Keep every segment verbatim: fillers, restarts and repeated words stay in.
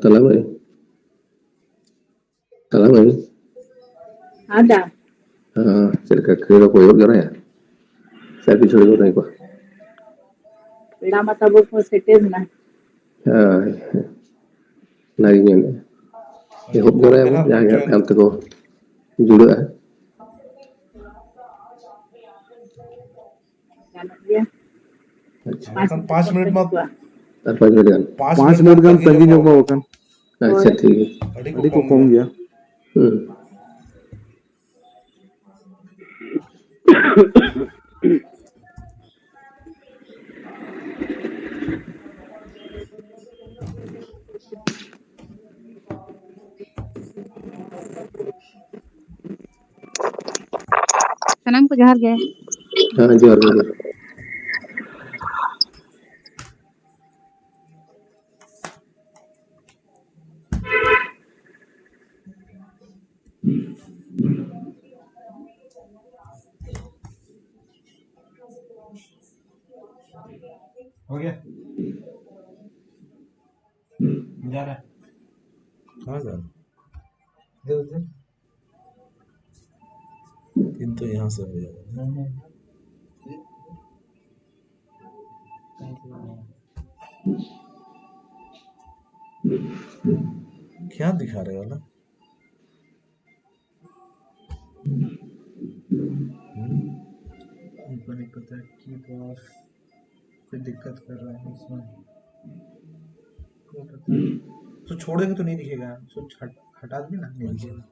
ᱛᱟᱞᱟ ᱢᱟᱹᱭ, ᱛᱟᱞᱟ ᱢᱟᱹᱭ᱾ ᱟᱫᱟ᱾ ᱦᱮᱸ, ᱪᱮᱫ ᱞᱮᱠᱟ ᱠᱷᱟᱹᱲ ᱫᱚᱠᱚ ᱮᱦᱚᱵ ᱡᱟᱣᱨᱟᱭᱟ? ᱥᱮ ᱟᱨ ᱠᱤᱪᱷᱩ ᱦᱚᱲ ᱠᱚ ᱛᱟᱦᱮᱸ ᱠᱚᱜᱼᱟ? ᱯᱮᱲᱟ ᱢᱟ ᱛᱟᱵᱚ ᱠᱚ ᱥᱮᱴᱮᱨ ᱮᱱᱟ᱾ ᱦᱳᱭ᱾ ᱚᱱᱟᱜᱤᱧ ᱢᱮᱱᱮᱫᱼᱟ᱾ ᱮᱦᱚᱵ ᱡᱟᱣᱨᱟᱭᱟᱵᱚᱱ, ᱡᱟᱦᱟᱸᱭ ᱜᱮ ᱦᱟᱸᱜ ᱛᱟᱭᱚᱢ ᱛᱮᱠᱚ ᱡᱩᱲᱟᱹᱜᱼᱟ᱾ ᱜᱟᱱᱚᱜ ᱜᱮᱭᱟ᱾ ᱟᱪᱪᱷᱟ᱾ ᱯᱟᱸᱪ ᱢᱤᱱᱤᱴ ᱯᱟᱸᱪ ᱢᱤᱱᱤᱴ ᱢᱟ᱾ ᱟᱨ ᱯᱟᱸᱪ ᱢᱤᱱᱤᱴ ᱜᱟᱱ᱾ ᱯᱟᱸᱪ ᱢᱤᱱᱤᱴ ᱜᱟᱱ ᱛᱟᱺᱜᱤ ᱧᱚᱜ ᱠᱚ ᱵᱟᱠᱷᱟᱱ᱾ ᱟᱪᱪᱷᱟ, ᱦᱳᱭ᱾ ᱴᱷᱤᱠ ᱜᱮᱭᱟ᱾ ᱟᱹᱰᱤ ᱠᱚ ᱠᱚᱢ ᱜᱮᱭᱟ᱾ ᱦᱩᱸ᱾ ᱥᱟᱱᱟᱢ ᱠᱚ ᱡᱚᱦᱟᱨ ᱜᱮ᱾ ᱦᱮᱸ, ᱡᱚᱦᱟᱨ ᱜᱮ, ᱡᱚᱦᱟᱨ ᱜᱮ᱾ हो गया? जा रहा है। कहाँ जा रहा है? इधर, इधर। किंतु यहाँ से हो जाएगा। क्या दिखा रहे हो ना? हम्म? ऊपर नहीं पता की बॉस कोई दिक्कत कर रहा है इसमें। क्या पता। तो छोड़ देंगे तो नहीं दिखेगा। तो हट-, हटा देंगे ना, नहीं दिखेगा।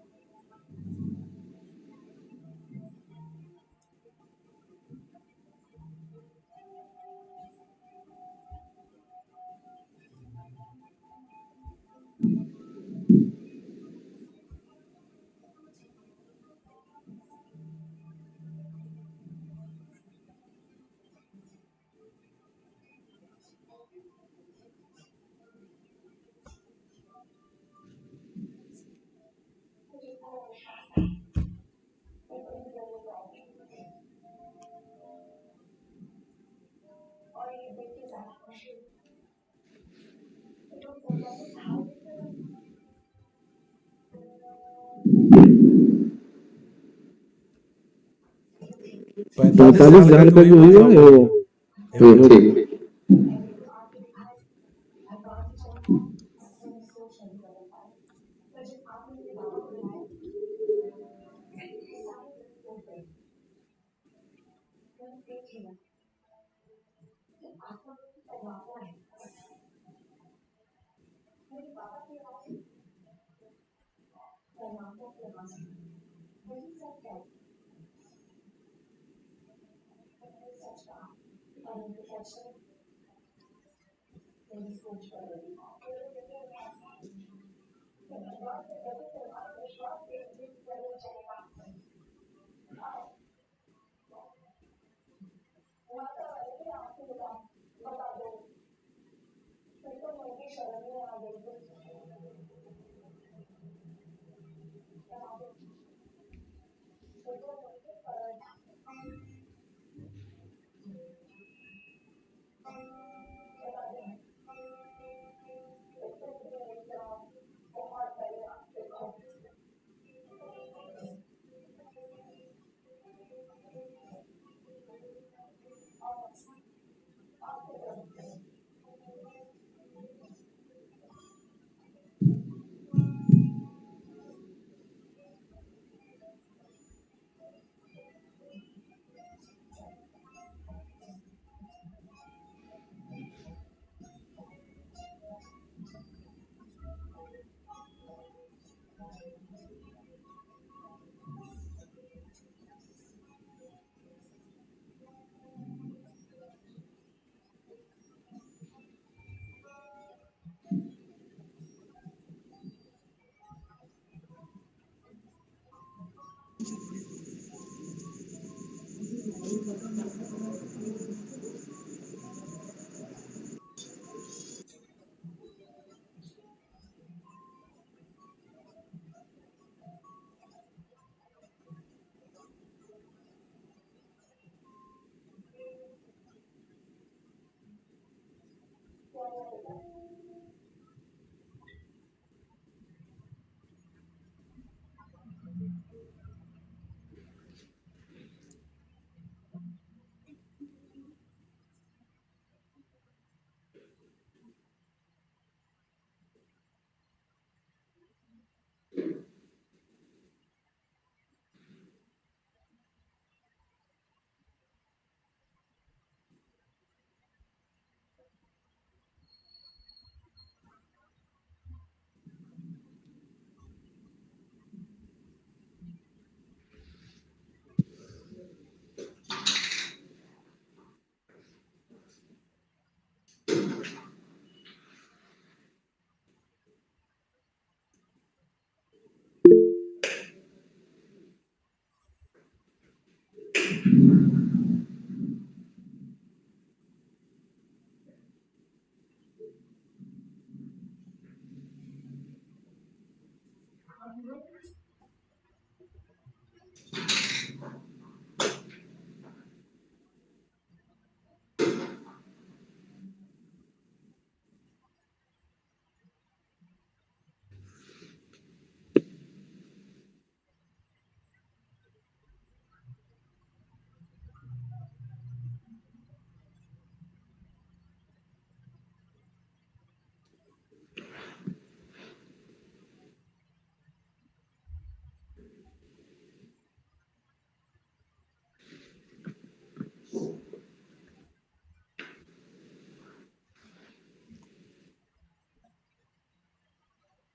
ᱯᱚᱸᱭᱛᱟᱞᱤᱥ ᱡᱟᱦᱟᱸ ᱞᱮᱠᱟ ᱜᱮ ᱦᱩᱭᱩᱜᱼᱟ, ᱦᱩᱭᱩᱜᱼᱟ, ᱴᱷᱤᱠ᱾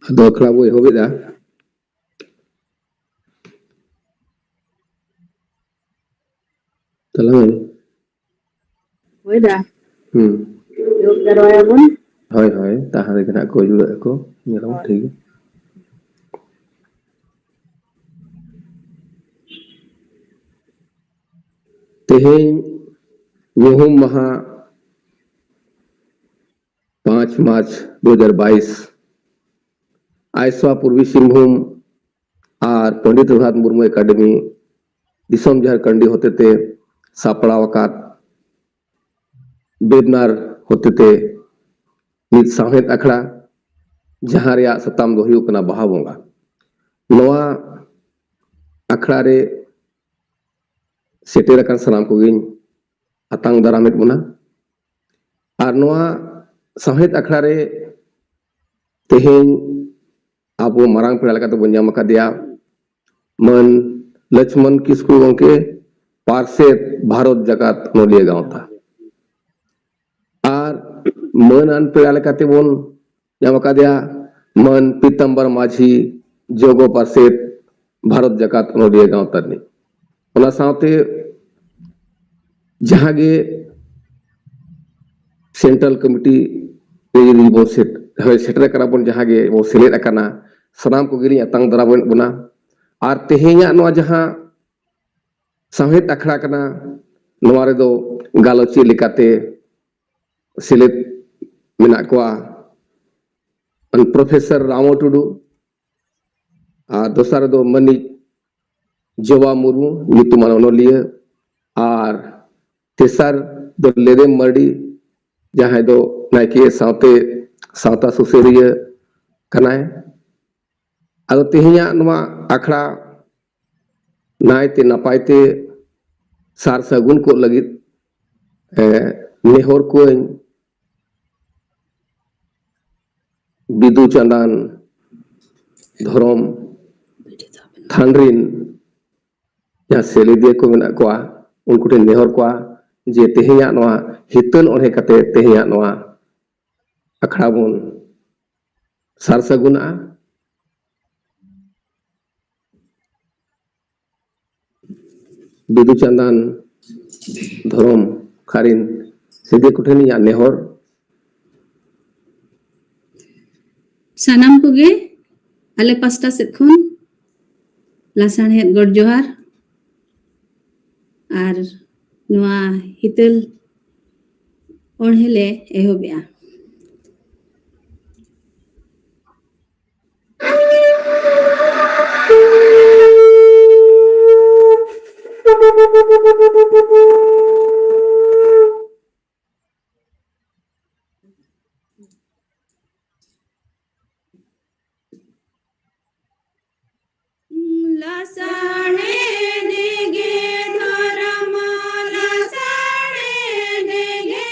ᱟᱫᱚ ᱟᱠᱷᱲᱟ ᱵᱚ ᱮᱦᱚᱵᱮᱫᱟ᱾ ᱛᱟᱞᱟᱝ᱾ ᱦᱳᱭ ᱫᱟ᱾ ᱦᱩᱸ᱾ ᱮᱦᱚᱵ ᱡᱟᱨᱣᱟᱭᱟᱵᱚᱱ᱾ ᱦᱳᱭ, ᱦᱳᱭ, ᱛᱟᱦᱞᱮ ᱜᱮ ᱱᱟᱜ ᱠᱚ ᱡᱩᱲᱟᱹᱜ ᱟᱠᱚ, ᱧᱮᱞᱟᱵᱚᱱ, ᱦᱳᱭ᱾ ᱴᱷᱤᱠ ᱜᱮᱭᱟ᱾ ᱛᱮᱦᱮᱧ ᱧᱩᱦᱩᱢ ᱢᱟᱦᱟ, ᱯᱟᱸᱪ ᱢᱟᱨᱪ ᱫᱩ ᱦᱟᱡᱟᱨ ᱵᱟᱭᱤᱥ, ᱟᱭᱥᱣᱟ ᱯᱩᱨᱵᱤ ᱥᱤᱝᱵᱷᱩᱢ ᱟᱨ ᱯᱚᱱᱰᱤᱛ ᱨᱚᱜᱷᱩᱱᱟᱛᱷ ᱢᱩᱨᱢᱩ ᱮᱠᱟᱰᱮᱢᱤ ᱫᱤᱥᱚᱢ ᱡᱷᱟᱲᱠᱷᱚᱸᱰᱤ ᱦᱚᱛᱮᱛᱮ ᱥᱟᱯᱲᱟᱣ ᱟᱠᱟᱫ ᱵᱮᱵᱽᱱᱟᱨ ᱦᱚᱛᱮᱛᱮ ᱢᱤᱫ ᱥᱟᱶᱦᱮᱫ ᱟᱠᱷᱲᱟ, ᱡᱟᱦᱟᱸ ᱨᱮᱭᱟᱜ ᱥᱟᱛᱟᱢ ᱫᱚ ᱦᱩᱭᱩᱜ ᱠᱟᱱᱟ ᱵᱟᱦᱟ ᱵᱚᱸᱜᱟ᱾ ᱱᱚᱣᱟ ᱟᱠᱷᱲᱟ ᱨᱮ ᱥᱮᱴᱮᱨ ᱟᱠᱟᱱ ᱥᱟᱱᱟᱢ ᱠᱚᱜᱮᱧ ᱟᱛᱟᱝ ᱫᱟᱨᱟᱢᱮᱫ ᱵᱚᱱᱟ᱾ ᱟᱨ ᱱᱚᱣᱟ ᱥᱟᱶᱦᱮᱫ ᱟᱠᱷᱲᱟ ᱨᱮ ᱛᱮᱦᱮᱧ ᱟᱵᱚ ᱢᱟᱨᱟᱝ ᱯᱮᱲᱟ ᱞᱮᱠᱟᱛᱮ ᱵᱚᱱ ᱧᱟᱢ ᱟᱠᱟᱫᱮᱭᱟ ᱢᱟᱹᱱ ᱞᱚᱪᱷᱢᱚᱱ ᱠᱤᱥᱠᱩ ᱜᱚᱢᱠᱮ, ᱯᱟᱨᱥᱮᱛ, ᱵᱷᱟᱨᱚᱛ ᱡᱟᱠᱟᱛ ᱚᱱᱚᱞᱤᱭᱟᱹ ᱜᱟᱶᱛᱟ᱾ ᱟᱨ ᱢᱟᱹᱱ ᱟᱱ ᱯᱮᱲᱟ ᱞᱮᱠᱟᱛᱮ ᱵᱚᱱ ᱧᱟᱢ ᱟᱠᱟᱫᱮᱭᱟ ᱢᱟᱹᱱ ᱯᱤᱛᱟᱢᱵᱚᱨ ᱢᱟᱹᱡᱷᱤ, ᱡᱚᱜᱚ ᱯᱟᱨᱥᱮᱛ, ᱵᱷᱟᱨᱚᱛ ᱡᱟᱠᱟᱛ ᱚᱱᱚᱞᱤᱭᱟᱹ ᱜᱟᱶᱛᱟ ᱨᱤᱱᱤᱡ᱾ ᱚᱱᱟ ᱥᱟᱶᱛᱮ ᱡᱟᱦᱟᱸ ᱜᱮ ᱥᱮᱱᱴᱨᱟᱞ ᱠᱚᱢᱤᱴᱤ ᱨᱮ ᱡᱩᱫᱤ ᱵᱚᱱ ᱥᱮᱴ-, ᱦᱳᱭ, ᱥᱮᱴᱮᱨ ᱟᱠᱟᱱᱟ ᱵᱚᱱ, ᱡᱟᱦᱟᱸ ᱜᱮ ᱵᱚᱱ ᱥᱮᱞᱮᱫ ᱟᱠᱟᱱᱟ, ᱥᱟᱱᱟᱢ ᱠᱚᱜᱮ ᱞᱤᱧ ᱟᱛᱟᱝ ᱫᱟᱨᱟᱢᱮᱫ ᱵᱚᱱᱟ᱾ ᱟᱨ ᱛᱮᱦᱮᱧᱟᱜ ᱱᱚᱣᱟ ᱡᱟᱦᱟᱸ ᱥᱟᱶᱦᱮᱫ ᱟᱠᱷᱲᱟ ᱠᱟᱱᱟ, ᱱᱚᱣᱟ ᱨᱮᱫᱚ ᱜᱟᱞᱚᱪᱤᱭᱟᱹ ᱞᱮᱠᱟᱛᱮ ᱥᱮᱞᱮᱫ ᱢᱮᱱᱟᱜ ᱠᱚᱣᱟ ᱯᱨᱚᱯᱷᱮᱥᱚᱨ ᱨᱟᱢᱚ ᱴᱩᱰᱩ, ᱟᱨ ᱫᱚᱥᱟᱨ ᱨᱮᱫᱚ ᱢᱟᱹᱱᱤᱡ ᱡᱚᱵᱟ ᱢᱩᱨᱢᱩ, ᱧᱩᱛᱩᱢᱟᱱ ᱚᱱᱚᱞᱤᱭᱟᱹ, ᱟᱨ ᱛᱮᱥᱟᱨ ᱫᱚ ᱞᱮᱫᱮᱢ ᱢᱟᱨᱰᱤ, ᱡᱟᱦᱟᱸᱭ ᱫᱚ ᱱᱟᱭᱠᱮ ᱥᱟᱶᱛᱮ ᱥᱟᱶᱛᱟ ᱥᱩᱥᱟᱹᱨᱤᱭᱟᱹ ᱠᱟᱱᱟᱭ᱾ ᱟᱫᱚ ᱛᱮᱦᱮᱧᱟᱜ ᱱᱚᱣᱟ ᱟᱠᱷᱲᱟ ᱱᱟᱭᱛᱮ ᱱᱟᱯᱟᱭ ᱛᱮ ᱥᱟᱨ ᱥᱟᱹᱜᱩᱱ ᱠᱚᱜ ᱞᱟᱹᱜᱤᱫ, ᱮ, ᱱᱮᱦᱚᱨ ᱠᱚᱣᱟᱹᱧ ᱵᱤᱫᱩ ᱪᱟᱸᱫᱟᱱ ᱫᱷᱚᱨᱚᱢ ᱛᱷᱟᱱ ᱨᱤᱱ ᱡᱟᱦᱟᱸ ᱥᱮᱞᱮᱫᱤᱭᱟᱹ ᱠᱚ ᱢᱮᱱᱟᱜ ᱠᱚᱣᱟ, ᱩᱱᱠᱩ ᱴᱷᱮᱱ ᱱᱮᱦᱚᱨ ᱠᱚᱣᱟ ᱡᱮ ᱛᱮᱦᱮᱧᱟᱜ ᱱᱚᱣᱟ ᱦᱤᱛᱟᱹᱞ ᱚᱬᱦᱮ ᱠᱟᱛᱮ ᱛᱮᱦᱮᱧᱟᱜ ᱱᱚᱣᱟ ᱟᱠᱷᱲᱟ ᱵᱚᱱ ᱥᱟᱨ ᱥᱟᱹᱜᱩᱱᱟᱜᱼᱟ᱾ ᱵᱤᱫᱩ ᱪᱟᱸᱫᱟᱱ ᱫᱷᱚᱨᱚᱢ ᱠᱷᱟᱨᱤᱱ ᱥᱮᱫᱤᱭᱟᱹ ᱠᱚᱴᱷᱮᱱ ᱤᱧᱟᱹᱜ ᱱᱮᱦᱚᱨ᱾ ᱥᱟᱱᱟᱢ ᱠᱚᱜᱮ ᱟᱞᱮ ᱯᱟᱥᱴᱟ ᱥᱮᱫ ᱠᱷᱚᱱ ᱞᱟᱥᱟᱬᱦᱮᱫ ᱜᱚᱰ ᱡᱚᱦᱟᱨ ᱟᱨ ᱱᱚᱣᱟ ᱦᱤᱛᱟᱹᱞ ᱚᱬᱦᱮ ᱞᱮ ᱮᱦᱚᱵᱮᱜᱼᱟ᱾ ᱞᱟᱥᱟᱬᱦᱮᱫ ᱜᱮ ᱫᱷᱚᱨᱚᱢ, ᱞᱟᱥᱟᱬᱦᱮᱫ ᱜᱮ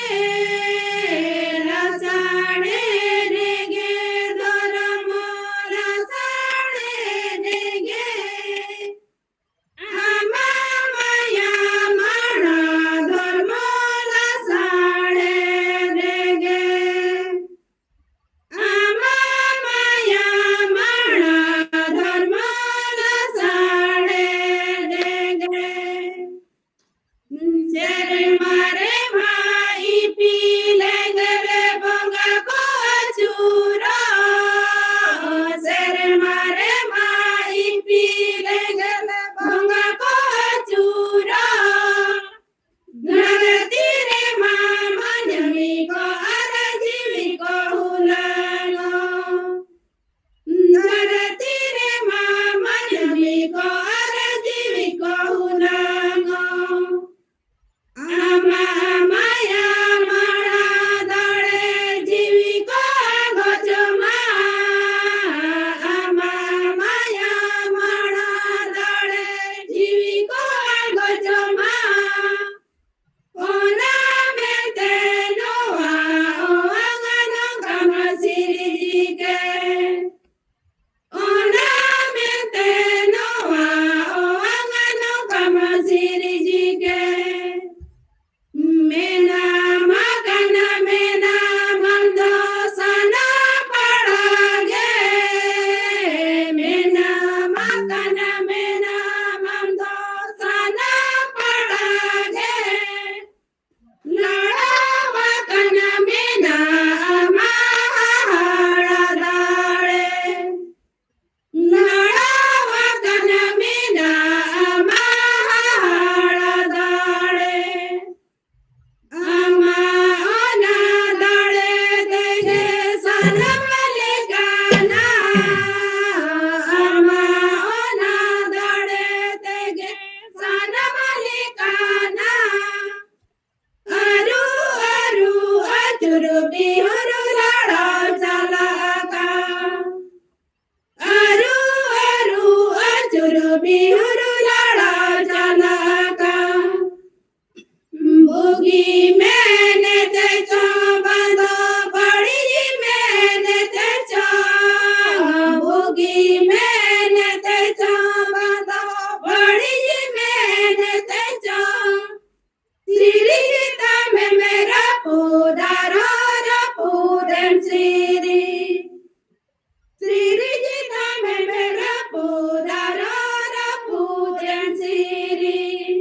ᱦᱩᱨᱩ ᱞᱟᱲᱟ ᱪᱟᱞᱟᱜ ᱠᱟᱱ᱾ ᱵᱩᱜᱤ ᱢᱮᱱᱮᱛᱮ ᱪᱚ ᱵᱟᱝ ᱫᱚ ᱵᱟᱹᱲᱤᱡ ᱢᱮᱱᱮᱛᱮ ᱪᱚ, ᱵᱩᱜᱤ ᱢᱮᱱᱮᱛᱮ ᱪᱚ ᱵᱟᱝ ᱫᱚ ᱵᱟᱹᱲᱤᱡ ᱢᱮᱱᱮᱛᱮ ᱪᱚ, ᱥᱤᱨᱤᱡ ᱛᱟᱢᱮᱢ ᱨᱟᱹᱯᱩᱫ ᱟᱨᱦᱚᱸ ᱨᱟᱹᱯᱩᱫᱮᱢ ᱥᱤᱨᱤᱡ᱾ ᱥᱤᱨᱤᱡ ᱛᱟᱢᱮᱢ ᱨᱟᱹᱯᱩᱫ ᱟᱨᱦᱚᱸ ᱨᱟᱹᱯᱩᱫᱮᱢ ᱥᱤᱨᱤᱡ᱾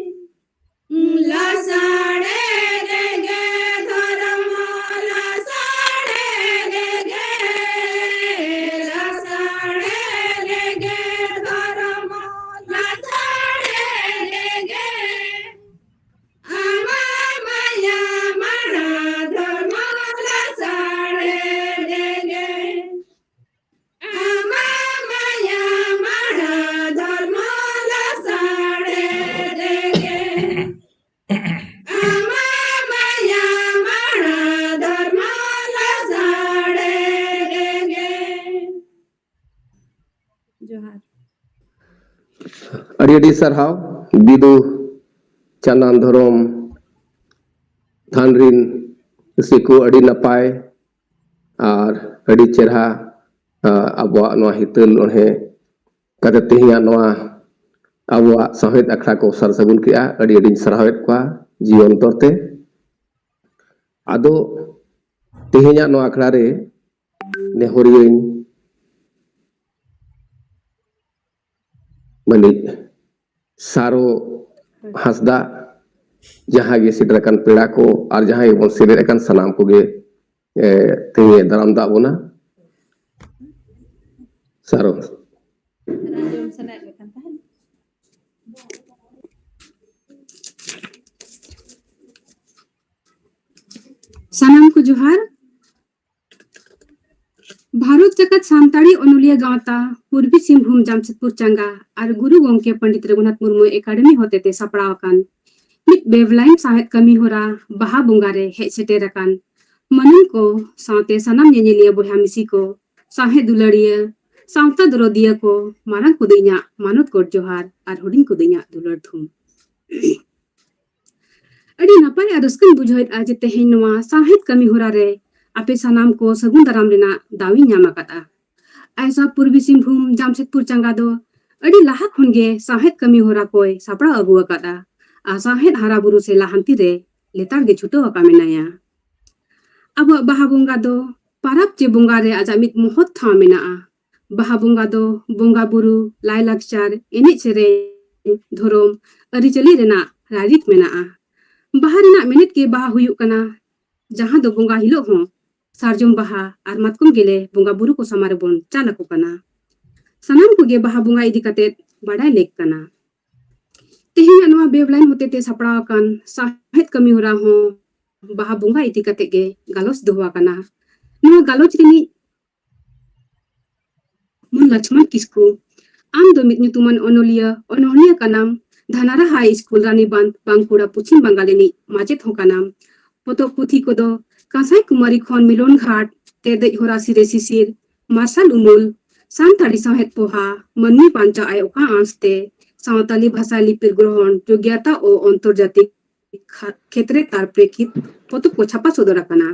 ᱞᱟᱥᱟᱲᱦᱮᱫ ᱜᱮ ᱫᱷᱚᱨᱢᱚ, ᱞᱟᱥᱟᱲᱦᱮᱫ ᱜᱮ, ᱞᱟᱥᱟᱲᱦᱮᱫ ᱜᱮ ᱫᱷᱚᱨᱢᱚ, ᱞᱟᱥᱟᱲᱦᱮᱫ ᱜᱮ᱾ ᱟᱢᱟᱜ ᱢᱟᱭᱟ ᱢᱟᱲᱟ ᱫᱷᱚᱨᱢᱚ ᱞᱟᱥᱟᱲᱦᱮᱫ ᱜᱮ᱾ ᱟᱢᱟᱜ ᱢᱟᱭᱟ ᱢᱟᱲᱟ ᱫᱷᱚᱨᱢᱚ ᱞᱟᱥᱟᱲᱦᱮᱫ ᱜᱮ᱾ ᱟᱢᱟᱜ ᱢᱟᱭᱟ ᱢᱟᱲᱟ ᱫᱷᱚᱨᱢᱚ ᱞᱟᱥᱟᱲᱦᱮᱫ ᱜᱮ᱾ ᱡᱚᱦᱟᱨ᱾ ᱟᱹᱰᱤ ᱟᱹᱰᱤ ᱥᱟᱨᱦᱟᱣ ᱵᱤᱫᱩ ᱪᱟᱸᱫᱟᱱ ᱫᱷᱚᱨᱚᱢ ᱛᱷᱟᱱ ᱨᱤᱱ ᱥᱤᱠᱩ, ᱟᱹᱰᱤ ᱱᱟᱯᱟᱭ ᱟᱨ ᱟᱹᱰᱤ ᱪᱮᱨᱦᱟ, ᱟ, ᱟᱵᱚᱣᱟᱜ ᱱᱚᱣᱟ ᱦᱤᱛᱟᱹᱞ ᱚᱬᱦᱮ ᱠᱟᱛᱮ ᱛᱮᱦᱮᱧᱟᱜ ᱱᱚᱣᱟ ᱟᱵᱚᱣᱟᱜ ᱥᱟᱶᱦᱮᱫ ᱟᱠᱷᱲᱟ ᱠᱚ ᱥᱟᱨ ᱥᱟᱹᱜᱩᱱ ᱠᱮᱜᱼᱟ᱾ ᱟᱹᱰᱤ ᱟᱹᱰᱤᱧ ᱥᱟᱨᱦᱟᱣᱮᱫ ᱠᱚᱣᱟ ᱡᱤᱣᱤ ᱚᱱᱛᱚᱨ ᱛᱮ᱾ ᱟᱫᱚ ᱛᱮᱦᱮᱧᱟᱜ ᱱᱚᱣᱟ ᱟᱠᱷᱲᱟ ᱨᱮ ᱱᱮᱦᱚᱨᱤᱭᱟᱹᱧ ᱢᱟᱹᱱᱤᱡ ᱥᱟᱨᱚ ᱦᱟᱸᱥᱫᱟ, ᱡᱟᱦᱟᱸ ᱜᱮ ᱥᱮᱴᱮᱨ ᱟᱠᱟᱱ ᱯᱮᱲᱟ ᱠᱚ ᱟᱨ ᱡᱟᱦᱟᱸᱭ ᱜᱮᱵᱚᱱ ᱥᱮᱞᱮᱫ ᱟᱠᱟᱱ ᱥᱟᱱᱟᱢ ᱠᱚᱜᱮ, ᱮ, ᱛᱮᱦᱮᱧ ᱮ ᱫᱟᱨᱟᱢ ᱫᱟᱜ ᱵᱚᱱᱟ᱾ ᱥᱟᱨᱚ᱾ ᱥᱟᱱᱟᱢ ᱠᱚ ᱡᱚᱦᱟᱨ᱾ ᱵᱷᱟᱨᱚᱛ ᱡᱟᱠᱟᱛ ᱥᱟᱱᱛᱟᱲᱤ ᱚᱱᱚᱞᱤᱭᱟᱹ ᱜᱟᱶᱛᱟ, ᱯᱩᱨᱵᱤ ᱥᱤᱝᱵᱷᱩᱢ ᱡᱟᱢᱥᱮᱫᱽᱯᱩᱨ ᱪᱟᱸᱜᱟ ᱟᱨ ᱜᱩᱨᱩ ᱜᱚᱢᱠᱮ ᱯᱚᱱᱰᱤᱛ ᱨᱚᱜᱷᱩᱱᱟᱛᱷ ᱢᱩᱨᱢᱩ ᱮᱠᱟᱰᱮᱢᱤ ᱦᱚᱛᱮᱛᱮ ᱥᱟᱯᱲᱟᱣ ᱟᱠᱟᱱ ᱢᱤᱫ ᱵᱮᱵᱽᱞᱟᱭᱤᱱ ᱥᱟᱶᱦᱮᱫ ᱠᱟᱹᱢᱤ ᱦᱚᱨᱟ ᱵᱟᱦᱟ ᱵᱚᱸᱜᱟ ᱨᱮ ᱦᱮᱡ ᱥᱮᱴᱮᱨ ᱟᱠᱟᱱ ᱢᱟᱹᱱᱟᱱ ᱠᱚ ᱥᱟᱶᱛᱮ ᱥᱟᱱᱟᱢ ᱧᱮᱧᱮᱞᱤᱭᱟᱹ ᱵᱚᱭᱦᱟ ᱢᱤᱥᱤ ᱠᱚ, ᱥᱟᱶᱦᱮᱫ ᱫᱩᱞᱟᱹᱲᱤᱭᱟᱹ, ᱥᱟᱶᱛᱟ ᱫᱚᱨᱚᱫᱤᱭᱟᱹ ᱠᱚ, ᱢᱟᱨᱟᱝ ᱠᱚᱫᱚ ᱤᱧᱟᱹᱜ ᱢᱟᱱᱚᱛ ᱜᱚᱰ ᱡᱚᱦᱟᱨ ᱟᱨ ᱦᱩᱰᱤᱧ ᱠᱚᱫᱚ ᱤᱧᱟᱹᱜ ᱫᱩᱞᱟᱹᱲ ᱛᱷᱩᱢ᱾ ᱟᱹᱰᱤ ᱱᱟᱯᱟᱭ ᱟᱨ ᱨᱟᱹᱥᱠᱟᱹᱧ ᱵᱩᱡᱷᱟᱹᱣᱮᱫᱼᱟ ᱡᱮ ᱛᱮᱦᱮᱧ ᱱᱚᱣᱟ ᱥᱟᱶᱦᱮᱫ ᱠᱟᱹᱢᱤ ᱦᱚᱨᱟ ᱨᱮ ᱟᱯᱮ ᱥᱟᱱᱟᱢ ᱠᱚ ᱥᱟᱹᱜᱩᱱ ᱫᱟᱨᱟᱢ ᱨᱮᱱᱟᱜ ᱫᱟᱣ ᱤᱧ ᱧᱟᱢ ᱟᱠᱟᱫᱼᱟ᱾ ᱟᱭᱥᱟ ᱯᱩᱨᱵᱤ ᱥᱤᱝᱵᱷᱩᱢ ᱡᱟᱢᱥᱮᱫᱽᱯᱩᱨ ᱪᱟᱸᱜᱟ ᱫᱚ ᱟᱹᱰᱤ ᱞᱟᱦᱟ ᱠᱷᱚᱱ ᱜᱮ ᱥᱟᱶᱦᱮᱫ ᱠᱟᱹᱢᱤ ᱦᱚᱨᱟ ᱠᱚᱭ ᱥᱟᱯᱲᱟᱣ ᱟᱹᱜᱩ ᱟᱠᱟᱫᱼᱟ ᱟᱨ ᱥᱟᱶᱦᱮᱫ ᱦᱟᱨᱟ ᱵᱩᱨᱩ ᱥᱮ ᱞᱟᱦᱟᱱᱛᱤ ᱨᱮ ᱞᱮᱛᱟᱲ ᱜᱮ ᱪᱷᱩᱴᱟᱹᱣ ᱟᱠᱟ ᱢᱮᱱᱟᱭᱟ᱾ ᱟᱵᱚᱣᱟᱜ ᱵᱟᱦᱟ ᱵᱚᱸᱜᱟ ᱫᱚ ᱯᱟᱨᱟᱵᱽ ᱪᱮ ᱵᱚᱸᱜᱟ ᱨᱮ ᱟᱡᱟᱜ ᱢᱤᱫ ᱢᱚᱦᱚᱛ ᱴᱷᱟᱶ ᱢᱮᱱᱟᱜᱼᱟ᱾ ᱵᱟᱦᱟ ᱵᱚᱸᱜᱟ ᱫᱚ ᱵᱚᱸᱜᱟ ᱵᱩᱨᱩ, ᱞᱟᱭᱞᱟᱠᱪᱟᱨ, ᱮᱱᱮᱡ ᱥᱮᱨᱮᱧ, ᱫᱷᱚᱨᱚᱢ, ᱟᱹᱨᱤᱪᱟᱹᱞᱤ ᱨᱮᱱᱟᱜ ᱨᱟᱭᱨᱤᱛ ᱢᱮᱱᱟᱜᱼᱟ᱾ ᱵᱟᱦᱟ ᱨᱮᱱᱟᱜ ᱢᱮᱱᱮᱛ ᱜᱮ ᱵᱟᱦᱟ ᱦᱩᱭᱩᱜ ᱠᱟᱱᱟ, ᱡᱟᱦᱟᱸ ᱫᱚ ᱵᱚᱸᱜᱟ ᱦᱤᱞᱳᱜ ᱦᱚᱸ ᱥᱟᱨᱡᱚᱢ ᱵᱟᱦᱟ ᱟᱨ ᱢᱟᱛᱠᱚᱢ ᱜᱮᱞᱮ ᱵᱚᱸᱜᱟ ᱵᱩᱨᱩ ᱠᱚ ᱥᱟᱢᱟᱝ ᱨᱮᱵᱚᱱ ᱪᱟᱞ ᱟᱠᱚ ᱠᱟᱱᱟ᱾ ᱥᱟᱱᱟᱢ ᱠᱚᱜᱮ ᱵᱟᱦᱟ ᱵᱚᱸᱜᱟ ᱤᱫᱤ ᱠᱟᱛᱮ ᱵᱟᱰᱟᱭ ᱞᱮᱠ ᱠᱟᱱᱟ᱾ ᱛᱮᱦᱮᱧᱟᱜ ᱱᱚᱣᱟ ᱵᱮᱵᱽ ᱞᱟᱭᱤᱱ ᱦᱚᱛᱮᱛᱮ ᱥᱟᱯᱲᱟᱣ ᱟᱠᱟᱱ ᱥᱟᱶᱦᱮᱫ ᱠᱟᱹᱢᱤ ᱦᱚᱨᱟ ᱦᱚᱸ ᱵᱟᱦᱟ ᱵᱚᱸᱜᱟ ᱤᱫᱤ ᱠᱟᱛᱮ ᱜᱮ ᱜᱟᱞᱚᱪ ᱫᱚᱦᱚ ᱟᱠᱟᱱᱟ᱾ ᱱᱚᱣᱟ ᱜᱟᱞᱚᱪ ᱨᱤᱱᱤᱡ ᱢᱚᱱ ᱞᱚᱪᱷᱢᱚᱱ ᱠᱤᱥᱠᱩ, ᱟᱢ ᱫᱚ ᱢᱤᱫ ᱧᱩᱛᱩᱢᱟᱱ ᱚᱱᱚᱞᱤᱭᱟᱹ, ᱚᱱᱚᱬᱦᱤᱭᱟᱹ ᱠᱟᱱᱟᱢ, ᱫᱷᱟᱱᱟᱨᱟ ᱦᱟᱭ ᱥᱠᱩᱞ, ᱨᱟᱱᱤᱵᱟᱸᱫᱷ, ᱵᱟᱸᱠᱩᱲᱟ, ᱯᱚᱪᱷᱤᱢ ᱵᱟᱝᱜᱟᱞ ᱨᱤᱱᱤᱡ ᱢᱟᱪᱮᱫ ᱦᱚᱸ ᱠᱟᱱᱟᱢ᱾ ᱯᱚᱛᱚᱵ ᱯᱩᱛᱷᱤ ᱠᱚᱫᱚ ᱠᱟᱸᱥᱟᱭ ᱠᱩᱢᱟᱨᱤ ᱠᱷᱚᱱ ᱢᱤᱞᱚᱱ ᱜᱷᱟᱴ, ᱛᱮᱨᱫᱮᱡ ᱦᱚᱨᱟ ᱥᱤᱨᱮ ᱥᱤᱥᱤᱨ, ᱢᱟᱨᱥᱟᱞ ᱩᱢᱩᱞ, ᱥᱟᱱᱛᱟᱲᱤ ᱥᱟᱶᱦᱮᱫ ᱯᱚᱦᱟ, ᱢᱟᱹᱱᱢᱤ ᱵᱟᱧᱪᱟᱣ ᱟᱭ ᱚᱠᱟ ᱟᱸᱥ ᱛᱮ, ᱥᱟᱶᱛᱟᱞᱤ ᱵᱷᱟᱥᱟ ᱞᱤᱯᱤᱨ ᱜᱨᱚᱦᱚᱱ, ᱡᱳᱜᱽᱭᱟᱛᱟ ᱳ ᱚᱱᱛᱚᱨᱡᱟᱛᱤᱠ ᱠᱷᱟ-, ᱠᱷᱮᱛᱨᱮ ᱛᱟᱨ ᱯᱨᱮᱠᱷᱤᱛ ᱯᱚᱛᱚᱵ ᱠᱚ ᱪᱷᱟᱯᱟ ᱥᱚᱫᱚᱨ ᱟᱠᱟᱱᱟ᱾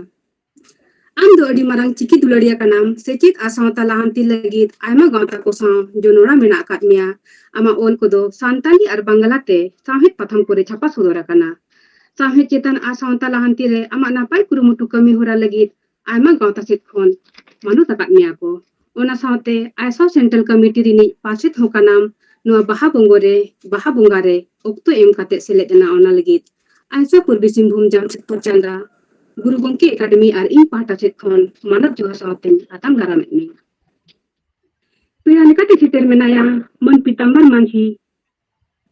ᱟᱢ ᱫᱚ ᱟᱹᱰᱤ ᱢᱟᱨᱟᱝ ᱪᱤᱠᱤ ᱫᱩᱞᱟᱹᱲᱤᱭᱟᱹ ᱠᱟᱱᱟᱢ᱾ ᱥᱮᱪᱮᱫ ᱟᱨ ᱥᱟᱶᱛᱟ ᱞᱟᱦᱟᱱᱛᱤ ᱞᱟᱹᱜᱤᱫ ᱟᱭᱢᱟ ᱜᱟᱶᱛᱟ ᱠᱚ ᱥᱟᱶ ᱡᱚᱱᱚᱲᱟᱣ ᱢᱮᱱᱟᱜ ᱟᱠᱟᱫ ᱢᱮᱭᱟ᱾ ᱟᱢᱟᱜ ᱚᱞ ᱠᱚᱫᱚ ᱥᱟᱱᱛᱟᱲᱤ ᱟᱨ ᱵᱟᱝᱞᱟ ᱛᱮ ᱥᱟᱶᱦᱮᱫ ᱯᱟᱛᱷᱟᱢ ᱠᱚᱨᱮ ᱪᱷᱟᱯᱟ ᱥᱚᱫᱚᱨ ᱟᱠᱟᱱᱟ᱾ ᱥᱟᱶᱦᱮᱫ ᱪᱮᱛᱟᱱ ᱟᱨ ᱥᱟᱶᱛᱟ ᱞᱟᱦᱟᱱᱛᱤ ᱨᱮ ᱟᱢᱟᱜ ᱱᱟᱯᱟᱭ ᱠᱩᱨᱩᱢᱩᱴᱩ ᱠᱟᱹᱢᱤ ᱦᱚᱨᱟ ᱞᱟᱹᱜᱤᱫ ᱟᱭᱢᱟ ᱜᱟᱶᱛᱟ ᱥᱮᱫ ᱠᱷᱚᱱ ᱢᱟᱱᱚᱛ ᱟᱠᱟᱫ ᱢᱮᱭᱟ ᱠᱚ᱾ ᱚᱱᱟ ᱥᱟᱶᱛᱮ ᱟᱭᱥᱟ ᱥᱮᱱᱴᱨᱟᱞ ᱠᱚᱢᱤᱴᱤ ᱨᱤᱱᱤᱡ ᱯᱟᱨᱥᱮᱛ ᱦᱚᱸ ᱠᱟᱱᱟᱢ᱾ ᱱᱚᱣᱟ ᱵᱟᱦᱟ ᱵᱚᱸᱜᱚ ᱨᱮ, ᱵᱟᱦᱟ ᱵᱚᱸᱜᱟ ᱨᱮ ᱚᱠᱛᱚ ᱮᱢ ᱠᱟᱛᱮ ᱥᱮᱞᱮᱫ ᱮᱱᱟ, ᱚᱱᱟ ᱞᱟᱹᱜᱤᱫ ᱟᱭᱥᱟ ᱯᱩᱨᱵᱤ ᱥᱤᱝᱵᱷᱩᱢ ᱡᱟᱢᱥᱮᱫᱽᱯᱩᱨ ᱪᱟᱸᱜᱟ ᱜᱩᱨᱩ ᱜᱚᱢᱠᱮ ᱮᱠᱟᱰᱮᱢᱤ ᱟᱨ ᱤᱧ ᱯᱟᱦᱴᱟ ᱥᱮᱫ ᱠᱷᱚᱱ ᱢᱟᱱᱚᱛ ᱡᱚᱦᱟᱨ ᱥᱟᱶᱛᱮᱧ ᱟᱛᱟᱝ ᱫᱟᱨᱟᱢᱮᱫ ᱢᱮᱭᱟ᱾ ᱯᱮᱲᱟ ᱞᱮᱠᱟᱛᱮ ᱥᱮᱴᱮᱨ ᱢᱮᱱᱟᱭᱟ ᱢᱟᱹᱱ ᱯᱤᱛᱟᱢᱵᱟᱨ ᱢᱟᱹᱡᱷᱤ᱾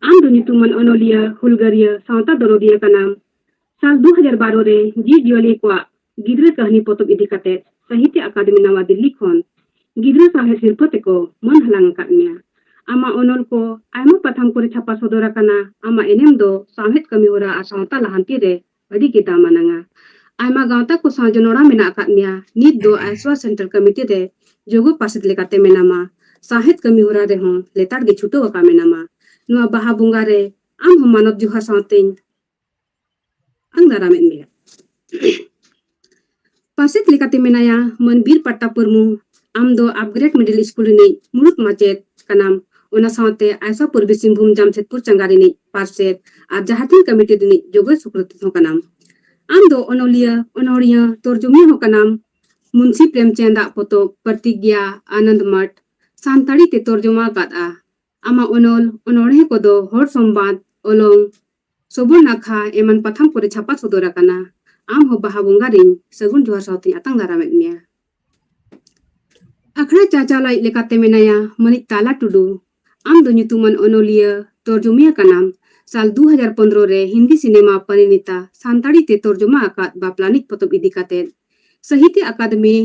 ᱟᱢ ᱫᱚ ᱧᱩᱛᱩᱢᱟᱱ ᱚᱱᱚᱞᱤᱭᱟᱹ, ᱦᱩᱞᱜᱟᱹᱨᱤᱭᱟᱹ, ᱥᱟᱶᱛᱟ ᱫᱚᱨᱚᱫᱤᱭᱟᱹ ᱠᱟᱱᱟᱢ᱾ ᱥᱟᱞ ᱫᱩ ᱦᱟᱡᱟᱨ ᱵᱟᱨᱚ ᱨᱮ ᱡᱤᱣᱤᱡᱤᱭᱟᱹᱞᱤ ᱠᱚᱣᱟᱜ ᱜᱤᱫᱽᱨᱟᱹ ᱠᱟᱹᱦᱱᱤ ᱯᱚᱛᱚᱵ ᱤᱫᱤ ᱠᱟᱛᱮ ᱥᱟᱦᱤᱛᱭᱚ ᱟᱠᱟᱫᱮᱢᱤ ᱱᱟᱣᱟ ᱫᱤᱞᱞᱤ ᱠᱷᱚᱱ ᱜᱤᱫᱽᱨᱟᱹ ᱥᱟᱶᱦᱮᱫ ᱥᱤᱨᱯᱷᱟᱹ ᱛᱮᱠᱚ ᱢᱟᱹᱱ ᱦᱟᱞᱟᱝ ᱟᱠᱟᱫ ᱢᱮᱭᱟ᱾ ᱟᱢᱟᱜ ᱚᱱᱚᱞ ᱠᱚ ᱟᱭᱢᱟ ᱯᱟᱛᱷᱟᱢ ᱠᱚᱨᱮ ᱪᱷᱟᱯᱟ ᱥᱚᱫᱚᱨ ᱟᱠᱟᱱᱟ᱾ ᱟᱢᱟᱜ ᱮᱱᱮᱢ ᱫᱚ ᱥᱟᱶᱦᱮᱫ ᱠᱟᱹᱢᱤ ᱦᱚᱨᱟ ᱟᱨ ᱥᱟᱶᱛᱟ ᱞᱟᱦᱟᱱᱛᱤ ᱨᱮ ᱟᱹᱰᱤ ᱜᱮ ᱫᱟᱢ ᱟᱱᱟᱝᱟ᱾ ᱟᱭᱢᱟ ᱜᱟᱶᱛᱟ ᱠᱚ ᱥᱟᱶ ᱡᱚᱱᱚᱲᱟᱣ ᱢᱮᱱᱟᱜ ᱟᱠᱟᱫ ᱢᱮᱭᱟ᱾ ᱱᱤᱛ ᱫᱚ ᱟᱭᱥᱣᱟ ᱥᱮᱱᱴᱨᱟᱞ ᱠᱚᱢᱤᱴᱤ ᱨᱮ ᱡᱳᱜᱚ ᱯᱟᱨᱥᱮᱛ ᱞᱮᱠᱟᱛᱮ ᱢᱮᱱᱟᱢᱟ᱾ ᱥᱟᱶᱦᱮᱫ ᱠᱟᱹᱢᱤ ᱦᱚᱨᱟ ᱨᱮᱦᱚᱸ ᱞᱮᱛᱟᱲ ᱜᱮ ᱪᱷᱩᱴᱟᱹᱣ ᱟᱠᱟ ᱢᱮᱱᱟᱢᱟ᱾ ᱱᱚᱣᱟ ᱵᱟᱦᱟ ᱵᱚᱸᱜᱟ ᱨᱮ ᱟᱢ ᱦᱚᱸ ᱢᱟᱱᱚᱛ ᱡᱚᱦᱟᱨ ᱥᱟᱶᱛᱮᱧ ᱟᱝ ᱫᱟᱨᱟᱢᱮᱫ ᱢᱮᱭᱟ᱾ ᱯᱟᱨᱥᱮᱛ ᱞᱮᱠᱟᱛᱮ ᱢᱮᱱᱟᱭᱟ ᱢᱟᱹᱱ ᱵᱤᱨ ᱯᱟᱴᱟ ᱯᱩᱨᱢᱩ᱾ ᱟᱢ ᱫᱚ ᱟᱯᱜᱨᱮᱰ ᱢᱤᱰᱤᱞ ᱥᱠᱩᱞ ᱨᱤᱱᱤᱡ ᱢᱩᱬᱩᱫ ᱢᱟᱪᱮᱫ ᱠᱟᱱᱟᱢ᱾ ᱚᱱᱟ ᱥᱟᱶᱛᱮ ᱟᱭᱥᱟ ᱯᱩᱨᱵᱤ ᱥᱤᱝᱵᱷᱩᱢ ᱡᱟᱢᱥᱮᱫᱽᱯᱩᱨ ᱪᱟᱸᱜᱟ ᱨᱤᱱᱤᱡ ᱯᱟᱨᱥᱮᱛ ᱟᱨ ᱡᱟᱦᱟᱸ ᱛᱤᱱ ᱠᱚᱢᱤᱴᱤ ᱨᱤᱱᱤᱡ ᱡᱳᱜᱚ ᱥᱩᱠᱨᱚᱛᱤᱛ ᱦᱚᱸ ᱠᱟᱱᱟᱢ᱾ ᱟᱢ ᱫᱚ ᱚᱱᱚᱞᱤᱭᱟᱹ, ᱚᱱᱚᱲᱤᱭᱟᱹ, ᱛᱚᱨᱡᱚᱢᱤᱭᱟᱹ ᱦᱚᱸ ᱠᱟᱱᱟᱢ᱾ ᱢᱩᱱᱥᱤ ᱯᱨᱮᱢᱪᱟᱸᱫᱽ ᱟᱜ ᱯᱚᱛᱚᱵ ᱯᱨᱚᱛᱤᱜᱽᱭᱟ ᱟᱱᱚᱱᱫ ᱢᱚᱴ ᱥᱟᱱᱛᱟᱲᱤ ᱛᱮ ᱛᱚᱨᱡᱚᱢᱟ ᱟᱠᱟᱫᱼᱟ᱾ ᱟᱢᱟᱜ ᱚᱱᱚᱞ, ᱚᱱᱚᱬᱦᱮ ᱠᱚᱫᱚ ᱦᱚᱲ ᱥᱚᱢᱵᱟᱫ, ᱚᱞᱚᱝ, ᱥᱚᱵᱚᱨ ᱱᱟᱠᱷᱟ ᱮᱢᱟᱱ ᱯᱟᱛᱷᱟᱢ ᱠᱚᱨᱮ ᱪᱷᱟᱯᱟ ᱥᱚᱫᱚᱨ ᱟᱠᱟᱱᱟ᱾ ᱟᱢ ᱦᱚᱸ ᱵᱟᱦᱟ ᱵᱚᱸᱜᱟ ᱨᱤᱧ ᱥᱟᱹᱜᱩᱱ ᱡᱚᱦᱟᱨ ᱥᱟᱶᱛᱮᱧ ᱟᱛᱟᱝ ᱫᱟᱨᱟᱢᱮᱫ ᱢᱮᱭᱟ᱾ ᱟᱠᱷᱲᱟ ᱪᱟᱪᱟᱞᱟᱭᱤᱡ ᱞᱮᱠᱟᱛᱮ ᱢᱮᱱᱟᱭᱟ ᱢᱟᱹᱱᱤᱡ ᱛᱟᱞᱟ ᱴᱩᱰᱩ᱾ ᱟᱢ ᱫᱚ ᱧᱩᱛᱩᱢᱟᱱ ᱚᱱᱚᱞᱤᱭᱟᱹ, ᱛᱚᱨᱡᱚᱢᱤᱭᱟᱹ ᱠᱟᱱᱟᱢ᱾ ᱥᱟᱞ ᱫᱩ ᱦᱟᱡᱟᱨ ᱯᱚᱱᱨᱚ ᱨᱮ ᱦᱤᱱᱫᱤ ᱥᱤᱱᱮᱢᱟ ᱯᱚᱨᱤᱱᱤᱛᱟ ᱥᱟᱱᱛᱟᱲᱤ ᱛᱮ ᱛᱚᱨᱡᱚᱢᱟ ᱟᱠᱟᱫ ᱵᱟᱯᱞᱟᱱᱤᱡ ᱯᱚᱛᱚᱵ ᱤᱫᱤ ᱠᱟᱛᱮ ᱥᱟᱦᱤᱛᱭᱚ ᱟᱠᱟᱫᱮᱢᱤ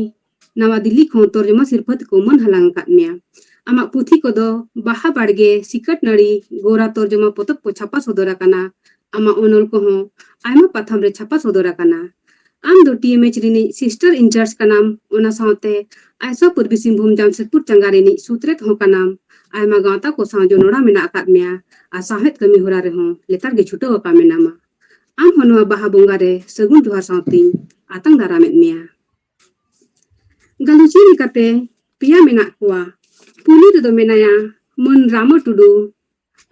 ᱱᱟᱣᱟ ᱫᱤᱞᱞᱤ ᱠᱷᱚᱱ ᱛᱚᱨᱡᱚᱢᱟ ᱥᱤᱨᱯᱷᱟᱹ ᱛᱮᱠᱚ ᱢᱟᱹᱱ ᱦᱟᱞᱟᱝ ᱟᱠᱟᱫ ᱢᱮᱭᱟ᱾ ᱟᱢᱟᱜ ᱯᱩᱛᱷᱤ ᱠᱚᱫᱚ ᱵᱟᱦᱟ ᱵᱟᱲᱜᱮ, ᱥᱤᱠᱟᱹᱴ ᱱᱟᱹᱲᱤ, ᱜᱳᱨᱟ ᱛᱚᱨᱡᱚᱢᱟ ᱯᱚᱛᱚᱵ ᱠᱚ ᱪᱷᱟᱯᱟ ᱥᱚᱫᱚᱨ ᱟᱠᱟᱱᱟ᱾ ᱟᱢᱟᱜ ᱚᱱᱚᱞ ᱠᱚᱦᱚᱸ ᱟᱭᱢᱟ ᱯᱟᱛᱷᱟᱢ ᱨᱮ ᱪᱷᱟᱯᱟ ᱥᱚᱫᱚᱨ ᱟᱠᱟᱱᱟ᱾ ᱟᱢ ᱫᱚ ᱴᱤ ᱮᱢ ᱮᱭᱤᱪ ᱨᱤᱱᱤᱡ ᱥᱤᱥᱴᱟᱨ ᱤᱱᱪᱟᱨᱡᱽ ᱠᱟᱱᱟᱢ᱾ ᱚᱱᱟ ᱥᱟᱶᱛᱮ ᱟᱭᱥᱟ ᱯᱩᱨᱵᱤ ᱥᱤᱝᱵᱷᱩᱢ ᱡᱟᱢᱥᱮᱫᱽᱯᱩᱨ ᱪᱟᱸᱜᱟ ᱨᱤᱱᱤᱡ ᱥᱩᱛᱨᱮᱛ ᱦᱚᱸ ᱠᱟᱱᱟᱢ᱾ ᱟᱭᱢᱟ ᱜᱟᱶᱛᱟ ᱠᱚ ᱥᱟᱶ ᱡᱚᱱᱚᱲᱟᱣ ᱢᱮᱱᱟᱜ ᱟᱠᱟᱫ ᱢᱮᱭᱟ ᱟᱨ ᱥᱟᱶᱦᱮᱫ ᱠᱟᱹᱢᱤ ᱦᱚᱨᱟ ᱨᱮᱦᱚᱸ ᱞᱮᱛᱟᱲ ᱜᱮ ᱪᱷᱩᱴᱟᱹᱣ ᱟᱠᱟ ᱢᱮᱱᱟᱢᱟ᱾ ᱟᱢ ᱦᱚᱸ ᱱᱚᱣᱟ ᱵᱟᱦᱟ ᱵᱚᱸᱜᱟ ᱨᱮ ᱥᱟᱹᱜᱩᱱ ᱡᱚᱦᱟᱨ ᱥᱟᱶᱛᱮᱧ ᱟᱛᱟᱝ ᱫᱟᱨᱟᱢᱮᱫ ᱢᱮᱭᱟ᱾ ᱜᱟᱞᱚᱪᱤᱭᱟᱹ ᱞᱮᱠᱟᱛᱮ ᱯᱮᱭᱟ ᱢᱮᱱᱟᱜ ᱠᱚᱣᱟ᱾ ᱯᱩᱭᱞᱩ ᱨᱮᱫᱚ ᱢᱮᱱᱟᱭᱟ ᱢᱟᱹᱱ ᱨᱟᱢᱚ ᱴᱩᱰᱩ᱾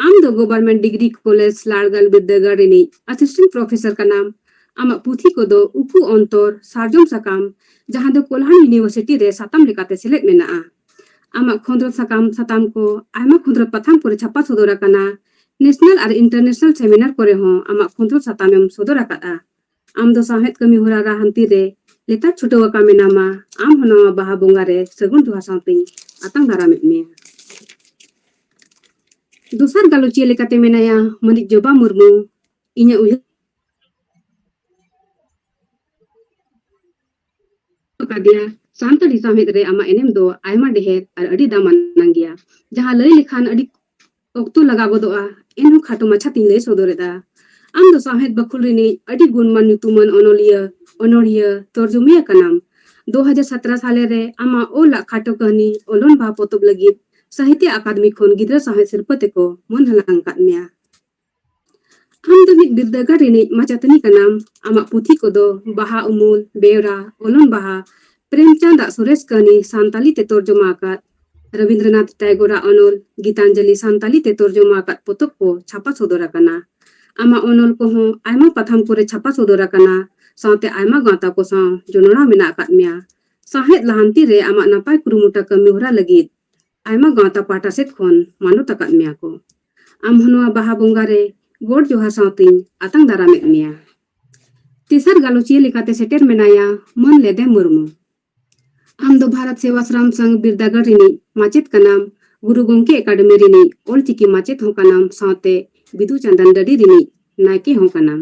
ᱟᱢ ᱫᱚ ᱜᱚᱵᱷᱚᱨᱱᱢᱮᱱᱴ ᱰᱤᱜᱽᱨᱤ ᱠᱚᱞᱮᱡᱽ ᱞᱟᱲᱜᱟᱞ ᱵᱤᱨᱫᱟᱹᱜᱟᱲ ᱨᱤᱱᱤᱡ ᱟᱥᱤᱥᱴᱮᱱᱴ ᱯᱨᱚᱯᱷᱮᱥᱚᱨ ᱠᱟᱱᱟᱢ᱾ ᱟᱢᱟᱜ ᱯᱩᱛᱷᱤ ᱠᱚᱫᱚ ᱩᱠᱩ ᱚᱱᱛᱚᱨ, ᱥᱟᱨᱡᱚᱢ ᱥᱟᱠᱟᱢ, ᱡᱟᱦᱟᱸ ᱫᱚ ᱠᱳᱞᱦᱟᱱ ᱤᱭᱩᱱᱤᱵᱷᱟᱨᱥᱤᱴᱤ ᱨᱮ ᱥᱟᱛᱟᱢ ᱞᱮᱠᱟᱛᱮ ᱥᱮᱞᱮᱫ ᱢᱮᱱᱟᱜᱼᱟ᱾ ᱟᱢᱟᱜ ᱠᱷᱚᱸᱫᱽᱨᱚᱸᱫᱽ ᱥᱟᱠᱟᱢ ᱥᱟᱛᱟᱢ ᱠᱚ ᱟᱭᱢᱟ ᱠᱷᱚᱸᱫᱽᱨᱚᱸᱫᱽ ᱯᱟᱛᱷᱟᱢ ᱠᱚᱨᱮ ᱪᱷᱟᱯᱟ ᱥᱚᱫᱚᱨ ᱟᱠᱟᱱᱟ᱾ ᱱᱮᱥᱱᱟᱞ ᱟᱨ ᱤᱱᱴᱟᱨᱱᱮᱥᱱᱟᱞ ᱥᱮᱢᱤᱱᱟᱨ ᱠᱚᱨᱮ ᱦᱚᱸ ᱟᱢᱟᱜ ᱠᱷᱚᱸᱫᱽᱨᱚᱸᱫᱽ ᱥᱟᱛᱟᱢ ᱮᱢ ᱥᱚᱫᱚᱨ ᱟᱠᱟᱫᱼᱟ᱾ ᱟᱢ ᱫᱚ ᱥᱟᱶᱦᱮᱫ ᱠᱟᱹᱢᱤ ᱦᱚᱨᱟ ᱞᱟᱦᱟᱱᱛᱤ ᱨᱮ ᱞᱮᱛᱟᱲ ᱪᱷᱩᱴᱟᱹᱣ ᱟᱠᱟ ᱢᱮᱱᱟᱢᱟ᱾ ᱟᱢ ᱦᱚᱸ ᱱᱚᱣᱟ ᱵᱟᱦᱟ ᱵᱚᱸᱜᱟ ᱨᱮ ᱥᱟᱹᱜᱩᱱ ᱡᱚᱦᱟᱨ ᱥᱟᱶᱛᱮᱧ ᱟᱛᱟᱝ ᱫᱟᱨᱟᱢᱮᱫ ᱢᱮᱭᱟ᱾ ᱫᱚᱥᱟᱨ ᱜᱟᱞᱚᱪᱤᱭᱟᱹ ᱞᱮᱠᱟᱛᱮ ᱢᱮᱱᱟᱭᱟ ᱢᱟᱹᱱᱤᱡ ᱡᱚᱵᱟ ᱢᱩᱨᱢᱩ᱾ ᱤᱧᱟᱹᱜ ᱩᱭᱦᱟᱹᱨ ᱟᱠᱟᱫᱮᱭᱟ, ᱥᱟᱱᱛᱟᱲᱤ ᱥᱟᱶᱦᱮᱫ ᱨᱮ ᱟᱢᱟᱜ ᱮᱱᱮᱢ ᱫᱚ ᱟᱭᱢᱟ ᱰᱷᱮᱨ ᱟᱨ ᱟᱹᱰᱤ ᱫᱟᱢᱟᱱᱟᱝ ᱜᱮᱭᱟ, ᱡᱟᱦᱟᱸ ᱞᱟᱹᱭ ᱞᱮᱠᱷᱟᱱ ᱟᱹᱰᱤ ᱚᱠᱛᱚ ᱞᱟᱜᱟᱣ ᱜᱚᱫᱚᱜᱼᱟ, ᱮᱱᱦᱚᱸ ᱠᱷᱟᱴᱚ ᱢᱟᱪᱷᱟ ᱛᱤᱧ ᱞᱟᱹᱭ ᱥᱚᱫᱚᱨ ᱮᱫᱟ᱾ ᱟᱢ ᱫᱚ ᱥᱟᱶᱦᱮᱫ ᱵᱟᱹᱠᱷᱩᱞ ᱨᱤᱱᱤᱡ ᱟᱹᱰᱤ ᱜᱩᱱᱢᱟᱱ ᱧᱩᱛᱩᱢᱟᱱ ᱚᱱᱚᱞᱤᱭᱟᱹ, ᱚᱱᱚᱬᱦᱤᱭᱟᱹ, ᱛᱚᱨᱡᱚᱢᱤᱭᱟᱹ ᱠᱟᱱᱟᱢ᱾ ᱫᱩ ᱦᱟᱡᱟᱨ ᱥᱟᱛᱨᱟ ᱥᱟᱞᱮ ᱨᱮ ᱟᱢᱟᱜ ᱚᱞᱟᱜ ᱠᱷᱟᱴᱚ ᱠᱟᱹᱦᱱᱤ ᱚᱞᱚᱱ ᱵᱟᱦᱟ ᱯᱚᱛᱚᱵ ᱞᱟᱹᱜᱤᱫ ᱥᱟᱦᱤᱛᱭᱚ ᱟᱠᱟᱫᱮᱢᱤ ᱠᱷᱚᱱ ᱜᱤᱫᱽᱨᱟᱹ ᱥᱟᱶᱦᱮᱫ ᱥᱤᱨᱯᱟᱹ ᱛᱮᱠᱚ ᱢᱟᱹᱱ ᱦᱟᱞᱟᱝ ᱟᱠᱟᱫ ᱢᱮᱭᱟ᱾ ᱟᱢ ᱫᱚ ᱢᱤᱫ ᱵᱤᱨᱫᱟᱹᱜᱟᱲ ᱨᱤᱱᱤᱡ ᱢᱟᱪᱮᱛᱟᱹᱱᱤ ᱠᱟᱱᱟᱢ᱾ ᱟᱢᱟᱜ ᱯᱩᱛᱷᱤ ᱠᱚᱫᱚ ᱵᱟᱦᱟ ᱩᱢᱩᱞ, ᱵᱮᱣᱨᱟ, ᱚᱞᱚᱱ ᱵᱟᱦᱟ, ᱯᱨᱮᱢᱪᱟᱸᱫᱽ ᱟᱜ ᱥᱚᱨᱮᱥ ᱠᱟᱹᱦᱱᱤ ᱥᱟᱱᱛᱟᱞᱤ ᱛᱮ ᱛᱚᱨᱡᱚᱢᱟ ᱟᱠᱟᱫ, ᱨᱚᱵᱤᱱᱫᱨᱚᱱᱟᱛᱷ ᱴᱮᱜᱳᱨᱟᱜ ᱚᱱᱚᱞ ᱜᱤᱛᱟᱧᱡᱚᱞᱤ ᱥᱟᱱᱛᱟᱞᱤ ᱛᱮ ᱛᱚᱨᱡᱚᱢᱟ ᱟᱠᱟᱫ ᱯᱚᱛᱚᱵ ᱠᱚ ᱪᱷᱟᱯᱟ ᱥᱚᱫᱚᱨ ᱟᱠᱟᱱᱟ᱾ ᱟᱢᱟᱜ ᱚᱱᱚᱞ ᱠᱚᱦᱚᱸ ᱟᱭᱢᱟ ᱯᱟᱛᱷᱟᱢ ᱠᱚᱨᱮ ᱪᱷᱟᱯᱟ ᱥᱚᱫᱚᱨ ᱟᱠᱟᱱᱟ, ᱥᱟᱶᱛᱮ ᱟᱭᱢᱟ ᱜᱟᱶᱛᱟ ᱠᱚ ᱥᱟᱶ ᱡᱚᱱᱚᱲᱟᱣ ᱢᱮᱱᱟᱜ ᱟᱠᱟᱫ ᱢᱮᱭᱟ᱾ ᱥᱟᱶᱦᱮᱫ ᱞᱟᱦᱟᱱᱛᱤ ᱨᱮ ᱟᱢᱟᱜ ᱱᱟᱯᱟᱭ ᱠᱩᱨᱩᱢᱩᱴᱩ ᱠᱟᱹᱢᱤ ᱦᱚᱨᱟ ᱞᱟᱹᱜᱤᱫ ᱟᱭᱢᱟ ᱜᱟᱶᱛᱟ ᱯᱟᱦᱴᱟ ᱥᱮᱫ ᱠᱷᱚᱱ ᱢᱟᱱᱚᱛ ᱟᱠᱟᱫ ᱢᱮᱭᱟ ᱠᱚ᱾ ᱟᱢ ᱦᱚᱸ ᱱᱚᱣᱟ ᱵᱟᱦᱟ ᱵᱚᱸᱜᱟ ᱨᱮ ᱜᱚᱰ ᱡᱚᱦᱟᱨ ᱥᱟᱶᱛᱮᱧ ᱟᱛᱟᱝ ᱫᱟᱨᱟᱢᱮᱫ ᱢᱮᱭᱟ᱾ ᱛᱮᱥᱟᱨ ᱜᱟᱞᱚᱪᱤᱭᱟᱹ ᱞᱮᱠᱟᱛᱮ ᱥᱮᱴᱮᱨ ᱢᱮᱱᱟᱭᱟ ᱢᱟᱹᱱ ᱞᱮᱫᱮ ᱢᱩᱨᱢᱩ᱾ ᱟᱢ ᱫᱚ ᱵᱷᱟᱨᱚᱛ ᱥᱮᱵᱟᱥᱨᱟᱢ ᱥᱚᱝᱜᱷ ᱵᱤᱨᱫᱟᱹᱜᱟᱲ ᱨᱤᱱᱤᱡ ᱢᱟᱪᱮᱛ ᱠᱟᱱᱟᱢ, ᱜᱩᱨᱩ ᱜᱚᱢᱠᱮ ᱮᱠᱟᱰᱮᱢᱤ ᱨᱤᱱᱤᱡ ᱚᱞᱪᱤᱠᱤ ᱢᱟᱪᱮᱛ ᱦᱚᱸ ᱠᱟᱱᱟᱢ, ᱥᱟᱶᱛᱮ ᱵᱤᱫᱩ ᱪᱟᱸᱫᱟᱱ ᱰᱟᱹᱰᱤ ᱨᱤᱱᱤᱡ ᱱᱟᱭᱠᱮ ᱦᱚᱸ ᱠᱟᱱᱟᱢ᱾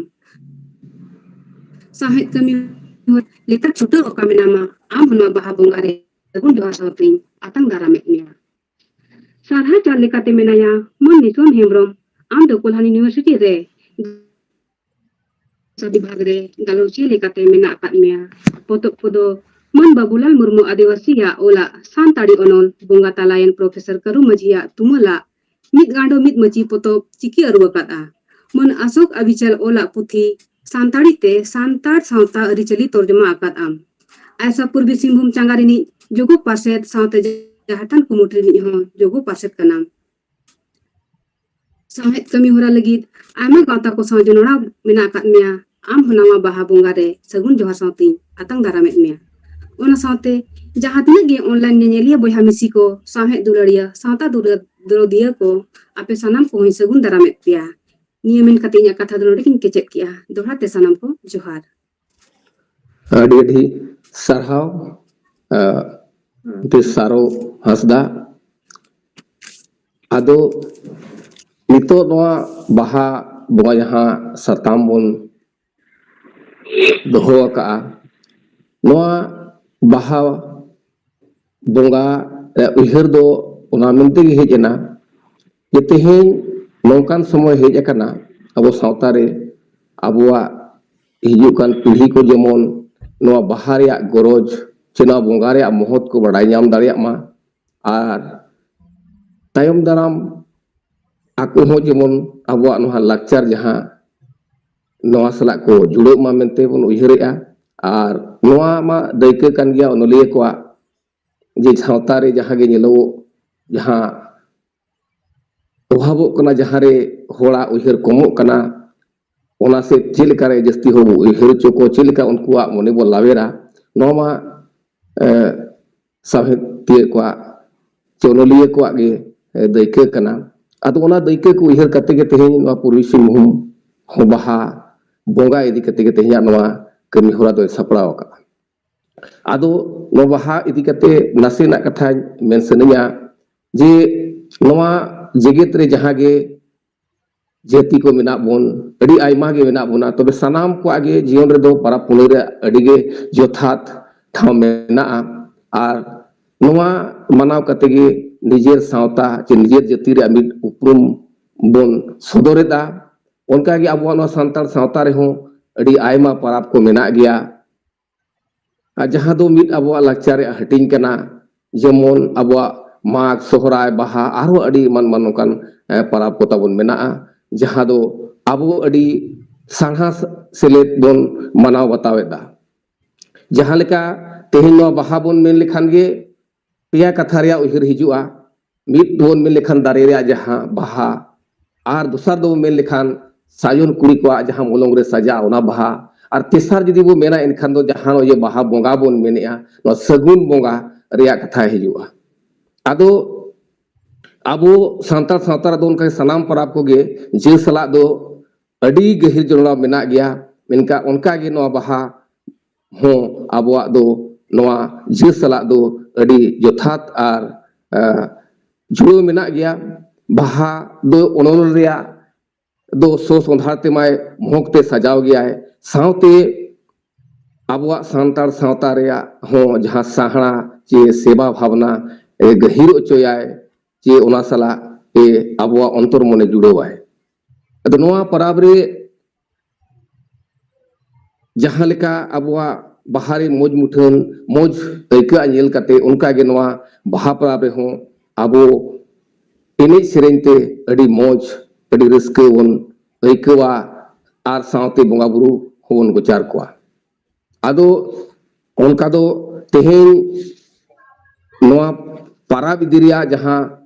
ᱥᱟᱶᱦᱮᱫ ᱠᱟᱹᱢᱤ ᱞᱮᱛᱟᱲ ᱪᱷᱩᱴᱟᱹᱣ ᱚᱠᱟ ᱢᱮᱱᱟᱢᱟ, ᱟᱢ ᱦᱚᱸ ᱱᱚᱣᱟ ᱵᱟᱦᱟ ᱵᱚᱸᱜᱟ ᱨᱮ ᱥᱟᱹᱜᱩᱱ ᱡᱚᱦᱟᱨ ᱥᱟᱶᱛᱮᱧ ᱟᱛᱟᱝ ᱫᱟᱨᱟᱢᱮᱫ ᱢᱮᱭᱟ᱾ ᱥᱟᱨᱦᱟᱣ ᱪᱟᱞ ᱞᱮᱠᱟᱛᱮ ᱢᱮᱱᱟᱭᱟ ᱢᱟᱹᱱ ᱱᱤᱥᱚᱱ ᱦᱮᱢᱵᱽᱨᱚᱢ᱾ ᱟᱢ ᱫᱚ ᱠᱚᱞᱦᱟᱱ ᱤᱭᱩᱱᱤᱵᱷᱟᱨᱥᱤᱴᱤ ᱨᱮ ᱵᱷᱟᱥᱟ ᱵᱤᱵᱷᱟᱜᱽ ᱨᱮ ᱜᱟᱞᱚᱪᱤᱭᱟᱹ ᱞᱮᱠᱟᱛᱮ ᱢᱮᱱᱟᱜ ᱟᱠᱟᱫ ᱢᱮᱭᱟ᱾ ᱯᱚᱛᱚᱵ ᱠᱚᱫᱚ ᱢᱟᱹᱱ ᱵᱟᱵᱩᱞᱟᱞ ᱢᱩᱨᱢᱩ ᱟᱹᱫᱤᱵᱟᱹᱥᱤᱭᱟᱜ ᱚᱞᱟᱜ ᱥᱟᱱᱛᱟᱲᱤ ᱚᱱᱚᱞ, ᱵᱚᱸᱜᱟ ᱛᱟᱞᱟᱭᱮᱱ ᱯᱨᱚᱯᱷᱮᱥᱚᱨ ᱠᱟᱹᱨᱩ ᱢᱟᱹᱡᱷᱤᱭᱟᱜ ᱛᱩᱢᱟᱹᱞᱟᱜ ᱢᱤᱫ ᱜᱟᱸᱰᱚ ᱢᱤᱫ ᱢᱟᱹᱪᱤ ᱯᱚᱛᱚᱵ ᱪᱤᱠᱤ ᱟᱹᱨᱩ ᱟᱠᱟᱫᱼᱟ᱾ ᱢᱟᱹᱱ ᱟᱥᱳᱠ ᱟᱵᱤᱪᱟᱞ ᱚᱞᱟᱜ ᱯᱩᱛᱷᱤ ᱥᱟᱱᱛᱟᱲᱤ ᱛᱮ ᱥᱟᱱᱛᱟᱲ ᱥᱟᱶᱛᱟ ᱟᱹᱨᱤᱪᱟᱹᱞᱤ ᱛᱚᱨᱡᱚᱢᱟ ᱟᱠᱟᱫ ᱟᱢ᱾ ᱟᱭᱥᱟ ᱯᱩᱨᱵᱤ ᱥᱤᱝᱵᱷᱩᱢ ᱪᱟᱸᱜᱟ ᱨᱤᱱᱤᱡ ᱡᱳᱜᱚ ᱯᱟᱨᱥᱮᱛ ᱥᱟᱶᱛᱮ ᱡᱟᱦᱮᱨ ᱛᱷᱟᱱ ᱠᱩᱢᱩᱴ ᱨᱤᱱᱤᱡ ᱦᱚᱸ ᱡᱳᱜᱚ ᱯᱟᱨᱥᱮᱛ ᱠᱟᱱᱟᱢ᱾ ᱥᱟᱶᱦᱮᱫ ᱠᱟᱹᱢᱤ ᱦᱚᱨᱟ ᱞᱟᱹᱜᱤᱫ ᱟᱭᱢᱟ ᱜᱟᱶᱛᱟ ᱠᱚ ᱥᱟᱶ ᱡᱚᱱᱚᱲᱟᱣ ᱢᱮᱱᱟᱜ ᱟᱠᱟᱫ ᱢᱮᱭᱟ᱾ ᱟᱢ ᱦᱚᱸ ᱱᱟᱣᱟ ᱵᱟᱦᱟ ᱵᱚᱸᱜᱟ ᱨᱮ ᱥᱟᱹᱜᱩᱱ ᱡᱚᱦᱟᱨ ᱥᱟᱶᱛᱮᱧ ᱟᱛᱟᱝ ᱫᱟᱨᱟᱢᱮᱫ ᱢᱮᱭᱟ᱾ ᱚᱱᱟ ᱥᱟᱶᱛᱮ ᱡᱟᱦᱟᱸ ᱛᱤᱱᱟᱹᱜ ᱜᱮ online ᱧᱮᱧᱮᱞᱤᱭᱟᱹ ᱵᱚᱭᱦᱟ ᱢᱤᱥᱤ ᱠᱚ, ᱥᱟᱶᱦᱮᱫ ᱫᱩᱞᱟᱹᱲᱤᱭᱟᱹ, ᱥᱟᱶᱛᱟ ᱫᱩᱞᱟᱹᱲ ᱫᱚᱨᱚᱫᱤᱭᱟᱹ ᱠᱚ, ᱟᱯᱮ ᱥᱟᱱᱟᱢ ᱠᱚᱦᱚᱸᱧ ᱥᱟᱹᱜᱩᱱ ᱫᱟᱨᱟᱢᱮᱫ ᱯᱮᱭᱟ᱾ ᱱᱤᱭᱟᱹ ᱢᱮᱱ ᱠᱟᱛᱮ ᱤᱧᱟᱹᱜ ᱠᱟᱛᱷᱟ ᱫᱚ ᱱᱚᱰᱮ ᱜᱤᱧ ᱠᱮᱪᱮᱫ ᱠᱮᱜᱼᱟ᱾ ᱫᱚᱦᱲᱟ ᱛᱮ ᱥᱟᱱᱟᱢ ᱠᱚ ᱡᱚᱦᱟᱨ᱾ ᱟᱹᱰᱤ ᱟᱹᱰᱤ ᱥᱟᱨᱦᱟᱣ, ᱟᱸ, ᱢᱤᱥᱮᱥ ᱥᱟᱨᱚ ᱦᱟᱸᱥᱫᱟ᱾ ᱟᱫᱚ ᱱᱤᱛᱚᱜ ᱱᱚᱣᱟ ᱵᱟᱦᱟ ᱵᱚᱸᱜᱟ ᱡᱟᱦᱟᱸ ᱥᱟᱛᱟᱢ ᱵᱚᱱ ᱫᱚᱦᱚ ᱟᱠᱟᱫᱼᱟ, ᱱᱚᱣᱟ ᱵᱟᱦᱟ ᱵᱚᱸᱜᱟ ᱨᱮᱭᱟᱜ ᱩᱭᱦᱟᱹᱨ ᱫᱚ ᱚᱱᱟ ᱢᱮᱱᱛᱮ ᱜᱮ ᱦᱮᱡ ᱮᱱᱟ ᱡᱮ ᱛᱮᱦᱮᱧ ᱱᱚᱝᱠᱟᱱ ᱥᱚᱢᱚᱭ ᱦᱮᱡ ᱟᱠᱟᱱᱟ, ᱟᱵᱚ ᱥᱟᱶᱛᱟ ᱨᱮ ᱟᱵᱚᱣᱟᱜ ᱦᱤᱡᱩᱜ ᱠᱟᱱ ᱯᱤᱲᱦᱤ ᱠᱚ ᱡᱮᱢᱚᱱ ᱱᱚᱣᱟ ᱵᱟᱦᱟ ᱨᱮᱭᱟᱜ ᱜᱚᱨᱚᱡᱽ ᱪᱮ ᱱᱚᱣᱟ ᱵᱚᱸᱜᱟ ᱨᱮᱭᱟᱜ ᱢᱚᱦᱚᱛ ᱠᱚ ᱵᱟᱰᱟᱭ ᱧᱟᱢ ᱫᱟᱲᱮᱭᱟᱜ ᱢᱟ, ᱟᱨ ᱛᱟᱭᱚᱢ ᱫᱟᱨᱟᱢ ᱟᱠᱚ ᱦᱚᱸ ᱡᱮᱢᱚᱱ ᱟᱵᱚᱣᱟᱜ ᱱᱚᱣᱟ ᱞᱟᱠᱪᱟᱨ ᱡᱟᱦᱟᱸ ᱱᱚᱣᱟ ᱥᱟᱞᱟᱜ ᱠᱚ ᱡᱩᱲᱟᱹᱜ ᱢᱟ ᱢᱮᱱᱛᱮ ᱵᱚᱱ ᱩᱭᱦᱟᱹᱨᱮᱜᱼᱟ᱾ ᱟᱨ ᱱᱚᱣᱟ ᱢᱟ ᱫᱟᱹᱭᱠᱟᱹ ᱠᱟᱱ ᱜᱮᱭᱟ ᱚᱱᱚᱞᱤᱭᱟᱹ ᱠᱚᱣᱟᱜ, ᱡᱮ ᱥᱟᱶᱛᱟ ᱨᱮ ᱡᱟᱦᱟᱸ ᱜᱮ ᱧᱮᱞᱚᱜᱚᱜ, ᱡᱟᱦᱟᱸ ᱚᱵᱷᱟᱵᱚᱜ ᱠᱟᱱᱟ, ᱡᱟᱦᱟᱸ ᱨᱮ ᱦᱚᱲᱟᱜ ᱩᱭᱦᱟᱹᱨ ᱠᱚᱢᱚᱜ ᱠᱟᱱᱟ, ᱚᱱᱟ ᱥᱮᱫ ᱪᱮᱫ ᱞᱮᱠᱟᱨᱮ ᱡᱟᱹᱥᱛᱤ ᱦᱚᱲ ᱵᱚ ᱩᱭᱦᱟᱹᱨ ᱦᱚᱪᱚ ᱠᱚᱣᱟ, ᱪᱮᱫ ᱞᱮᱠᱟ ᱩᱱᱠᱩᱣᱟᱜ ᱢᱚᱱᱮ ᱵᱚ ᱞᱟᱣᱮᱨᱟ, ᱱᱚᱣᱟ ᱢᱟ ᱮ, ᱥᱟᱶᱦᱮᱫᱤᱭᱟᱹ ᱠᱚᱣᱟᱜ ᱪᱮ ᱚᱱᱚᱞᱤᱭᱟᱹ ᱠᱚᱣᱟᱜ ᱜᱮ ᱮ, ᱫᱟᱹᱭᱠᱟᱹ ᱠᱟᱱᱟ᱾ ᱟᱫᱚ ᱚᱱᱟ ᱫᱟᱹᱭᱠᱟᱹ ᱠᱚ ᱩᱭᱦᱟᱹᱨ ᱠᱟᱛᱮ ᱜᱮ ᱛᱮᱦᱮᱧ ᱱᱚᱣᱟ ᱯᱩᱨᱵᱤ ᱥᱤᱝᱵᱷᱩᱢ ᱦᱚᱸ ᱵᱟᱦᱟ ᱵᱚᱸᱜᱟ ᱤᱫᱤ ᱠᱟᱛᱮ ᱜᱮ ᱛᱮᱦᱮᱧᱟᱜ ᱱᱚᱣᱟ ᱠᱟᱹᱢᱤ ᱦᱚᱨᱟ ᱫᱚᱭ ᱥᱟᱯᱲᱟᱣ ᱟᱠᱟᱫᱼᱟ᱾ ᱟᱫᱚ ᱱᱚᱣᱟ ᱵᱟᱦᱟ ᱤᱫᱤ ᱠᱟᱛᱮ ᱱᱟᱥᱮᱱᱟᱜ ᱠᱟᱛᱷᱟᱧ ᱢᱮᱱ ᱥᱟᱱᱟᱧᱟ, ᱡᱮ ᱱᱚᱣᱟ ᱡᱮᱜᱮᱛ ᱨᱮ ᱡᱟᱦᱟᱸ ᱜᱮ ᱡᱟᱹᱛᱤ ᱠᱚ ᱢᱮᱱᱟᱜ ᱵᱚᱱ, ᱟᱹᱰᱤ ᱟᱭᱢᱟ ᱜᱮ ᱢᱮᱱᱟᱜ ᱵᱚᱱᱟ, ᱛᱚᱵᱮ ᱥᱟᱱᱟᱢ ᱠᱚᱣᱟᱜ ᱜᱮ ᱡᱤᱭᱚᱱ ᱨᱮᱫᱚ ᱯᱚᱨᱚᱵᱽ ᱯᱩᱱᱟᱹᱭ ᱨᱮ ᱟᱹᱰᱤ ᱜᱮ ᱡᱚᱛᱷᱟᱛ ᱴᱷᱟᱶ ᱢᱮᱱᱟᱜᱼᱟ᱾ ᱟᱨ ᱱᱚᱣᱟ ᱢᱟᱱᱟᱣ ᱠᱟᱛᱮ ᱜᱮ ᱱᱤᱡᱮᱨ ᱥᱟᱶᱛᱟ ᱪᱮ ᱱᱤᱡᱮᱨ ᱡᱟᱹᱛᱤ ᱨᱮᱭᱟᱜ ᱢᱤᱫ ᱩᱯᱨᱩᱢ ᱵᱚᱱ ᱥᱚᱫᱚᱨᱮᱫᱟ᱾ ᱚᱱᱠᱟᱜᱮ ᱟᱵᱚᱣᱟᱜ ᱱᱚᱣᱟ ᱥᱟᱱᱛᱟᱲ ᱥᱟᱶᱛᱟ ᱨᱮᱦᱚᱸ ᱟᱹᱰᱤ ᱟᱭᱢᱟ ᱯᱚᱨᱚᱵᱽ ᱠᱚ ᱢᱮᱱᱟᱜ ᱜᱮᱭᱟ, ᱟᱨ ᱡᱟᱦᱟᱸ ᱫᱚ ᱢᱤᱫ ᱟᱵᱚᱣᱟᱜ ᱞᱟᱠᱪᱟᱨ ᱨᱮᱭᱟᱜ ᱦᱟᱹᱴᱤᱧ ᱠᱟᱱᱟ᱾ ᱡᱮᱢᱚᱱ ᱟᱵᱚᱣᱟᱜ ᱢᱟᱜᱽ, ᱥᱚᱦᱨᱟᱭ, ᱵᱟᱦᱟ, ᱟᱨᱦᱚᱸ ᱟᱹᱰᱤ ᱮᱢᱟᱱ ᱮᱢᱟᱱ ᱱᱚᱝᱠᱟᱱ ᱮ, ᱯᱚᱨᱚᱵᱽ ᱠᱚ ᱛᱟᱵᱚᱱ ᱢᱮᱱᱟᱜᱼᱟ, ᱡᱟᱦᱟᱸ ᱫᱚ ᱟᱵᱚ ᱟᱹᱰᱤ ᱥᱟᱨᱦᱟ ᱥᱮᱞᱮᱫ ᱵᱚᱱ ᱢᱟᱱᱟᱣ ᱵᱟᱛᱟᱣᱮᱫᱟ᱾ ᱡᱟᱦᱟᱸ ᱞᱮᱠᱟ ᱛᱮᱦᱮᱧ ᱱᱚᱣᱟ ᱵᱟᱦᱟ ᱵᱚᱱ ᱢᱮᱱ ᱞᱮᱠᱷᱟᱱ ᱜᱮ ᱯᱮᱭᱟ ᱠᱟᱛᱷᱟ ᱨᱮᱭᱟᱜ ᱩᱭᱦᱟᱹᱨ ᱦᱤᱡᱩᱜᱼᱟ᱾ ᱢᱤᱫ ᱵᱚᱱ ᱢᱮᱱ ᱞᱮᱠᱷᱟᱱ ᱫᱟᱨᱮ ᱨᱮᱭᱟᱜ ᱡᱟᱦᱟᱸ ᱵᱟᱦᱟ, ᱟᱨ ᱫᱚᱥᱟᱨ ᱫᱚᱵᱚᱱ ᱢᱮᱱ ᱞᱮᱠᱷᱟᱱ ᱥᱟᱡᱚᱱ ᱠᱩᱲᱤ ᱠᱚᱣᱟᱜ ᱡᱟᱦᱟᱸ ᱢᱚᱞᱚᱝ ᱨᱮ ᱥᱟᱡᱟᱜᱼᱟ ᱚᱱᱟ ᱵᱟᱦᱟ, ᱟᱨ ᱛᱮᱥᱟᱨ ᱡᱩᱫᱤ ᱵᱚᱱ ᱢᱮᱱᱟ ᱮᱱᱠᱷᱟᱱ ᱫᱚ ᱡᱟᱦᱟᱸ ᱱᱚᱜᱼᱚᱭ ᱡᱮ ᱵᱟᱦᱟ ᱵᱚᱸᱜᱟ ᱵᱚᱱ ᱢᱮᱱᱮᱫᱼᱟ, ᱱᱚᱣᱟ ᱥᱟᱹᱜᱩᱱ ᱵᱚᱸᱜᱟ ᱨᱮᱭᱟᱜ ᱠᱟᱛᱷᱟ ᱦᱤᱡᱩᱜᱼᱟ᱾ ᱟᱫᱚ ᱟᱵᱚ ᱥᱟᱱᱛᱟᱲ ᱥᱟᱶᱛᱟ ᱨᱮᱫᱚ ᱚᱱᱠᱟ ᱥᱟᱱᱟᱢ ᱯᱚᱨᱚᱵᱽ ᱠᱚᱜᱮ ᱡᱟᱹ ᱥᱟᱞᱟᱜ ᱫᱚ ᱟᱹᱰᱤ ᱜᱟᱹᱦᱤᱨ ᱡᱚᱲᱟᱣ ᱢᱮᱱᱟᱜ ᱜᱮᱭᱟ᱾ ᱢᱮᱱᱠᱷᱟᱱ ᱚᱱᱠᱟᱜᱮ ᱱᱚᱣᱟ ᱵᱟᱦᱟ ᱦᱚᱸ ᱟᱵᱚᱣᱟᱜ ᱫᱚ ᱱᱚᱣᱟ ᱡᱟᱹ ᱥᱟᱞᱟᱜ ᱫᱚ ᱟᱹᱰᱤ ᱡᱚᱛᱷᱟᱛ ᱟᱨ ᱮ, ᱡᱩᱲᱟᱹᱣ ᱢᱮᱱᱟᱜ ᱜᱮᱭᱟ᱾ ᱵᱟᱦᱟ ᱫᱚ ᱚᱱᱚᱞ ᱨᱮᱭᱟᱜ ᱫᱚ ᱥᱚ ᱥᱚᱸᱫᱷᱟᱲ ᱛᱮᱢᱟᱭ ᱢᱚᱦᱚᱠ ᱛᱮ ᱥᱟᱡᱟᱣ ᱜᱮᱭᱟᱭ, ᱥᱟᱶᱛᱮ ᱟᱵᱚᱣᱟᱜ ᱥᱟᱱᱛᱟᱲ ᱥᱟᱶᱛᱟ ᱨᱮᱭᱟᱜ ᱦᱚᱸ ᱡᱟᱦᱟᱸ ᱥᱟᱦᱲᱟ ᱪᱮ ᱥᱮᱵᱟ ᱵᱷᱟᱵᱽᱱᱟ ᱮ, ᱜᱟᱹᱦᱤᱨ ᱦᱚᱪᱚᱭᱟᱭ, ᱪᱮ ᱚᱱᱟ ᱥᱟᱞᱟᱜ ᱮ, ᱟᱵᱚᱣᱟᱜ ᱚᱱᱛᱚᱨ ᱢᱚᱱᱮ ᱡᱩᱲᱟᱹᱣᱟᱭ᱾ ᱟᱫᱚ ᱱᱚᱣᱟ ᱯᱚᱨᱚᱵᱽ ᱨᱮ ᱡᱟᱦᱟᱸ ᱞᱮᱠᱟ ᱟᱵᱚᱣᱟᱜ ᱵᱟᱦᱟ ᱨᱮ ᱢᱚᱡᱽ ᱢᱩᱴᱷᱟᱹᱱ, ᱢᱚᱡᱽ ᱟᱹᱭᱠᱟᱹᱜᱼᱟ ᱧᱮᱞ ᱠᱟᱛᱮ, ᱚᱱᱠᱟ ᱜᱮ ᱱᱚᱣᱟ ᱵᱟᱦᱟ ᱯᱚᱨᱚᱵᱽ ᱨᱮᱦᱚᱸ ᱟᱵᱚ ᱮᱱᱮᱡ ᱥᱮᱨᱮᱧ ᱛᱮ ᱟᱹᱰᱤ ᱢᱚᱡᱽ, ᱟᱹᱰᱤ ᱨᱟᱹᱥᱠᱟᱹ ᱵᱚᱱ ᱟᱹᱭᱠᱟᱹᱣᱟ ᱟᱨ ᱥᱟᱶᱛᱮ ᱵᱚᱸᱜᱟ ᱵᱩᱨᱩ ᱦᱚᱸᱵᱚᱱ ᱜᱚᱪᱟᱨ ᱠᱚᱣᱟ᱾ ᱟᱫᱚ ᱚᱱᱠᱟ ᱫᱚ ᱛᱮᱦᱮᱧ ᱱᱚᱣᱟ ᱯᱟᱨᱟᱵᱽ ᱤᱫᱤ ᱨᱮᱭᱟᱜ ᱡᱟᱦᱟᱸ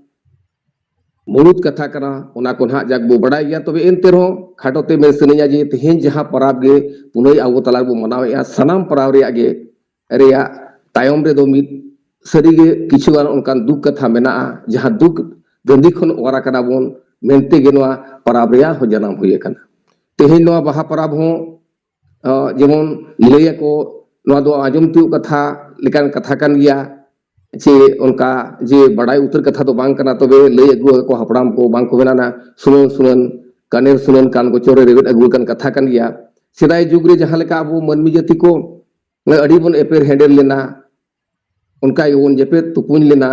ᱢᱩᱲᱩᱫ ᱠᱟᱛᱷᱟ ᱠᱟᱱᱟ, ᱚᱱᱟ ᱠᱚ ᱱᱟᱦᱟᱜ ᱡᱟᱠ ᱵᱚ ᱵᱟᱰᱟᱭ ᱜᱮᱭᱟ᱾ ᱛᱚᱵᱮ ᱮᱱᱛᱮ ᱨᱮᱦᱚᱸ ᱠᱷᱟᱴᱚ ᱛᱮ ᱢᱮᱱ ᱥᱟᱱᱟᱧᱟ ᱡᱮ ᱛᱮᱦᱮᱧ ᱡᱟᱦᱟᱸ ᱯᱟᱨᱟᱵᱽ ᱜᱮ ᱯᱩᱱᱟᱹᱭ ᱟᱵᱚ ᱛᱟᱞᱟ ᱨᱮᱵᱚ ᱢᱟᱱᱟᱣᱮᱫᱼᱟ, ᱥᱟᱱᱟᱢ ᱯᱟᱨᱟᱵᱽ ᱨᱮᱭᱟᱜ ᱜᱮ, ᱨᱮᱭᱟᱜ ᱛᱟᱭᱚᱢ ᱨᱮᱫᱚ ᱢᱤᱫ ᱥᱟᱹᱨᱤᱜᱮ ᱠᱤᱪᱷᱩᱜᱟᱱ ᱚᱱᱠᱟᱱ ᱫᱩᱠ ᱠᱟᱛᱷᱟ ᱢᱮᱱᱟᱜᱼᱟ, ᱡᱟᱦᱟᱸ ᱫᱩᱠ ᱜᱟᱹᱱᱫᱤ ᱠᱷᱚᱱ ᱚᱣᱟᱨ ᱟᱠᱟᱱᱟ ᱵᱚᱱ ᱢᱮᱱᱛᱮ ᱜᱮ ᱱᱚᱣᱟ ᱯᱟᱨᱟᱵᱽ ᱨᱮᱭᱟᱜ ᱦᱚᱸ ᱡᱟᱱᱟᱢ ᱦᱩᱭ ᱟᱠᱟᱱᱟ᱾ ᱛᱮᱦᱮᱧ ᱱᱚᱣᱟ ᱵᱟᱦᱟ ᱯᱟᱨᱟᱵᱽ ᱦᱚᱸ, ᱟᱸ, ᱡᱮᱢᱚᱱ ᱞᱟᱹᱭ ᱟᱠᱚ, ᱱᱚᱣᱟ ᱫᱚ ᱟᱸᱡᱚᱢ ᱛᱤᱭᱳᱜ ᱠᱟᱛᱷᱟ ᱞᱮᱠᱟᱱ ᱠᱟᱛᱷᱟ ᱠᱟᱱ ᱜᱮᱭᱟ, ᱪᱮ ᱚᱱᱠᱟ ᱡᱮ ᱵᱟᱰᱟᱭ ᱩᱛᱟᱹᱨ ᱠᱟᱛᱷᱟ ᱫᱚ ᱵᱟᱝ ᱠᱟᱱᱟ, ᱛᱚᱵᱮ ᱞᱟᱹᱭ ᱟᱹᱜᱩ ᱟᱠᱚ ᱦᱟᱯᱲᱟᱢ ᱠᱚ, ᱵᱟᱝ ᱠᱚ ᱢᱮᱱᱟ ᱚᱱᱟ ᱥᱩᱱᱟᱹᱱ ᱥᱩᱱᱟᱹᱱ, ᱠᱟᱱᱮᱨ ᱥᱩᱱᱟᱹᱱ ᱠᱟᱱ ᱜᱚᱪᱚᱨ ᱨᱮ ᱨᱮᱵᱮᱫ ᱟᱹᱜᱩ ᱟᱠᱟᱱ ᱠᱟᱛᱷᱟ ᱠᱟᱱ ᱜᱮᱭᱟ᱾ ᱥᱮᱫᱟᱭ ᱡᱩᱜᱽ ᱨᱮ ᱡᱟᱦᱟᱸ ᱞᱮᱠᱟ ᱟᱵᱚ ᱢᱟᱹᱱᱢᱤ ᱡᱟᱹᱛᱤ ᱠᱚ ᱟᱹᱰᱤ ᱵᱚᱱ ᱮᱯᱮᱨ ᱦᱮᱸᱰᱮᱨ ᱞᱮᱱᱟ, ᱚᱱᱠᱟ ᱜᱮᱵᱚᱱ ᱡᱮᱯᱮᱫ ᱛᱩᱯᱩᱧ ᱞᱮᱱᱟ,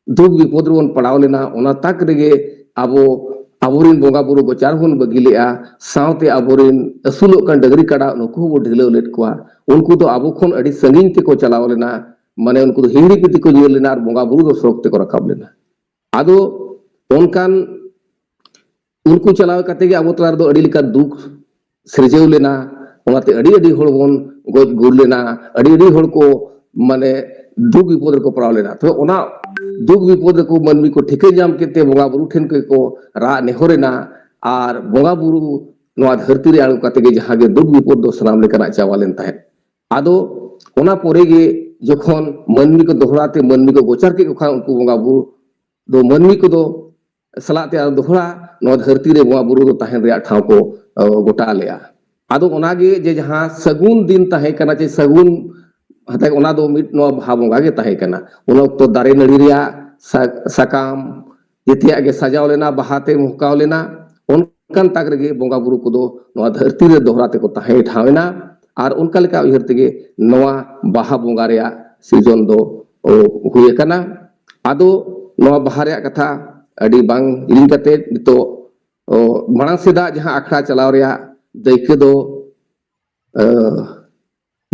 ᱫᱩᱠ ᱵᱤᱯᱚᱫ ᱨᱮᱵᱚᱱ ᱯᱟᱲᱟᱣ ᱞᱮᱱᱟ, ᱚᱱᱟ ᱛᱟᱠ ᱨᱮᱜᱮ ᱟᱵᱚ, ᱟᱵᱚᱨᱮᱱ ᱵᱚᱸᱜᱟ ᱵᱩᱨᱩ ᱜᱚᱪᱟᱨ ᱵᱚᱱ ᱵᱟᱹᱜᱤ ᱞᱮᱜᱼᱟ, ᱥᱟᱶᱛᱮ ᱟᱵᱚᱨᱮᱱ ᱟᱹᱥᱩᱞᱚᱜ ᱠᱟᱱ ᱰᱟᱹᱝᱨᱤ ᱠᱟᱰᱟ ᱱᱩᱠᱩ ᱦᱚᱸᱵᱚᱱ ᱰᱷᱤᱞᱟᱹᱣ ᱞᱮᱫ ᱠᱚᱣᱟ᱾ ᱩᱱᱠᱩ ᱫᱚ ᱟᱵᱚ ᱠᱷᱚᱱ ᱟᱹᱰᱤ ᱥᱟᱺᱜᱤᱧ ᱛᱮᱠᱚ ᱪᱟᱞᱟᱣ ᱞᱮᱱᱟ, ᱢᱟᱱᱮ ᱩᱱᱠᱩ ᱫᱚ ᱦᱤᱦᱤᱲᱤ ᱯᱤᱛᱤ ᱠᱚ ᱧᱤᱨ ᱞᱮᱱᱟ ᱟᱨ ᱵᱚᱸᱜᱟ ᱵᱩᱨᱩ ᱫᱚ ᱥᱚᱨᱚᱜᱽ ᱛᱮᱠᱚ ᱨᱟᱠᱟᱵ ᱞᱮᱱᱟ᱾ ᱟᱫᱚ ᱚᱱᱠᱟᱱ ᱩᱱᱠᱩ ᱪᱟᱞᱟᱣ ᱠᱟᱛᱮ ᱜᱮ ᱟᱵᱚ ᱛᱟᱞᱟ ᱨᱮᱫᱚ ᱟᱹᱰᱤ ᱞᱮᱠᱟᱱ ᱫᱩᱠ ᱥᱤᱨᱡᱟᱹᱣ ᱞᱮᱱᱟ᱾ ᱚᱱᱟᱛᱮ ᱟᱹᱰᱤ ᱟᱹᱰᱤ ᱦᱚᱲ ᱵᱚᱱ ᱜᱚᱡ ᱜᱩᱨ ᱞᱮᱱᱟ, ᱟᱹᱰᱤ ᱟᱹᱰᱤ ᱦᱚᱲ ᱠᱚ ᱢᱟᱱᱮ ᱫᱩᱠ ᱵᱤᱯᱚᱫ ᱨᱮᱠᱚ ᱯᱟᱲᱟᱣ ᱞᱮᱱᱟ᱾ ᱛᱚᱵᱮ ᱚᱱᱟ ᱫᱩᱠ ᱵᱤᱯᱚᱫ ᱨᱮᱠᱚ ᱢᱟᱹᱱᱢᱤ ᱠᱚ ᱴᱷᱤᱠᱟᱹ ᱧᱟᱢ ᱠᱮᱫ ᱛᱮ ᱵᱚᱸᱜᱟ ᱵᱩᱨᱩ ᱴᱷᱮᱱ ᱠᱚ ᱨᱟᱜ ᱱᱮᱦᱚᱨ ᱮᱱᱟ᱾ ᱟᱨ ᱵᱚᱸᱜᱟ ᱵᱩᱨᱩ ᱱᱚᱣᱟ ᱫᱷᱟᱹᱨᱛᱤ ᱨᱮ ᱟᱬᱜᱚ ᱠᱟᱛᱮ ᱜᱮ ᱡᱟᱦᱟᱸ ᱜᱮ ᱫᱩᱠ ᱵᱤᱯᱚᱫ ᱫᱚ ᱥᱟᱱᱟᱢ ᱞᱮᱠᱟᱱᱟᱜ ᱪᱟᱵᱟ ᱞᱮᱱ ᱛᱟᱦᱮᱸᱫ᱾ ᱟᱫᱚ ᱚᱱᱟ ᱯᱚᱨᱮ ᱜᱮ ᱡᱚᱠᱷᱚᱱ ᱢᱟᱹᱱᱢᱤ ᱠᱚ ᱫᱚᱦᱲᱟ ᱛᱮ ᱢᱟᱹᱱᱢᱤ ᱠᱚ ᱜᱚᱪᱟᱨ ᱠᱮᱫ ᱠᱚ ᱠᱷᱟᱱ, ᱩᱱᱠᱩ ᱵᱚᱸᱜᱟ ᱵᱩᱨᱩ ᱫᱚ ᱢᱟᱹᱱᱢᱤ ᱠᱚᱫᱚ ᱥᱟᱞᱟᱜ ᱛᱮ ᱟᱨ ᱫᱚᱦᱲᱟ ᱱᱚᱣᱟ ᱫᱷᱟᱹᱨᱛᱤ ᱨᱮ ᱵᱚᱸᱜᱟ ᱵᱩᱨᱩ ᱫᱚ ᱛᱟᱦᱮᱱ ᱨᱮᱭᱟᱜ ᱴᱷᱟᱶ ᱠᱚ, ᱟᱹ, ᱜᱚᱴᱟ ᱞᱮᱜᱼᱟ᱾ ᱟᱫᱚ ᱚᱱᱟᱜᱮ ᱡᱮ ᱡᱟᱦᱟᱸ ᱥᱟᱹᱜᱩᱱ ᱫᱤᱱ ᱛᱟᱦᱮᱸ ᱠᱟᱱᱟ, ᱪᱮ ᱥᱟᱹᱜᱩᱱ ᱦᱟᱛᱟᱭ, ᱚᱱᱟ ᱫᱚ ᱢᱤᱫ ᱱᱚᱣᱟ ᱵᱟᱦᱟ ᱵᱚᱸᱜᱟ ᱜᱮ ᱛᱟᱦᱮᱸ ᱠᱟᱱᱟ᱾ ᱩᱱ ᱚᱠᱛᱚ ᱫᱟᱨᱮ ᱱᱟᱹᱲᱤ ᱨᱮᱭᱟᱜ ᱥᱟ-, ᱥᱟᱠᱟᱢ ᱡᱮᱛᱮᱭᱟᱜ ᱜᱮ ᱥᱟᱡᱟᱣ ᱞᱮᱱᱟ, ᱵᱟᱦᱟ ᱛᱮ ᱢᱚᱦᱠᱟᱣ ᱞᱮᱱᱟ᱾ ᱚᱱᱠᱟᱱ ᱛᱟᱠ ᱨᱮᱜᱮ ᱵᱚᱸᱜᱟ ᱵᱩᱨᱩ ᱠᱚᱫᱚ ᱱᱚᱣᱟ ᱫᱷᱟᱹᱨᱛᱤ ᱨᱮ ᱫᱚᱦᱲᱟ ᱛᱮᱠᱚ ᱛᱟᱦᱮᱸ ᱴᱷᱟᱶ ᱮᱱᱟ᱾ ᱟᱨ ᱚᱱᱠᱟ ᱞᱮᱠᱟ ᱩᱭᱦᱟᱹᱨ ᱛᱮᱜᱮ ᱱᱚᱣᱟ ᱵᱟᱦᱟ ᱵᱚᱸᱜᱟ ᱨᱮᱭᱟᱜ ᱥᱤᱨᱡᱚᱱ ᱫᱚ, ᱚ, ᱦᱩᱭ ᱟᱠᱟᱱᱟ᱾ ᱟᱫᱚ ᱱᱚᱣᱟ ᱵᱟᱦᱟ ᱨᱮᱭᱟᱜ ᱠᱟᱛᱷᱟ ᱟᱹᱰᱤ ᱵᱟᱝ ᱦᱤᱲᱤᱧ ᱠᱟᱛᱮ ᱱᱤᱛᱚᱜ, ᱚ, ᱢᱟᱲᱟᱝ ᱥᱮᱫᱟᱜ ᱡᱟᱦᱟᱸ ᱟᱠᱷᱲᱟ ᱪᱟᱞᱟᱣ ᱨᱮᱭᱟᱜ ᱫᱟᱹᱭᱠᱟᱹ ᱫᱚ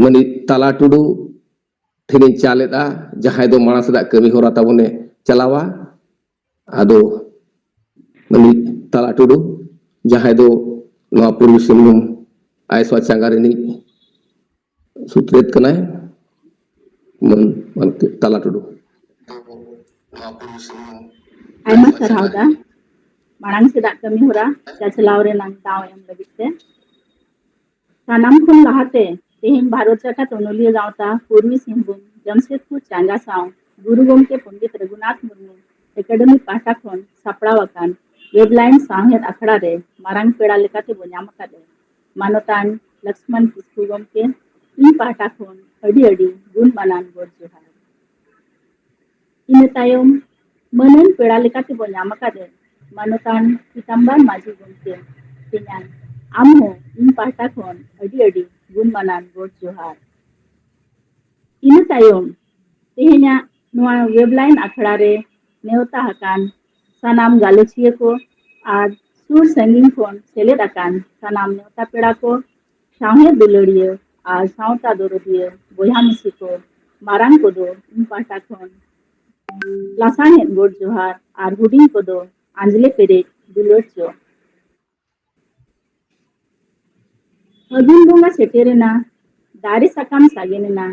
ᱢᱟᱹᱱᱤᱡ ᱛᱟᱞᱟ ᱴᱩᱰᱩ ᱴᱷᱮᱱᱤᱧ ᱪᱟᱞ ᱮᱫᱟ, ᱡᱟᱦᱟᱸᱭ ᱫᱚ ᱢᱟᱲᱟᱝ ᱥᱮᱫᱟᱜ ᱠᱟᱹᱢᱤ ᱦᱚᱨᱟ ᱛᱟᱵᱚᱱᱮ ᱪᱟᱞᱟᱣᱟ᱾ ᱟᱫᱚ ᱢᱟᱹᱱᱤᱡ ᱛᱟᱞᱟ ᱴᱩᱰᱩ, ᱡᱟᱦᱟᱸᱭ ᱫᱚ ᱱᱚᱣᱟ ᱯᱩᱨᱵᱤ ᱥᱤᱝᱵᱷᱩᱢ ᱟᱭᱮᱥᱣᱟ ᱪᱟᱸᱜᱟ ᱨᱤᱱᱤᱡ ᱥᱩᱛᱨᱮᱛ ᱠᱟᱱᱟᱭ, ᱢᱟᱹᱱ ᱛᱟᱞᱟ ᱴᱩᱰᱩ᱾ ᱟᱭᱢᱟ ᱥᱟᱨᱦᱟᱣ ᱫᱟ, ᱢᱟᱲᱟᱝ ᱥᱮᱫᱟᱜ ᱠᱟᱹᱢᱤ ᱦᱚᱨᱟ ᱪᱟᱪᱞᱟᱣ ᱨᱮᱱᱟᱝ ᱫᱟᱣ ᱮᱢ ᱞᱟᱹᱜᱤᱫ ᱛᱮ᱾ ᱥᱟᱱᱟᱢ ᱠᱷᱚᱱ ᱞᱟᱦᱟᱛᱮ ᱛᱮᱦᱮᱧ ᱵᱷᱟᱨᱚᱛ ᱡᱟᱠᱟᱛ ᱚᱱᱚᱞᱤᱭᱟᱹ ᱜᱟᱶᱛᱟ ᱯᱩᱨᱵᱤ ᱥᱤᱝᱵᱷᱩᱢ ᱡᱟᱢᱥᱮᱫᱽᱯᱩᱨ ᱪᱟᱸᱜᱟ ᱥᱟᱶ ᱜᱩᱨᱩ ᱜᱚᱢᱠᱮ ᱯᱚᱱᱰᱤᱛ ᱨᱚᱜᱷᱩᱱᱟᱛᱷ ᱢᱩᱨᱢᱩ ᱮᱠᱟᱰᱮᱢᱤ ᱯᱟᱦᱴᱟ ᱠᱷᱚᱱ ᱥᱟᱯᱲᱟᱣ ᱟᱠᱟᱱ ᱣᱮᱵᱽᱞᱟᱭᱤᱱ ᱥᱟᱶᱦᱮᱫ ᱟᱠᱷᱲᱟ ᱨᱮ ᱢᱟᱨᱟᱝ ᱯᱮᱲᱟ ᱞᱮᱠᱟᱛᱮ ᱵᱚ ᱧᱟᱢ ᱟᱠᱟᱫ ᱮ ᱢᱟᱱᱚᱛᱟᱱ ᱞᱚᱠᱥᱢᱚᱱ ᱠᱤᱥᱠᱩ ᱜᱚᱢᱠᱮ ᱤᱧ ᱯᱟᱦᱴᱟ ᱠᱷᱚᱱ ᱟᱹᱰᱤ ᱟᱹᱰᱤ ᱜᱩᱱ ᱢᱟᱱᱟᱱ ᱜᱚᱰ ᱡᱚᱦᱟᱨ᱾ ᱤᱱᱟᱹ ᱛᱟᱭᱚᱢ ᱢᱟᱹᱱᱟᱱ ᱯᱮᱲᱟ ᱞᱮᱠᱟᱛᱮ ᱵᱚ ᱧᱟᱢ ᱟᱠᱟᱫᱮ ᱢᱟᱱᱚᱛᱟᱱ ᱯᱤᱛᱟᱢᱵᱟᱨ ᱢᱟᱹᱡᱷᱤ ᱜᱚᱢᱠᱮ, ᱛᱮᱧᱟᱝ, ᱟᱢ ᱦᱚᱸ ᱤᱧ ᱯᱟᱦᱴᱟ ᱠᱷᱚᱱ ᱟᱹᱰᱤ ᱟᱹᱰᱤ ᱜᱩᱱ ᱢᱟᱱᱟᱱ ᱜᱚᱰ ᱡᱚᱦᱟᱨ᱾ ᱤᱱᱟᱹ ᱛᱟᱭᱚᱢ ᱛᱮᱦᱮᱧᱟᱜ ᱱᱚᱣᱟ ᱣᱮᱵᱽᱞᱟᱭᱤᱱ ᱟᱠᱷᱲᱟ ᱨᱮ ᱱᱮᱣᱛᱟ ᱟᱠᱟᱱ ᱥᱟᱱᱟᱢ ᱜᱟᱞᱚᱪᱤᱭᱟᱹ ᱠᱚ ᱟᱨ ᱥᱩᱨ ᱥᱟᱺᱜᱤᱧ ᱠᱷᱚᱱ ᱥᱮᱞᱮᱫ ᱟᱠᱟᱱ ᱥᱟᱱᱟᱢ ᱱᱮᱣᱛᱟ ᱯᱮᱲᱟ ᱠᱚ, ᱥᱟᱶᱦᱮᱫ ᱫᱩᱞᱟᱹᱲᱤᱭᱟᱹ ᱟᱨ ᱥᱟᱶᱛᱟ ᱫᱚᱨᱚᱫᱤᱭᱟᱹ ᱵᱚᱭᱦᱟ ᱢᱤᱥᱤ ᱠᱚ, ᱢᱟᱨᱟᱝ ᱠᱚᱫᱚ ᱤᱧ ᱯᱟᱦᱴᱟ ᱠᱷᱚᱱ ᱞᱟᱥᱟᱬᱦᱮᱫ ᱜᱚᱰ ᱡᱚᱦᱟᱨ ᱟᱨ ᱦᱩᱰᱤᱧ ᱠᱚᱫᱚ ᱟᱸᱡᱽᱞᱮ ᱯᱮᱨᱮᱡ ᱫᱩᱞᱟᱹᱲ ᱪᱚ᱾ ᱯᱷᱟᱹᱜᱩᱱ ᱵᱚᱸᱜᱟ ᱥᱮᱴᱮᱨᱮᱱᱟ, ᱫᱟᱨᱮ ᱥᱟᱠᱟᱢ ᱥᱟᱜᱮᱱᱮᱱᱟ,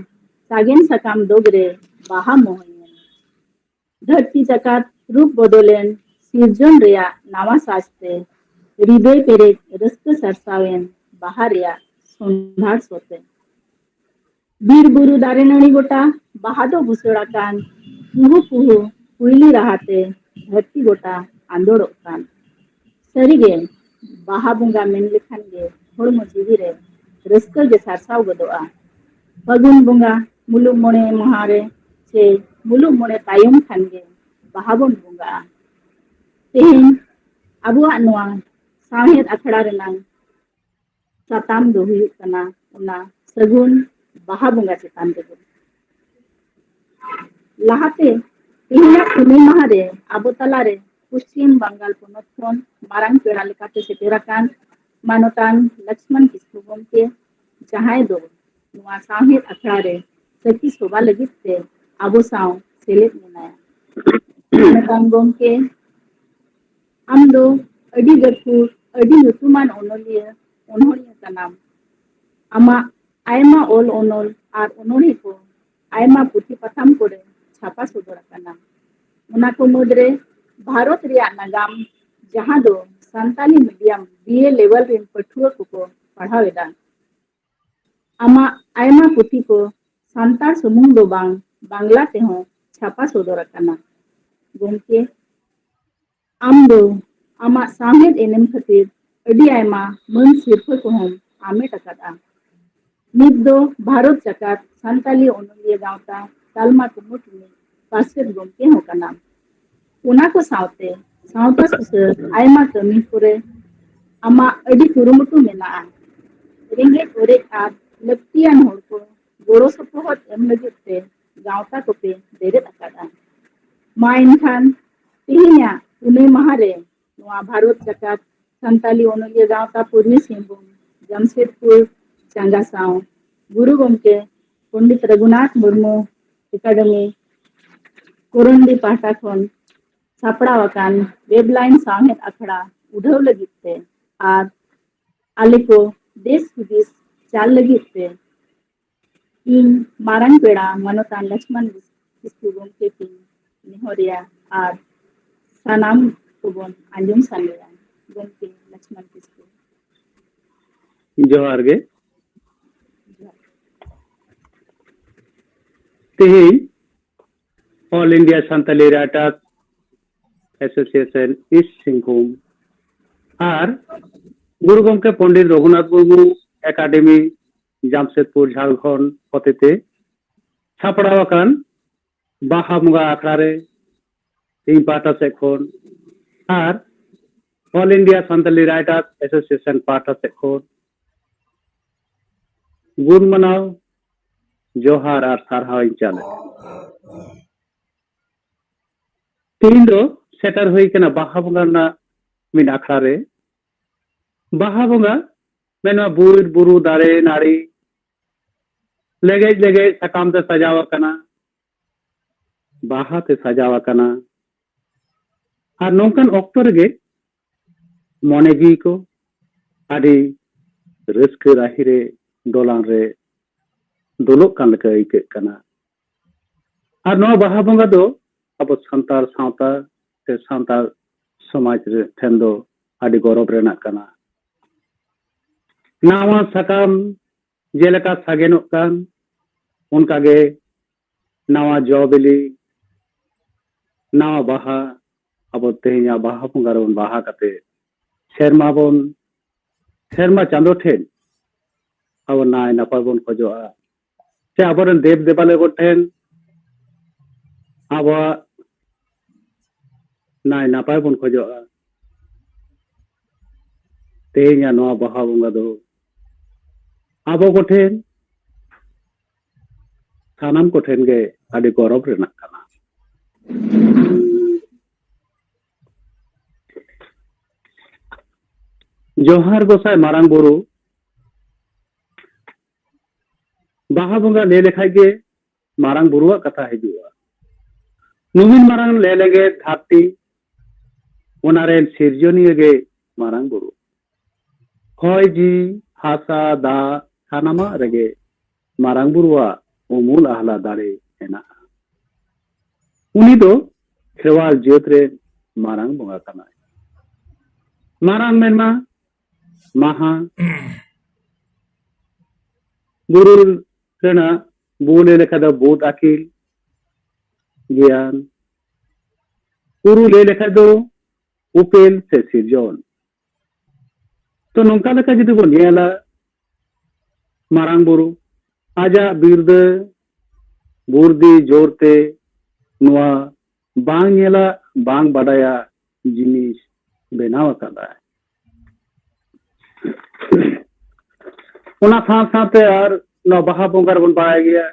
ᱥᱟᱜᱮᱱ ᱥᱟᱠᱟᱢ ᱰᱚᱜᱽ ᱨᱮ ᱵᱟᱦᱟ ᱢᱚᱦᱚᱭᱮᱱ᱾ ᱫᱷᱟᱹᱨᱛᱤ ᱡᱟᱠᱟᱛ ᱨᱩᱯ ᱵᱚᱫᱚᱞᱮᱱ, ᱥᱤᱨᱡᱚᱱ ᱨᱮᱭᱟᱜ ᱱᱟᱣᱟ ᱥᱟᱡᱽᱛᱮ, ᱦᱨᱤᱫᱟᱹᱭ ᱯᱮᱨᱮᱡ ᱨᱟᱹᱥᱠᱟᱹ ᱥᱟᱨᱥᱟᱣᱮᱱ, ᱵᱟᱦᱟ ᱨᱮᱭᱟᱜ ᱥᱚᱸᱫᱷᱟᱲ ᱥᱚᱛᱮ᱾ ᱵᱤᱨ ᱵᱩᱨᱩ ᱫᱟᱨᱮ ᱱᱟᱹᱲᱤ ᱜᱚᱴᱟ ᱵᱟᱦᱟ ᱫᱚ ᱵᱩᱥᱟᱹᱲ ᱟᱠᱟᱱ, ᱠᱩᱦᱩ ᱠᱩᱦᱩ ᱠᱩᱭᱞᱤ ᱨᱟᱦᱟᱛᱮ ᱫᱷᱟᱹᱨᱛᱤ ᱜᱚᱴᱟ ᱟᱸᱫᱳᱲᱚᱜ ᱠᱟᱱ᱾ ᱥᱟᱹᱨᱤᱜᱮ ᱵᱟᱦᱟ ᱵᱚᱸᱜᱟ ᱢᱮᱱ ᱞᱮᱠᱷᱟᱱ ᱜᱮ ᱦᱚᱲᱢᱚ ᱡᱤᱣᱤ ᱨᱮ ᱨᱟᱹᱥᱠᱟᱹ ᱜᱮ ᱥᱟᱨᱥᱟᱣ ᱜᱚᱫᱚᱜᱼᱟ᱾ ᱯᱷᱟᱹᱜᱩᱱ ᱵᱚᱸᱜᱟ ᱢᱩᱞᱩᱜ ᱢᱚᱬᱮ ᱢᱟᱦᱟ ᱨᱮ ᱪᱮ ᱢᱩᱞᱩᱜ ᱢᱚᱬᱮ ᱛᱟᱭᱚᱢ ᱠᱷᱟᱱ ᱜᱮ ᱵᱟᱦᱟ ᱵᱚᱱ ᱵᱚᱸᱜᱟᱜᱼᱟ᱾ ᱛᱮᱦᱮᱧ ᱟᱵᱚᱣᱟᱜ ᱱᱚᱣᱟ ᱥᱟᱶᱦᱮᱫ ᱟᱠᱷᱲᱟ ᱨᱮᱱᱟᱝ ᱥᱟᱛᱟᱢ ᱫᱚ ᱦᱩᱭᱩᱜ ᱠᱟᱱᱟ ᱚᱱᱟ ᱥᱟᱹᱜᱩᱱ ᱵᱟᱦᱟ ᱵᱚᱸᱜᱟ ᱪᱮᱛᱟᱱ ᱨᱮᱜᱮ᱾ ᱞᱟᱦᱟᱛᱮ ᱛᱮᱦᱮᱧᱟᱜ ᱯᱩᱱᱟᱹᱭ ᱢᱟᱦᱟ ᱨᱮ ᱟᱵᱚ ᱛᱟᱞᱟᱨᱮ ᱯᱚᱥᱪᱤᱢ ᱵᱟᱝᱜᱟᱞ ᱯᱚᱱᱚᱛ ᱠᱷᱚᱱ ᱢᱟᱨᱟᱝ ᱯᱮᱲᱟ ᱞᱮᱠᱟᱛᱮ ᱥᱮᱴᱮᱨ ᱟᱠᱟᱱ ᱢᱟᱱᱚᱛᱟᱱ ᱞᱚᱠᱥᱢᱚᱱ ᱠᱤᱥᱠᱩ ᱜᱚᱢᱠᱮ ᱡᱟᱦᱟᱸᱭ ᱫᱚ ᱱᱚᱣᱟ ᱥᱟᱶᱦᱮᱫ ᱟᱠᱷᱲᱟ ᱨᱮ ᱥᱟᱹᱠᱷᱤ ᱥᱚᱵᱷᱟ ᱞᱟᱹᱜᱤᱫ ᱛᱮ ᱟᱵᱚ ᱥᱟᱶ ᱥᱮᱞᱮᱫ ᱢᱮᱱᱟᱭᱟ᱾ ᱢᱮᱛᱟᱢ ᱜᱚᱢᱠᱮ, ᱟᱢ ᱫᱚ ᱟᱹᱰᱤ ᱜᱟᱹᱠᱷᱩᱲ, ᱟᱹᱰᱤ ᱧᱩᱛᱩᱢᱟᱱ ᱚᱱᱚᱞᱤᱭᱟᱹ, ᱚᱱᱚᱬᱦᱤᱭᱟᱹ ᱠᱟᱱᱟᱢ᱾ ᱟᱢᱟᱜ ᱟᱭᱢᱟ ᱚᱞ ᱚᱱᱚᱞ ᱟᱨ ᱚᱱᱚᱬᱦᱮ ᱠᱚ ᱟᱭᱢᱟ ᱯᱩᱛᱷᱤ ᱯᱟᱛᱷᱟᱢ ᱠᱚᱨᱮ ᱪᱷᱟᱯᱟ ᱥᱚᱫᱚᱨ ᱟᱠᱟᱱᱟ᱾ ᱚᱱᱟ ᱠᱚ ᱢᱩᱫᱽᱨᱮ ᱵᱷᱟᱨᱚᱛ ᱨᱮᱭᱟᱜ ᱱᱟᱜᱟᱢ, ᱡᱟᱦᱟᱸ ᱫᱚ Santali medium B A level ᱨᱮᱱ ᱯᱟᱹᱴᱷᱩᱣᱟᱹ ᱠᱚᱠᱚ ᱯᱟᱲᱦᱟᱣ ᱮᱫᱟ᱾ ᱟᱢᱟᱜ ᱟᱭᱢᱟ ᱯᱩᱛᱷᱤ ᱠᱚ ᱥᱟᱱᱛᱟᱲ ᱥᱩᱢᱩᱝ ᱫᱚ ᱵᱟᱝ, ᱵᱟᱝᱞᱟ ᱛᱮᱦᱚᱸ ᱪᱷᱟᱯᱟ ᱥᱚᱫᱚᱨ ᱟᱠᱟᱱᱟ᱾ ᱜᱚᱢᱠᱮ, ᱟᱢ ᱫᱚ ᱟᱢᱟᱜ ᱥᱟᱶᱦᱮᱫ ᱮᱱᱮᱢ ᱠᱷᱟᱹᱛᱤᱨ ᱟᱹᱰᱤ ᱟᱭᱢᱟ ᱢᱟᱹᱱ ᱥᱤᱨᱯᱷᱟᱹ ᱠᱚᱦᱚᱸᱢ ᱦᱟᱢᱮᱴ ᱟᱠᱟᱫᱼᱟ᱾ ᱱᱤᱛ ᱫᱚ ᱵᱷᱟᱨᱚᱛ ᱡᱟᱠᱟᱛ ᱥᱟᱱᱛᱟᱞᱤ ᱚᱱᱚᱞᱤᱭᱟᱹ ᱜᱟᱶᱛᱟ ᱛᱟᱞᱢᱟ ᱠᱩᱢᱩᱴ ᱨᱤᱱᱤᱡ ᱯᱟᱨᱥᱮᱛ ᱜᱚᱢᱠᱮ ᱦᱚᱸ ᱠᱟᱱᱟᱢ᱾ ᱚᱱᱟ ᱠᱚ ᱥᱟᱶᱛᱮ ᱥᱟᱶᱛᱟ ᱥᱩᱥᱟᱹᱨ ᱟᱭᱢᱟ ᱠᱟᱹᱢᱤ ᱠᱚᱨᱮ ᱟᱢᱟᱜ ᱟᱹᱰᱤ ᱠᱩᱨᱩᱢᱩᱴᱩ ᱢᱮᱱᱟᱜᱼᱟ᱾ ᱨᱮᱸᱜᱮᱡ ᱚᱨᱮᱡ ᱟᱨ ᱞᱟᱹᱠᱛᱤᱭᱟᱱ ᱦᱚᱲ ᱠᱚ ᱜᱚᱲᱚ ᱥᱚᱯᱚᱦᱚᱫ ᱮᱢ ᱞᱟᱹᱜᱤᱫ ᱛᱮ ᱜᱟᱶᱛᱟ ᱠᱚᱯᱮ ᱵᱮᱨᱮᱫ ᱟᱠᱟᱫᱼᱟ᱾ ᱢᱟ ᱮᱱᱠᱷᱟᱱ ᱛᱮᱦᱮᱧᱟᱜ ᱯᱩᱱᱟᱹᱭ ᱢᱟᱦᱟ ᱨᱮ ᱱᱚᱣᱟ ᱵᱷᱟᱨᱚᱛ ᱡᱟᱠᱟᱛ ᱥᱟᱱᱛᱟᱞᱤ ᱚᱱᱚᱞᱤᱭᱟᱹ ᱜᱟᱶᱛᱟ ᱯᱩᱨᱵᱤ ᱥᱤᱝᱵᱷᱩᱢ ᱡᱟᱢᱥᱮᱫᱽᱯᱩᱨ ᱪᱟᱸᱜᱟ ᱥᱟᱶ ᱜᱩᱨᱩ ᱜᱚᱢᱠᱮ ᱯᱚᱱᱰᱤᱛ ᱨᱚᱜᱷᱩᱱᱟᱛᱷ ᱢᱩᱨᱢᱩ ᱮᱠᱟᱰᱮᱢᱤ ᱠᱚᱨᱚᱱᱰᱤ ᱯᱟᱦᱴᱟ ᱠᱷᱚᱱ ᱥᱟᱯᱲᱟᱣ ᱟᱠᱟᱱ ᱣᱮᱵᱽᱞᱟᱭᱤᱱ ᱥᱟᱶᱦᱮᱫ ᱟᱠᱷᱲᱟ ᱩᱰᱷᱟᱹᱣ ᱞᱟᱹᱜᱤᱫ ᱛᱮ ᱟᱨ ᱟᱞᱮ ᱠᱚ ᱫᱮᱥ ᱦᱩᱫᱤᱥ ᱪᱟᱞ ᱞᱟᱹᱜᱤᱫ ᱛᱮ ᱤᱧ ᱢᱟᱨᱟᱝ ᱯᱮᱲᱟ ᱢᱟᱱᱚᱛᱟᱱ ᱞᱚᱪᱷᱢᱚᱱ ᱠᱤᱥᱠᱩ ᱜᱚᱢᱠᱮ ᱴᱷᱮᱱ ᱱᱮᱦᱚᱨᱮᱭᱟ ᱟᱨ ᱥᱟᱱᱟᱢ ᱠᱚᱵᱚᱱ ᱟᱸᱡᱚᱢ ᱥᱟᱱᱟᱭᱟ᱾ ᱜᱚᱢᱠᱮ ᱞᱚᱪᱷᱢᱚᱱ ᱠᱤᱥᱠᱩ᱾ ᱡᱚᱦᱟᱨ ᱜᱮ᱾ ᱛᱮᱦᱮᱧ All India Santali Writers Association East Singhbhum ᱟᱨ ᱜᱩᱨᱩ ᱜᱚᱢᱠᱮ ᱯᱚᱱᱰᱤᱛ ᱨᱚᱜᱷᱩᱱᱟᱛᱷ ᱢᱩᱨᱢᱩ ᱮᱠᱟᱰᱮᱢᱤ ᱡᱟᱢᱥᱮᱫᱽᱯᱩᱨ ᱡᱷᱟᱲᱠᱷᱚᱸᱰ ᱦᱚᱛᱮᱛᱮ ᱥᱟᱯᱲᱟᱣ ᱟᱠᱟᱱ ᱵᱟᱦᱟ ᱵᱚᱸᱜᱟ ᱟᱠᱷᱲᱟ ᱨᱮ ᱤᱧ ᱯᱟᱦᱴᱟ ᱥᱮᱫ ᱠᱷᱚᱱ ᱟᱨ All India Santali Writers Association ᱯᱟᱦᱴᱟ ᱥᱮᱫ ᱠᱷᱚᱱ ᱜᱩᱱ ᱢᱟᱱᱟᱣ ᱡᱚᱦᱟᱨ ᱟᱨ ᱥᱟᱨᱦᱟᱣ ᱤᱧ ᱪᱟᱞᱮᱫ᱾ ᱛᱮᱦᱮᱧ ᱫᱚ ᱥᱮᱴᱮᱨ ᱦᱩᱭ ᱠᱟᱱᱟ ᱵᱟᱦᱟ ᱵᱚᱸᱜᱟ ᱨᱮᱱᱟᱜ ᱢᱤᱫ ᱟᱠᱷᱲᱟ ᱨᱮ᱾ ᱵᱟᱦᱟ ᱵᱚᱸᱜᱟ ᱢᱮᱱᱟ ᱵᱤᱨ ᱵᱩᱨᱩ ᱫᱟᱨᱮ ᱱᱟᱹᱲᱤ ᱞᱮᱜᱮᱡ ᱞᱮᱜᱮᱡ ᱥᱟᱠᱟᱢ ᱛᱮ ᱥᱟᱡᱟᱣ ᱟᱠᱟᱱᱟ, ᱵᱟᱦᱟ ᱛᱮ ᱥᱟᱡᱟᱣ ᱟᱠᱟᱱᱟ᱾ ᱟᱨ ᱱᱚᱝᱠᱟᱱ ᱚᱠᱛᱚ ᱨᱮᱜᱮ ᱢᱚᱱᱮ ᱡᱤᱣᱤ ᱠᱚ ᱟᱹᱰᱤ ᱨᱟᱹᱥᱠᱟᱹ ᱨᱟᱹᱦᱤ ᱨᱮ, ᱫᱚᱞᱟᱱ ᱨᱮ ᱫᱩᱞᱚᱜ ᱠᱟᱱ ᱞᱮᱠᱟ ᱟᱹᱭᱠᱟᱹᱜ ᱠᱟᱱᱟ᱾ ᱟᱨ ᱱᱚᱣᱟ ᱵᱟᱦᱟ ᱵᱚᱸᱜᱟ ᱫᱚ ᱟᱵᱚ ᱥᱟᱱᱛᱟᱲ ᱥᱟᱶᱛᱟ ᱥᱮ ᱥᱟᱱᱛᱟᱲ ᱥᱚᱢᱟᱡᱽ ᱨᱮ, ᱴᱷᱮᱱ ᱫᱚ ᱟᱹᱰᱤ ᱜᱚᱨᱚᱵᱽ ᱨᱮᱱᱟᱜ ᱠᱟᱱᱟ᱾ ᱱᱟᱣᱟ ᱥᱟᱠᱟᱢ ᱡᱮᱞᱮᱠᱟ ᱥᱟᱜᱮᱱᱚᱜ ᱠᱟᱱ, ᱚᱱᱠᱟᱜᱮ ᱱᱟᱣᱟ ᱡᱚ ᱵᱤᱞᱤ, ᱱᱟᱣᱟ ᱵᱟᱦᱟ, ᱟᱵᱚ ᱛᱮᱦᱮᱧᱟᱜ ᱵᱟᱦᱟ ᱵᱚᱸᱜᱟ ᱨᱮᱵᱚᱱ ᱵᱟᱦᱟ ᱠᱟᱛᱮ ᱥᱮᱨᱢᱟ ᱵᱚᱱ, ᱥᱮᱨᱢᱟ ᱪᱟᱸᱫᱚ ᱴᱷᱮᱱ ᱟᱵᱚ ᱱᱟᱭ ᱱᱟᱯᱟᱭ ᱵᱚᱱ ᱠᱷᱚᱡᱚᱜᱼᱟ, ᱥᱮ ᱟᱵᱚᱨᱮᱱ ᱫᱮᱵ ᱫᱮᱵᱟᱞᱳ ᱠᱚ ᱴᱷᱮᱱ ᱟᱵᱚᱣᱟᱜ ᱱᱟᱭ ᱱᱟᱯᱟᱭ ᱵᱚᱱ ᱠᱷᱚᱡᱚᱜᱼᱟ᱾ ᱛᱮᱦᱮᱧᱟᱜ ᱱᱚᱣᱟ ᱵᱟᱦᱟ ᱵᱚᱸᱜᱟ ᱫᱚ ᱟᱵᱚ ᱠᱚᱴᱷᱮᱱ, ᱥᱟᱱᱟᱢ ᱠᱚᱴᱷᱮᱱ ᱜᱮ ᱟᱹᱰᱤ ᱜᱚᱨᱚᱵᱽ ᱨᱮᱱᱟᱜ ᱠᱟᱱᱟ᱾ ᱡᱚᱦᱟᱨ ᱜᱚᱸᱥᱟᱭ ᱢᱟᱨᱟᱝ ᱵᱩᱨᱩ᱾ ᱵᱟᱦᱟ ᱵᱚᱸᱜᱟ ᱞᱟᱹᱭ ᱞᱮᱠᱷᱟᱡ ᱜᱮ ᱢᱟᱨᱟᱝ ᱵᱩᱨᱩᱣᱟᱜ ᱠᱟᱛᱷᱟ ᱦᱤᱡᱩᱜᱼᱟ᱾ ᱱᱩᱢᱤᱱ ᱢᱟᱨᱟᱝ ᱞᱮ ᱞᱮᱸᱜᱮᱫ ᱫᱷᱟᱹᱨᱛᱤ, ᱚᱱᱟ ᱨᱮᱱ ᱥᱤᱨᱡᱚᱱᱤᱭᱟᱹ ᱜᱮ ᱢᱟᱨᱟᱝ ᱵᱩᱨᱩ᱾ ᱦᱚᱭ ᱡᱤᱣᱤ, ᱦᱟᱥᱟ, ᱫᱟᱜ, ᱥᱟᱱᱟᱢᱟᱜ ᱨᱮᱜᱮ ᱢᱟᱨᱟᱝ ᱵᱩᱨᱩᱣᱟᱜ ᱩᱢᱩᱞ ᱟᱦᱞᱟ ᱫᱟᱲᱮ ᱢᱮᱱᱟᱜᱼᱟ᱾ ᱩᱱᱤ ᱫᱚ ᱠᱷᱮᱨᱣᱟᱞ ᱡᱟᱹᱛ ᱨᱮ ᱢᱟᱨᱟᱝ ᱵᱚᱸᱜᱟ ᱠᱟᱱᱟᱭ᱾ ᱢᱟᱨᱟᱝ ᱢᱮᱱᱢᱟ ᱢᱟᱦᱟ, ᱵᱩᱨᱩ ᱨᱮᱱᱟᱜ ᱵᱩ ᱞᱟᱹᱭ ᱞᱮᱠᱷᱟᱱ ᱫᱚ ᱵᱩᱫ ᱟᱹᱠᱤᱞ, ᱜᱮᱭᱟᱱ, ᱩᱨᱩ ᱞᱟᱹᱭ ᱞᱮᱠᱷᱟᱱ ᱫᱚ ᱩᱯᱮᱞ ᱥᱮ ᱥᱤᱨᱡᱚᱱ᱾ ᱛᱚ ᱱᱚᱝᱠᱟ ᱞᱮᱠᱟ ᱡᱩᱫᱤ ᱵᱚᱱ ᱧᱮᱞᱟ, ᱢᱟᱨᱟᱝ ᱵᱩᱨᱩ ᱟᱡᱟᱜ ᱵᱤᱨᱫᱟᱹ ᱵᱩᱨᱫᱤ ᱡᱳᱨ ᱛᱮ ᱱᱚᱣᱟ ᱵᱟᱝ ᱧᱮᱞᱟᱜ, ᱵᱟᱝ ᱵᱟᱰᱟᱭᱟᱜ ᱡᱤᱱᱤᱥ ᱵᱮᱱᱟᱣ ᱟᱠᱟᱫᱟᱭ᱾ ᱚᱱᱟ ᱥᱟᱶ ᱥᱟᱶᱛᱮ ᱟᱨ ᱱᱚᱣᱟ ᱵᱟᱦᱟ ᱵᱚᱸᱜᱟ ᱨᱮᱵᱚᱱ ᱵᱟᱲᱟᱭ ᱜᱮᱭᱟ,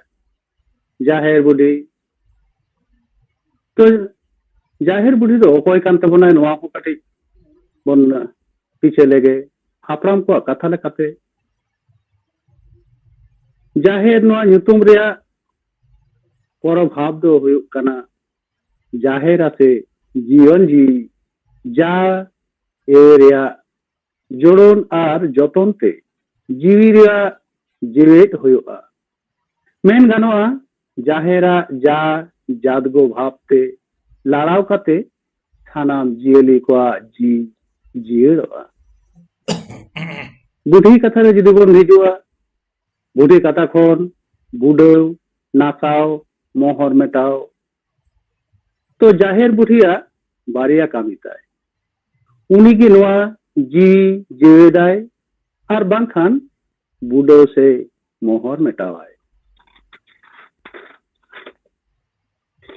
ᱡᱟᱦᱮᱨ ᱵᱩᱰᱷᱤ᱾ ᱛᱚ, ᱡᱟᱦᱮᱨ ᱵᱩᱰᱷᱤ ᱫᱚ ᱚᱠᱚᱭ ᱠᱟᱱ ᱛᱟᱵᱚᱱᱟᱭ, ᱱᱚᱣᱟ ᱦᱚᱸ ᱠᱟᱹᱴᱤᱡ ᱵᱚᱱ ᱯᱤᱪᱷᱟᱹ ᱞᱮᱜᱮ᱾ ᱦᱟᱯᱲᱟᱢ ᱠᱚᱣᱟᱜ ᱠᱟᱛᱷᱟ ᱞᱮᱠᱟᱛᱮ, ᱡᱟᱦᱮᱨ ᱱᱚᱣᱟ ᱧᱩᱛᱩᱢ ᱨᱮᱭᱟᱜ ᱯᱚᱨᱚᱵᱷᱟᱵ ᱫᱚ ᱦᱩᱭᱩᱜ ᱠᱟᱱᱟ ᱡᱟᱦᱮᱨᱟ ᱥᱮ ᱡᱤᱭᱚᱱ ᱡᱤᱣᱤ ᱡᱟ ᱮ ᱨᱮᱭᱟᱜ ᱡᱳᱲᱳᱱ ᱟᱨ ᱡᱚᱛᱚᱱ ᱛᱮ ᱡᱤᱣᱤ ᱨᱮᱭᱟᱜ ᱡᱮᱣᱮᱫ ᱦᱩᱭᱩᱜᱼᱟ᱾ ᱢᱮᱱ ᱜᱟᱱᱚᱜᱼᱟ, ᱡᱟᱦᱮᱨᱟᱜ ᱡᱟ ᱡᱟᱫᱜᱚ ᱵᱷᱟᱵᱽ ᱛᱮ ᱞᱟᱲᱟᱣ ᱠᱟᱛᱮ ᱥᱟᱱᱟᱢ ᱡᱤᱭᱟᱹᱞᱤ ᱠᱚᱣᱟᱜ ᱡᱤᱣᱤ ᱡᱤᱭᱟᱹᱲᱚᱜᱼᱟ᱾ ᱵᱩᱰᱷᱤ ᱠᱟᱛᱷᱟ ᱨᱮ ᱡᱩᱫᱤ ᱵᱚᱱ ᱦᱤᱡᱩᱜᱼᱟ, ᱵᱩᱰᱷᱤ ᱠᱟᱛᱷᱟ ᱠᱷᱚᱱ ᱵᱩᱰᱟᱹᱣ, ᱱᱟᱥᱟᱣ, ᱢᱚᱦᱚᱨ ᱢᱮᱴᱟᱣ᱾ ᱛᱚ ᱡᱟᱦᱮᱨ ᱵᱩᱰᱷᱤᱭᱟᱜ ᱵᱟᱨᱭᱟ ᱠᱟᱹᱢᱤ ᱛᱟᱭ᱾ ᱩᱱᱤ ᱜᱮ ᱱᱚᱣᱟ ᱡᱤᱣᱤ ᱡᱤᱣᱮᱫᱟᱭ ᱟᱨ ᱵᱟᱝᱠᱷᱟᱱ ᱵᱩᱰᱟᱹᱣ ᱥᱮ ᱢᱚᱦᱚᱨ ᱢᱮᱴᱟᱣᱟᱭ᱾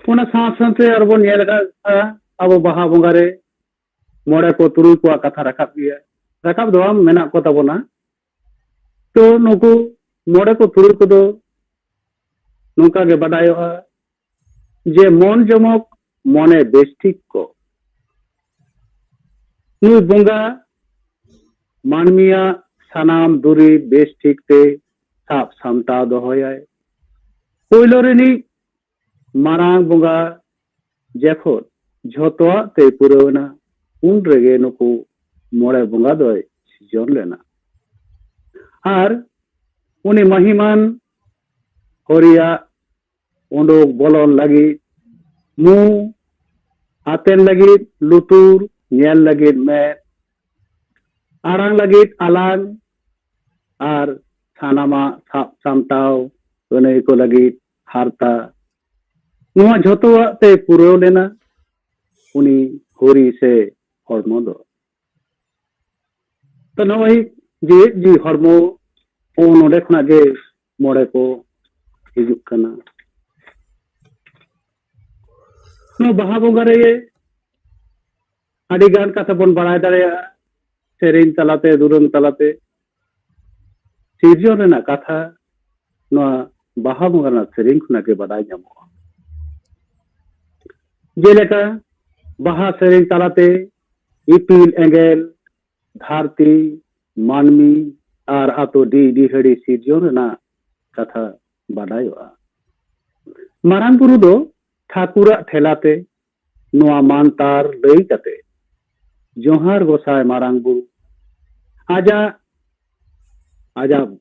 ᱚᱱᱟ ᱥᱟᱶ ᱥᱟᱶᱛᱮ ᱟᱨ ᱵᱚᱱ ᱧᱮᱞ ᱟᱠᱟᱫᱼᱟ, ᱟᱵᱚ ᱵᱟᱦᱟ ᱵᱚᱸᱜᱟ ᱨᱮ ᱢᱚᱬᱮ ᱠᱚ ᱛᱩᱨᱩᱭ ᱠᱚᱣᱟᱜ ᱠᱟᱛᱷᱟ ᱨᱟᱠᱟᱵ ᱜᱮᱭᱟ, ᱨᱟᱠᱟᱵ ᱫᱚ ᱵᱟᱝ, ᱢᱮᱱᱟᱜ ᱠᱚ ᱛᱟᱵᱚᱱᱟ᱾ ᱛᱚ ᱱᱩᱠᱩ ᱢᱚᱬᱮ ᱠᱚ ᱛᱩᱨᱩᱭ ᱠᱚᱫᱚ ᱱᱚᱝᱠᱟ ᱜᱮ ᱵᱟᱰᱟᱭᱚᱜᱼᱟ ᱡᱮ ᱢᱚᱱ ᱡᱚᱢᱚᱠ, ᱢᱚᱱᱮ ᱵᱮᱥ ᱴᱷᱤᱠ ᱠᱚ᱾ ᱱᱩᱭ ᱵᱚᱸᱜᱟ ᱢᱟᱹᱱᱢᱤᱭᱟᱜ ᱥᱟᱱᱟᱢ ᱫᱩᱨᱤᱵ ᱵᱮᱥ ᱴᱷᱤᱠ ᱛᱮ ᱥᱟᱵ ᱥᱟᱢᱴᱟᱣ ᱫᱚᱦᱚᱭᱟᱭ᱾ ᱯᱳᱭᱞᱳ ᱨᱤᱱᱤᱡ ᱢᱟᱨᱟᱝ ᱵᱚᱸᱜᱟ ᱡᱚᱠᱷᱚᱱ ᱡᱷᱚᱛᱚᱣᱟᱜ ᱛᱮᱭ ᱯᱩᱨᱟᱹᱣ ᱮᱱᱟ, ᱩᱱ ᱨᱮᱜᱮ ᱱᱩᱠᱩ ᱢᱚᱬᱮ ᱵᱚᱸᱜᱟ ᱫᱚᱭ ᱥᱤᱨᱡᱚᱱ ᱞᱮᱱᱟ᱾ ᱟᱨ ᱩᱱᱤ ᱢᱟᱹᱦᱤᱢᱟᱱ ᱦᱚᱨᱤᱭᱟᱜ ᱩᱰᱩᱠ ᱵᱚᱞᱚᱱ ᱞᱟᱹᱜᱤᱫ ᱢᱩ, ᱟᱛᱮᱱ ᱞᱟᱹᱜᱤᱫ ᱞᱩᱛᱩᱨ, ᱧᱮᱞ ᱞᱟᱹᱜᱤᱫ ᱢᱮᱫ, ᱟᱲᱟᱝ ᱞᱟᱹᱜᱤᱫ ᱟᱞᱟᱝ, ᱟᱨ ᱥᱟᱱᱟᱢᱟᱜ ᱥᱟᱵ ᱥᱟᱢᱴᱟᱣ ᱟᱹᱱᱟᱹᱭ ᱠᱚ ᱞᱟᱹᱜᱤᱫ ᱦᱟᱨᱛᱟ, ᱱᱚᱣᱟ ᱡᱷᱚᱛᱚᱣᱟᱜ ᱛᱮ ᱯᱩᱨᱟᱹᱣ ᱞᱮᱱᱟ ᱩᱱᱤ ᱦᱚᱨᱤ ᱥᱮ ᱦᱚᱲᱢᱚ ᱫᱚ᱾ ᱛᱚ ᱱᱚᱜᱼᱚᱭ ᱡᱮᱣᱮᱫ ᱡᱤᱣᱤ ᱦᱚᱲᱢᱚ ᱦᱚᱸ ᱱᱚᱰᱮ ᱠᱷᱚᱱᱟᱜ ᱜᱮ ᱢᱚᱬᱮ ᱠᱚ ᱦᱤᱡᱩᱜ ᱠᱟᱱᱟ᱾ ᱱᱚᱣᱟ ᱵᱟᱦᱟ ᱵᱚᱸᱜᱟ ᱨᱮ ᱟᱹᱰᱤ ᱜᱟᱱ ᱠᱟᱛᱷᱟ ᱵᱚᱱ ᱵᱟᱲᱟᱭ ᱫᱟᱲᱮᱭᱟᱜᱼᱟ, ᱥᱮᱨᱮᱧ ᱛᱟᱞᱟᱛᱮ, ᱫᱩᱨᱟᱹᱝ ᱛᱟᱞᱟᱛᱮ᱾ ᱥᱤᱨᱡᱚᱱ ᱨᱮᱱᱟᱜ ᱠᱟᱛᱷᱟ ᱱᱚᱣᱟ ᱵᱟᱦᱟ ᱵᱚᱸᱜᱟ ᱨᱮᱱᱟᱜ ᱥᱮᱨᱮᱧ ᱠᱷᱚᱱᱟᱜ ᱜᱮ ᱵᱟᱰᱟᱭ ᱧᱟᱢᱚᱜᱼᱟ᱾ ᱡᱮᱞᱮᱠᱟ ᱵᱟᱦᱟ ᱥᱮᱨᱮᱧ ᱛᱟᱞᱟᱛᱮ ᱤᱯᱤᱞ ᱮᱸᱜᱮᱞ, ᱫᱷᱟᱹᱨᱛᱤ, ᱢᱟᱹᱱᱢᱤ ᱟᱨ ᱟᱛᱳ ᱰᱤ ᱰᱤᱦᱟᱹᱲᱤ ᱥᱤᱨᱡᱚᱱ ᱨᱮᱱᱟᱜ ᱠᱟᱛᱷᱟ ᱵᱟᱰᱟᱭᱚᱜᱼᱟ᱾ ᱢᱟᱨᱟᱝ ᱵᱩᱨᱩ ᱫᱚ ᱴᱷᱟᱹᱠᱩᱨᱟᱜ ᱴᱷᱮᱞᱟᱛᱮ ᱱᱚᱣᱟ ᱢᱟᱱᱛᱟᱨ ᱞᱟᱹᱭ ᱠᱟᱛᱮ, ᱡᱚᱦᱟᱨ ᱜᱚᱸᱥᱟᱭ ᱢᱟᱨᱟᱝ ᱵᱩᱨᱩ, ᱟᱡᱟᱜ ᱟᱡᱟᱜ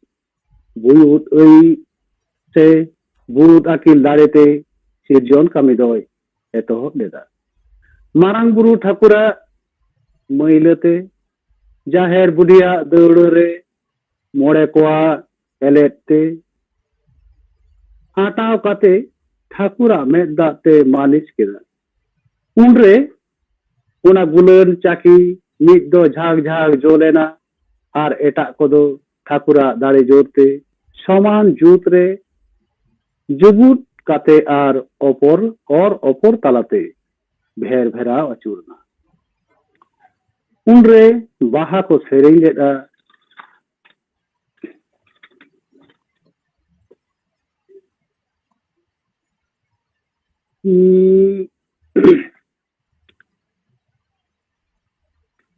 ᱵᱩᱭᱩᱫ ᱟᱹᱭ ᱥᱮ ᱵᱩᱨᱩᱫ ᱟᱹᱠᱤᱞ ᱫᱟᱲᱮᱛᱮ ᱥᱤᱨᱡᱚᱱ ᱠᱟᱹᱢᱤ ᱫᱚᱭ ᱮᱛᱚᱦᱚᱵ ᱞᱮᱫᱟ᱾ ᱢᱟᱨᱟᱝ ᱵᱩᱨᱩ ᱴᱷᱟᱹᱠᱩᱨᱟᱜ ᱢᱟᱹᱭᱞᱟᱹᱛᱮ, ᱡᱟᱦᱮᱨ ᱵᱩᱰᱷᱤᱭᱟᱜ ᱫᱟᱹᱣᱲᱟᱹ ᱨᱮ ᱢᱚᱬᱮ ᱠᱚᱣᱟᱜ ᱮᱞᱮᱫ ᱛᱮ ᱟᱴᱟᱣ ᱠᱟᱛᱮ ᱴᱷᱟᱹᱠᱩᱨᱟᱜ ᱢᱮᱫ ᱫᱟᱜ ᱛᱮ ᱢᱟᱹᱞᱤᱥ ᱠᱮᱫᱟ᱾ ᱩᱱᱨᱮ ᱚᱱᱟ ᱜᱩᱞᱟᱹᱱ ᱪᱟᱹᱠᱤ ᱢᱤᱫ ᱫᱚ ᱡᱷᱟᱜᱽ ᱡᱷᱟᱜᱽ ᱡᱚᱞ ᱮᱱᱟ ᱟᱨ ᱮᱴᱟᱜ ᱠᱚᱫᱚ ᱴᱷᱟᱹᱠᱩᱨᱟᱜ ᱫᱟᱲᱮ ᱡᱳᱨ ᱛᱮ ᱥᱚᱢᱟᱱ ᱡᱩᱛ ᱨᱮ ᱡᱩᱜᱩᱫ ᱠᱟᱛᱮ ᱟᱨ ᱚᱯᱚᱨ ᱚᱨ ᱚᱯᱚᱨ ᱛᱟᱞᱟᱛᱮ ᱵᱷᱮᱨ ᱵᱷᱮᱨᱟᱣ ᱟᱹᱪᱩᱨ ᱮᱱᱟ᱾ ᱩᱱᱨᱮ ᱵᱟᱦᱟ ᱠᱚ ᱥᱮᱨᱮᱧ ᱞᱮᱫᱼᱟ᱾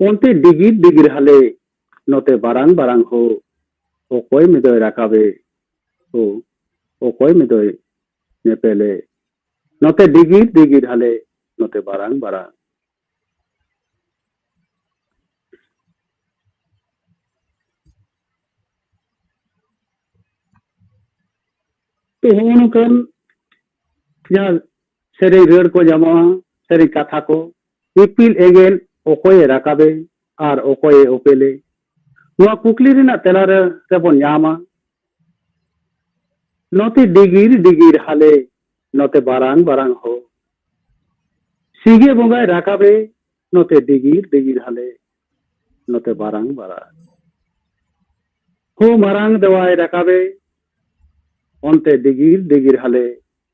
ᱚᱱᱛᱮ ᱰᱤᱜᱤᱨ ᱰᱤᱜᱤᱨ ᱦᱟᱞᱮ, ᱱᱚᱛᱮ ᱵᱟᱨᱟᱝ ᱵᱟᱨᱟᱝ ᱦᱳ, ᱚᱠᱚᱭ ᱢᱮᱫᱚᱭ ᱨᱟᱠᱟᱵᱮ ᱦᱳ, ᱚᱠᱚᱭ ᱢᱮᱫᱚᱭ ᱧᱮᱯᱮᱞᱮ, ᱱᱚᱛᱮ ᱰᱤᱜᱤᱨ ᱰᱤᱜᱤᱨ ᱦᱟᱞᱮ, ᱱᱚᱛᱮ ᱵᱟᱨᱟᱝ ᱵᱟᱨᱟᱝ᱾ ᱛᱚ ᱦᱚᱸᱜᱼᱚ ᱱᱚᱝᱠᱟᱱ ᱡᱟᱦᱟᱸ ᱥᱮᱨᱮᱧ ᱨᱟᱹᱲ ᱠᱚ ᱧᱟᱢᱚᱜᱼᱟ, ᱥᱮᱨᱮᱧ ᱠᱟᱛᱷᱟ ᱠᱚ, ᱤᱯᱤᱞ ᱮᱸᱜᱮᱞ ᱚᱠᱚᱭᱮ ᱨᱟᱠᱟᱵᱮ ᱟᱨ ᱚᱠᱚᱭᱮ ᱚᱯᱮᱞᱮ, ᱱᱚᱣᱟ ᱠᱩᱠᱞᱤ ᱨᱮᱱᱟᱜ ᱛᱮᱞᱟ ᱨᱮ, ᱨᱮᱵᱚᱱ ᱧᱟᱢᱟ, ᱱᱚᱛᱮ ᱰᱤᱜᱤᱨ ᱰᱤᱜᱤᱨ ᱦᱟᱞᱮ, ᱱᱚᱛᱮ ᱵᱟᱨᱟᱝ ᱵᱟᱨᱟᱝ ᱦᱚ, ᱥᱤᱸᱜᱮ ᱵᱚᱸᱜᱟᱭ ᱨᱟᱠᱟᱵᱮ, ᱱᱚᱛᱮ ᱰᱤᱜᱤᱨ ᱰᱤᱜᱤᱨ ᱦᱟᱞᱮ, ᱱᱚᱛᱮ ᱵᱟᱨᱟᱝ ᱵᱟᱨᱟᱝ ᱦᱚ, ᱢᱟᱨᱟᱝ ᱫᱮᱣᱟᱭ ᱨᱟᱠᱟᱵᱮ, ᱚᱱᱛᱮ ᱰᱤᱜᱤᱨ ᱰᱤᱜᱤᱨ ᱦᱟᱞᱮ,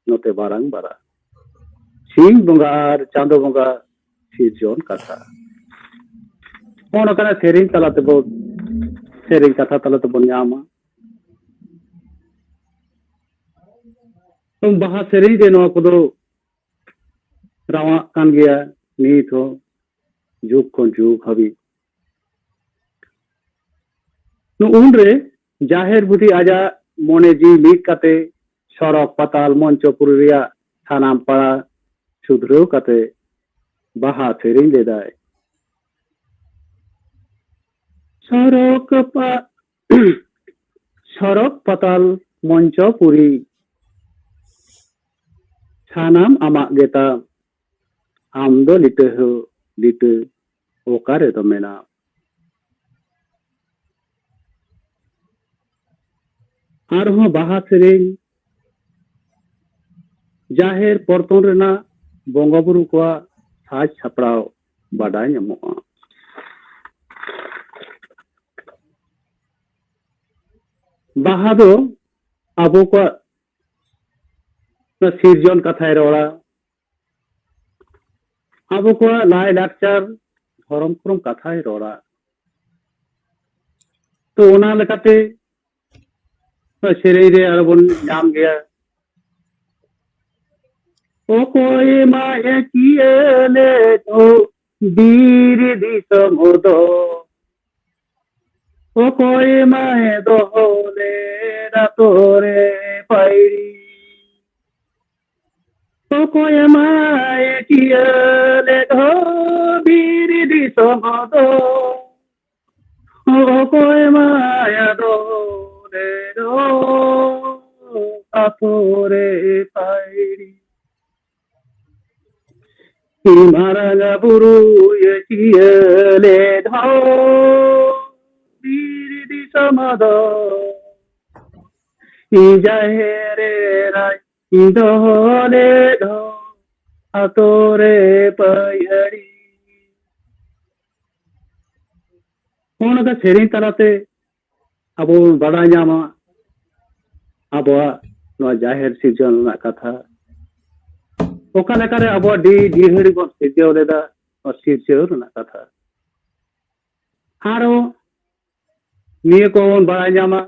ᱱᱚᱛᱮ ᱵᱟᱨᱟᱝ ᱵᱟᱨᱟᱝ᱾ ᱥᱤᱧ ᱵᱚᱸᱜᱟ ᱟᱨ ᱪᱟᱸᱫᱚ ᱵᱚᱸᱜᱟ ᱥᱤᱨᱡᱚᱱ ᱠᱟᱛᱷᱟ᱾ ᱱᱚᱜᱼᱚ ᱱᱚᱝᱠᱟᱱᱟᱜ ᱥᱮᱨᱮᱧ ᱛᱟᱞᱟ ᱛᱮᱵᱚ, ᱥᱮᱨᱮᱧ ᱠᱟᱛᱷᱟ ᱛᱟᱞᱟ ᱛᱮᱵᱚᱱ ᱧᱟᱢᱟ᱾ ᱵᱟᱦᱟ ᱥᱮᱨᱮᱧ ᱨᱮ ᱱᱚᱣᱟ ᱠᱚᱫᱚ ᱨᱟᱣᱟᱜ ᱠᱟᱱ ᱜᱮᱭᱟ ᱱᱤᱛ ᱦᱚᱸ, ᱡᱩᱜᱽ ᱠᱷᱚᱱ ᱡᱩᱜᱽ ᱦᱟᱹᱵᱤᱡ᱾ ᱩᱱᱨᱮ ᱡᱟᱦᱮᱨ ᱵᱩᱰᱷᱤ ᱟᱡᱟᱜ ᱢᱚᱱᱮ ᱡᱤᱣᱤ ᱢᱤᱫ ᱠᱟᱛᱮ ᱥᱚᱲᱚᱠ ᱯᱟᱛᱟᱞ ᱢᱚᱧᱪᱚᱯᱩᱨᱤ ᱨᱮᱭᱟᱜ ᱥᱟᱱᱟᱢ ᱯᱟᱲᱟ ᱥᱩᱫᱷᱨᱟᱹᱣ ᱠᱟᱛᱮ ᱵᱟᱦᱟ ᱥᱮᱨᱮᱧ ᱞᱮᱫᱟᱭ᱾ ᱥᱚᱨᱚᱠ ᱯᱟ-, ᱥᱚᱨᱚᱠ ᱯᱟᱛᱟᱞ ᱢᱚᱧᱪᱚᱯᱩᱨᱤ, ᱥᱟᱱᱟᱢ ᱟᱢᱟᱜ ᱜᱮᱛᱟᱢ, ᱟᱢ ᱫᱚ ᱞᱤᱴᱟᱹ ᱦᱚᱸ ᱞᱤᱴᱟᱹ, ᱚᱠᱟ ᱨᱮᱫᱚ ᱢᱮᱱᱟᱢ? ᱟᱨᱦᱚᱸ ᱵᱟᱦᱟ ᱥᱮᱨᱮᱧ, ᱡᱟᱦᱮᱨ ᱯᱚᱨᱛᱚᱱ ᱨᱮᱱᱟᱜ ᱵᱚᱸᱜᱟ ᱵᱩᱨᱩ ᱠᱚᱣᱟᱜ ᱥᱟᱡᱽ ᱥᱟᱯᱲᱟᱣ ᱵᱟᱰᱟᱭ ᱧᱟᱢᱚᱜᱼᱟ᱾ ᱵᱟᱦᱟ ᱫᱚ ᱟᱵᱚ ᱠᱚᱣᱟᱜ ᱥᱤᱨᱡᱚᱱ ᱠᱟᱛᱷᱟᱭ ᱨᱚᱲᱟ, ᱟᱵᱚ ᱠᱚᱣᱟᱜ ᱞᱟᱭ ᱞᱟᱠᱪᱟᱨ, ᱫᱷᱚᱨᱚᱢ ᱠᱚᱨᱚᱢ ᱠᱟᱛᱷᱟᱭ ᱨᱚᱲᱟ᱾ ᱛᱚ, ᱚᱱᱟ ᱞᱮᱠᱟᱛᱮ ᱥᱮᱨᱮᱧ ᱨᱮ ᱟᱨᱚ ᱵᱚᱱ ᱧᱟᱢ ᱜᱮᱭᱟ, ᱚᱠᱚᱭ ᱢᱟᱭ ᱠᱤᱭᱟᱹ ᱞᱮᱫ ᱫᱚ ᱵᱤᱨ ᱫᱤᱥᱚᱢ ᱫᱚ, ᱚᱠᱚᱭ ᱢᱟᱭ ᱫᱚᱦᱚ ᱞᱮᱫ ᱟᱛᱳ ᱨᱮ ᱯᱟᱹᱭᱲᱤ? ᱚᱠᱚᱭ ᱢᱟᱭ ᱠᱤᱭᱟᱹ ᱞᱮᱫ ᱫᱚ ᱵᱤᱨ ᱫᱤᱥᱚᱢ ᱫᱚ, ᱚᱠᱚᱭ ᱢᱟᱭ ᱫᱚᱦᱚ ᱞᱮᱫ ᱫᱚ ᱟᱛᱳ ᱨᱮ ᱯᱟᱹᱭᱲᱤ? ᱢᱟᱨᱟᱝ ᱵᱩᱨᱩᱭ ᱠᱤᱭᱟᱹ ᱞᱮᱫ ᱦᱚᱸ ᱵᱤᱨ ᱫᱤᱥᱚᱢ ᱫᱚ, ᱡᱟᱦᱮᱨ ᱮᱨᱟᱭ ᱫᱚᱦᱚ ᱞᱮᱫ ᱦᱚᱸ ᱟᱛᱳ ᱨᱮ ᱯᱟᱹᱭᱲᱤ᱾ ᱱᱚᱜᱼᱚ ᱱᱚᱝᱠᱟ ᱥᱮᱨᱮᱧ ᱛᱟᱞᱟᱛᱮ ᱟᱵᱚ ᱵᱚᱱ ᱵᱟᱰᱟᱭ ᱧᱟᱢᱟ ᱟᱵᱚᱣᱟᱜ ᱱᱚᱣᱟ ᱡᱟᱦᱮᱨ ᱥᱤᱨᱡᱚᱱ ᱨᱮᱱᱟᱜ ᱠᱟᱛᱷᱟ, ᱚᱠᱟ ᱞᱮᱠᱟᱨᱮ ᱟᱵᱚᱣᱟᱜ ᱰᱤ-, ᱰᱤᱦᱟᱹᱲᱤ ᱵᱚᱱ ᱥᱤᱨᱡᱟᱹᱣ ᱞᱮᱫᱟ, ᱱᱚᱣᱟ ᱥᱤᱨᱡᱟᱹᱣ ᱨᱮᱱᱟᱜ ᱠᱟᱛᱷᱟ᱾ ᱟᱨᱚ ᱱᱤᱭᱟᱹ ᱠᱚᱵᱚᱱ ᱵᱟᱲᱟᱭ ᱧᱟᱢᱟ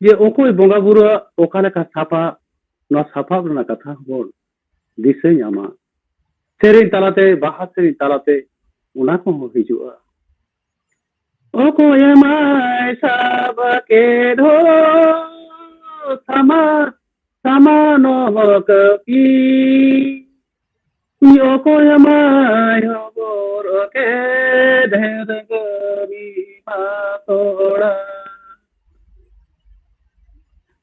ᱡᱮ ᱚᱠᱚᱭ ᱵᱚᱸᱜᱟ ᱵᱩᱨᱩᱣᱟᱜ ᱚᱠᱟ ᱞᱮᱠᱟ ᱥᱟᱯᱟᱵ, ᱱᱚᱣᱟ ᱥᱟᱯᱟᱵ ᱨᱮᱱᱟᱜ ᱠᱟᱛᱷᱟ ᱦᱚᱸᱵᱚᱱ ᱫᱤᱥᱟᱹ ᱧᱟᱢᱟ᱾ ᱥᱮᱨᱮᱧ ᱛᱟᱞᱟᱛᱮ, ᱵᱟᱦᱟ ᱥᱮᱨᱮᱧ ᱛᱟᱞᱟᱛᱮ ᱚᱱᱟ ᱠᱚᱦᱚᱸ ᱦᱤᱡᱩᱜᱼᱟ᱾ ᱚᱠᱚᱭ ᱮᱢᱟᱭ ᱥᱟᱵ ᱠᱮᱫ ᱦᱚ ᱥᱟᱢᱟ, ᱥᱟᱢᱟᱱᱚᱢ ᱠᱟᱹᱯᱤ? ᱚᱠᱚᱭ ᱮᱢᱟᱭ ᱦᱚᱵᱚᱨ ᱠᱮᱫ ᱰᱷᱮᱨ ᱜᱟᱹᱢᱤ ᱢᱟ ᱛᱚᱲᱟ?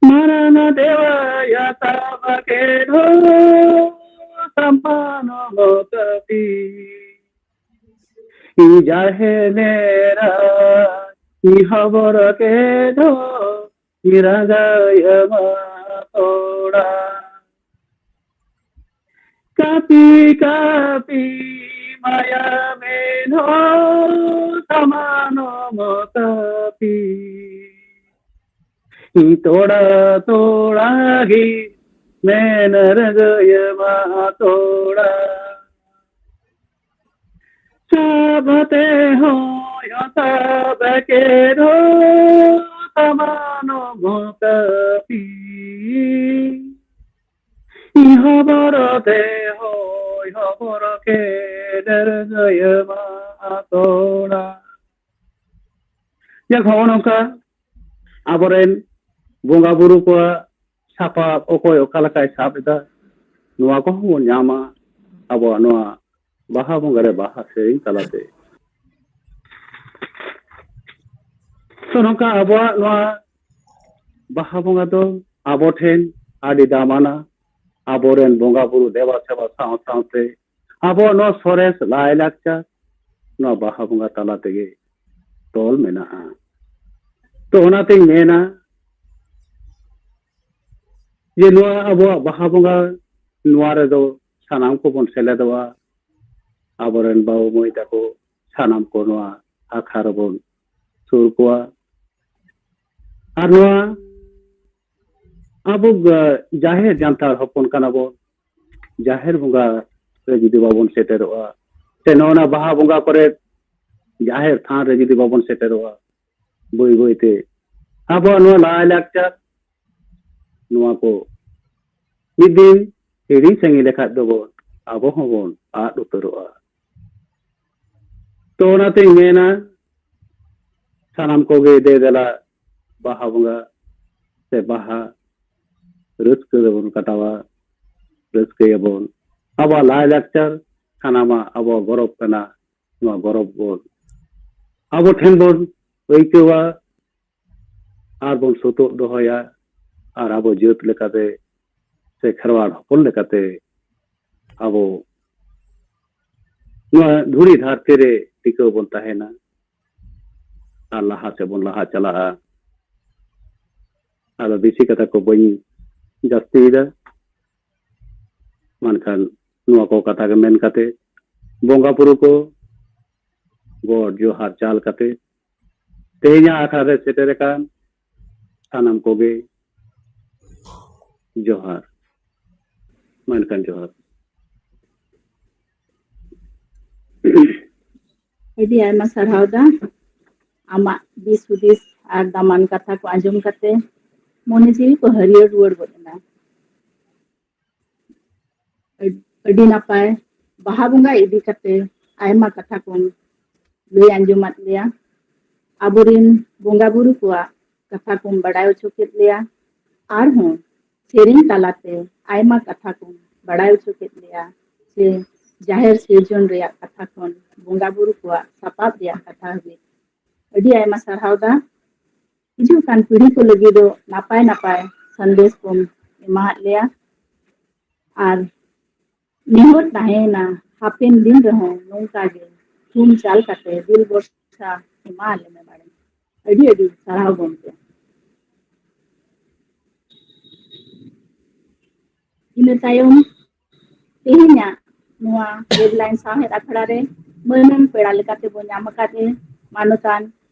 ᱢᱟᱨᱟᱱᱟ ᱫᱮᱣᱟᱭᱟ ᱥᱟᱵ ᱠᱮᱫ ᱦᱚ ᱥᱟᱢᱟᱱᱚᱢ ᱠᱟᱹᱯᱤ᱾ ᱤᱧ ᱡᱟᱦᱮᱨ ᱮᱨᱟ, ᱤᱧ ᱦᱚᱵᱚᱨ ᱠᱮᱫ ᱫᱚ, ᱤᱧ ᱨᱟᱸᱜᱟᱭ ᱮᱢᱟ ᱛᱚᱲᱟ᱾ ᱠᱟᱹᱯᱤ, ᱠᱟᱹᱯᱤ, ᱢᱟᱭᱟ ᱢᱮᱱ ᱦᱚ, ᱥᱟᱢᱟᱱᱚᱢ ᱠᱟᱹᱯᱤ᱾ ᱤᱧ ᱛᱚᱲᱟ, ᱛᱚᱲᱟ ᱜᱮ, ᱢᱮᱱ ᱨᱟᱸᱜᱟᱭ ᱮᱢᱟ ᱛᱚᱲᱟ᱾ ᱥᱟᱵ ᱛᱮ ᱦᱚᱸᱭ ᱥᱟᱵ ᱠᱮᱫ ᱦᱚᱸ ᱥᱟᱢᱟᱱᱚᱢ ᱠᱟᱹᱯᱤ᱾ ᱦᱚᱵᱚᱨ ᱛᱮ ᱦᱚᱸᱭ ᱦᱚᱵᱚᱨ ᱠᱮᱫ ᱨᱟᱹᱜᱟᱹᱭ ᱢᱟ ᱛᱚᱲᱟ᱾ ᱡᱟᱠ, ᱦᱚᱸᱜᱼᱚ ᱱᱚᱝᱠᱟ ᱟᱵᱚᱨᱮᱱ ᱵᱚᱸᱜᱟ ᱵᱩᱨᱩ ᱠᱚᱣᱟᱜ ᱥᱟᱯᱟᱵ, ᱚᱠᱚᱭ ᱚᱠᱟ ᱞᱮᱠᱟᱭ ᱥᱟᱵ ᱮᱫᱟ, ᱱᱚᱣᱟ ᱠᱚᱦᱚᱸ ᱵᱚᱱ ᱧᱟᱢᱟ ᱟᱵᱚᱣᱟᱜ ᱱᱚᱣᱟ ᱵᱟᱦᱟ ᱵᱚᱸᱜᱟ ᱨᱮ ᱵᱟᱦᱟ ᱥᱮᱨᱮᱧ ᱛᱟᱞᱟᱛᱮ᱾ ᱛᱚ, ᱱᱚᱝᱠᱟ ᱟᱵᱚᱣᱟᱜ ᱱᱚᱣᱟ ᱵᱟᱦᱟ ᱵᱚᱸᱜᱟ ᱫᱚ ᱟᱵᱚ ᱴᱷᱮᱱ ᱟᱹᱰᱤ ᱫᱟᱢᱟᱱᱟ᱾ ᱟᱵᱚᱨᱮᱱ ᱵᱚᱸᱜᱟ ᱵᱩᱨᱩ ᱫᱮᱵᱟ ᱥᱮᱵᱟ ᱥᱟᱶ ᱥᱟᱶᱛᱮ ᱟᱵᱚᱣᱟᱜ ᱱᱚᱣᱟ ᱥᱚᱨᱮᱥ ᱞᱟᱭᱼᱞᱟᱠᱪᱟᱨ ᱱᱚᱣᱟ ᱵᱟᱦᱟ ᱵᱚᱸᱜᱟ ᱛᱟᱞᱟ ᱛᱮᱜᱮ ᱛᱚᱞ ᱢᱮᱱᱟᱜᱼᱟ᱾ ᱛᱚ, ᱚᱱᱟᱛᱤᱧ ᱢᱮᱱᱟ ᱡᱮ ᱱᱚᱣᱟ ᱟᱵᱚᱣᱟᱜ ᱵᱟᱦᱟ ᱵᱚᱸᱜᱟ, ᱱᱚᱣᱟ ᱨᱮᱫᱚ ᱥᱟᱱᱟᱢ ᱠᱚᱵᱚᱱ ᱥᱮᱞᱮᱫᱚᱜᱼᱟ᱾ ᱟᱵᱚᱨᱮᱱ ᱵᱟᱹᱵᱩ ᱢᱟᱹᱭ ᱛᱟᱠᱚ ᱥᱟᱱᱟᱢ ᱠᱚ ᱱᱚᱣᱟ ᱟᱠᱷᱲᱟ ᱨᱮᱵᱚᱱ ᱥᱩᱨ ᱠᱚᱣᱟ᱾ ᱟᱨ ᱱᱚᱣᱟ ᱟᱵᱚ, ᱟ, ᱡᱟᱦᱮᱨ ᱡᱟᱱᱛᱷᱟᱲ ᱦᱚᱯᱚᱱ ᱠᱟᱱᱟ ᱵᱚᱱ, ᱡᱟᱦᱮᱨ ᱵᱚᱸᱜᱟ ᱨᱮ ᱡᱩᱫᱤ ᱵᱟᱵᱚᱱ ᱥᱮᱴᱮᱨᱚᱜᱼᱟ, ᱥᱮ ᱱᱚᱜᱼᱚ ᱱᱟ ᱵᱟᱦᱟ ᱵᱚᱸᱜᱟ ᱠᱚᱨᱮ ᱡᱟᱦᱮᱨ ᱛᱷᱟᱱ ᱨᱮ ᱡᱩᱫᱤ ᱵᱟᱵᱚᱱ ᱥᱮᱴᱮᱨᱚᱜᱼᱟ, ᱵᱟᱹᱭ ᱵᱟᱹᱭᱛᱮ ᱟᱵᱚᱣᱟᱜ ᱱᱚᱣᱟ ᱞᱟᱭᱼᱞᱟᱠᱪᱟᱨ ᱱᱚᱣᱟ ᱠᱚ ᱢᱤᱫ ᱫᱤᱱ ᱦᱤᱲᱤᱧ ᱥᱟᱺᱜᱤᱧ ᱞᱮᱠᱷᱟᱡ ᱫᱚᱵᱚᱱ, ᱟᱵᱚ ᱦᱚᱸᱵᱚᱱ ᱟᱫ ᱩᱛᱟᱹᱨᱚᱜᱼᱟ᱾ ᱛᱚ, ᱚᱱᱟᱛᱤᱧ ᱢᱮᱱᱟ, ᱥᱟᱱᱟᱢ ᱠᱚᱜᱮ ᱫᱮ ᱫᱮᱞᱟ ᱵᱟᱦᱟ ᱵᱚᱸᱜᱟ ᱥᱮ ᱵᱟᱦᱟ ᱨᱟᱹᱥᱠᱟᱹ ᱨᱮᱵᱚᱱ ᱠᱟᱴᱟᱣᱟ, ᱨᱟᱹᱥᱠᱟᱹᱭᱟᱵᱚᱱ᱾ ᱟᱵᱚᱣᱟᱜ ᱞᱟᱭᱼᱞᱟᱠᱪᱟᱨ ᱥᱟᱱᱟᱢᱟᱜ ᱟᱵᱚᱣᱟᱜ ᱜᱚᱨᱚᱵᱽ ᱠᱟᱱᱟ᱾ ᱱᱚᱣᱟ ᱜᱚᱨᱚᱵᱽ ᱵᱚᱱ ᱟᱵᱚ ᱴᱷᱮᱱ ᱵᱚᱱ ᱟᱹᱭᱠᱟᱹᱣᱟ ᱟᱨ ᱵᱚᱱ ᱥᱚᱛᱚᱜ ᱫᱚᱦᱚᱭᱟ᱾ ᱟᱨ ᱟᱵᱚ ᱡᱟᱹᱛ ᱞᱮᱠᱟᱛᱮ ᱥᱮ ᱠᱷᱮᱨᱣᱟᱲ ᱦᱚᱯᱚᱱ ᱞᱮᱠᱟᱛᱮ ᱟᱵᱚ ᱱᱚᱣᱟ ᱫᱷᱩᱲᱤ ᱫᱷᱟᱹᱨᱛᱤ ᱨᱮ ᱴᱤᱠᱟᱹᱣ ᱵᱚᱱ ᱛᱟᱦᱮᱱᱟ ᱟᱨ ᱞᱟᱦᱟ ᱥᱮᱫ ᱵᱚᱱ ᱞᱟᱦᱟ ᱪᱟᱞᱟᱜᱼᱟ᱾ ᱟᱫᱚ ᱵᱮᱥᱤ ᱠᱟᱛᱷᱟ ᱠᱚ ᱵᱟᱹᱧ ᱡᱟᱹᱥᱛᱤᱭᱮᱫᱟ, ᱢᱮᱱᱠᱷᱟᱱ ᱱᱚᱣᱟ ᱠᱚ ᱠᱟᱛᱷᱟ ᱜᱮ ᱢᱮᱱ ᱠᱟᱛᱮ ᱵᱚᱸᱜᱟ ᱵᱩᱨᱩ ᱠᱚ ᱜᱚᱰ ᱡᱚᱦᱟᱨ ᱪᱟᱞ ᱠᱟᱛᱮ ᱛᱮᱦᱮᱧᱟᱜ ᱟᱠᱷᱲᱟ ᱨᱮ ᱥᱮᱴᱮᱨ ᱟᱠᱟᱱ ᱥᱟᱱᱟᱢ ᱠᱚᱜᱮ ᱡᱚᱦᱟᱨ, ᱢᱮᱱᱠᱷᱟᱱ ᱡᱚᱦᱟᱨ᱾ ᱟᱹᱰᱤ ᱟᱭᱢᱟ ᱥᱟᱨᱦᱟᱣ ᱫᱟ ᱟᱢᱟᱜ ᱫᱤᱥ ᱦᱩᱫᱤᱥ ᱟᱨ ᱫᱟᱢᱟᱱ ᱠᱟᱛᱷᱟ ᱠᱚ ᱟᱸᱡᱚᱢ ᱠᱟᱛᱮ ᱢᱚᱱᱮ ᱡᱤᱣᱤ ᱠᱚ ᱦᱟᱹᱨᱭᱟᱹᱲ ᱨᱩᱣᱟᱹᱲ ᱜᱚᱫ ᱮᱱᱟ᱾ ᱟᱹᱰ- ᱟᱹᱰᱤ ᱱᱟᱯᱟᱭ᱾ ᱵᱟᱦᱟ ᱵᱚᱸᱜᱟ ᱤᱫᱤ ᱠᱟᱛᱮ ᱟᱭᱢᱟ ᱠᱟᱛᱷᱟ ᱠᱚᱢ ᱞᱟᱹᱭ ᱟᱸᱡᱚᱢᱟᱫ ᱞᱮᱭᱟ᱾ ᱟᱵᱚᱨᱮᱱ ᱵᱚᱸᱜᱟ ᱵᱩᱨᱩ ᱠᱚᱣᱟᱜ ᱠᱟᱛᱷᱟ ᱠᱚᱢ ᱵᱟᱲᱟᱭ ᱦᱚᱪᱚ ᱠᱮᱫ ᱞᱮᱭᱟ᱾ ᱟᱨᱦᱚᱸ ᱥᱮᱨᱮᱧ ᱛᱟᱞᱟᱛᱮ ᱟᱭᱢᱟ ᱠᱟᱛᱷᱟ ᱠᱚᱢ ᱵᱟᱲᱟᱭ ᱦᱚᱪᱚ ᱠᱮᱫ ᱞᱮᱭᱟ, ᱥᱮ ᱡᱟᱦᱮᱨ ᱥᱤᱨᱡᱚᱱ ᱨᱮᱭᱟᱜ ᱠᱟᱛᱷᱟ ᱠᱷᱚᱱ ᱵᱚᱸᱜᱟ ᱵᱩᱨᱩ ᱠᱚᱣᱟᱜ ᱥᱟᱯᱟᱵ ᱨᱮᱭᱟᱜ ᱠᱟᱛᱷᱟ ᱦᱟᱹᱵᱤᱡ᱾ ᱟᱹᱰᱤ ᱟᱭᱢᱟ ᱥᱟᱨᱦᱟᱣ ᱫᱟ᱾ ᱦᱤᱡᱩᱜ ᱠᱟᱱ ᱯᱤᱲᱦᱤ ᱠᱚ ᱞᱟᱹᱜᱤᱫ ᱫᱚ ᱱᱟᱯᱟᱭ ᱱᱟᱯᱟᱭ ᱥᱟᱸᱫᱮᱥ ᱠᱚᱢ ᱮᱢᱟᱦᱟᱫ ᱞᱮᱭᱟ᱾ ᱟᱨ ᱱᱮᱦᱚᱨ ᱛᱟᱦᱮᱸᱭᱮᱱᱟ, ᱦᱟᱯᱮᱱ ᱫᱤᱱ ᱨᱮᱦᱚᱸ ᱱᱚᱝᱠᱟ ᱜᱮ ᱛᱷᱩᱢ ᱪᱟᱞ ᱠᱟᱛᱮ ᱫᱤᱞ ᱵᱷᱚᱨᱥᱟ ᱮᱢᱟ ᱞᱮ ᱢᱮ ᱵᱟᱲᱮ᱾ ᱟᱹᱰᱤ ᱟᱹᱰᱤ ᱥᱟᱨᱦᱟᱣ ᱜᱚᱢᱠᱮ᱾ ᱤᱱᱟᱹ ᱛᱟᱭᱚᱢ ᱛᱮᱦᱮᱧᱟᱜ ᱱᱚᱣᱟ ᱦᱮᱰᱞᱟᱭᱤᱱ ᱥᱟᱶᱦᱮᱫ ᱟᱠᱷᱲᱟ ᱨᱮ ᱢᱟᱹᱱᱟᱱ ᱯᱮᱲᱟ ᱞᱮᱠᱟᱛᱮ ᱵᱚᱱ ᱧᱟᱢ ᱟᱠᱟᱫ ᱮ ᱢᱟᱱᱚᱛᱟᱱ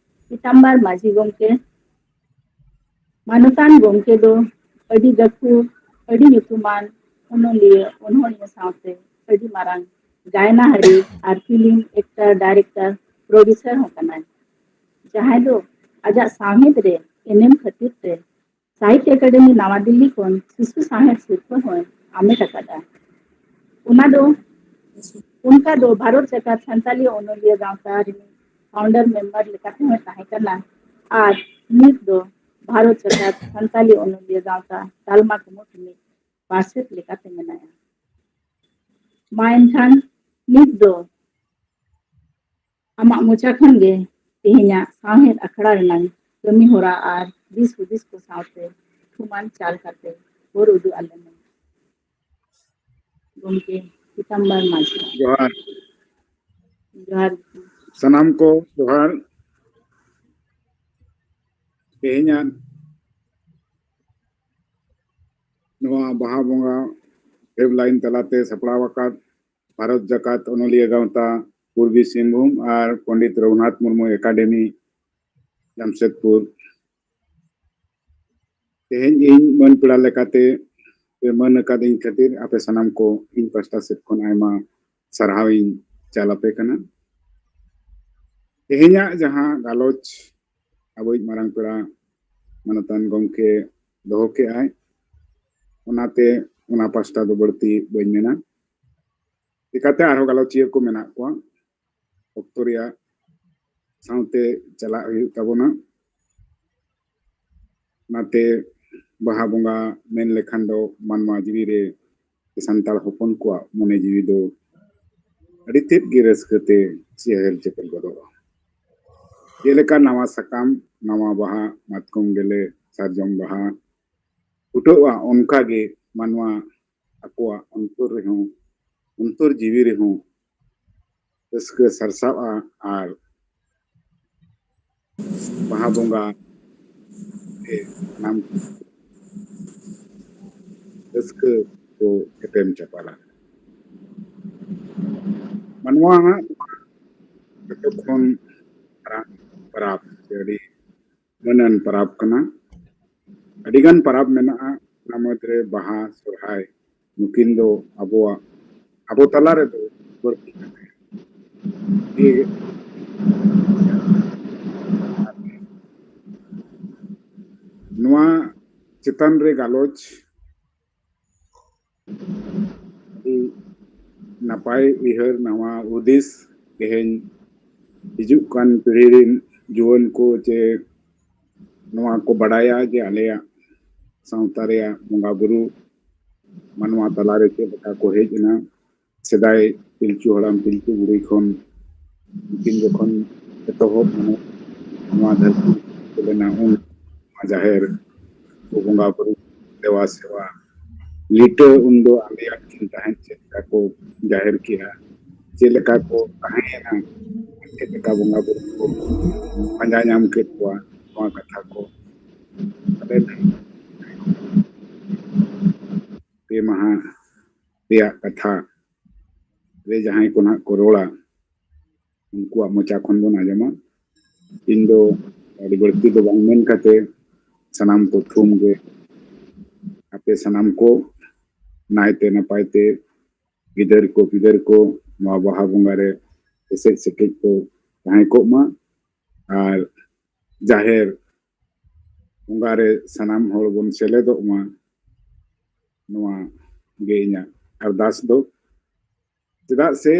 ᱯᱤᱛᱟᱢᱵᱟᱨ ᱢᱟᱹᱡᱷᱤ ᱜᱚᱢᱠᱮ᱾ ᱢᱟᱱᱚᱛᱟᱱ ᱜᱚᱢᱠᱮ ᱫᱚ ᱟᱹᱰᱤ ᱜᱟᱹᱠᱷᱩᱲ, ᱟᱹᱰᱤ ᱧᱩᱛᱩᱢᱟᱱ ᱚᱱᱚᱞᱤᱭᱟᱹ, ᱚᱱᱚᱬᱦᱤᱭᱟᱹ ᱥᱟᱶᱛᱮ ᱟᱹᱰᱤ ᱢᱟᱨᱟᱝ ᱜᱟᱭᱱᱟᱦᱟᱨᱤ ᱟᱨ ᱯᱷᱤᱞᱢ ᱮᱠᱴᱚᱨ, ᱰᱟᱭᱨᱮᱠᱴᱚᱨ, ᱯᱨᱚᱰᱭᱩᱥᱚᱨ ᱦᱚᱸ ᱠᱟᱱᱟᱭ, ᱡᱟᱦᱟᱸᱭ ᱫᱚ ᱟᱡᱟᱜ ᱥᱟᱶᱦᱮᱫ ᱨᱮ ᱮᱱᱮᱢ ᱠᱷᱟᱹᱛᱤᱨ ᱛᱮ ᱥᱟᱦᱤᱛᱭᱚ ᱮᱠᱟᱰᱮᱢᱤ ᱱᱟᱣᱟ ᱫᱤᱞᱞᱤ ᱠᱷᱚᱱ ᱥᱤᱥᱩ ᱥᱟᱶᱦᱮᱫ ᱥᱤᱨᱯᱷᱟᱹ ᱦᱚᱸᱭ ᱟᱢᱮᱴ ᱟᱠᱟᱫᱟ᱾ ᱚᱱᱟ ᱫᱚ ᱚᱱᱠᱟ ᱫᱚ ᱵᱷᱟᱨᱚᱛ ᱡᱟᱠᱟᱛ ᱥᱟᱱᱛᱟᱞᱤ ᱚᱱᱚᱞᱤᱭᱟᱹ ᱜᱟᱶᱛᱟ ᱨᱤᱱᱤᱡ founder member ᱞᱮᱠᱟᱛᱮ ᱦᱚᱸᱭ ᱛᱟᱦᱮᱸ ᱠᱟᱱᱟ ᱟᱨ ᱱᱤᱛ ᱫᱚ ᱵᱷᱟᱨᱚᱛ ᱡᱟᱠᱟᱛ ᱥᱟᱱᱛᱟᱞᱤ ᱚᱱᱚᱞᱤᱭᱟᱹ ᱜᱟᱶᱛᱟ ᱛᱟᱞᱢᱟ ᱠᱩᱢᱩᱴ ᱨᱤᱱᱤᱡ ᱯᱟᱨᱥᱮᱛ ᱞᱮᱠᱟᱛᱮ ᱢᱮᱱᱟᱭᱟ᱾ ᱢᱟ ᱮᱱᱠᱷᱟᱱ ᱱᱤᱛ ᱫᱚ ᱟᱢᱟᱜ ᱢᱚᱪᱟ ᱠᱷᱚᱱ ᱜᱮ ᱛᱮᱦᱮᱧᱟᱜ ᱥᱟᱶᱦᱮᱫ ᱟᱠᱷᱲᱟ ᱨᱮᱱᱟᱝ ᱠᱟᱹᱢᱤ ᱦᱚᱨᱟ ᱟᱨ ᱫᱤᱥ ᱦᱩᱫᱤᱥ ᱠᱚ ᱥᱟᱶᱛᱮ ᱛᱷᱩᱢᱟᱱ ᱪᱟᱞ ᱠᱟᱛᱮ ᱦᱚᱨ ᱩᱫᱩᱜ ᱟᱞᱮ ᱢᱮ᱾ ᱜᱚᱢᱠᱮ ᱯᱤᱛᱟᱢᱵᱟᱨ ᱢᱟᱹᱡᱷᱤ᱾ ᱡᱚᱦᱟᱨ᱾ ᱡᱚᱦᱟᱨ᱾ ᱥᱟᱱᱟᱢ ᱠᱚ ᱡᱚᱦᱟᱨ᱾ ᱛᱮᱦᱮᱧᱟᱜ ᱱᱚᱣᱟ ᱵᱟᱦᱟ ᱵᱚᱸᱜᱟ ᱦᱮᱰᱞᱟᱭᱤᱱ ᱛᱟᱞᱟᱛᱮ ᱥᱟᱯᱲᱟᱣ ᱟᱠᱟᱫ ᱵᱷᱟᱨᱚᱛ ᱡᱟᱠᱟᱛ ᱚᱱᱚᱞᱤᱭᱟᱹ ᱜᱟᱶᱛᱟ ᱯᱩᱨᱵᱤ ᱥᱤᱝᱵᱷᱩᱢ ᱟᱨ ᱯᱚᱱᱰᱤᱛ ᱨᱚᱜᱷᱩᱱᱟᱛᱷ ᱢᱩᱨᱢᱩ ᱮᱠᱟᱰᱮᱢᱤ ᱡᱟᱢᱥᱮᱫᱽᱯᱩᱨ᱾ ᱛᱮᱦᱮᱧ ᱤᱧ ᱢᱟᱹᱱ ᱯᱮᱲᱟ ᱞᱮᱠᱟᱛᱮ ᱯᱮ ᱢᱟᱹᱱ ᱟᱠᱟᱫᱤᱧ ᱠᱷᱟᱹᱛᱤᱨ ᱟᱯᱮ ᱥᱟᱱᱟᱢ ᱠᱚ ᱤᱧ ᱯᱟᱥᱴᱟ ᱥᱮᱫ ᱠᱷᱚᱱ ᱟᱭᱢᱟ ᱥᱟᱨᱦᱟᱣ ᱤᱧ ᱪᱟᱞ ᱟᱯᱮ ᱠᱟᱱᱟ᱾ ᱛᱮᱦᱮᱧᱟᱜ ᱡᱟᱦᱟᱸ ᱜᱟᱞᱚᱪ ᱟᱵᱚᱭᱤᱡ ᱢᱟᱨᱟᱝ ᱯᱮᱲᱟ ᱢᱟᱱᱚᱛᱟᱱ ᱜᱚᱢᱠᱮ ᱫᱚᱦᱚ ᱠᱮᱜᱼᱟᱭ, ᱚᱱᱟᱛᱮ ᱚᱱᱟ ᱯᱟᱥᱴᱟ ᱫᱚ ᱵᱟᱹᱲᱛᱤ ᱵᱟᱹᱧ ᱢᱮᱱᱟ᱾ ᱪᱤᱠᱟᱛᱮ ᱟᱨᱦᱚᱸ ᱜᱟᱞᱚᱪᱤᱭᱟᱹ ᱠᱚ ᱢᱮᱱᱟᱜ ᱠᱚᱣᱟ, ᱚᱠᱛᱚ ᱨᱮᱭᱟᱜ ᱥᱟᱶᱛᱮ ᱪᱟᱞᱟᱜ ᱦᱩᱭᱩᱜ ᱛᱟᱵᱚᱱᱟ᱾ ᱚᱱᱟᱛᱮ ᱵᱟᱦᱟ ᱵᱚᱸᱜᱟ ᱢᱮᱱ ᱞᱮᱠᱷᱟᱱ ᱫᱚ ᱢᱟᱱᱣᱟ ᱡᱤᱣᱤ ᱨᱮ ᱥᱟᱱᱛᱟᱲ ᱦᱚᱯᱚᱱ ᱠᱚᱣᱟᱜ ᱢᱚᱱᱮ ᱡᱤᱣᱤ ᱫᱚ ᱟᱹᱰᱤ ᱛᱮᱫ ᱜᱮ ᱨᱟᱹᱥᱠᱟᱹ ᱛᱮ ᱪᱮᱦᱮᱞ ᱪᱮᱯᱮᱞ ᱜᱚᱫᱚᱜᱼᱟ᱾ ᱡᱮᱞᱮᱠᱟ ᱱᱟᱣᱟ ᱥᱟᱠᱟᱢ, ᱱᱟᱣᱟ ᱵᱟᱦᱟ, ᱢᱟᱛᱠᱚᱢ ᱜᱮᱞᱮ, ᱥᱟᱨᱡᱚᱢ ᱵᱟᱦᱟ ᱯᱷᱩᱴᱟᱹᱜᱼᱟ, ᱚᱱᱠᱟ ᱜᱮ ᱢᱟᱱᱣᱟ ᱟᱠᱚᱣᱟᱜ ᱚᱱᱛᱚᱨ ᱨᱮᱦᱚᱸ, ᱚᱱᱛᱚᱨ ᱡᱤᱣᱤ ᱨᱮᱦᱚᱸ ᱨᱟᱹᱥᱠᱟᱹ ᱥᱟᱨᱥᱟᱜᱼᱟ ᱟᱨ ᱵᱟᱦᱟ ᱵᱚᱸᱜᱟ ᱛᱮ ᱥᱟᱱᱟᱢ ᱨᱟᱹᱥᱠᱟᱹ ᱠᱚ ᱮᱯᱮᱢ ᱪᱟᱯᱟᱞᱟ᱾ ᱢᱟᱱᱣᱟ ᱦᱟᱸᱜ ᱡᱚᱛᱚ ᱠᱷᱚᱱ ᱢᱟᱨᱟᱝ ᱯᱚᱨᱚᱵᱽ ᱥᱮ ᱟᱹᱰᱤ ᱢᱟᱹᱱᱟᱱ ᱯᱚᱨᱚᱵᱽ ᱠᱟᱱᱟ᱾ ᱟᱹᱰᱤᱜᱟᱱ ᱯᱚᱨᱚᱵᱽ ᱢᱮᱱᱟᱜᱼᱟ, ᱚᱱᱟ ᱢᱩᱫᱽᱨᱮ ᱵᱟᱦᱟ, ᱥᱚᱨᱦᱟᱭ, ᱱᱩᱠᱤᱱ ᱫᱚ ᱟᱵᱚᱣᱟᱜ, ᱟᱵᱚ ᱛᱟᱞᱟ ᱨᱮᱫᱚ ᱵᱟᱹᱲᱛᱤ ᱠᱟᱛᱮ ᱜᱮ ᱱᱚᱣᱟ ᱪᱮᱛᱟᱱ ᱨᱮ ᱜᱟᱞᱚᱪ ᱟᱹᱰᱤ ᱱᱟᱯᱟᱭ ᱩᱭᱦᱟᱹᱨ, ᱱᱟᱣᱟ ᱦᱩᱫᱤᱥ ᱛᱮᱦᱮᱧ ᱦᱤᱡᱩᱜ ᱠᱟᱱ ᱯᱤᱲᱦᱤ ᱨᱮᱱ ᱡᱩᱣᱟᱹᱱ ᱠᱚ ᱪᱮ ᱱᱚᱣᱟ ᱠᱚ ᱵᱟᱰᱟᱭᱟ ᱡᱮ ᱟᱞᱮᱭᱟᱜ ᱥᱟᱶᱛᱟ ᱨᱮᱭᱟᱜ ᱵᱚᱸᱜᱟ ᱵᱩᱨᱩ ᱢᱟᱱᱣᱟ ᱛᱟᱞᱟᱨᱮ ᱪᱮᱫ ᱞᱮᱠᱟ ᱠᱚ ᱦᱮᱡ ᱮᱱᱟ᱾ ᱥᱮᱫᱟᱭ ᱯᱤᱞᱪᱩ ᱦᱟᱲᱟᱢ ᱯᱤᱞᱪᱩ ᱵᱩᱲᱦᱤ ᱠᱷᱚᱱ ᱩᱱᱠᱤᱱ ᱡᱚᱠᱷᱚᱱ ᱮᱛᱚᱦᱚᱵ ᱢᱟᱱᱮ ᱱᱚᱣᱟ ᱫᱷᱟᱹᱨᱛᱤ ᱦᱮᱡ ᱞᱮᱱᱟ, ᱩᱱ ᱱᱚᱣᱟ ᱡᱟᱦᱮᱨ ᱠᱚ ᱵᱚᱸᱜᱟ ᱵᱩᱨᱩ ᱫᱮᱣᱟ ᱥᱮᱣᱟ ᱞᱤᱴᱟᱹ ᱩᱱᱫᱚ ᱟᱸᱫᱮᱭᱟᱜ ᱠᱤᱱ ᱛᱟᱦᱮᱸᱫ, ᱪᱮᱫ ᱞᱮᱠᱟ ᱠᱚ ᱡᱟᱦᱮᱨ ᱠᱮᱜᱼᱟ, ᱪᱮᱫ ᱞᱮᱠᱟ ᱠᱚ ᱛᱟᱦᱮᱸᱭᱮᱱᱟ, ᱪᱮᱫ ᱞᱮᱠᱟ ᱵᱚᱸᱜᱟ ᱵᱩᱨᱩ ᱠᱚ ᱯᱟᱸᱡᱟ ᱧᱟᱢ ᱠᱮᱫ ᱠᱚᱣᱟ, ᱱᱚᱣᱟ ᱠᱟᱛᱷᱟ ᱠᱚ ᱟᱞᱮ ᱯᱮ ᱢᱟᱦᱟ ᱨᱮᱭᱟᱜ ᱠᱟᱛᱷᱟ ᱨᱮ ᱡᱟᱦᱟᱸᱭ ᱠᱚ ᱱᱟᱦᱟᱜ ᱠᱚ ᱨᱚᱲᱟ, ᱩᱱᱠᱩᱣᱟᱜ ᱢᱚᱪᱟ ᱠᱷᱚᱱ ᱵᱚᱱ ᱟᱸᱡᱚᱢᱟ᱾ ᱤᱧ ᱫᱚ ᱟᱹᱰᱤ ᱵᱟᱹᱲᱛᱤ ᱫᱚ ᱵᱟᱝ ᱢᱮᱱ ᱠᱟᱛᱮ ᱥᱟᱱᱟᱢ ᱠᱚ ᱛᱷᱩᱢ ᱜᱮ ᱟᱯᱮ ᱥᱟᱱᱟᱢ ᱠᱚ ᱱᱟᱭᱛᱮ ᱱᱟᱯᱟᱭ ᱛᱮ ᱜᱤᱫᱟᱹᱨ ᱠᱚ ᱯᱤᱫᱟᱹᱨ ᱠᱚ ᱱᱚᱣᱟ ᱵᱟᱦᱟ ᱵᱚᱸᱜᱟ ᱨᱮ ᱮᱥᱮᱡ ᱥᱮᱠᱮᱡ ᱠᱚ ᱛᱟᱦᱮᱸ ᱠᱚᱜ ᱢᱟ᱾ ᱟᱨ ᱡᱟᱦᱮᱨ ᱵᱚᱸᱜᱟ ᱨᱮ ᱥᱟᱱᱟᱢ ᱦᱚᱲ ᱵᱚᱱ ᱥᱮᱞᱮᱫᱚᱜ ᱢᱟ, ᱱᱚᱣᱟ ᱜᱮ ᱤᱧᱟᱹᱜ ᱟᱨᱫᱟᱥ ᱫᱚ᱾ ᱪᱮᱫᱟᱜ ᱥᱮ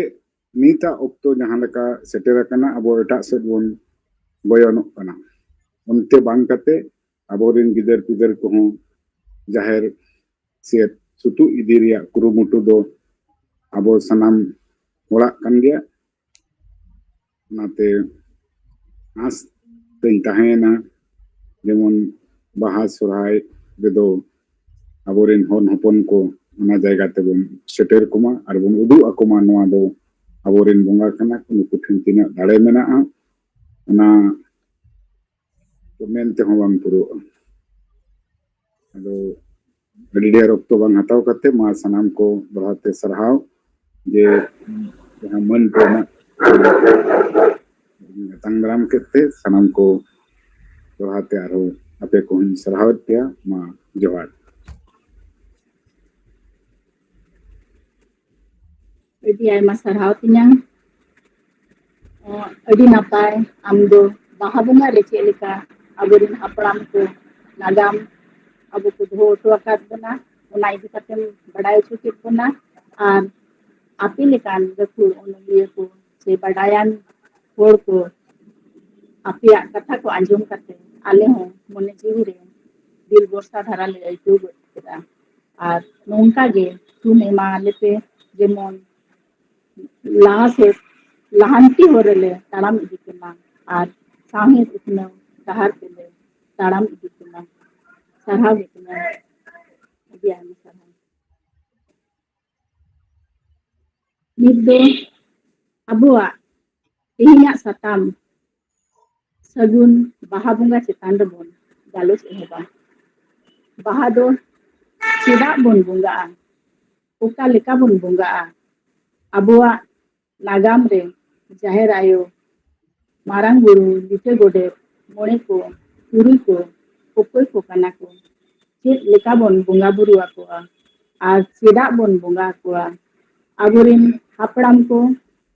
ᱱᱤᱛᱟᱜ ᱚᱠᱛᱚ ᱡᱟᱦᱟᱸ ᱞᱮᱠᱟ ᱥᱮᱴᱮᱨ ᱟᱠᱟᱱᱟ, ᱟᱵᱚ ᱮᱴᱟᱜ ᱥᱮᱫ ᱵᱚᱱ ᱜᱚᱭᱚᱱᱚᱜ ᱠᱟᱱᱟ᱾ ᱚᱱᱛᱮ ᱵᱟᱝ ᱠᱟᱛᱮ ᱟᱵᱚᱨᱮᱱ ᱜᱤᱫᱟᱹᱨ ᱯᱤᱫᱟᱹᱨ ᱠᱚᱦᱚᱸ ᱡᱟᱦᱮᱨ ᱥᱮᱫ ᱥᱩᱛᱩᱜ ᱤᱫᱤ ᱨᱮᱭᱟᱜ ᱠᱩᱨᱩᱢᱩᱴᱩ ᱫᱚ ᱟᱵᱚ ᱥᱟᱱᱟᱢ ᱦᱚᱲᱟᱜ ᱠᱟᱱ ᱜᱮᱭᱟ᱾ ᱚᱱᱟᱛᱮ ᱟᱸᱥ ᱛᱮᱧ ᱛᱟᱦᱮᱸᱭᱮᱱᱟ, ᱡᱮᱢᱚᱱ ᱵᱟᱦᱟ ᱥᱚᱨᱦᱟᱭ ᱨᱮᱫᱚ ᱟᱵᱚᱨᱮᱱ ᱦᱚᱱ ᱦᱚᱯᱚᱱ ᱠᱚ ᱚᱱᱟ ᱡᱟᱭᱜᱟ ᱛᱮᱵᱚᱱ ᱥᱮᱴᱮᱨ ᱠᱚᱢᱟ ᱟᱨ ᱵᱚᱱ ᱩᱫᱩᱜ ᱟᱠᱚᱢᱟ, ᱱᱚᱣᱟ ᱫᱚ ᱟᱵᱚᱨᱮᱱ ᱵᱚᱸᱜᱟ ᱠᱟᱱᱟ ᱠᱚ, ᱱᱩᱠᱩ ᱴᱷᱮᱱ ᱛᱤᱱᱟᱹᱜ ᱫᱟᱲᱮ ᱢᱮᱱᱟᱜᱼᱟ, ᱚᱱᱟ ᱫᱚ ᱢᱮᱱ ᱛᱮᱦᱚᱸ ᱵᱟᱝ ᱯᱩᱨᱟᱹᱜᱼᱟ᱾ ᱟᱫᱚ ᱟᱹᱰᱤ ᱰᱷᱮᱨ ᱚᱠᱛᱚ ᱵᱟᱝ ᱦᱟᱛᱟᱣ ᱠᱟᱛᱮ ᱢᱟ ᱥᱟᱱᱟᱢ ᱠᱚ ᱫᱚᱦᱲᱟ ᱛᱮ ᱥᱟᱨᱦᱟᱣ ᱡᱮ ᱡᱟᱦᱟᱸ ᱢᱟᱹᱱ ᱠᱚ ᱮᱢᱟᱜ ᱟᱛᱟᱝ ᱫᱟᱨᱟᱢ ᱠᱮᱫ ᱛᱮ ᱥᱟᱱᱟᱢ ᱠᱚ ᱫᱚᱦᱲᱟ ᱛᱮ ᱟᱨᱦᱚᱸ ᱟᱯᱮ ᱠᱚᱦᱚᱸᱧ ᱥᱟᱨᱦᱟᱣᱮᱫ ᱯᱮᱭᱟ᱾ ᱢᱟ ᱡᱚᱦᱟᱨ᱾ ᱟᱹᱰᱤ ᱟᱭᱢᱟ ᱥᱟᱨᱦᱟᱣ ᱛᱤᱧᱟᱝ᱾ ᱚ, ᱟᱹᱰᱤ ᱱᱟᱯᱟᱭ᱾ ᱟᱢ ᱫᱚ ᱵᱟᱦᱟ ᱵᱚᱸᱜᱟ ᱨᱮ ᱪᱮᱫ ᱞᱮᱠᱟ ᱟᱵᱚᱨᱮᱱ ᱦᱟᱯᱲᱟᱢ ᱠᱚ ᱱᱟᱜᱟᱢ ᱟᱵᱚ ᱠᱚ ᱫᱚᱦᱚ ᱦᱚᱴᱚ ᱟᱠᱟᱫ ᱵᱚᱱᱟ, ᱚᱱᱟ ᱤᱫᱤ ᱠᱟᱛᱮᱢ ᱵᱟᱰᱟᱭ ᱦᱚᱪᱚ ᱠᱮᱫ ᱵᱚᱱᱟ᱾ ᱟᱨ ᱟᱯᱮ ᱞᱮᱠᱟᱱ ᱜᱟᱹᱠᱷᱩᱲ ᱚᱱᱚᱞᱤᱭᱟᱹ ᱠᱚ ᱥᱮ ᱵᱟᱰᱟᱭᱟᱱ ᱦᱚᱲ ᱠᱚ ᱟᱯᱮᱭᱟᱜ ᱠᱟᱛᱷᱟ ᱠᱚ ᱟᱸᱡᱚᱢ ᱠᱟᱛᱮ ᱟᱞᱮ ᱦᱚᱸ ᱢᱚᱱᱮ ᱡᱤᱣᱤ ᱨᱮ ᱫᱤᱞ ᱵᱷᱚᱨᱥᱟ ᱫᱷᱟᱨᱟ ᱞᱮ ᱟᱹᱭᱠᱟᱹᱣ ᱜᱚᱫ ᱠᱮᱫᱟ᱾ ᱟᱨ ᱱᱚᱝᱠᱟ ᱜᱮ ᱛᱷᱩᱢ ᱮᱢᱟ ᱞᱮᱯᱮ, ᱡᱮᱢᱚᱱ ᱞᱟᱦᱟ ᱥᱮᱫ ᱞᱟᱦᱟᱱᱛᱤ ᱦᱚᱨ ᱨᱮᱞᱮ ᱛᱟᱲᱟᱢ ᱤᱫᱤ ᱠᱮᱢᱟ ᱟᱨ ᱥᱟᱶᱦᱮᱫ ᱩᱛᱱᱟᱹᱣ ᱰᱟᱦᱟᱨ ᱛᱮᱞᱮ ᱛᱟᱲᱟᱢ ᱤᱫᱤ ᱠᱮᱢᱟ᱾ ᱥᱟᱨᱦᱟᱣ ᱜᱮ ᱠᱟᱱᱟ, ᱟᱹᱰᱤ ᱟᱭᱢᱟ ᱥᱟᱨᱦᱟᱣ᱾ ᱱᱤᱛ ᱫᱚ ᱟᱵᱚᱣᱟᱜ ᱛᱮᱦᱮᱧᱟᱜ ᱥᱟᱛᱟᱢ ᱥᱟᱹᱜᱩᱱ ᱵᱟᱦᱟ ᱵᱚᱸᱜᱟ ᱪᱮᱛᱟᱱ ᱨᱮᱵᱚᱱ ᱜᱟᱞᱚᱪ ᱮᱦᱚᱵᱟ᱾ ᱵᱟᱦᱟ ᱫᱚ ᱪᱮᱫᱟᱜ ᱵᱚᱱ ᱵᱚᱸᱜᱟᱜᱼᱟ? ᱚᱠᱟ ᱞᱮᱠᱟ ᱵᱚᱱ ᱵᱚᱸᱜᱟᱜᱼᱟ? ᱟᱵᱚᱣᱟᱜ ᱱᱟᱜᱟᱢ ᱨᱮ ᱡᱟᱦᱮᱨ ᱟᱭᱳ, ᱢᱟᱨᱟᱝ ᱵᱩᱨᱩ, ᱞᱤᱴᱟᱹ ᱜᱚᱰᱮᱛ, ᱢᱚᱬᱮ ᱠᱚ, ᱛᱩᱨᱩᱭ ᱠᱚ ᱚᱠᱚᱭ ᱠᱚ ᱠᱟᱱᱟ ᱠᱚ? ᱪᱮᱫ ᱞᱮᱠᱟ ᱵᱚᱱ ᱵᱚᱸᱜᱟ ᱵᱩᱨᱩ ᱟᱠᱚᱣᱟ ᱟᱨ ᱪᱮᱫᱟᱜ ᱵᱚᱱ ᱵᱚᱸᱜᱟ ᱟᱠᱚᱣᱟ? ᱟᱵᱚᱨᱮᱱ ᱦᱟᱯᱲᱟᱢ ᱠᱚ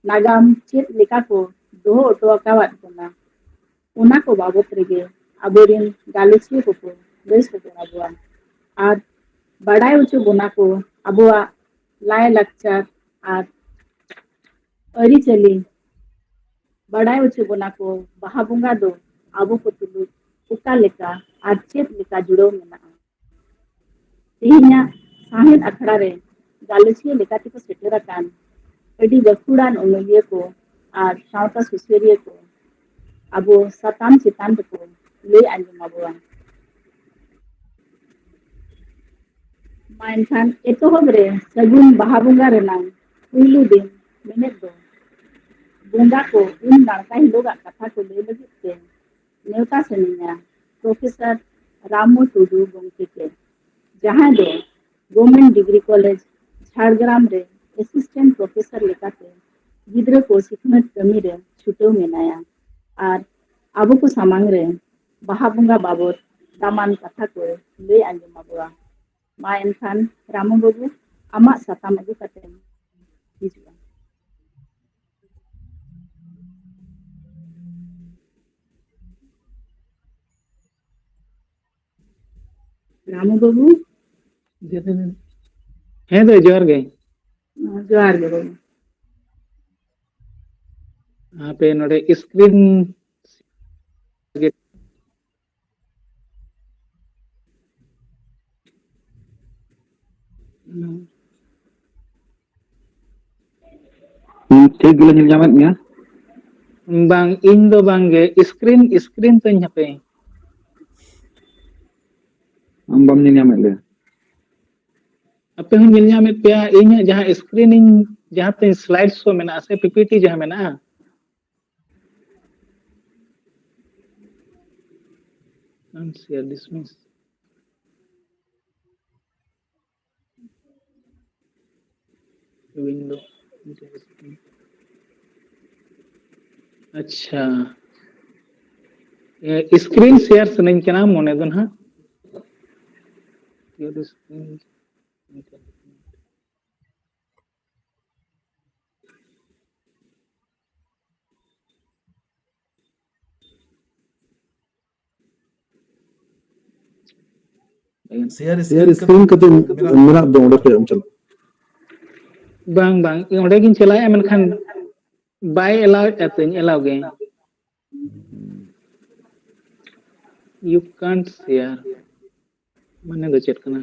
ᱱᱟᱜᱟᱢ ᱪᱮᱫ ᱞᱮᱠᱟ ᱠᱚ ᱫᱚᱦᱚ ᱦᱚᱴᱚ ᱟᱠᱟᱣᱟᱫ ᱵᱚᱱᱟ, ᱚᱱᱟ ᱠᱚ ᱵᱟᱵᱚᱛ ᱨᱮᱜᱮ ᱟᱵᱚᱨᱮᱱ ᱜᱟᱞᱚᱪᱤᱭᱟᱹ ᱠᱚᱠᱚ ᱞᱟᱹᱭ ᱥᱚᱫᱚᱨ ᱟᱵᱚᱣᱟ ᱟᱨ ᱵᱟᱰᱟᱭ ᱦᱚᱪᱚ ᱵᱚᱱᱟ ᱠᱚ ᱟᱵᱚᱣᱟᱜ ᱞᱟᱭᱼᱞᱟᱠᱪᱟᱨ ᱟᱨ ᱟᱹᱨᱤᱪᱟᱹᱞᱤ᱾ ᱵᱟᱰᱟᱭ ᱦᱚᱪᱚ ᱵᱚᱱᱟ ᱠᱚ ᱵᱟᱦᱟ ᱵᱚᱸᱜᱟ ᱫᱚ ᱟᱵᱚ ᱠᱚ ᱛᱩᱞᱩᱡ ᱚᱠᱟ ᱞᱮᱠᱟ ᱟᱨ ᱪᱮᱫ ᱞᱮᱠᱟ ᱡᱩᱲᱟᱹᱣ ᱢᱮᱱᱟᱜᱼᱟ᱾ ᱛᱮᱦᱮᱧᱟᱜ ᱥᱟᱶᱦᱮᱫ ᱟᱠᱷᱲᱟ ᱨᱮ ᱜᱟᱞᱚᱪᱤᱭᱟᱹ ᱞᱮᱠᱟ ᱛᱮᱠᱚ ᱥᱮᱴᱮᱨ ᱟᱠᱟᱱ ᱟᱹᱰᱤ ᱜᱟᱹᱠᱷᱩᱲᱟᱱ ᱚᱱᱚᱞᱤᱭᱟᱹ ᱠᱚ ᱟᱨ ᱥᱟᱶᱛᱟ ᱥᱩᱥᱟᱹᱨᱤᱭᱟᱹ ᱠᱚ ᱟᱵᱚ ᱥᱟᱛᱟᱢ ᱪᱮᱛᱟᱱ ᱨᱮᱠᱚ ᱞᱟᱹᱭ ᱟᱸᱡᱚᱢ ᱟᱵᱚᱣᱟ᱾ ᱢᱟ ᱮᱱᱠᱷᱟᱱ ᱮᱛᱚᱦᱚᱵ ᱨᱮ ᱥᱟᱹᱜᱩᱱ ᱵᱟᱦᱟ ᱵᱚᱸᱜᱟ ᱨᱮᱱᱟᱝ ᱯᱩᱭᱞᱩ ᱫᱤᱱ ᱢᱮᱱᱮᱫ ᱫᱚ ᱵᱚᱸᱜᱟ ᱠᱚ ᱩᱢ ᱱᱟᱲᱠᱟ ᱦᱤᱞᱳᱜᱟᱜ ᱠᱟᱛᱷᱟ ᱠᱚ ᱞᱟᱹᱭ ᱞᱟᱹᱜᱤᱫ ᱛᱮ ᱱᱮᱣᱛᱟ ᱥᱟᱹᱱᱟᱹᱧᱟ ᱯᱨᱚᱯᱷᱮᱥᱚᱨ ᱨᱟᱢᱩ ᱴᱩᱰᱩ ᱜᱚᱢᱠᱮ ᱛᱮ, ᱡᱟᱦᱟᱸᱭ ᱫᱚ ᱜᱚᱵᱷᱢᱮᱱᱴ ᱰᱤᱜᱽᱨᱤ ᱠᱚᱞᱮᱡᱽ ᱡᱷᱟᱲᱜᱨᱟᱢ ᱨᱮ ᱮᱥᱤᱥᱴᱮᱱᱴ ᱯᱨᱚᱯᱷᱮᱥᱚᱨ ᱞᱮᱠᱟᱛᱮ ᱜᱤᱫᱽᱨᱟᱹ ᱠᱚ ᱥᱤᱠᱷᱱᱟᱹᱛ ᱠᱟᱹᱢᱤ ᱨᱮ ᱪᱷᱩᱴᱟᱹᱣ ᱢᱮᱱᱟᱭᱟ ᱟᱨ ᱟᱵᱚ ᱠᱚ ᱥᱟᱢᱟᱝ ᱨᱮ ᱵᱟᱦᱟ ᱵᱚᱸᱜᱟ ᱵᱟᱵᱚᱛ ᱫᱟᱢᱟᱱ ᱠᱟᱛᱷᱟ ᱠᱚ ᱞᱟᱹᱭ ᱟᱸᱡᱚᱢ ᱟᱵᱚᱣᱟ᱾ ᱢᱟ ᱮᱱᱠᱷᱟᱱ ᱨᱟᱢᱩ ᱵᱟᱹᱵᱩ, ᱟᱢᱟᱜ ᱥᱟᱛᱟᱢ ᱟᱹᱜᱩ ᱠᱟᱛᱮᱢ ᱦᱤᱡᱩᱜᱼᱟ᱾ ᱨᱟᱢᱩ ᱵᱟᱹᱵᱩ᱾ ᱦᱮᱸ ᱫᱟᱹᱭ, ᱡᱚᱦᱟᱨ ᱜᱮ᱾ ᱡᱚᱦᱟᱨ ᱜᱮ ᱵᱟᱹᱵᱩ᱾ ᱦᱟᱯᱮ ᱱᱚᱰᱮ screen ᱦᱩᱸ, ᱴᱷᱤᱠ ᱜᱮᱞᱮ ᱧᱮᱞ ᱧᱟᱢᱮᱫ ᱢᱮᱭᱟ᱾ ᱵᱟᱝ, ᱤᱧ ᱫᱚ ᱵᱟᱝ ᱜᱮ, screen, screen ᱛᱤᱧ ᱦᱟᱯᱮ᱾ ᱟᱢ ᱵᱟᱢ ᱧᱮᱞ ᱧᱟᱢᱮᱫ ᱞᱮᱭᱟ᱾ ᱟᱯᱮ ᱦᱚᱸ ᱧᱮᱞ ᱧᱟᱢᱮᱫ ᱯᱮᱭᱟ, ᱤᱧᱟᱹᱜ ᱡᱟᱦᱟᱸ screen ᱤᱧ, ᱡᱟᱦᱟᱸ ᱛᱤᱧ slide show ᱢᱮᱱᱟᱜᱼᱟ ᱥᱮ, P P T ᱡᱟᱦᱟᱸ ᱢᱮᱱᱟᱜᱼᱟ᱾ Unshare, dismiss. Window. ᱟᱪᱪᱷᱟ, screen share ᱥᱟᱱᱟᱧ ᱠᱟᱱᱟ ᱢᱚᱱᱮ ᱫᱚ ᱱᱟᱦᱟᱜ᱾ Share screen ᱠᱟᱛᱮ ᱢᱮᱱᱟᱜ ᱫᱚ, ᱚᱸᱰᱮ ᱠᱷᱚᱡ ᱮᱢ ᱪᱟᱞᱟᱜ᱾ ᱵᱟᱝ, ᱵᱟᱝ, ᱚᱸᱰᱮ ᱜᱤᱧ ᱪᱟᱞᱟᱜᱼᱟ, ᱢᱮᱱᱠᱷᱟᱱ ᱵᱟᱭ allow ᱮᱫ ᱛᱤᱧ, allow ᱜᱮ᱾ You can't share ᱢᱟᱱᱮ ᱫᱚ ᱪᱮᱫ ᱠᱟᱱᱟ?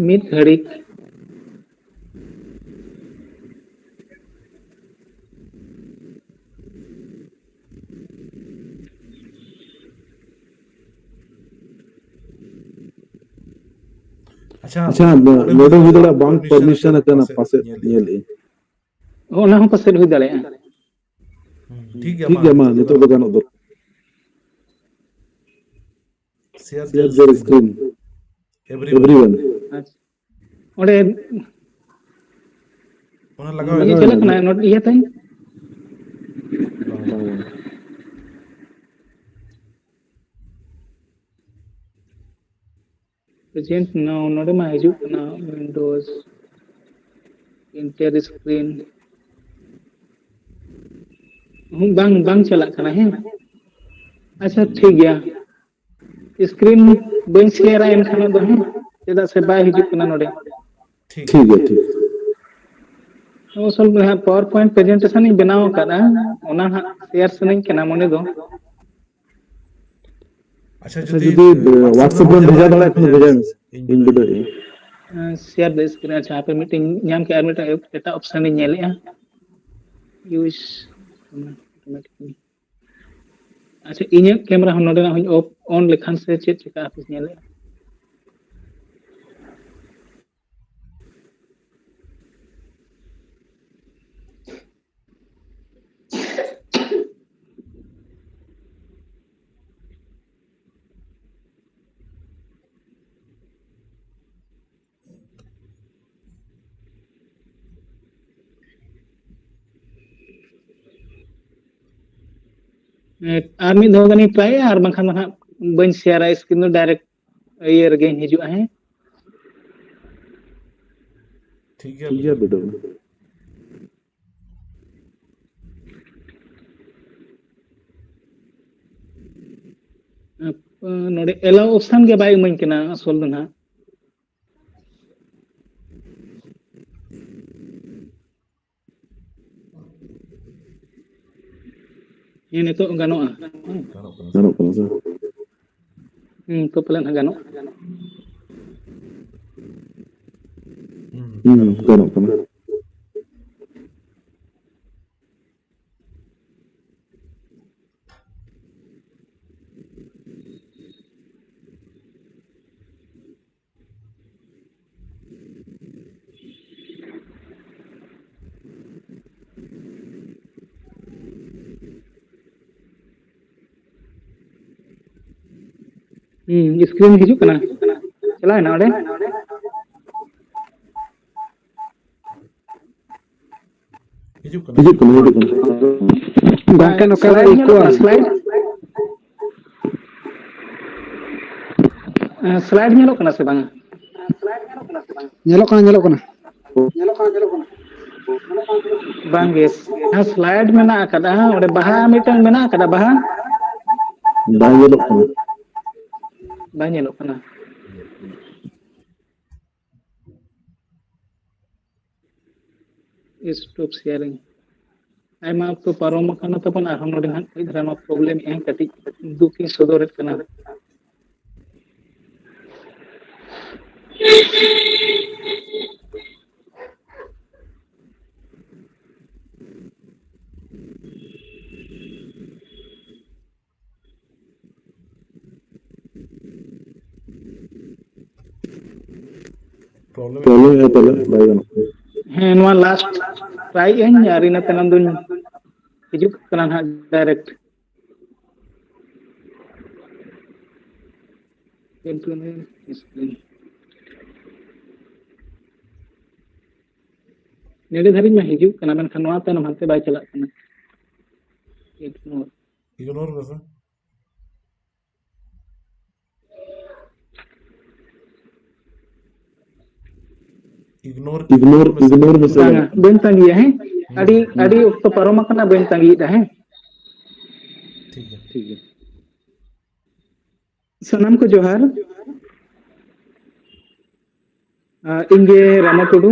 ᱢᱤᱫ ᱜᱷᱟᱹᱲᱤᱡ᱾ ᱟᱪᱪᱷᱟ, ᱱᱚᱰᱮ ᱦᱩᱭ ᱫᱟᱲᱮᱭᱟᱜᱼᱟ ᱵᱟᱝ permission ᱟᱠᱟᱱᱟ, ᱯᱟᱥᱮᱡ ᱧᱮᱞ ᱮᱫ᱾ ᱚᱱᱟ ᱦᱚᱸ ᱯᱟᱥᱮᱡ ᱦᱩᱭ ᱫᱟᱲᱮᱭᱟᱜᱼᱟ᱾ ᱴᱷᱤᱠ ᱜᱮᱭᱟ, ᱢᱟ, ᱱᱤᱛᱚᱜ ᱫᱚ ᱜᱟᱱᱚᱜ ᱫᱚᱨᱠᱟᱨ᱾ Share your screen. Everyone. ᱟᱪᱪᱷᱟ᱾ ᱚᱸᱰᱮ ᱚᱱᱟ ᱞᱟᱜᱟᱣ ᱤᱭᱟᱹ ᱪᱟᱞᱟᱜ ᱠᱟᱱᱟ, ᱱᱚᱰᱮ ᱤᱭᱟᱹ ᱛᱟᱭ᱾ Present now, ᱱᱚᱰᱮ ᱢᱟ ᱦᱤᱡᱩᱜ ᱠᱟᱱᱟ Windows, enter screen᱾ ᱦᱩᱸ, ᱵᱟᱝ, ᱵᱟᱝ ᱪᱟᱞᱟᱜ ᱠᱟᱱᱟ, ᱦᱮᱸ? ᱟᱪᱪᱷᱟ, ᱴᱷᱤᱠ ᱜᱮᱭᱟ᱾ Screen ᱵᱟᱹᱧ share ᱟ ᱮᱱᱠᱷᱟᱱ ᱫᱚ, ᱦᱮᱸ? ᱪᱮᱫᱟᱜ ᱥᱮ ᱵᱟᱭ ᱦᱤᱡᱩᱜ ᱠᱟᱱᱟ ᱱᱚᱰᱮ᱾ ᱴᱷᱤᱠ ᱜᱮᱭᱟ, ᱴᱷᱤᱠ᱾ ᱟᱥᱚᱞ ᱫᱚ ᱦᱟᱸᱜ PowerPoint presentation ᱤᱧ ᱵᱮᱱᱟᱣ ᱟᱠᱟᱫᱼᱟ, ᱚᱱᱟ ᱦᱟᱸᱜ share ᱥᱟᱱᱟᱧ ᱠᱟᱱᱟ ᱢᱚᱱᱮ ᱫᱚ᱾ ᱟᱪᱪᱷᱟ, ᱟᱪᱪᱷᱟ, ᱡᱩᱫᱤ, ᱡᱩᱫᱤ WhatsApp ᱨᱮᱢ ᱵᱷᱮᱡᱟ ᱫᱟᱲᱮᱭᱟᱜ ᱠᱷᱟᱱ ᱵᱷᱮᱡᱟᱭ ᱢᱮ, ᱤᱧ ᱵᱤᱰᱟᱹᱣ ᱮᱫᱟᱹᱧ᱾ ᱦᱮᱸ, share the screen᱾ ᱟᱪᱪᱷᱟ, ᱦᱟᱯᱮ ᱢᱤᱫᱴᱮᱱ ᱧᱟᱢ ᱠᱮᱫᱼᱟ, ᱟᱨ ᱢᱤᱫᱴᱮᱱ ᱮᱴᱟᱜ option ᱤᱧ ᱧᱮᱞᱮᱫᱼᱟ, use᱾ ᱟᱪᱪᱷᱟ, ᱤᱧᱟᱹᱜ camera ᱦᱚᱸ ᱱᱚᱰᱮᱱᱟᱜ ᱦᱚᱸᱧ off, on ᱞᱮᱠᱷᱟᱱ ᱥᱮ ᱪᱮᱫ ᱪᱤᱠᱟᱹᱜᱼᱟ, ᱦᱟᱯᱮ ᱧᱮᱞᱮᱫᱼᱟ᱾ ᱟᱨ ᱢᱤᱫ ᱫᱷᱟᱣ ᱜᱟᱱᱤᱧ ᱴᱨᱟᱭᱟ, ᱟᱨ ᱵᱟᱝᱠᱷᱟᱱ ᱫᱚ ᱦᱟᱸᱜ ᱵᱟᱹᱧ ᱥᱮᱭᱟᱨᱟ screen ᱫᱚ, direct ᱤᱭᱟᱹ ᱨᱮᱜᱮᱧ ᱦᱤᱡᱩᱜᱼᱟ᱾ ᱦᱮᱸ, ᱴᱷᱤᱠ ᱜᱮᱭᱟ, ᱴᱷᱤᱠ ᱜᱮᱭᱟ, ᱵᱤᱰᱟᱹᱣ᱾ ᱵᱤᱰᱟᱹᱣ᱾ ᱱᱚᱰᱮ allow option ᱜᱮ ᱵᱟᱭ ᱤᱢᱟᱹᱧ ᱠᱟᱱᱟ ᱟᱥᱚᱞ ᱫᱚ ᱱᱟᱦᱟᱜ᱾ ᱦᱮᱸ, ᱱᱤᱛᱚᱜ ᱜᱟᱱᱚᱜᱼᱟ᱾ ᱜᱟᱱᱚᱜ ᱠᱟᱱᱟ ᱥᱮ? ᱦᱩᱸ, ᱛᱚ ᱯᱟᱞᱮᱱ ᱦᱟᱸᱜ ᱜᱟᱱᱚᱜ᱾ ᱦᱩᱸ, ᱜᱟᱱᱚᱜ ᱠᱟᱱᱟ᱾ ᱦᱩᱸ, screen ᱦᱤᱡᱩᱜ ᱠᱟᱱᱟ᱾ ᱪᱟᱞᱟᱣ ᱮᱱᱟ ᱚᱸᱰᱮ? ᱦᱤᱡᱩᱜ ᱠᱟᱱᱟ, ᱦᱤᱡᱩᱜ ᱠᱟᱱᱟ᱾ ᱜᱚᱝᱠᱮ, ᱱᱚᱝᱠᱟ slide ᱧᱮᱞᱚᱜ ᱠᱟᱱᱟ, slide? ᱮᱸ, slide ᱧᱮᱞᱚᱜ ᱠᱟᱱᱟ ᱥᱮ ᱵᱟᱝ? ᱧᱮᱞᱚᱜ ᱠᱟᱱᱟ, ᱧᱮᱞᱚᱜ ᱠᱟᱱᱟ᱾ ᱵᱟᱝ ᱜᱮ, ᱡᱟᱦᱟᱸ slide ᱢᱮᱱᱟᱜ ᱟᱠᱟᱫᱟ, ᱚᱸᱰᱮ ᱵᱟᱦᱟ ᱢᱤᱫᱴᱟᱝ ᱢᱮᱱᱟᱜ ᱟᱠᱟᱫᱟ, ᱵᱟᱦᱟ? ᱵᱟᱝ ᱧᱮᱞᱚᱜ ᱠᱟᱱᱟ᱾ ᱵᱟᱝ ᱧᱮᱞᱚᱜ ᱠᱟᱱᱟ᱾ Stop sharing. ᱟᱭᱢᱟ ᱚᱠᱛᱚ ᱯᱟᱨᱚᱢ ᱟᱠᱟᱱᱟ ᱛᱟᱵᱚᱱ, ᱟᱨᱦᱚᱸ ᱱᱚᱰᱮ ᱦᱟᱸᱜ ᱠᱟᱹᱡ ᱫᱷᱟᱨᱟ ᱱᱚᱣᱟ problem ᱮᱫ ᱟᱭ, ᱠᱟᱹᱴᱤᱡ ᱫᱩᱠ ᱤᱧ ᱥᱚᱫᱚᱨᱮᱫ ᱠᱟᱱᱟ᱾ Problem ᱦᱩᱭᱩᱜᱼᱟ ᱛᱟᱦᱞᱮ, ᱵᱟᱭ ᱜᱟᱱᱚᱜ ᱠᱟᱱᱟ᱾ ᱦᱮᱸ, ᱱᱚᱣᱟ last try ᱟᱹᱧ, ᱟᱨ ᱤᱱᱟᱹ ᱛᱟᱭᱱᱚᱢ ᱫᱚᱧ ᱦᱤᱡᱩᱜ ᱠᱟᱱᱟ ᱱᱟᱦᱟᱜ direct᱾ ᱱᱚᱰᱮ ᱫᱷᱟᱹᱨᱤᱡ ᱢᱟ ᱦᱤᱡᱩᱜ ᱠᱟᱱᱟ, ᱢᱮᱱᱠᱷᱟᱱ ᱱᱚᱣᱟ ᱛᱟᱭᱱᱚᱢ ᱦᱟᱱᱛᱮ ᱵᱟᱭ ᱪᱟᱞᱟᱜ ᱠᱟᱱᱟ᱾ Ignore᱾ Ignore ᱢᱮᱥᱮ᱾ Ignore, ignore ᱢᱮᱥᱮ᱾ ᱵᱟᱝᱟ, ᱵᱟᱹᱧ ᱛᱟᱸᱜᱤᱭᱟ᱾ ᱦᱮᱸ, ᱟᱹᱰᱤ ᱟᱹᱰᱤ ᱚᱠᱛᱚ ᱯᱟᱨᱚᱢ ᱟᱠᱟᱱᱟ, ᱵᱟᱹᱧ ᱛᱟᱸᱜᱤᱭᱮᱫᱟ᱾ ᱦᱮᱸ, ᱴᱷᱤᱠ ᱜᱮᱭᱟ᱾ ᱴᱷᱤᱠ ᱜᱮᱭᱟ᱾ ᱥᱟᱱᱟᱢ ᱠᱚ ᱡᱚᱦᱟᱨ᱾ ᱟᱸ, ᱤᱧ ᱜᱮ ᱨᱟᱢᱟ ᱴᱩᱰᱩ᱾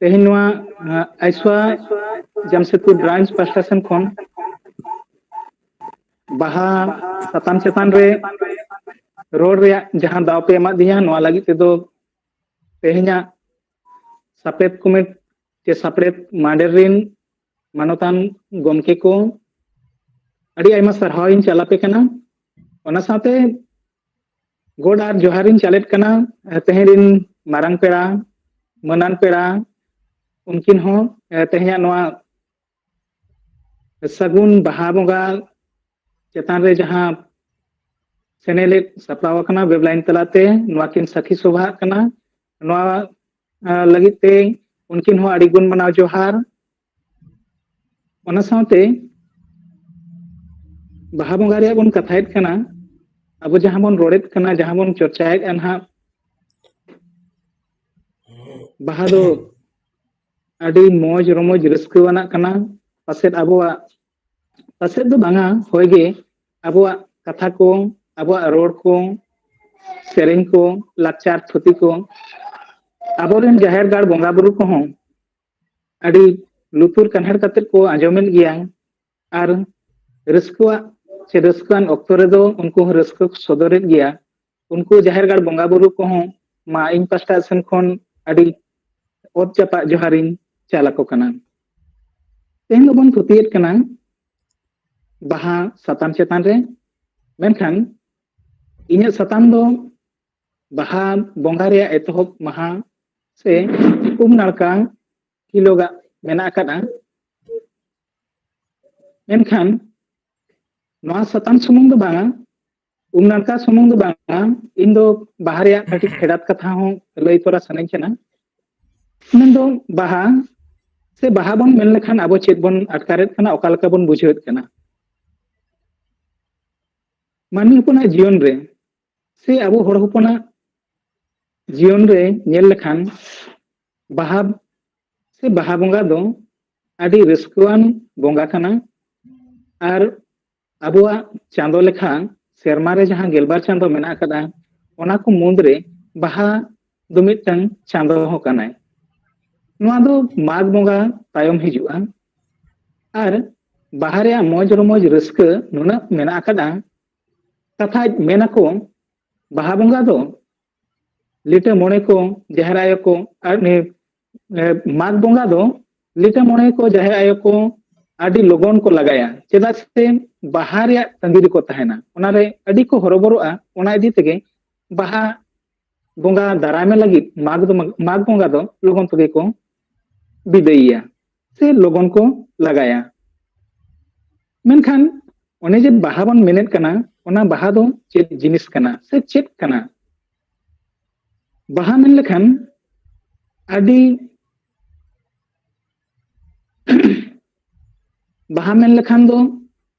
ᱛᱮᱦᱮᱧ ᱱᱚᱣᱟ, ᱟᱸ, ᱟᱭᱥᱣᱟ ᱡᱟᱢᱥᱮᱫᱽᱯᱩᱨ branch ᱯᱟᱦᱴᱟ ᱥᱮᱱ ᱠᱷᱚᱱ ᱵᱟᱦᱟ ᱥᱟᱛᱟᱢ ᱪᱮᱛᱟᱱ ᱨᱮ ᱨᱚᱲ ᱨᱮᱭᱟᱜ ᱡᱟᱦᱟᱸ ᱫᱟᱣ ᱯᱮ ᱮᱢᱟᱫᱤᱧᱟ, ᱱᱚᱣᱟ ᱞᱟᱹᱜᱤᱫ ᱛᱮᱫᱚ ᱛᱮᱦᱮᱧᱟᱜ ᱥᱟᱯᱲᱮᱫ ᱠᱚᱢᱤᱴ ᱪᱮ ᱥᱟᱯᱲᱮᱫ ᱢᱟᱰᱮᱨ ᱨᱤᱱ ᱢᱟᱱᱚᱛᱟᱱ ᱜᱚᱢᱠᱮ ᱠᱚ, ᱟᱹᱰᱤ ᱟᱭᱢᱟ ᱥᱟᱨᱦᱟᱣ ᱤᱧ ᱪᱟᱞ ᱟᱯᱮ ᱠᱟᱱᱟ᱾ ᱚᱱᱟ ᱥᱟᱶᱛᱮ ᱜᱚᱰ ᱟᱨ ᱡᱚᱦᱟᱨ ᱤᱧ ᱪᱟᱞᱮᱫ ᱠᱟᱱᱟ ᱛᱮᱦᱮᱧ ᱨᱤᱱ ᱢᱟᱨᱟᱝ ᱯᱮᱲᱟ, ᱢᱟᱹᱱᱟᱱ ᱯᱮᱲᱟ, ᱩᱱᱠᱤᱱ ᱦᱚᱸ ᱛᱮᱦᱮᱧᱟᱜ ᱱᱚᱣᱟ ᱥᱟᱹᱜᱩᱱ ᱵᱟᱦᱟ ᱵᱚᱸᱜᱟ ᱪᱮᱛᱟᱱ ᱨᱮ ᱡᱟᱦᱟᱸ ᱥᱮᱱᱮᱞᱮᱫ ᱥᱟᱯᱲᱟᱣ ᱟᱠᱟᱱᱟ web line ᱛᱟᱞᱟᱛᱮ, ᱱᱚᱣᱟ ᱠᱤᱱ ᱥᱟᱹᱠᱷᱤ ᱥᱚᱵᱷᱟᱜ ᱠᱟᱱᱟ᱾ ᱱᱚᱣᱟ, ᱟᱸ, ᱞᱟᱹᱜᱤᱫ ᱛᱮ ᱩᱱᱠᱤᱱ ᱦᱚᱸ ᱟᱹᱰᱤ ᱜᱩᱱ ᱢᱟᱱᱟᱣ ᱡᱚᱦᱟᱨ᱾ ᱚᱱᱟ ᱥᱟᱶᱛᱮ ᱵᱟᱦᱟ ᱵᱚᱸᱜᱟ ᱨᱮᱭᱟᱜ ᱵᱚᱱ ᱠᱟᱛᱷᱟᱭᱮᱫ ᱠᱟᱱᱟ, ᱟᱵᱚ ᱡᱟᱦᱟᱸ ᱵᱚᱱ ᱨᱚᱲᱮᱫ ᱠᱟᱱᱟ, ᱡᱟᱦᱟᱸ ᱵᱚᱱ ᱪᱚᱨᱪᱟᱭᱮᱫᱼᱟ ᱱᱟᱦᱟᱜ, ᱵᱟᱦᱟ ᱫᱚ ᱟᱹᱰᱤ ᱢᱚᱡᱽ ᱨᱚᱢᱚᱡᱽ ᱨᱟᱹᱥᱠᱟᱹᱣᱟᱱᱟᱜ ᱠᱟᱱᱟ᱾ ᱯᱟᱥᱮᱫ ᱟᱵᱚᱣᱟᱜ, ᱯᱟᱥᱮᱫ ᱫᱚ ᱵᱟᱝᱟ, ᱦᱳᱭ ᱜᱮ, ᱟᱵᱚᱣᱟᱜ ᱠᱟᱛᱷᱟ ᱠᱚ, ᱟᱵᱚᱣᱟᱜ ᱨᱚᱲ ᱠᱚ, ᱥᱮᱨᱮᱧ ᱠᱚ, ᱞᱟᱠᱪᱟᱨ ᱛᱷᱩᱛᱤ ᱠᱚ, ᱟᱵᱚᱨᱮᱱ ᱡᱟᱦᱮᱨ ᱜᱟᱲ ᱵᱚᱸᱜᱟ ᱵᱩᱨᱩ ᱠᱚᱦᱚᱸ ᱟᱹᱰᱤ ᱞᱩᱛᱩᱨ ᱠᱟᱱᱦᱟᱲ ᱠᱟᱛᱮᱫ ᱠᱚ ᱟᱸᱡᱚᱢᱮᱫ ᱜᱮᱭᱟ᱾ ᱟᱨ ᱨᱟᱹᱥᱠᱟᱹᱣᱟᱜ ᱥᱮ ᱨᱟᱹᱥᱠᱟᱹᱣᱟᱱ ᱚᱠᱛᱚ ᱨᱮᱫᱚ ᱩᱱᱠᱩ ᱦᱚᱸ ᱨᱟᱹᱥᱠᱟᱹ ᱠᱚ ᱥᱚᱫᱚᱨᱮᱫ ᱜᱮᱭᱟ᱾ ᱩᱱᱠᱩ ᱡᱟᱦᱮᱨ ᱜᱟᱲ ᱵᱚᱸᱜᱟ ᱵᱩᱨᱩ ᱠᱚᱦᱚᱸ ᱢᱟ ᱤᱧ ᱯᱟᱥᱴᱟ ᱥᱮᱱ ᱠᱷᱚᱱ ᱟᱹᱰᱤ ᱚᱛ ᱪᱟᱯᱟᱜ ᱡᱚᱦᱟᱨᱤᱧ ᱪᱟᱞ ᱟᱠᱚ ᱠᱟᱱᱟ᱾ ᱛᱮᱦᱮᱧ ᱫᱚᱵᱚᱱ ᱛᱷᱩᱛᱤᱭᱮᱫ ᱠᱟᱱᱟ ᱵᱟᱦᱟ ᱥᱟᱛᱟᱢ ᱪᱮᱛᱟᱱ ᱨᱮ, ᱢᱮᱱᱠᱷᱟᱱ ᱤᱧᱟᱹᱜ ᱥᱟᱛᱟᱢ ᱫᱚ ᱵᱟᱦᱟ ᱵᱚᱸᱜᱟ ᱨᱮᱭᱟᱜ ᱮᱛᱚᱦᱚᱵ ᱢᱟᱦᱟ ᱥᱮ ᱩᱢ ᱱᱟᱲᱠᱟ ᱦᱤᱞᱳᱜᱟᱜ ᱢᱮᱱᱟᱜ ᱟᱠᱟᱫᱟ᱾ ᱢᱮᱱᱠᱷᱟᱱ ᱱᱚᱣᱟ ᱥᱟᱛᱟᱢ ᱥᱩᱢᱩᱝ ᱫᱚ ᱵᱟᱝᱟ, ᱩᱢ ᱱᱟᱲᱠᱟ ᱥᱩᱢᱩᱝ ᱫᱚ ᱵᱟᱝᱟ, ᱤᱧ ᱫᱚ ᱵᱟᱦᱟ ᱨᱮᱭᱟᱜ ᱠᱟᱹᱴᱤᱡ ᱯᱷᱮᱰᱟᱛ ᱠᱟᱛᱷᱟ ᱦᱚᱸ ᱞᱟᱹᱭ ᱛᱚᱨᱟ ᱥᱟᱱᱟᱧ ᱠᱟᱱᱟ᱾ ᱢᱮᱱᱫᱚ ᱵᱟᱦᱟ ᱥᱮ ᱵᱟᱦᱟ ᱵᱚᱱ ᱢᱮᱱ ᱞᱮᱠᱷᱟᱱ ᱟᱵᱚ ᱪᱮᱫ ᱵᱚᱱ ᱟᱴᱠᱟᱨᱮᱫ ᱠᱟᱱᱟ, ᱚᱠᱟ ᱞᱮᱠᱟ ᱵᱚᱱ ᱵᱩᱡᱷᱟᱹᱣᱮᱫ ᱠᱟᱱᱟ? ᱢᱟᱹᱱᱢᱤ ᱦᱚᱯᱚᱱᱟᱜ ᱡᱤᱭᱚᱱ ᱨᱮ ᱥᱮ ᱟᱵᱚ ᱦᱚᱲ ᱦᱚᱯᱚᱱᱟᱜ ᱡᱤᱭᱚᱱ ᱨᱮ ᱧᱮᱞ ᱞᱮᱠᱷᱟᱱ ᱵᱟᱦᱟ ᱥᱮ ᱵᱟᱦᱟ ᱵᱚᱸᱜᱟ ᱫᱚ ᱟᱹᱰᱤ ᱨᱟᱹᱥᱠᱟᱹᱣᱟᱱ ᱵᱚᱸᱜᱟ ᱠᱟᱱᱟ᱾ ᱟᱨ ᱟᱵᱚᱣᱟᱜ ᱪᱟᱸᱫᱚ ᱞᱮᱠᱷᱟ ᱥᱮᱨᱢᱟ ᱨᱮ ᱡᱟᱦᱟᱸ ᱜᱮᱞᱵᱟᱨ ᱪᱟᱸᱫᱚ ᱢᱮᱱᱟᱜ ᱟᱠᱟᱫᱟ, ᱚᱱᱟ ᱠᱚ ᱢᱩᱫᱽᱨᱮ ᱵᱟᱦᱟ ᱫᱚ ᱢᱤᱫᱴᱟᱝ ᱪᱟᱸᱫᱚ ᱦᱚᱸ ᱠᱟᱱᱟᱭ᱾ ᱱᱚᱣᱟ ᱫᱚ ᱢᱟᱜᱽ ᱵᱚᱸᱜᱟ ᱛᱟᱭᱚᱢ ᱦᱤᱡᱩᱜᱼᱟ᱾ ᱟᱨ ᱵᱟᱦᱟ ᱨᱮᱭᱟᱜ ᱢᱚᱡᱽ ᱨᱚᱢᱚᱡᱽ ᱨᱟᱹᱥᱠᱟᱹ ᱱᱩᱱᱟᱹᱜ ᱢᱮᱱᱟᱜ ᱟᱠᱟᱫᱟ, ᱠᱟᱛᱷᱟ ᱢᱮᱱᱟᱠᱚ ᱵᱟᱦᱟ ᱵᱚᱸᱜᱟ ᱫᱚ ᱞᱤᱴᱟᱹ ᱢᱚᱬᱮ ᱠᱚ, ᱡᱟᱦᱮᱨ ᱟᱭᱳ ᱠᱚ, ᱟᱨ ᱩᱱᱤ, ᱮ, ᱢᱟᱜᱽ ᱵᱚᱸᱜᱟ ᱫᱚ ᱞᱤᱴᱟᱹ ᱢᱚᱬᱮ ᱠᱚ, ᱡᱟᱦᱮᱨ ᱟᱭᱳ ᱠᱚ ᱟᱹᱰᱤ ᱞᱚᱜᱚᱱ ᱠᱚ ᱞᱟᱜᱟᱭᱟ, ᱪᱮᱫᱟᱜ ᱥᱮ ᱵᱟᱦᱟ ᱨᱮᱭᱟᱜ ᱛᱟᱺᱜᱤ ᱨᱮᱠᱚ ᱛᱟᱦᱮᱱᱟ, ᱚᱱᱟᱨᱮ ᱟᱹᱰᱤ ᱠᱚ ᱦᱚᱨᱚᱵᱚᱨᱚᱜᱼᱟ᱾ ᱚᱱᱟ ᱤᱫᱤ ᱛᱮᱜᱮ ᱵᱟᱦᱟ ᱵᱚᱸᱜᱟ ᱫᱟᱨᱟᱭ ᱢᱮ ᱞᱟᱹᱜᱤᱫ ᱢᱟᱜᱽ ᱫᱚ, ᱢᱟᱜᱽ ᱵᱚᱸᱜᱟ ᱫᱚ ᱞᱚᱜᱚᱱ ᱛᱮᱜᱮ ᱠᱚ ᱵᱤᱫᱟᱹᱭᱮᱭᱟ ᱥᱮ ᱞᱚᱜᱚᱱ ᱠᱚ ᱞᱟᱜᱟᱭᱟ᱾ ᱢᱮᱱᱠᱷᱟᱱ ᱚᱱᱮ ᱡᱮ ᱵᱟᱦᱟ ᱵᱚᱱ ᱢᱮᱱᱮᱫ ᱠᱟᱱᱟ, ᱚᱱᱟ ᱵᱟᱦᱟ ᱫᱚ ᱪᱮᱫ ᱡᱤᱱᱤᱥ ᱠᱟᱱᱟ ᱥᱮ ᱪᱮᱫ ᱠᱟᱱᱟ? ᱵᱟᱦᱟ ᱢᱮᱱ ᱞᱮᱠᱷᱟᱱ ᱟᱹᱰᱤ ᱵᱟᱦᱟ ᱢᱮᱱ ᱞᱮᱠᱷᱟᱱ ᱫᱚ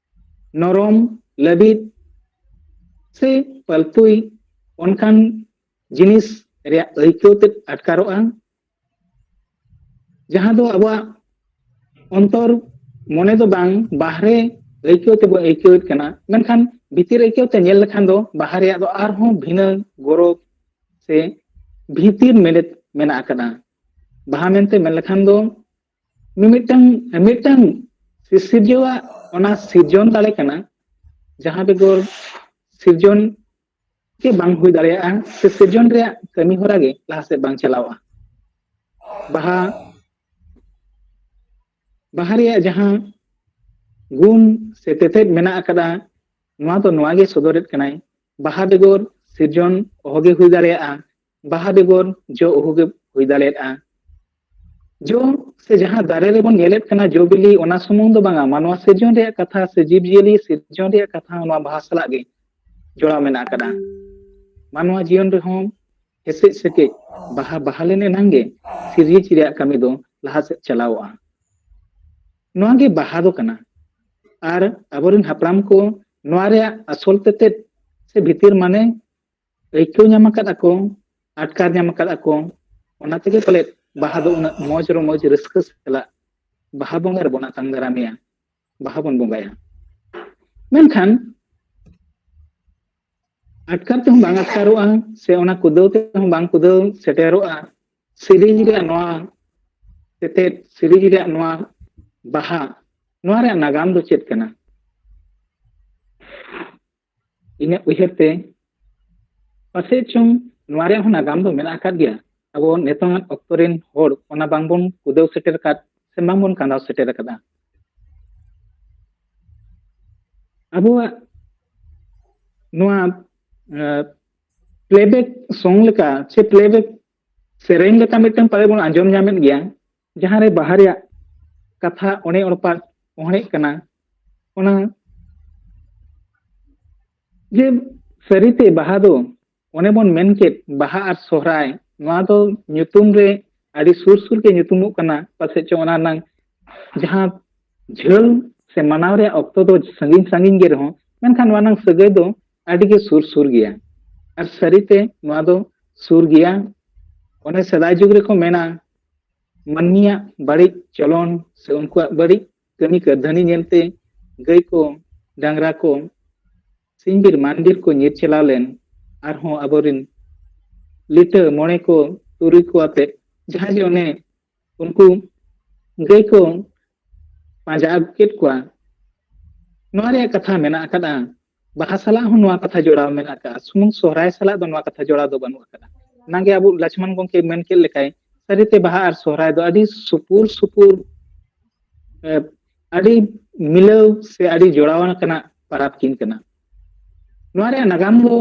ᱱᱚᱨᱚᱢ, ᱞᱟᱹᱵᱤᱫ ᱥᱮ ᱯᱟᱹᱞᱛᱩᱭ, ᱚᱱᱠᱟᱱ ᱡᱤᱱᱤᱥ ᱨᱮᱭᱟᱜ ᱟᱹᱭᱠᱟᱹᱣ ᱛᱮᱫ ᱟᱴᱠᱟᱨᱚᱜᱼᱟ, ᱡᱟᱦᱟᱸ ᱫᱚ ᱟᱵᱚᱣᱟᱜ ᱚᱱᱛᱚᱨ ᱢᱚᱱᱮ ᱫᱚ ᱵᱟᱝ, ᱵᱟᱦᱨᱮ ᱟᱹᱭᱠᱟᱹᱣ ᱛᱮᱵᱚᱱ ᱟᱹᱭᱠᱟᱹᱣᱮᱫ ᱠᱟᱱᱟ᱾ ᱢᱮᱱᱠᱷᱟᱱ ᱵᱷᱤᱛᱤᱨ ᱟᱹᱭᱠᱟᱹᱣ ᱛᱮ ᱧᱮᱞ ᱞᱮᱠᱷᱟᱱ ᱫᱚ ᱵᱟᱦᱟ ᱨᱮᱭᱟᱜ ᱫᱚ ᱟᱨᱦᱚᱸ ᱵᱷᱤᱱᱟᱹ ᱜᱚᱨᱚᱵᱽ ᱥᱮ ᱵᱷᱤᱛᱤᱨ ᱢᱮᱱᱮᱛ ᱢᱮᱱᱟᱜ ᱟᱠᱟᱫᱟ᱾ ᱵᱟᱦᱟ ᱢᱮᱱᱛᱮ ᱢᱮᱱ ᱞᱮᱠᱷᱟᱱ ᱫᱚ ᱢᱤᱢᱤᱫᱴᱟᱝ ᱢᱤᱫᱴᱟᱝ ᱥᱤᱥᱤᱨᱡᱟᱹᱣᱟᱜ ᱚᱱᱟ ᱥᱤᱨᱡᱚᱱ ᱫᱟᱲᱮ ᱠᱟᱱᱟ, ᱡᱟᱦᱟᱸ ᱵᱮᱜᱚᱨ ᱥᱤᱨᱡᱚᱱ ᱜᱮ ᱵᱟᱝ ᱦᱩᱭ ᱫᱟᱲᱮᱭᱟᱜᱼᱟ, ᱥᱮ ᱥᱤᱨᱡᱚᱱ ᱨᱮᱭᱟᱜ ᱠᱟᱹᱢᱤ ᱦᱚᱨᱟ ᱜᱮ ᱞᱟᱦᱟ ᱥᱮᱫ ᱵᱟᱝ ᱪᱟᱞᱟᱣᱚᱜᱼᱟ᱾ ᱵᱟᱦᱟ ᱵᱟᱦᱟ ᱨᱮᱭᱟᱜ ᱡᱟᱦᱟᱸ ᱜᱩᱱ ᱥᱮ ᱛᱮᱛᱮᱫ ᱢᱮᱱᱟᱜ ᱟᱠᱟᱫᱟ, ᱱᱚᱣᱟ ᱫᱚ ᱱᱚᱣᱟ ᱜᱮ ᱥᱚᱫᱚᱨᱮᱫ ᱠᱟᱱᱟᱭ, ᱵᱟᱦᱟ ᱵᱮᱜᱚᱨ ᱥᱤᱨᱡᱚᱱ ᱚᱦᱚᱜᱮ ᱦᱩᱭ ᱫᱟᱲᱮᱭᱟᱜᱼᱟ, ᱵᱟᱦᱟ ᱵᱮᱜᱚᱨ ᱡᱚ ᱚᱦᱚᱜᱮ ᱦᱩᱭ ᱫᱟᱲᱮᱭᱟᱜᱼᱟ᱾ ᱡᱚ ᱥᱮ ᱡᱟᱦᱟᱸ ᱫᱟᱨᱮ ᱨᱮᱵᱚᱱ ᱧᱮᱞᱮᱫ ᱠᱟᱱᱟ ᱡᱚ ᱵᱤᱞᱤ, ᱚᱱᱟ ᱥᱩᱢᱩᱝ ᱫᱚ ᱵᱟᱝᱟ, ᱢᱟᱱᱣᱟ ᱥᱤᱨᱡᱚᱱ ᱨᱮᱭᱟᱜ ᱠᱟᱛᱷᱟ ᱥᱮ ᱡᱤᱵᱽ ᱡᱤᱭᱟᱹᱞᱤ ᱥᱤᱨᱡᱚᱱ ᱨᱮᱭᱟᱜ ᱠᱟᱛᱷᱟ ᱦᱚᱸ ᱱᱚᱣᱟ ᱵᱟᱦᱟ ᱥᱟᱞᱟᱜ ᱜᱮ ᱡᱚᱲᱟᱣ ᱢᱮᱱᱟᱜ ᱟᱠᱟᱫᱟ᱾ ᱢᱟᱱᱣᱟ ᱡᱤᱭᱚᱱ ᱨᱮᱦᱚᱸ ᱦᱮᱥᱮᱡ ᱥᱮᱠᱮᱡ ᱵᱟᱦᱟ ᱵᱟᱦᱟ ᱞᱮᱱ ᱮᱱᱟᱝ ᱜᱮ ᱥᱤᱨᱡᱤᱡ ᱨᱮᱭᱟᱜ ᱠᱟᱹᱢᱤ ᱫᱚ ᱞᱟᱦᱟ ᱥᱮᱫ ᱪᱟᱞᱟᱣᱚᱜᱼᱟ᱾ ᱱᱚᱣᱟ ᱜᱮ ᱵᱟᱦᱟ ᱫᱚ ᱠᱟᱱᱟ᱾ ᱟᱨ ᱟᱵᱚᱨᱮᱱ ᱦᱟᱯᱲᱟᱢ ᱠᱚ ᱱᱚᱣᱟ ᱨᱮᱭᱟᱜ ᱟᱥᱚᱞ ᱛᱮᱛᱮᱫ ᱥᱮ ᱵᱷᱤᱛᱤᱨ ᱢᱟᱱᱮ ᱟᱹᱭᱠᱟᱹᱣ ᱧᱟᱢ ᱟᱠᱟᱫ ᱟᱠᱚ, ᱟᱴᱠᱟᱨ ᱧᱟᱢ ᱟᱠᱟᱫ ᱟᱠᱚ, ᱚᱱᱟ ᱛᱮᱜᱮ ᱯᱟᱞᱮᱫ ᱵᱟᱦᱟ ᱫᱚ ᱩᱱᱟᱹᱜ ᱢᱚᱡᱽ ᱨᱚᱢᱚᱡᱽ ᱨᱟᱹᱥᱠᱟᱹ ᱥᱟᱞᱟᱜ ᱵᱟᱦᱟ ᱵᱚᱸᱜᱟ ᱨᱮᱵᱚᱱ ᱟᱛᱟᱝ ᱫᱟᱨᱟᱢᱮᱭᱟ, ᱵᱟᱦᱟ ᱵᱚᱱ ᱵᱚᱸᱜᱟᱭᱟ᱾ ᱢᱮᱱᱠᱷᱟᱱ ᱟᱴᱠᱟᱨ ᱛᱮᱦᱚᱸ ᱵᱟᱝ ᱟᱴᱠᱟᱨᱚᱜᱼᱟ, ᱥᱮ ᱚᱱᱟ ᱠᱩᱫᱟᱹᱣ ᱛᱮᱦᱚᱸ ᱵᱟᱝ ᱠᱩᱫᱟᱹᱣ ᱥᱮᱴᱮᱨᱚᱜᱼᱟ᱾ ᱥᱮᱨᱮᱧ ᱨᱮᱭᱟᱜ ᱱᱚᱣᱟ ᱛᱮᱛᱮᱫ, ᱥᱮᱨᱮᱧ ᱨᱮᱭᱟᱜ ᱱᱚᱣᱟ ᱵᱟᱦᱟ, ᱱᱚᱣᱟ ᱨᱮᱭᱟᱜ ᱱᱟᱜᱟᱢ ᱫᱚ ᱪᱮᱫ ᱠᱟᱱᱟ? ᱤᱧᱟᱹᱜ ᱩᱭᱦᱟᱹᱨ ᱛᱮ ᱯᱟᱥᱮᱡ ᱪᱚᱝ ᱱᱚᱣᱟ ᱨᱮᱭᱟᱜ ᱦᱚᱸ ᱱᱟᱜᱟᱢ ᱫᱚ ᱢᱮᱱᱟᱜ ᱟᱠᱟᱫ ᱜᱮᱭᱟ᱾ ᱟᱵᱚ ᱱᱤᱛᱚᱝᱟᱜ ᱚᱠᱛᱚ ᱨᱮᱱ ᱦᱚᱲ ᱚᱱᱟ ᱵᱟᱝᱵᱚᱱ ᱠᱩᱫᱟᱹᱣ ᱥᱮᱴᱮᱨ ᱟᱠᱟᱫ ᱥᱮ ᱵᱟᱝᱵᱚᱱ ᱠᱟᱸᱫᱟᱣ ᱥᱮᱴᱮᱨ ᱟᱠᱟᱫᱟ᱾ ᱟᱵᱚᱣᱟᱜ ᱱᱚᱣᱟ ᱯᱞᱮᱵᱮᱠ ᱥᱚᱝ ᱞᱮᱠᱟ ᱥᱮ ᱯᱞᱮᱵᱮᱠ ᱥᱮᱨᱮᱧ ᱞᱮᱠᱟ ᱢᱤᱫᱴᱟᱝ ᱯᱟᱞᱮ ᱵᱚᱱ ᱟᱸᱡᱚᱢ ᱧᱟᱢᱮᱫ ᱜᱮᱭᱟ, ᱡᱟᱦᱟᱸ ᱨᱮ ᱵᱟᱦᱟ ᱨᱮᱭᱟᱜ ᱠᱟᱛᱷᱟ ᱚᱱᱮ ᱚᱱᱯᱟᱜ ᱚᱦᱚᱲᱮᱜ ᱠᱟᱱᱟ᱾ ᱚᱱᱟ ᱡᱮ ᱥᱟᱹᱨᱤᱛᱮ ᱵᱟᱦᱟ ᱫᱚ ᱚᱱᱮ ᱵᱚᱱ ᱢᱮᱱ ᱠᱮᱫ ᱵᱟᱦᱟ ᱟᱨ ᱥᱚᱦᱨᱟᱭ, ᱱᱚᱣᱟ ᱫᱚ ᱧᱩᱛᱩᱢ ᱨᱮ ᱟᱹᱰᱤ ᱥᱩᱨ ᱥᱩᱨ ᱜᱮ ᱧᱩᱛᱩᱢᱚᱜ ᱠᱟᱱᱟ᱾ ᱯᱟᱥᱮᱡ ᱪᱚ ᱚᱱᱟ ᱨᱮᱱᱟᱝ ᱡᱟᱦᱟᱸ ᱡᱷᱟᱹᱞ ᱥᱮ ᱢᱟᱱᱟᱣ ᱨᱮᱭᱟᱜ ᱚᱠᱛᱚ ᱫᱚ ᱥᱟᱺᱜᱤᱧ ᱥᱟᱺᱜᱤᱧ ᱜᱮ ᱨᱮᱦᱚᱸ, ᱢᱮᱱᱠᱷᱟᱱ ᱱᱚᱣᱟ ᱨᱮᱱᱟᱝ ᱥᱟᱹᱜᱟᱹᱭ ᱫᱚ ᱟᱹᱰᱤ ᱜᱮ ᱥᱩᱨ ᱥᱩᱨ ᱜᱮᱭᱟ᱾ ᱟᱨ ᱥᱟᱹᱨᱤᱛᱮ ᱱᱚᱣᱟ ᱫᱚ ᱥᱩᱨ ᱜᱮᱭᱟ᱾ ᱚᱱᱮ ᱥᱮᱫᱟᱭ ᱡᱩᱜᱽ ᱨᱮᱠᱚ ᱢᱮᱱᱟ, ᱢᱟᱹᱱᱢᱤᱭᱟᱜ ᱵᱟᱹᱲᱤᱡ ᱪᱚᱞᱚᱱ ᱥᱮ ᱩᱱᱠᱩᱣᱟᱜ ᱵᱟᱹᱲᱤᱡ ᱠᱟᱹᱢᱤ ᱠᱟᱹᱨᱫᱷᱟᱹᱱᱤ ᱧᱮᱞᱛᱮ ᱜᱟᱹᱭ ᱠᱚ, ᱰᱟᱝᱨᱟ ᱠᱚ, ᱥᱤᱧ ᱵᱤᱨ ᱢᱟᱱ ᱵᱤᱨ ᱠᱚ ᱧᱤᱨ ᱪᱟᱞᱟᱣ ᱞᱮᱱ, ᱟᱨᱦᱚᱸ ᱟᱵᱚᱨᱮᱱ ᱞᱤᱴᱟᱹ ᱢᱚᱬᱮ ᱠᱚ ᱛᱩᱨᱩᱭ ᱠᱚ ᱟᱛᱮ ᱡᱟᱦᱟᱸ ᱡᱮ ᱚᱱᱮ ᱩᱱᱠᱩ ᱜᱟᱹᱭ ᱠᱚ ᱯᱟᱸᱡᱟ ᱟᱹᱜᱩ ᱠᱮᱫ ᱠᱚᱣᱟ᱾ ᱱᱚᱣᱟ ᱨᱮᱭᱟᱜ ᱠᱟᱛᱷᱟ ᱢᱮᱱᱟᱜ ᱟᱠᱟᱫᱟ, ᱵᱟᱦᱟ ᱥᱟᱞᱟᱜ ᱦᱚᱸ ᱱᱚᱣᱟ ᱠᱟᱛᱷᱟ ᱡᱚᱲᱟᱣ ᱢᱮᱱᱟᱜ ᱟᱠᱟᱫᱟ, ᱥᱩᱢᱩᱝ ᱥᱚᱦᱨᱟᱭ ᱥᱟᱞᱟᱜ ᱫᱚ ᱱᱚᱣᱟ ᱠᱟᱛᱷᱟ ᱡᱚᱲᱟᱣ ᱫᱚ ᱵᱟᱹᱱᱩᱜ ᱟᱠᱟᱫᱟ᱾ ᱚᱱᱟᱜᱮ ᱟᱵᱚ ᱞᱚᱪᱷᱢᱚᱱ ᱜᱚᱢᱠᱮ ᱢᱮᱱ ᱠᱮᱫ ᱞᱮᱠᱟᱭ, ᱥᱟᱹᱨᱤᱛᱮ ᱵᱟᱦᱟ ᱟᱨ ᱥᱚᱦᱨᱟᱭ ᱫᱚ ᱟᱹᱰᱤ ᱥᱩᱯᱩᱨ ᱥᱩᱯᱩᱨ, ᱮ, ᱟᱹᱰᱤ ᱢᱤᱞᱟᱹᱣ ᱥᱮ ᱟᱹᱰᱤ ᱡᱚᱲᱟᱣ ᱟᱠᱟᱱᱟ ᱯᱟᱨᱟᱵᱽ ᱠᱤᱱ ᱠᱟᱱᱟ᱾ ᱱᱚᱣᱟ ᱨᱮᱭᱟᱜ ᱱᱟᱜᱟᱢ ᱫᱚ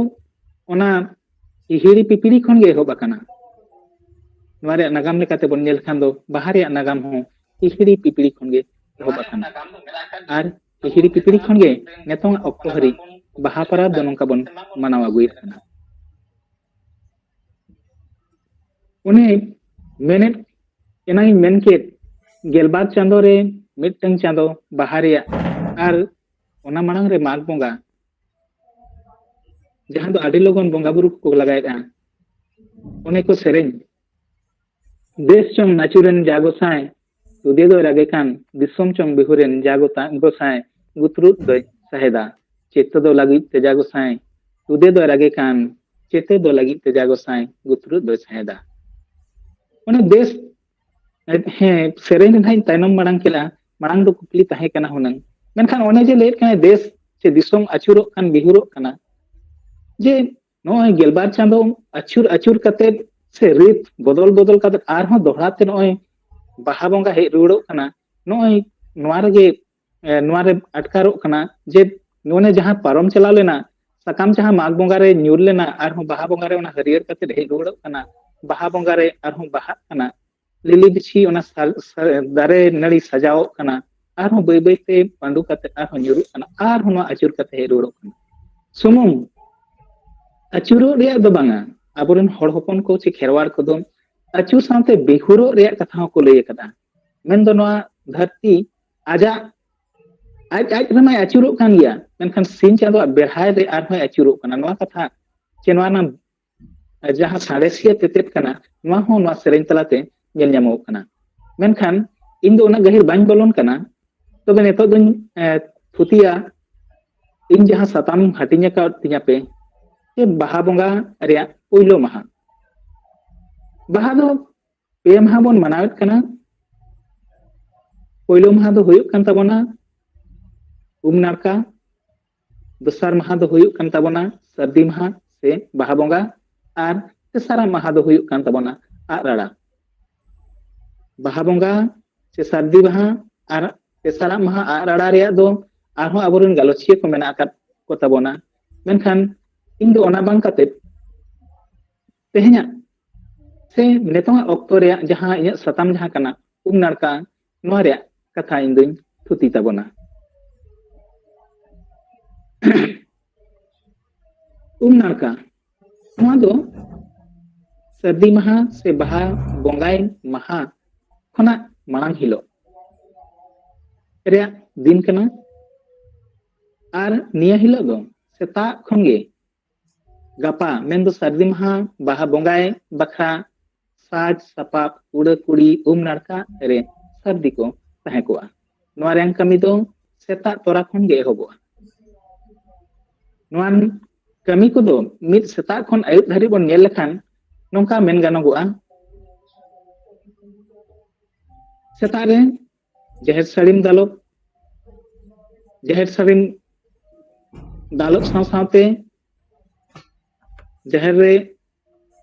ᱚᱱᱟ ᱦᱤᱦᱤᱲᱤ ᱯᱤᱯᱤᱲᱤ ᱠᱷᱚᱱ ᱜᱮ ᱮᱦᱚᱵ ᱟᱠᱟᱱᱟ᱾ ᱱᱚᱣᱟ ᱨᱮᱭᱟᱜ ᱱᱟᱜᱟᱢ ᱞᱮᱠᱟᱛᱮ ᱵᱚᱱ ᱧᱮᱞ ᱠᱷᱟᱱ ᱫᱚ ᱵᱟᱦᱟ ᱨᱮᱭᱟᱜ ᱱᱟᱜᱟᱢ ᱦᱚᱸ ᱦᱤᱦᱤᱲᱤ ᱯᱤᱯᱤᱲᱤ ᱠᱷᱚᱱ ᱜᱮ ᱮᱦᱚᱵ ᱟᱠᱟᱱᱟ᱾ ᱟᱨ ᱦᱤᱦᱤᱲᱤ ᱯᱤᱯᱤᱲᱤ ᱠᱷᱚᱱ ᱜᱮ ᱱᱤᱛᱚᱝ ᱚᱠᱛᱚ ᱦᱟᱹᱨᱤᱡ ᱵᱟᱦᱟ ᱯᱚᱨᱚᱵᱽ ᱫᱚ ᱱᱚᱝᱠᱟ ᱵᱚᱱ ᱢᱟᱱᱟᱣ ᱟᱹᱜᱩᱭᱮᱫ ᱠᱟᱱᱟ᱾ ᱚᱱᱮ ᱢᱮᱱᱮᱫ, ᱮᱱᱟᱝ ᱤᱧ ᱢᱮᱱ ᱠᱮᱫ, ᱜᱮᱞᱵᱟᱨ ᱪᱟᱸᱫᱳ ᱨᱮ ᱢᱤᱫᱴᱟᱝ ᱪᱟᱸᱫᱳ ᱵᱟᱦᱟ ᱨᱮᱭᱟᱜ, ᱟᱨ ᱚᱱᱟ ᱢᱟᱲᱟᱝ ᱨᱮ ᱢᱟᱜᱽ ᱵᱚᱸᱜᱟ, ᱡᱟᱦᱟᱸ ᱫᱚ ᱟᱹᱰᱤ ᱞᱚᱜᱚᱱ ᱵᱚᱸᱜᱟ ᱵᱩᱨᱩ ᱠᱚᱠᱚ ᱞᱟᱜᱟᱭᱮᱫᱼᱟ᱾ ᱚᱱᱮ ᱠᱚ ᱥᱮᱨᱮᱧ, ᱫᱮᱥ ᱪᱚᱝ ᱱᱟᱪᱩᱨᱮᱱ ᱡᱟ ᱜᱚᱸᱥᱟᱭ, ᱛᱩᱫᱮ ᱫᱚᱭ ᱨᱟᱜᱮ ᱠᱟᱱ, ᱫᱤᱥᱚᱢ ᱪᱚᱝ ᱵᱤᱦᱩᱨᱮᱱ ᱡᱟ ᱜᱚᱛᱟ-, ᱜᱚᱸᱥᱟᱭ, ᱜᱩᱛᱨᱩᱫ ᱫᱚᱭ ᱥᱟᱦᱮᱫᱟ᱾ ᱪᱮᱛᱚ ᱫᱚ ᱞᱟᱹᱜᱤᱫ ᱛᱮ ᱡᱟ ᱜᱚᱸᱥᱟᱭ, ᱛᱩᱫᱮ ᱫᱚᱭ ᱨᱟᱜᱮ ᱠᱟᱱ, ᱪᱮᱛᱮ ᱫᱚ ᱞᱟᱹᱜᱤᱫ ᱛᱮ ᱡᱟ ᱜᱚᱸᱥᱟᱭ, ᱜᱩᱛᱨᱩᱫ ᱫᱚᱭ ᱥᱟᱦᱮᱫᱟ᱾ ᱚᱱᱟ ᱫᱮᱥ, ᱦᱮᱸ, ᱥᱮᱨᱮᱧ ᱨᱮ ᱱᱟᱦᱟᱜ ᱤᱧ ᱛᱟᱭᱱᱚᱢ ᱢᱟᱲᱟᱝ ᱠᱮᱫᱟ, ᱢᱟᱲᱟᱝ ᱫᱚ ᱠᱩᱠᱞᱤ ᱛᱟᱦᱮᱸ ᱠᱟᱱᱟ ᱦᱩᱱᱟᱹᱝ᱾ ᱢᱮᱱᱠᱷᱟᱱ ᱚᱱᱮ ᱡᱮ ᱞᱟᱹᱭᱮᱫ ᱠᱟᱱᱟᱭ ᱫᱮᱥ ᱥᱮ ᱫᱤᱥᱚᱢ ᱟᱹᱪᱩᱨᱚᱜ ᱠᱟᱱ, ᱵᱤᱦᱩᱨᱚᱜ ᱠᱟᱱᱟ, ᱡᱮ ᱱᱚᱜᱼᱚᱭ ᱜᱮᱞᱵᱟᱨ ᱪᱟᱸᱫᱳ ᱟᱹᱪᱩᱨ ᱟᱹᱪᱩᱨ ᱠᱟᱛᱮ ᱥᱮ ᱨᱤᱛ ᱵᱚᱫᱚᱞ ᱵᱚᱫᱚᱞ ᱠᱟᱛᱮ ᱟᱨᱦᱚᱸ ᱫᱚᱦᱲᱟ ᱛᱮ ᱱᱚᱜᱼᱚᱭ ᱵᱟᱦᱟ ᱵᱚᱸᱜᱟ ᱦᱮᱡ ᱨᱩᱣᱟᱹᱲᱚᱜ ᱠᱟᱱᱟ᱾ ᱱᱚᱜᱼᱚᱭ ᱱᱚᱣᱟ ᱨᱮᱜᱮ, ᱮ, ᱱᱚᱣᱟ ᱨᱮ ᱟᱴᱠᱟᱨᱚᱜ ᱠᱟᱱᱟ ᱡᱮ ᱱᱚᱜᱼᱚᱭ ᱡᱟᱦᱟᱸ ᱯᱟᱨᱚᱢ ᱪᱟᱞᱟᱣ ᱞᱮᱱᱟ, ᱥᱟᱠᱟᱢ ᱡᱟᱦᱟᱸ ᱢᱟᱜᱽ ᱵᱚᱸᱜᱟ ᱨᱮ ᱧᱩᱨ ᱞᱮᱱᱟ, ᱟᱨᱦᱚᱸ ᱵᱟᱦᱟ ᱵᱚᱸᱜᱟ ᱨᱮ ᱚᱱᱟ ᱦᱟᱹᱨᱭᱟᱹᱲ ᱠᱟᱛᱮ ᱦᱮᱡ ᱨᱩᱣᱟᱹᱲᱚᱜ ᱠᱟᱱᱟ, ᱵᱟᱦᱟ ᱵᱚᱸᱜᱟ ᱨᱮ ᱟᱨᱦᱚᱸ ᱵᱟᱦᱟᱜ ᱠᱟᱱᱟ, ᱞᱤᱞᱤ ᱵᱤᱪᱷᱤ ᱚᱱᱟ ᱥᱟ-, ᱥᱟ-, ᱫᱟᱨᱮ ᱱᱟᱹᱲᱤ ᱥᱟᱡᱟᱣᱚᱜ ᱠᱟᱱᱟ, ᱟᱨᱦᱚᱸ ᱵᱟᱹᱭ ᱵᱟᱹᱭ ᱛᱮ ᱯᱟᱺᱰᱩ ᱠᱟᱛᱮ ᱟᱨᱦᱚᱸ ᱧᱩᱨᱩᱜ ᱠᱟᱱᱟ, ᱟᱨᱦᱚᱸ ᱱᱚᱣᱟ ᱟᱹᱪᱩᱨ ᱠᱟᱛᱮ ᱦᱮᱡ ᱨᱩᱣᱟᱹᱲᱚᱜ ᱠᱟᱱᱟ᱾ ᱥᱩᱢᱩᱝ ᱟᱹᱪᱩᱨᱚᱜ ᱨᱮᱭᱟᱜ ᱫᱚ ᱵᱟᱝᱟ, ᱟᱵᱚᱨᱮᱱ ᱦᱚᱲ ᱦᱚᱯᱚᱱ ᱠᱚ ᱪᱮ ᱠᱷᱮᱨᱣᱟᱲ ᱠᱚᱫᱚ ᱟᱹᱪᱩᱨ ᱥᱟᱶᱛᱮ ᱵᱤᱦᱩᱨᱚᱜ ᱨᱮᱭᱟᱜ ᱠᱟᱛᱷᱟ ᱦᱚᱸᱠᱚ ᱞᱟᱹᱭ ᱟᱠᱟᱫᱟ᱾ ᱢᱮᱱᱫᱚ ᱱᱚᱣᱟ ᱫᱷᱟᱹᱨᱛᱤ ᱟᱡᱟᱜ, ᱟᱡ ᱟᱡ ᱨᱮᱢᱟᱭ ᱟᱹᱪᱩᱨᱚᱜ ᱠᱟᱱ ᱜᱮᱭᱟ, ᱢᱮᱱᱠᱷᱟᱱ ᱥᱤᱧ ᱪᱟᱸᱫᱳᱣᱟᱜ ᱵᱮᱲᱦᱟᱭ ᱨᱮ ᱟᱨᱦᱚᱸᱭ ᱟᱹᱪᱩᱨᱚᱜ ᱠᱟᱱᱟ᱾ ᱱᱚᱣᱟ ᱠᱟᱛᱷᱟ ᱪᱮ ᱱᱚᱣᱟ ᱨᱮᱱᱟᱜ ᱡᱟᱦᱟᱸ ᱥᱟᱬᱮᱥᱤᱭᱟᱹ ᱛᱮᱛᱮᱫ ᱠᱟᱱᱟ, ᱱᱚᱣᱟ ᱦᱚᱸ ᱱᱚᱣᱟ ᱥᱮᱨᱮᱧ ᱛᱟᱞᱟᱛᱮ ᱧᱮᱞ ᱧᱟᱢᱚᱜ ᱠᱟᱱᱟ᱾ ᱢᱮᱱᱠᱷᱟᱱ ᱤᱧ ᱫᱚ ᱩᱱᱟᱹᱜ ᱜᱟᱹᱦᱤᱨ ᱵᱟᱹᱧ ᱵᱚᱞᱚᱱ ᱠᱟᱱᱟ, ᱛᱚᱵᱮ ᱱᱤᱛᱚᱜ ᱫᱚᱧ, ᱮ, ᱛᱷᱩᱛᱤᱭᱟ ᱤᱧ ᱡᱟᱦᱟᱸ ᱥᱟᱛᱟᱢ ᱦᱟᱹᱴᱤᱧ ᱟᱠᱟᱫ ᱛᱤᱧᱟᱹ ᱯᱮ, ᱡᱮ ᱵᱟᱦᱟ ᱵᱚᱸᱜᱟ ᱨᱮᱭᱟᱜ ᱯᱳᱭᱞᱳ ᱢᱟᱦᱟ᱾ ᱵᱟᱦᱟ ᱫᱚ ᱯᱮ ᱢᱟᱦᱟ ᱵᱚᱱ ᱢᱟᱱᱟᱣᱮᱫ ᱠᱟᱱᱟ᱾ ᱯᱳᱭᱞᱳ ᱢᱟᱦᱟ ᱫᱚ ᱦᱩᱭᱩᱜ ᱠᱟᱱ ᱛᱟᱵᱚᱱᱟ ᱩᱢ ᱱᱟᱲᱠᱟ, ᱫᱚᱥᱟᱨ ᱢᱟᱦᱟ ᱫᱚ ᱦᱩᱭᱩᱜ ᱠᱟᱱ ᱛᱟᱵᱚᱱᱟ ᱥᱟᱹᱨᱫᱤ ᱢᱟᱦᱟ ᱥᱮ ᱵᱟᱦᱟ ᱵᱚᱸᱜᱟ, ᱟᱨ ᱛᱮᱥᱟᱨᱟᱜ ᱢᱟᱦᱟ ᱫᱚ ᱦᱩᱭᱩᱜ ᱠᱟᱱ ᱛᱟᱵᱚᱱᱟ ᱟᱜ ᱨᱟᱲᱟ᱾ ᱵᱟᱦᱟ ᱵᱚᱸᱜᱟ ᱥᱮ ᱥᱟᱹᱨᱫᱤ ᱢᱟᱦᱟ ᱟᱨ ᱛᱮᱥᱟᱨᱟᱜ ᱢᱟᱦᱟ ᱟᱜ ᱨᱟᱲᱟ ᱨᱮᱭᱟᱜ ᱫᱚ ᱟᱨᱦᱚᱸ ᱟᱵᱚᱨᱮᱱ ᱜᱟᱞᱚᱪᱤᱭᱟᱹ ᱠᱚ ᱢᱮᱱᱟᱜ ᱟᱠᱟᱫ ᱠᱚ ᱛᱟᱵᱚᱱᱟ᱾ ᱢᱮᱱᱠᱷᱟᱱ ᱤᱧ ᱫᱚ ᱚᱱᱟ ᱵᱟᱝ ᱠᱟᱛᱮ ᱛᱮᱦᱮᱧᱟᱜ ᱥᱮ ᱱᱤᱛᱚᱝᱟᱜ ᱚᱠᱛᱚ ᱨᱮᱭᱟᱜ ᱡᱟᱦᱟᱸ ᱤᱧᱟᱹᱜ ᱥᱟᱛᱟᱢ ᱡᱟᱦᱟᱸ ᱠᱟᱱᱟ ᱩᱢ ᱱᱟᱲᱠᱟ, ᱱᱚᱣᱟ ᱨᱮᱭᱟᱜ ᱠᱟᱛᱷᱟ ᱤᱧ ᱫᱚᱧ ᱛᱷᱩᱛᱤ ᱛᱟᱵᱚᱱᱟ᱾ ᱩᱢ ᱱᱟᱲᱠᱟ, ᱱᱚᱣᱟ ᱫᱚ ᱥᱟᱹᱨᱫᱤ ᱢᱟᱦᱟ ᱥᱮ ᱵᱟᱦᱟ ᱵᱚᱸᱜᱟᱭ ᱢᱟᱦᱟ ᱠᱷᱚᱱᱟᱜ ᱢᱟᱲᱟᱝ ᱦᱤᱞᱳᱜ ᱨᱮᱭᱟᱜ ᱫᱤᱱ ᱠᱟᱱᱟ᱾ ᱟᱨ ᱱᱤᱭᱟᱹ ᱦᱤᱞᱳᱜ ᱫᱚ ᱥᱮᱛᱟᱜ ᱠᱷᱚᱱ ᱜᱮ ᱜᱟᱯᱟ, ᱢᱮᱱᱫᱚ ᱥᱟᱹᱨᱫᱤ ᱢᱟᱦᱟ ᱵᱟᱦᱟ ᱵᱚᱸᱜᱟᱭ ᱵᱟᱠᱷᱨᱟ ᱥᱟᱡᱽ ᱥᱟᱯᱟᱵ, ᱠᱩᱲᱟᱹ ᱠᱩᱲᱤ, ᱩᱢ ᱱᱟᱲᱠᱟ ᱨᱮ ᱥᱟᱹᱨᱫᱤ ᱠᱚ ᱛᱟᱦᱮᱸ ᱠᱚᱜᱼᱟ᱾ ᱱᱚᱣᱟ ᱨᱮᱭᱟᱜ ᱠᱟᱹᱢᱤ ᱫᱚ ᱥᱮᱛᱟᱜ ᱛᱚᱨᱟ ᱠᱷᱚᱱ ᱜᱮ ᱮᱦᱚᱵᱚᱜᱼᱟ᱾ ᱱᱚᱣᱟ ᱠᱟᱹᱢᱤ ᱠᱚᱫᱚ ᱢᱤᱫ ᱥᱮᱛᱟᱜ ᱠᱷᱚᱱ ᱟᱹᱭᱩᱵ ᱫᱷᱟᱹᱨᱤᱡ ᱵᱚᱱ ᱧᱮᱞ ᱞᱮᱠᱷᱟᱱ ᱱᱚᱝᱠᱟ ᱢᱮᱱ ᱜᱟᱱᱚᱜᱚᱜᱼᱟ, ᱥᱮᱛᱟᱜ ᱨᱮ ᱡᱟᱦᱮᱨ ᱥᱟᱹᱲᱤᱢ ᱫᱟᱞᱚᱵ, ᱡᱟᱦᱮᱨ ᱥᱟᱹᱲᱤᱢ ᱫᱟᱞᱚᱵ ᱥᱟᱶ ᱥᱟᱶᱛᱮ ᱡᱟᱦᱮᱨ ᱨᱮ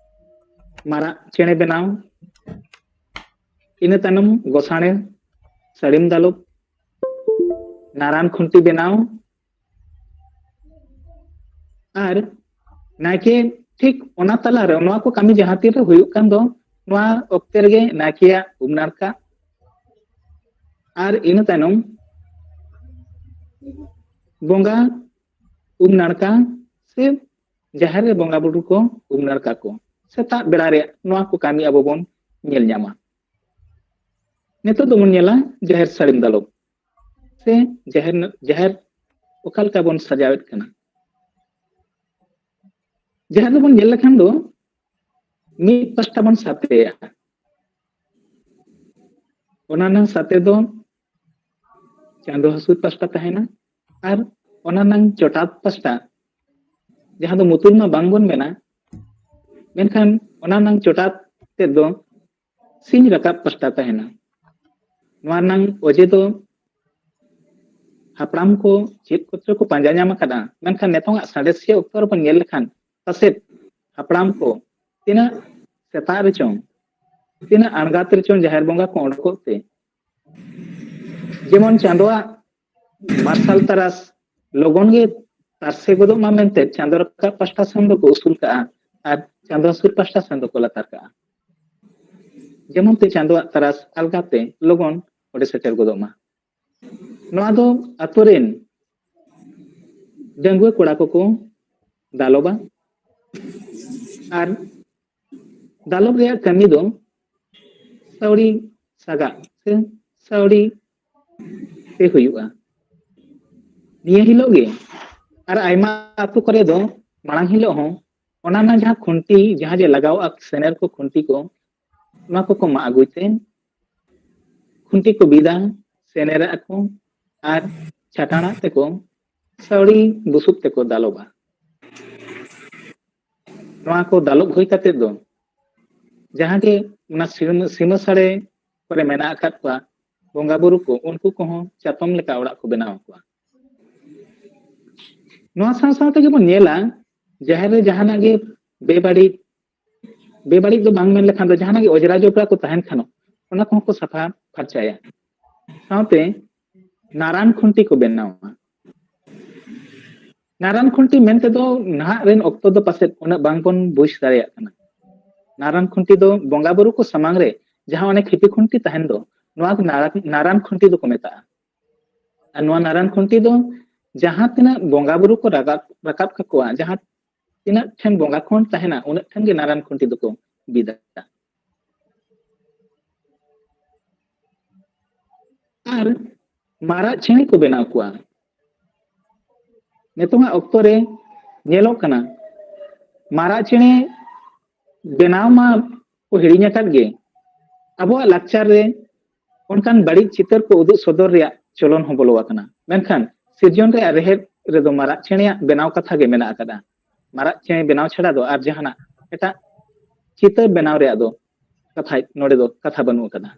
ᱢᱟᱨᱟᱜ ᱪᱮᱬᱮ ᱵᱮᱱᱟᱣ, ᱤᱱᱟᱹ ᱛᱟᱭᱱᱚᱢ ᱜᱚᱥᱟᱬᱮ ᱥᱟᱹᱲᱤᱢ ᱫᱟᱞᱚᱵ, ᱱᱟᱨᱟᱱ ᱠᱷᱩᱱᱴᱤ ᱵᱮᱱᱟᱣ, ᱟᱨ ᱱᱟᱭᱠᱮ ᱴᱷᱤᱠ ᱚᱱᱟ ᱛᱟᱞᱟᱨᱮ ᱱᱚᱣᱟ ᱠᱚ ᱠᱟᱹᱢᱤ ᱡᱟᱦᱟᱸ ᱛᱤᱨᱮ ᱦᱩᱭᱩᱜ ᱠᱟᱱ ᱫᱚ, ᱱᱚᱣᱟ ᱚᱠᱛᱮ ᱨᱮᱜᱮ ᱱᱟᱭᱠᱮᱭᱟᱜ ᱩᱢ ᱱᱟᱲᱠᱟ, ᱟᱨ ᱤᱱᱟᱹ ᱛᱟᱭᱱᱚᱢ ᱵᱚᱸᱜᱟ ᱩᱢ ᱱᱟᱲᱠᱟ ᱥᱮ ᱡᱟᱦᱮᱨ ᱨᱮ ᱵᱚᱸᱜᱟ ᱵᱩᱨᱩ ᱠᱚ ᱩᱢ ᱱᱟᱲᱠᱟ ᱠᱚ, ᱥᱮᱛᱟᱜ ᱵᱮᱲᱟ ᱨᱮᱭᱟᱜ ᱱᱚᱣᱟ ᱠᱚ ᱠᱟᱹᱢᱤ ᱟᱵᱚ ᱵᱚᱱ ᱧᱮᱞ ᱧᱟᱢᱟ᱾ ᱱᱤᱛᱚᱜ ᱫᱚᱵᱚᱱ ᱧᱮᱞᱟ ᱡᱟᱦᱮᱨ ᱥᱟᱹᱲᱤᱢ ᱫᱟᱞᱚᱵ ᱥᱮ ᱡᱟᱦᱮᱨ, ᱡᱟᱦᱮᱨ ᱚᱠᱟ ᱞᱮᱠᱟ ᱵᱚᱱ ᱥᱟᱡᱟᱣᱮᱫ ᱠᱟᱱᱟ᱾ ᱡᱟᱦᱮᱨ ᱫᱚᱵᱚᱱ ᱧᱮᱞ ᱞᱮᱠᱷᱟᱱ ᱫᱚ ᱢᱤᱫ ᱯᱟᱥᱴᱟ ᱵᱚᱱ ᱥᱟᱛᱮᱭᱟ, ᱚᱱᱟ ᱨᱮᱱᱟᱜ ᱥᱟᱛᱮ ᱫᱚ ᱪᱟᱸᱫᱚ ᱦᱟᱹᱥᱩᱨ ᱯᱟᱥᱴᱟ ᱛᱟᱦᱮᱱᱟ, ᱟᱨ ᱚᱱᱟ ᱨᱮᱱᱟᱜ ᱪᱚᱴᱟᱛ ᱯᱟᱥᱴᱟ, ᱡᱟᱦᱟᱸ ᱫᱚ ᱢᱩᱛᱩᱞ ᱢᱟ ᱵᱟᱝᱵᱚᱱ ᱢᱮᱱᱟ, ᱢᱮᱱᱠᱷᱟᱱ ᱚᱱᱟ ᱨᱮᱱᱟᱜ ᱪᱚᱴᱟᱛ ᱛᱮᱫ ᱫᱚ ᱥᱤᱧ ᱨᱟᱠᱟᱵ ᱯᱟᱥᱴᱟ ᱛᱟᱦᱮᱱᱟ᱾ ᱱᱚᱣᱟ ᱨᱮᱱᱟᱝ ᱚᱡᱮ ᱫᱚ ᱦᱟᱯᱲᱟᱢ ᱠᱚ ᱪᱮᱫ ᱠᱚᱪᱚ ᱠᱚ ᱯᱟᱸᱡᱟ ᱧᱟᱢ ᱟᱠᱟᱫᱟ, ᱢᱮᱱᱠᱷᱟᱱ ᱱᱤᱛᱚᱝᱟᱜ ᱥᱟᱬᱮᱥᱤᱭᱟᱹ ᱚᱠᱛᱚ ᱨᱮᱵᱚᱱ ᱧᱮᱞ ᱞᱮᱠᱷᱟᱱ ᱯᱟᱥᱮᱡ ᱦᱟᱯᱲᱟᱢ ᱠᱚ ᱛᱤᱱᱟᱹᱜ ᱥᱮᱛᱟᱜ ᱨᱮᱪᱚᱝ, ᱛᱤᱱᱟᱹᱜ ᱟᱬᱜᱟᱛ ᱨᱮᱪᱚᱝ ᱡᱟᱦᱮᱨ ᱵᱚᱸᱜᱟ ᱠᱚ ᱚᱰᱚᱠᱚᱜ ᱛᱮ, ᱡᱮᱢᱚᱱ ᱪᱟᱸᱫᱳᱣᱟᱜ ᱢᱟᱨᱥᱟᱞ ᱛᱟᱨᱟᱥ ᱞᱚᱜᱚᱱ ᱜᱮ ᱛᱟᱨᱥᱮ ᱜᱚᱫᱚᱜ ᱢᱟ ᱢᱮᱱᱛᱮ ᱪᱟᱸᱫᱳ ᱨᱟᱠᱟᱵ ᱯᱟᱦᱴᱟ ᱥᱮᱱ ᱫᱚᱠᱚ ᱩᱥᱩᱞ ᱠᱟᱜᱼᱟ ᱟᱨ ᱪᱟᱸᱫᱳ ᱦᱟᱹᱥᱩᱨ ᱯᱟᱦᱴᱟ ᱥᱮᱱ ᱫᱚᱠᱚ ᱞᱟᱛᱟᱨ ᱠᱟᱜᱼᱟ᱾ ᱡᱮᱢᱚᱱ ᱛᱮ ᱪᱟᱸᱫᱳᱣᱟᱜ ᱛᱟᱨᱟᱥ ᱟᱞᱜᱟᱛᱮ ᱞᱚᱜᱚᱱ ᱚᱸᱰᱮ ᱥᱮᱴᱮᱨ ᱜᱚᱫᱚᱜ ᱢᱟ᱾ ᱱᱚᱣᱟ ᱫᱚ ᱟᱛᱳ ᱨᱮᱱ ᱰᱟᱺᱜᱩᱣᱟᱹ ᱠᱚᱲᱟ ᱠᱚᱠᱚ ᱫᱟᱞᱚᱵᱟ᱾ ᱟᱨ ᱫᱟᱞᱚᱵ ᱨᱮᱭᱟᱜ ᱠᱟᱹᱢᱤ ᱫᱚ ᱥᱟᱹᱣᱲᱤ ᱥᱟᱜᱟᱜ ᱥᱮ ᱥᱟᱹᱣᱲᱤ ᱛᱮ ᱦᱩᱭᱩᱜᱼᱟ᱾ ᱱᱤᱭᱟᱹ ᱦᱤᱞᱳᱜ ᱜᱮ, ᱟᱨ ᱟᱭᱢᱟ ᱟᱛᱳ ᱠᱚᱨᱮ ᱫᱚ ᱢᱟᱲᱟᱝ ᱦᱤᱞᱳᱜ ᱦᱚᱸ ᱚᱱᱟ ᱨᱮᱱᱟᱜ ᱡᱟᱦᱟᱸ ᱠᱷᱩᱱᱴᱤ, ᱡᱟᱦᱟᱸ ᱡᱮ ᱞᱟᱜᱟᱣᱚᱜᱼᱟ ᱥᱮᱱᱮᱨ ᱠᱚ, ᱠᱷᱩᱱᱴᱤ ᱠᱚ, ᱚᱱᱟ ᱠᱚᱠᱚ ᱢᱟᱜ ᱟᱹᱜᱩᱭ ᱛᱮ ᱠᱷᱩᱱᱴᱤ ᱠᱚ ᱵᱤᱫᱟ, ᱥᱮᱱᱮᱨᱟᱜ ᱟᱠᱚ ᱟᱨ ᱪᱷᱟᱴᱟᱬᱟᱜ ᱛᱮᱠᱚ ᱥᱟᱹᱣᱲᱤ ᱵᱩᱥᱩᱵ ᱛᱮᱠᱚ ᱫᱟᱞᱚᱵᱟ᱾ ᱱᱚᱣᱟ ᱠᱚ ᱫᱟᱞᱚᱵ ᱦᱩᱭ ᱠᱟᱛᱮ ᱫᱚ ᱡᱟᱦᱟᱸ ᱜᱮ ᱚᱱᱟ ᱥᱤᱢᱟᱹ, ᱥᱤᱢᱟᱹ ᱥᱟᱹᱲᱮ ᱠᱚᱨᱮ ᱢᱮᱱᱟᱜ ᱟᱠᱟᱫ ᱠᱚᱣᱟ ᱵᱚᱸᱜᱟ ᱵᱩᱨᱩ ᱠᱚ, ᱩᱱᱠᱩ ᱠᱚᱦᱚᱸ ᱪᱟᱛᱚᱢ ᱞᱮᱠᱟ ᱚᱲᱟᱜ ᱠᱚ ᱵᱮᱱᱟᱣ ᱟᱠᱚᱣᱟ᱾ ᱱᱚᱣᱟ ᱥᱟᱶ ᱥᱟᱶ ᱛᱮᱜᱮ ᱵᱚᱱ ᱧᱮᱞᱟ, ᱡᱟᱦᱮᱨ ᱨᱮ ᱡᱟᱦᱟᱱᱟᱜ ᱜᱮ ᱵᱮᱵᱟᱹᱲᱤᱡ, ᱵᱮᱵᱟᱹᱲᱤᱡ ᱫᱚ ᱵᱟᱝ ᱢᱮᱱ ᱞᱮᱠᱷᱟᱱ ᱫᱚ, ᱡᱟᱦᱟᱱᱟᱜ ᱜᱮ ᱚᱡᱽᱨᱟ ᱡᱚᱵᱽᱨᱟ ᱠᱚ ᱛᱟᱦᱮᱱ ᱠᱷᱟᱱ, ᱚᱱᱟ ᱠᱚᱦᱚᱸ ᱠᱚ ᱥᱟᱯᱷᱟ ᱯᱷᱟᱨᱪᱟᱭᱟ᱾ ᱥᱟᱶᱛᱮ ᱱᱟᱨᱟᱱ ᱠᱷᱩᱱᱴᱤ ᱠᱚ ᱵᱮᱱᱟᱣᱟ᱾ ᱱᱟᱨᱟᱱ ᱠᱷᱩᱱᱴᱤ ᱢᱮᱱᱛᱮ ᱫᱚ ᱱᱟᱦᱟᱜ ᱨᱮᱱ ᱚᱠᱛᱚ ᱫᱚ ᱯᱟᱥᱮᱡ ᱩᱱᱟᱹᱜ ᱵᱟᱝᱵᱚᱱ ᱵᱩᱡᱽ ᱫᱟᱲᱮᱭᱟᱜ ᱠᱟᱱᱟ᱾ ᱱᱟᱨᱟᱱ ᱠᱷᱩᱱᱴᱤ ᱫᱚ ᱵᱚᱸᱜᱟ ᱵᱩᱨᱩ ᱠᱚ ᱥᱟᱢᱟᱝ ᱨᱮ ᱡᱟᱦᱟᱸ ᱚᱱᱮ ᱠᱷᱤᱯᱤ ᱠᱷᱩᱱᱴᱤ ᱛᱟᱦᱮᱱ ᱫᱚ, ᱱᱚᱣᱟ ᱫᱚ ᱱᱟᱨᱟᱱ, ᱱᱟᱨᱟᱱ ᱠᱷᱩᱱᱴᱤ ᱫᱚᱠᱚ ᱢᱮᱛᱟᱜᱼᱟ᱾ ᱟᱨ ᱱᱚᱣᱟ ᱱᱟᱨᱟᱱ ᱠᱷᱩᱱᱴᱤ ᱫᱚ ᱡᱟᱦᱟᱸ ᱛᱤᱱᱟᱹᱜ ᱵᱚᱸᱜᱟ ᱵᱩᱨᱩ ᱠᱚ ᱨᱟᱠᱟᱵ, ᱨᱟᱠᱟᱵ ᱠᱟᱠᱚᱣᱟ, ᱡᱟᱦᱟᱸ ᱛᱤᱱᱟᱹᱜ ᱴᱷᱮᱱ ᱵᱚᱸᱜᱟ ᱠᱷᱚᱱ ᱛᱟᱦᱮᱱᱟ, ᱩᱱᱟᱹᱜ ᱴᱷᱮᱱ ᱜᱮ ᱱᱟᱨᱟᱱ ᱠᱷᱩᱱᱴᱤ ᱫᱚᱠᱚ ᱵᱤᱫᱟ᱾ ᱟᱨ ᱢᱟᱨᱟᱜ ᱪᱮᱬᱮ ᱠᱚ ᱵᱮᱱᱟᱣ ᱠᱚᱣᱟ᱾ ᱱᱤᱛᱚᱝᱟᱜ ᱚᱠᱛᱚ ᱨᱮ ᱧᱮᱞᱚᱜ ᱠᱟᱱᱟ, ᱢᱟᱨᱟᱜ ᱪᱮᱬᱮ ᱵᱮᱱᱟᱣ ᱢᱟ ᱠᱚ ᱦᱤᱲᱤᱧ ᱟᱠᱟᱫ ᱜᱮ, ᱟᱵᱚᱣᱟᱜ ᱞᱟᱠᱪᱟᱨ ᱨᱮ ᱚᱱᱠᱟᱱ ᱵᱟᱹᱲᱤᱡ ᱪᱤᱛᱟᱹᱨ ᱠᱚ ᱩᱫᱩᱜ ᱥᱚᱫᱚᱨ ᱨᱮᱭᱟᱜ ᱪᱚᱞᱚᱱ ᱦᱚᱸ ᱵᱚᱞᱚ ᱟᱠᱟᱱᱟ᱾ ᱢᱮᱱᱠᱷᱟᱱ ᱥᱤᱨᱡᱚᱱ ᱨᱮᱭᱟᱜ ᱨᱮᱦᱮᱫ ᱨᱮᱫᱚ ᱢᱟᱨᱟᱜ ᱪᱮᱬᱮᱭᱟᱜ ᱵᱮᱱᱟᱣ ᱠᱟᱛᱷᱟ ᱜᱮ ᱢᱮᱱᱟᱜ ᱟᱠᱟᱫᱟ᱾ ᱢᱟᱨᱟᱜ ᱪᱮᱬᱮ ᱵᱮᱱᱟᱣ ᱪᱷᱟᱲᱟ ᱫᱚ ᱟᱨ ᱡᱟᱦᱟᱱᱟᱜ ᱮᱴᱟᱜ ᱪᱤᱛᱟᱹᱨ ᱵᱮᱱᱟᱣ ᱨᱮᱭᱟᱜ ᱫᱚ ᱠᱟᱛᱷᱟ, ᱱᱚᱰᱮ ᱫᱚ ᱠᱟᱛᱷᱟ ᱵᱟᱹᱱᱩᱜ ᱟᱠᱟᱫᱟ᱾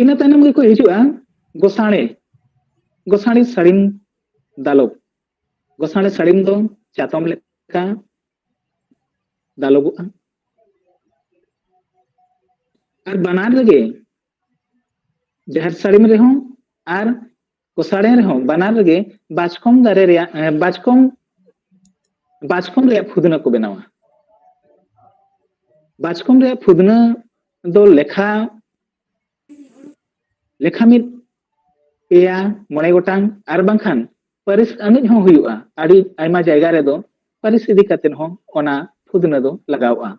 ᱤᱱᱟᱹ ᱛᱟᱭᱱᱚᱢ ᱜᱮᱠᱚ ᱦᱤᱡᱩᱜᱼᱟ ᱜᱚᱥᱟᱬᱮ, ᱜᱚᱥᱟᱬᱮ ᱥᱟᱹᱲᱤᱢ ᱫᱟᱞᱚᱵ᱾ ᱜᱚᱥᱟᱬᱮ ᱥᱟᱹᱲᱤᱢ ᱫᱚ ᱪᱟᱛᱚᱢ ᱞᱮᱠᱟ ᱫᱟᱞᱚᱵᱚᱜᱼᱟ᱾ ᱟᱨ ᱵᱟᱱᱟᱨ ᱨᱮᱜᱮ, ᱡᱟᱦᱮᱨ ᱥᱟᱹᱲᱤᱢ ᱨᱮᱦᱚᱸ ᱟᱨ ᱜᱚᱥᱟᱬᱮ ᱨᱮᱦᱚᱸ, ᱵᱟᱱᱟᱨ ᱨᱮᱜᱮ ᱵᱟᱪᱠᱚᱢ ᱫᱟᱨᱮ ᱨᱮᱭᱟᱜ, ᱮ, ᱵᱟᱪᱠᱚᱢ, ᱵᱟᱪᱠᱚᱢ ᱨᱮᱭᱟᱜ ᱯᱷᱩᱫᱱᱟᱹ ᱠᱚ ᱵᱮᱱᱟᱣᱟ᱾ ᱵᱟᱪᱠᱚᱢ ᱨᱮᱭᱟᱜ ᱯᱷᱩᱫᱱᱟᱹ ᱫᱚ ᱞᱮᱠᱷᱟ, ᱞᱮᱠᱷᱟ ᱢᱤᱫ ᱯᱮᱭᱟ, ᱢᱚᱬᱮ ᱜᱚᱴᱟᱝ, ᱟᱨ ᱵᱟᱝᱠᱷᱟᱱ ᱯᱟᱹᱨᱤᱥ ᱟᱹᱱᱤᱡ ᱦᱚᱸ ᱦᱩᱭᱩᱜᱼᱟ᱾ ᱟᱹᱰᱤ ᱟᱭᱢᱟ ᱡᱟᱭᱜᱟ ᱨᱮᱫᱚ ᱯᱟᱹᱨᱤᱥ ᱤᱫᱤ ᱠᱟᱛᱮ ᱦᱚᱸ ᱚᱱᱟ ᱯᱷᱩᱫᱱᱟᱹ ᱫᱚ ᱞᱟᱜᱟᱣᱚᱜᱼᱟ᱾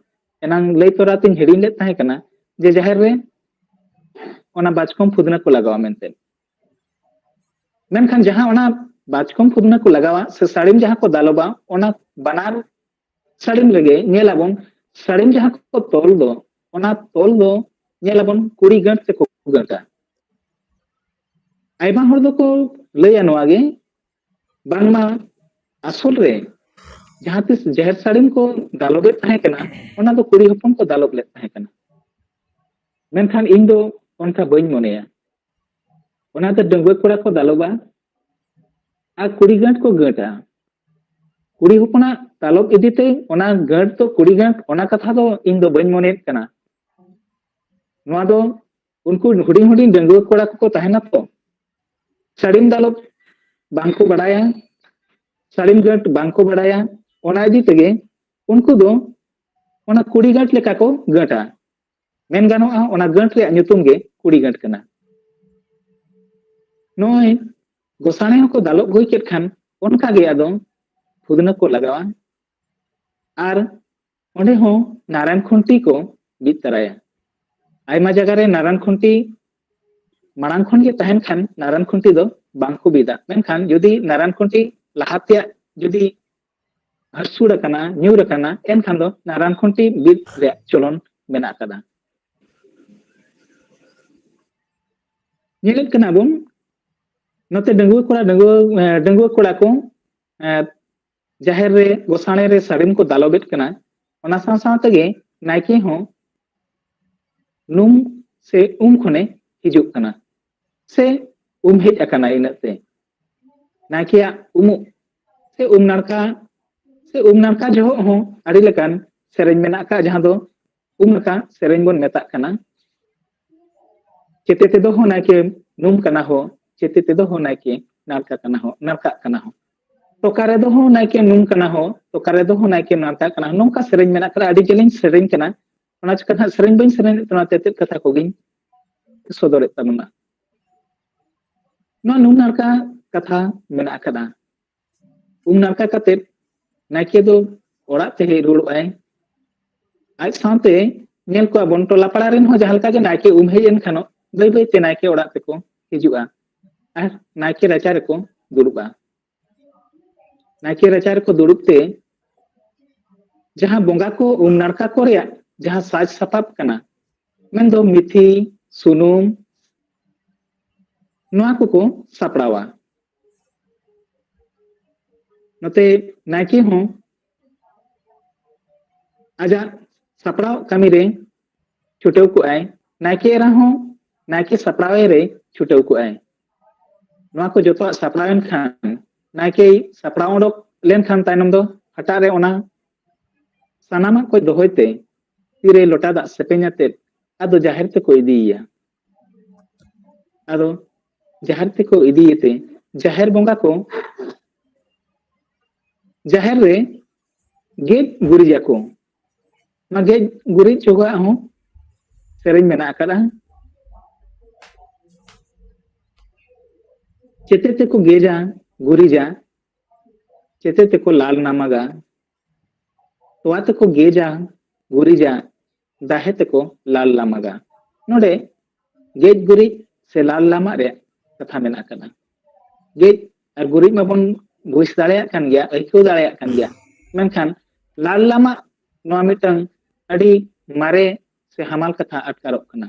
ᱮᱱᱟᱝ ᱞᱟᱹᱭ ᱛᱚᱨᱟ ᱛᱤᱧ ᱦᱤᱲᱤᱧ ᱞᱮᱫ ᱛᱟᱦᱮᱸ ᱠᱟᱱᱟ ᱡᱮ ᱡᱟᱦᱮᱨ ᱨᱮ ᱚᱱᱟ ᱵᱟᱪᱠᱚᱢ ᱯᱷᱩᱫᱱᱟᱹ ᱠᱚ ᱞᱟᱜᱟᱣᱟ ᱢᱮᱱᱛᱮ᱾ ᱢᱮᱱᱠᱷᱟᱱ ᱡᱟᱦᱟᱸ ᱚᱱᱟ ᱵᱟᱪᱠᱚᱢ ᱯᱷᱩᱫᱱᱟᱹ ᱠᱚ ᱞᱟᱜᱟᱣᱟ ᱥᱮ ᱥᱟᱹᱲᱤᱢ ᱡᱟᱦᱟᱸ ᱠᱚ ᱫᱟᱞᱚᱵᱟ, ᱚᱱᱟ ᱵᱟᱱᱟᱨ ᱥᱟᱹᱲᱤᱢ ᱨᱮᱜᱮ ᱧᱮᱞ ᱟᱵᱚᱱ, ᱥᱟᱹᱲᱤᱢ ᱡᱟᱦᱟᱸ ᱠᱚ ᱛᱚᱞ ᱫᱚ, ᱚᱱᱟ ᱛᱚᱞ ᱫᱚ ᱧᱮᱞ ᱟᱵᱚᱱ ᱠᱩᱲᱤ ᱜᱟᱸᱴ ᱛᱮᱠᱚ ᱜᱟᱸᱴᱟ᱾ ᱟᱭᱢᱟ ᱦᱚᱲ ᱫᱚᱠᱚ ᱞᱟᱹᱭᱟ ᱱᱚᱣᱟ ᱜᱮ, ᱵᱟᱝᱢᱟ ᱟᱥᱚᱞ ᱨᱮ ᱡᱟᱦᱟᱸ ᱛᱤᱥ ᱡᱟᱦᱮᱨ ᱥᱟᱹᱲᱤᱢ ᱠᱚ ᱫᱟᱞᱚᱵᱮᱫ ᱛᱟᱦᱮᱸ ᱠᱟᱱᱟ, ᱚᱱᱟ ᱫᱚ ᱠᱩᱲᱤ ᱦᱚᱯᱚᱱ ᱠᱚ ᱫᱟᱞᱚᱵ ᱞᱮᱫ ᱛᱟᱦᱮᱸ ᱠᱟᱱᱟ᱾ ᱢᱮᱱᱠᱷᱟᱱ ᱤᱧ ᱫᱚ ᱚᱱᱠᱟ ᱵᱟᱹᱧ ᱢᱚᱱᱮᱭᱟ᱾ ᱚᱱᱟ ᱫᱚ ᱰᱟᱺᱜᱩᱣᱟᱹ ᱠᱚᱲᱟ ᱠᱚ ᱫᱟᱞᱚᱵᱟ ᱟᱨ ᱠᱩᱲᱤ ᱜᱟᱸᱴ ᱠᱚ ᱜᱟᱹᱴᱟ᱾ ᱠᱩᱲᱤ ᱦᱚᱯᱚᱱᱟᱜ ᱫᱟᱞᱚᱵ ᱤᱫᱤ ᱛᱮ ᱚᱱᱟ ᱜᱟᱹᱴ ᱫᱚ ᱠᱩᱲᱤ ᱜᱟᱸᱴ, ᱚᱱᱟ ᱠᱟᱛᱷᱟ ᱫᱚ ᱤᱧ ᱫᱚ ᱵᱟᱹᱧ ᱢᱚᱱᱮᱭᱮᱫ ᱠᱟᱱᱟ᱾ ᱱᱚᱣᱟ ᱫᱚ ᱩᱱᱠᱩ ᱦᱩᱰᱤᱧ ᱦᱩᱰᱤᱧ ᱰᱟᱺᱜᱩᱣᱟᱹ ᱠᱚᱲᱟ ᱠᱚᱠᱚ ᱛᱟᱦᱮᱱᱟ ᱛᱚ, ᱥᱟᱹᱲᱤᱢ ᱫᱟᱞᱚᱵ ᱵᱟᱝᱠᱚ ᱵᱟᱲᱟᱭᱟ, ᱥᱟᱹᱲᱤᱢ ᱜᱟᱹᱴ ᱵᱟᱝᱠᱚ ᱵᱟᱲᱟᱭᱟ, ᱚᱱᱟ ᱤᱫᱤ ᱛᱮᱜᱮ ᱩᱱᱠᱩ ᱫᱚ ᱚᱱᱟ ᱠᱩᱲᱤ ᱜᱟᱸᱴ ᱞᱮᱠᱟ ᱠᱚ ᱜᱟᱹᱴᱟ᱾ ᱢᱮᱱ ᱜᱟᱱᱚᱜᱼᱟ, ᱚᱱᱟ ᱜᱟᱹᱴ ᱨᱮᱭᱟᱜ ᱧᱩᱛᱩᱢ ᱜᱮ ᱠᱩᱲᱤ ᱜᱟᱸᱴ ᱠᱟᱱᱟ᱾ ᱱᱚᱜᱼᱚᱭ ᱜᱚᱥᱟᱬᱮ ᱦᱚᱸᱠᱚ ᱫᱟᱞᱚᱵ ᱦᱩᱭ ᱠᱮᱫ ᱠᱷᱟᱱ, ᱚᱱᱠᱟ ᱜᱮ ᱟᱫᱚ ᱯᱷᱩᱫᱱᱟᱹ ᱠᱚ ᱞᱟᱜᱟᱣᱟ ᱟᱨ ᱚᱸᱰᱮ ᱦᱚᱸ ᱱᱟᱨᱟᱭᱚᱱ ᱠᱷᱩᱱᱴᱤ ᱠᱚ ᱵᱤᱫ ᱛᱟᱨᱟᱭᱟ᱾ ᱟᱭᱢᱟ ᱡᱟᱭᱜᱟ ᱨᱮ ᱱᱟᱨᱟᱭᱚᱱ ᱠᱷᱩᱱᱴᱤ, ᱢᱟᱲᱟᱝ ᱠᱷᱚᱱ ᱜᱮ ᱛᱟᱦᱮᱱ ᱠᱷᱟᱱ ᱱᱟᱨᱟᱭᱚᱱ ᱠᱷᱩᱱᱴᱤ ᱫᱚ ᱵᱟᱝ ᱠᱚ ᱵᱤᱫᱟ᱾ ᱢᱮᱱᱠᱷᱟᱱ ᱡᱩᱫᱤ ᱱᱟᱨᱟᱭᱚᱱ ᱠᱷᱩᱱᱴᱤ ᱞᱟᱦᱟ ᱛᱮᱭᱟᱜ ᱡᱩᱫᱤ ᱦᱟᱹᱨᱥᱩᱲ ᱟᱠᱟᱱᱟ, ᱧᱩᱨ ᱟᱠᱟᱱᱟ, ᱮᱱᱠᱷᱟᱱ ᱫᱚ ᱱᱟᱨᱟᱭᱚᱱ ᱠᱷᱩᱱᱴᱤ ᱵᱤᱫ ᱨᱮᱭᱟᱜ ᱪᱚᱞᱚᱱ ᱢᱮᱱᱟᱜ ᱟᱠᱟᱫᱟ᱾ ᱧᱮᱞᱮᱫ ᱠᱟᱱᱟ ᱵᱚᱱ, ᱱᱚᱛᱮ ᱰᱟᱺᱜᱩᱣᱟᱹ ᱠᱚᱲᱟ, ᱰᱟᱺᱜᱩᱣᱟᱹ, ᱮ, ᱰᱟᱺᱜᱩᱣᱟᱹ ᱠᱚᱲᱟ ᱠᱚ, ᱮ, ᱡᱟᱦᱮᱨ ᱨᱮ, ᱜᱚᱥᱟᱬᱮ ᱨᱮ ᱥᱟᱹᱲᱤᱢ ᱠᱚ ᱫᱟᱞᱚᱵᱮᱫ ᱠᱟᱱᱟ᱾ ᱚᱱᱟ ᱥᱟᱶ ᱥᱟᱶ ᱛᱮᱜᱮ ᱱᱟᱭᱠᱮ ᱦᱚᱸ ᱱᱩᱢ ᱥᱮ ᱩᱢ ᱠᱷᱚᱱᱮ ᱦᱤᱡᱩᱜ ᱠᱟᱱᱟ ᱥᱮ ᱩᱢ ᱦᱮᱡ ᱟᱠᱟᱱᱟ᱾ ᱤᱱᱟᱹᱜ ᱛᱮ ᱱᱟᱭᱠᱮᱭᱟᱜ ᱩᱢᱩᱜ ᱥᱮ ᱩᱢ ᱱᱟᱲᱠᱟ ᱥᱮ ᱩᱢ ᱱᱟᱲᱠᱟ ᱡᱚᱦᱚᱜ ᱦᱚᱸ ᱟᱹᱰᱤ ᱞᱮᱠᱟᱱ ᱥᱮᱨᱮᱧ ᱢᱮᱱᱟᱜ ᱟᱠᱟᱫ, ᱡᱟᱦᱟᱸ ᱫᱚ ᱩᱢ ᱱᱟᱲᱠᱟ ᱥᱮᱨᱮᱧ ᱵᱚᱱ ᱢᱮᱛᱟᱜ ᱠᱟᱱᱟ᱾ ᱪᱮᱛᱮ ᱛᱮᱫᱚ ᱦᱚᱸ ᱱᱟᱭᱠᱮ ᱱᱩᱢ ᱠᱟᱱᱟ ᱦᱚ, ᱪᱮᱛᱮ ᱛᱮᱫᱚ ᱦᱚᱸ ᱱᱟᱭᱠᱮ ᱱᱟᱲᱠᱟ ᱠᱟᱱᱟ ᱦᱚ, ᱱᱟᱲᱠᱟᱜ ᱠᱟᱱᱟ ᱦᱚ᱾ ᱛᱚᱠᱟ ᱨᱮᱫᱚ ᱦᱚᱸ ᱱᱟᱭᱠᱮ ᱱᱩᱢ ᱠᱟᱱᱟ ᱦᱚ, ᱛᱚᱠᱟ ᱨᱮᱫᱚ ᱦᱚᱸ ᱱᱟᱭᱠᱮ ᱱᱟᱲᱠᱟᱜ ᱠᱟᱱᱟ ᱦᱚ᱾ ᱱᱚᱝᱠᱟ ᱥᱮᱨᱮᱧ ᱢᱮᱱᱟᱜ ᱠᱟᱫᱟ, ᱟᱹᱰᱤ ᱡᱮᱞᱮᱧ ᱥᱮᱨᱮᱧ ᱠᱟᱱᱟ᱾ ᱚᱱᱟ ᱪᱤᱠᱟᱹ ᱱᱟᱦᱟᱜ ᱥᱮᱨᱮᱧ ᱵᱟᱹᱧ ᱥᱮᱨᱮᱧ ᱮᱫ ᱛᱮ, ᱚᱱᱟᱛᱮ ᱪᱮᱫ ᱠᱟᱛᱷᱟ ᱠᱚᱜᱮᱧ ᱥᱚᱫᱚᱨᱮᱫ ᱛᱟᱵᱚᱱᱟ᱾ ᱱᱚᱣᱟ ᱱᱩᱢ ᱱᱟᱲᱠᱟ ᱠᱟᱛᱷᱟ ᱢᱮᱱᱟᱜ ᱟᱠᱟᱫᱟ᱾ ᱩᱢ ᱱᱟᱲᱠᱟ ᱠᱟᱛᱮᱫ ᱱᱟᱭᱠᱮ ᱫᱚ ᱚᱲᱟᱜ ᱛᱮ ᱦᱮᱡ ᱨᱩᱣᱟᱹᱲᱚᱜᱼᱟᱭ᱾ ᱟᱡ ᱥᱟᱶᱛᱮ ᱧᱮᱞ ᱠᱚᱣᱟ ᱵᱚᱱ, ᱴᱚᱞᱟ ᱯᱟᱲᱟ ᱨᱮᱱ ᱦᱚᱸ ᱡᱟᱦᱟᱸ ᱞᱮᱠᱟ ᱜᱮ ᱱᱟᱭᱠᱮ ᱩᱢ ᱦᱮᱡ ᱮᱱ ᱠᱷᱟᱱ ᱵᱟᱹᱭ ᱵᱟᱹᱭ ᱛᱮ ᱱᱟᱭᱠᱮ ᱚᱲᱟᱜ ᱛᱮᱠᱚ ᱦᱤᱡᱩᱜᱼᱟ ᱟᱨ ᱱᱟᱭᱠᱮ ᱨᱟᱪᱟ ᱨᱮᱠᱚ ᱫᱩᱲᱩᱵᱼᱟ᱾ ᱱᱟᱭᱠᱮ ᱨᱟᱪᱟ ᱨᱮᱠᱚ ᱫᱩᱲᱩᱵ ᱛᱮ ᱡᱟᱦᱟᱸ ᱵᱚᱸᱜᱟ ᱠᱚ ᱩᱢ ᱱᱟᱲᱠᱟ ᱠᱚ ᱨᱮᱭᱟᱜ ᱡᱟᱦᱟᱸ ᱥᱟᱡᱽ ᱥᱟᱯᱟᱵ ᱠᱟᱱᱟ, ᱢᱮᱱᱫᱚ ᱢᱤᱛᱷᱤ, ᱥᱩᱱᱩᱢ, ᱱᱚᱣᱟ ᱠᱚᱠᱚ ᱥᱟᱯᱲᱟᱣᱟ᱾ ᱱᱚᱛᱮ ᱱᱟᱭᱠᱮ ᱦᱚᱸ ᱟᱡᱟᱜ ᱥᱟᱯᱲᱟᱣ ᱠᱟᱹᱢᱤ ᱨᱮ ᱪᱷᱩᱴᱟᱹᱣ ᱠᱚᱜᱼᱟᱭ, ᱱᱟᱭᱠᱮ ᱮᱨᱟ ᱦᱚᱸ ᱱᱟᱭᱠᱮ ᱥᱟᱯᱲᱟᱣ ᱨᱮ ᱪᱷᱩᱴᱟᱹᱣ ᱠᱚᱜᱼᱟᱭ᱾ ᱱᱚᱣᱟ ᱠᱚ ᱡᱚᱛᱚᱣᱟᱜ ᱥᱟᱯᱲᱟᱣ ᱮᱱ ᱠᱷᱟᱱ ᱱᱟᱭᱠᱮᱭ ᱥᱟᱯᱲᱟᱣ ᱚᱰᱚᱠ ᱞᱮᱱᱠᱷᱟᱱ ᱛᱟᱭᱱᱚᱢ ᱫᱚ ᱦᱟᱴᱟᱜ ᱨᱮ ᱚᱱᱟ ᱥᱟᱱᱟᱢᱟᱜ ᱠᱚ ᱫᱚᱦᱚᱭ ᱛᱮ ᱛᱤᱨᱮ ᱞᱚᱴᱟ ᱫᱟᱜ ᱥᱮᱯᱮᱧ ᱟᱛᱮᱫ ᱟᱫᱚ ᱡᱟᱦᱮᱨ ᱛᱮᱠᱚ ᱤᱫᱤᱭᱮᱭᱟ᱾ ᱟᱫᱚ ᱡᱟᱦᱮᱨ ᱛᱮᱠᱚ ᱤᱫᱤᱭᱮᱛᱮ ᱡᱟᱦᱮᱨ ᱵᱚᱸᱜᱟ ᱠᱚ ᱡᱟᱦᱮᱨ ᱨᱮ ᱜᱮᱡ ᱜᱩᱨᱤᱡᱟᱠᱚ᱾ ᱚᱱᱟ ᱜᱮᱡ ᱜᱩᱨᱤᱡ ᱡᱚᱜᱟᱜ ᱦᱚᱸ ᱥᱮᱨᱮᱧ ᱢᱮᱱᱟᱜ ᱟᱠᱟᱫᱟ᱾ ᱪᱮᱛᱮ ᱛᱮᱠᱚ ᱜᱮᱡᱟ ᱜᱩᱨᱤᱡᱟ, ᱪᱮᱛᱮ ᱛᱮᱠᱚ ᱞᱟᱞ ᱱᱟᱢᱟᱜᱟ, ᱛᱚᱣᱟ ᱛᱮᱠᱚ ᱜᱮᱡᱟ ᱜᱩᱨᱤᱡᱟ, ᱫᱟᱦᱮ ᱛᱮᱠᱚ ᱞᱟᱞ ᱞᱟᱢᱟᱜᱟ᱾ ᱱᱚᱰᱮ ᱜᱮᱡ ᱜᱩᱨᱤᱡ ᱥᱮ ᱞᱟᱞ ᱞᱟᱢᱟᱜ ᱨᱮᱭᱟᱜ ᱠᱟᱛᱷᱟ ᱢᱮᱱᱟᱜ ᱟᱠᱟᱫᱟ᱾ ᱜᱮᱡ ᱟᱨ ᱜᱩᱨᱤᱡ ᱢᱟᱵᱚᱱ ᱵᱩᱡᱽ ᱫᱟᱲᱮᱭᱟᱜ ᱠᱟᱱ ᱜᱮᱭᱟ, ᱟᱹᱭᱠᱟᱹᱣ ᱫᱟᱲᱮᱭᱟᱜ ᱠᱟᱱ ᱜᱮᱭᱟ, ᱢᱮᱱᱠᱷᱟᱱ ᱞᱟᱞ ᱞᱟᱢᱟᱜ ᱱᱚᱣᱟ ᱢᱤᱫᱴᱟᱝ ᱟᱹᱰᱤ ᱢᱟᱨᱮ ᱥᱮ ᱦᱟᱢᱟᱞ ᱠᱟᱛᱷᱟ ᱟᱴᱠᱟᱨᱚᱜ ᱠᱟᱱᱟ᱾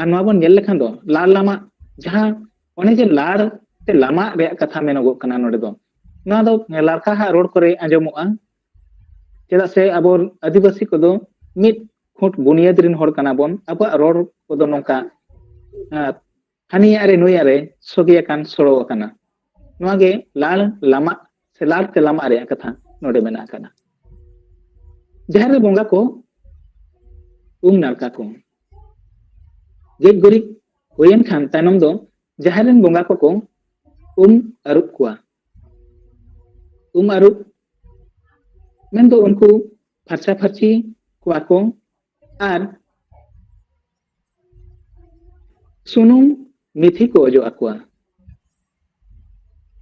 ᱟᱨ ᱱᱚᱣᱟ ᱵᱚᱱ ᱧᱮᱞ ᱞᱮᱠᱷᱟᱱ ᱫᱚ ᱞᱟᱞ ᱞᱟᱢᱟᱜ, ᱡᱟᱦᱟᱸ ᱚᱱᱮ ᱡᱮ ᱞᱟᱲ ᱥᱮ ᱞᱟᱢᱟᱜ ᱨᱮᱭᱟᱜ ᱠᱟᱛᱷᱟ ᱢᱮᱱᱚᱜᱚᱜ ᱠᱟᱱᱟ ᱱᱚᱰᱮ ᱫᱚ, ᱱᱚᱣᱟ ᱫᱚ ᱞᱟᱲᱠᱟᱦᱟᱜ ᱨᱚᱲ ᱠᱚᱨᱮ ᱟᱸᱡᱚᱢᱚᱜᱼᱟ᱾ ᱪᱮᱫᱟᱜ ᱥᱮ ᱟᱵᱚ ᱟᱹᱫᱤᱵᱟᱹᱥᱤ ᱠᱚᱫᱚ ᱢᱤᱫ ᱠᱷᱩᱸᱴ ᱵᱩᱱᱤᱭᱟᱹᱫ ᱨᱮᱱ ᱦᱚᱲ ᱠᱟᱱᱟ ᱵᱚᱱ᱾ ᱟᱵᱚᱣᱟᱜ ᱨᱚᱲ ᱠᱚᱫᱚ ᱱᱚᱝᱠᱟ, ᱟᱨ ᱦᱟᱹᱱᱤᱭᱟᱜ ᱨᱮ ᱱᱩᱭᱟᱜ ᱨᱮ ᱥᱚᱜᱮ ᱟᱠᱟᱱ ᱥᱚᱲᱚ ᱟᱠᱟᱱᱟ᱾ ᱱᱚᱣᱟ ᱜᱮ ᱞᱟᱲ ᱞᱟᱢᱟᱜ ᱥᱮ ᱞᱟᱲ ᱛᱮ ᱞᱟᱢᱟᱜ ᱨᱮᱭᱟᱜ ᱠᱟᱛᱷᱟ ᱱᱚᱰᱮ ᱢᱮᱱᱟᱜ ᱟᱠᱟᱫᱟ᱾ ᱡᱟᱦᱮᱨ ᱨᱮ ᱵᱚᱸᱜᱟ ᱠᱚ ᱩᱢ ᱱᱟᱲᱠᱟ ᱠᱚ᱾ ᱜᱮᱡ ᱜᱩᱨᱤᱡ ᱦᱩᱭᱮᱱ ᱠᱷᱟᱱ ᱛᱟᱭᱱᱚᱢ ᱫᱚ ᱡᱟᱦᱮᱨ ᱨᱮᱱ ᱵᱚᱸᱜᱟ ᱠᱚᱠᱚ ᱩᱢ ᱟᱹᱨᱩᱵ ᱠᱚᱣᱟ᱾ ᱩᱢ ᱟᱹᱨᱩᱵ ᱢᱮᱱᱫᱚ ᱩᱱᱠᱩ ᱯᱷᱟᱨᱪᱟ ᱯᱷᱟᱨᱪᱤ ᱠᱚᱣᱟ ᱠᱚ ᱟᱨ ᱥᱩᱱᱩᱢ ᱢᱤᱛᱷᱤ ᱠᱚ ᱚᱡᱚᱜ ᱟᱠᱚᱣᱟ᱾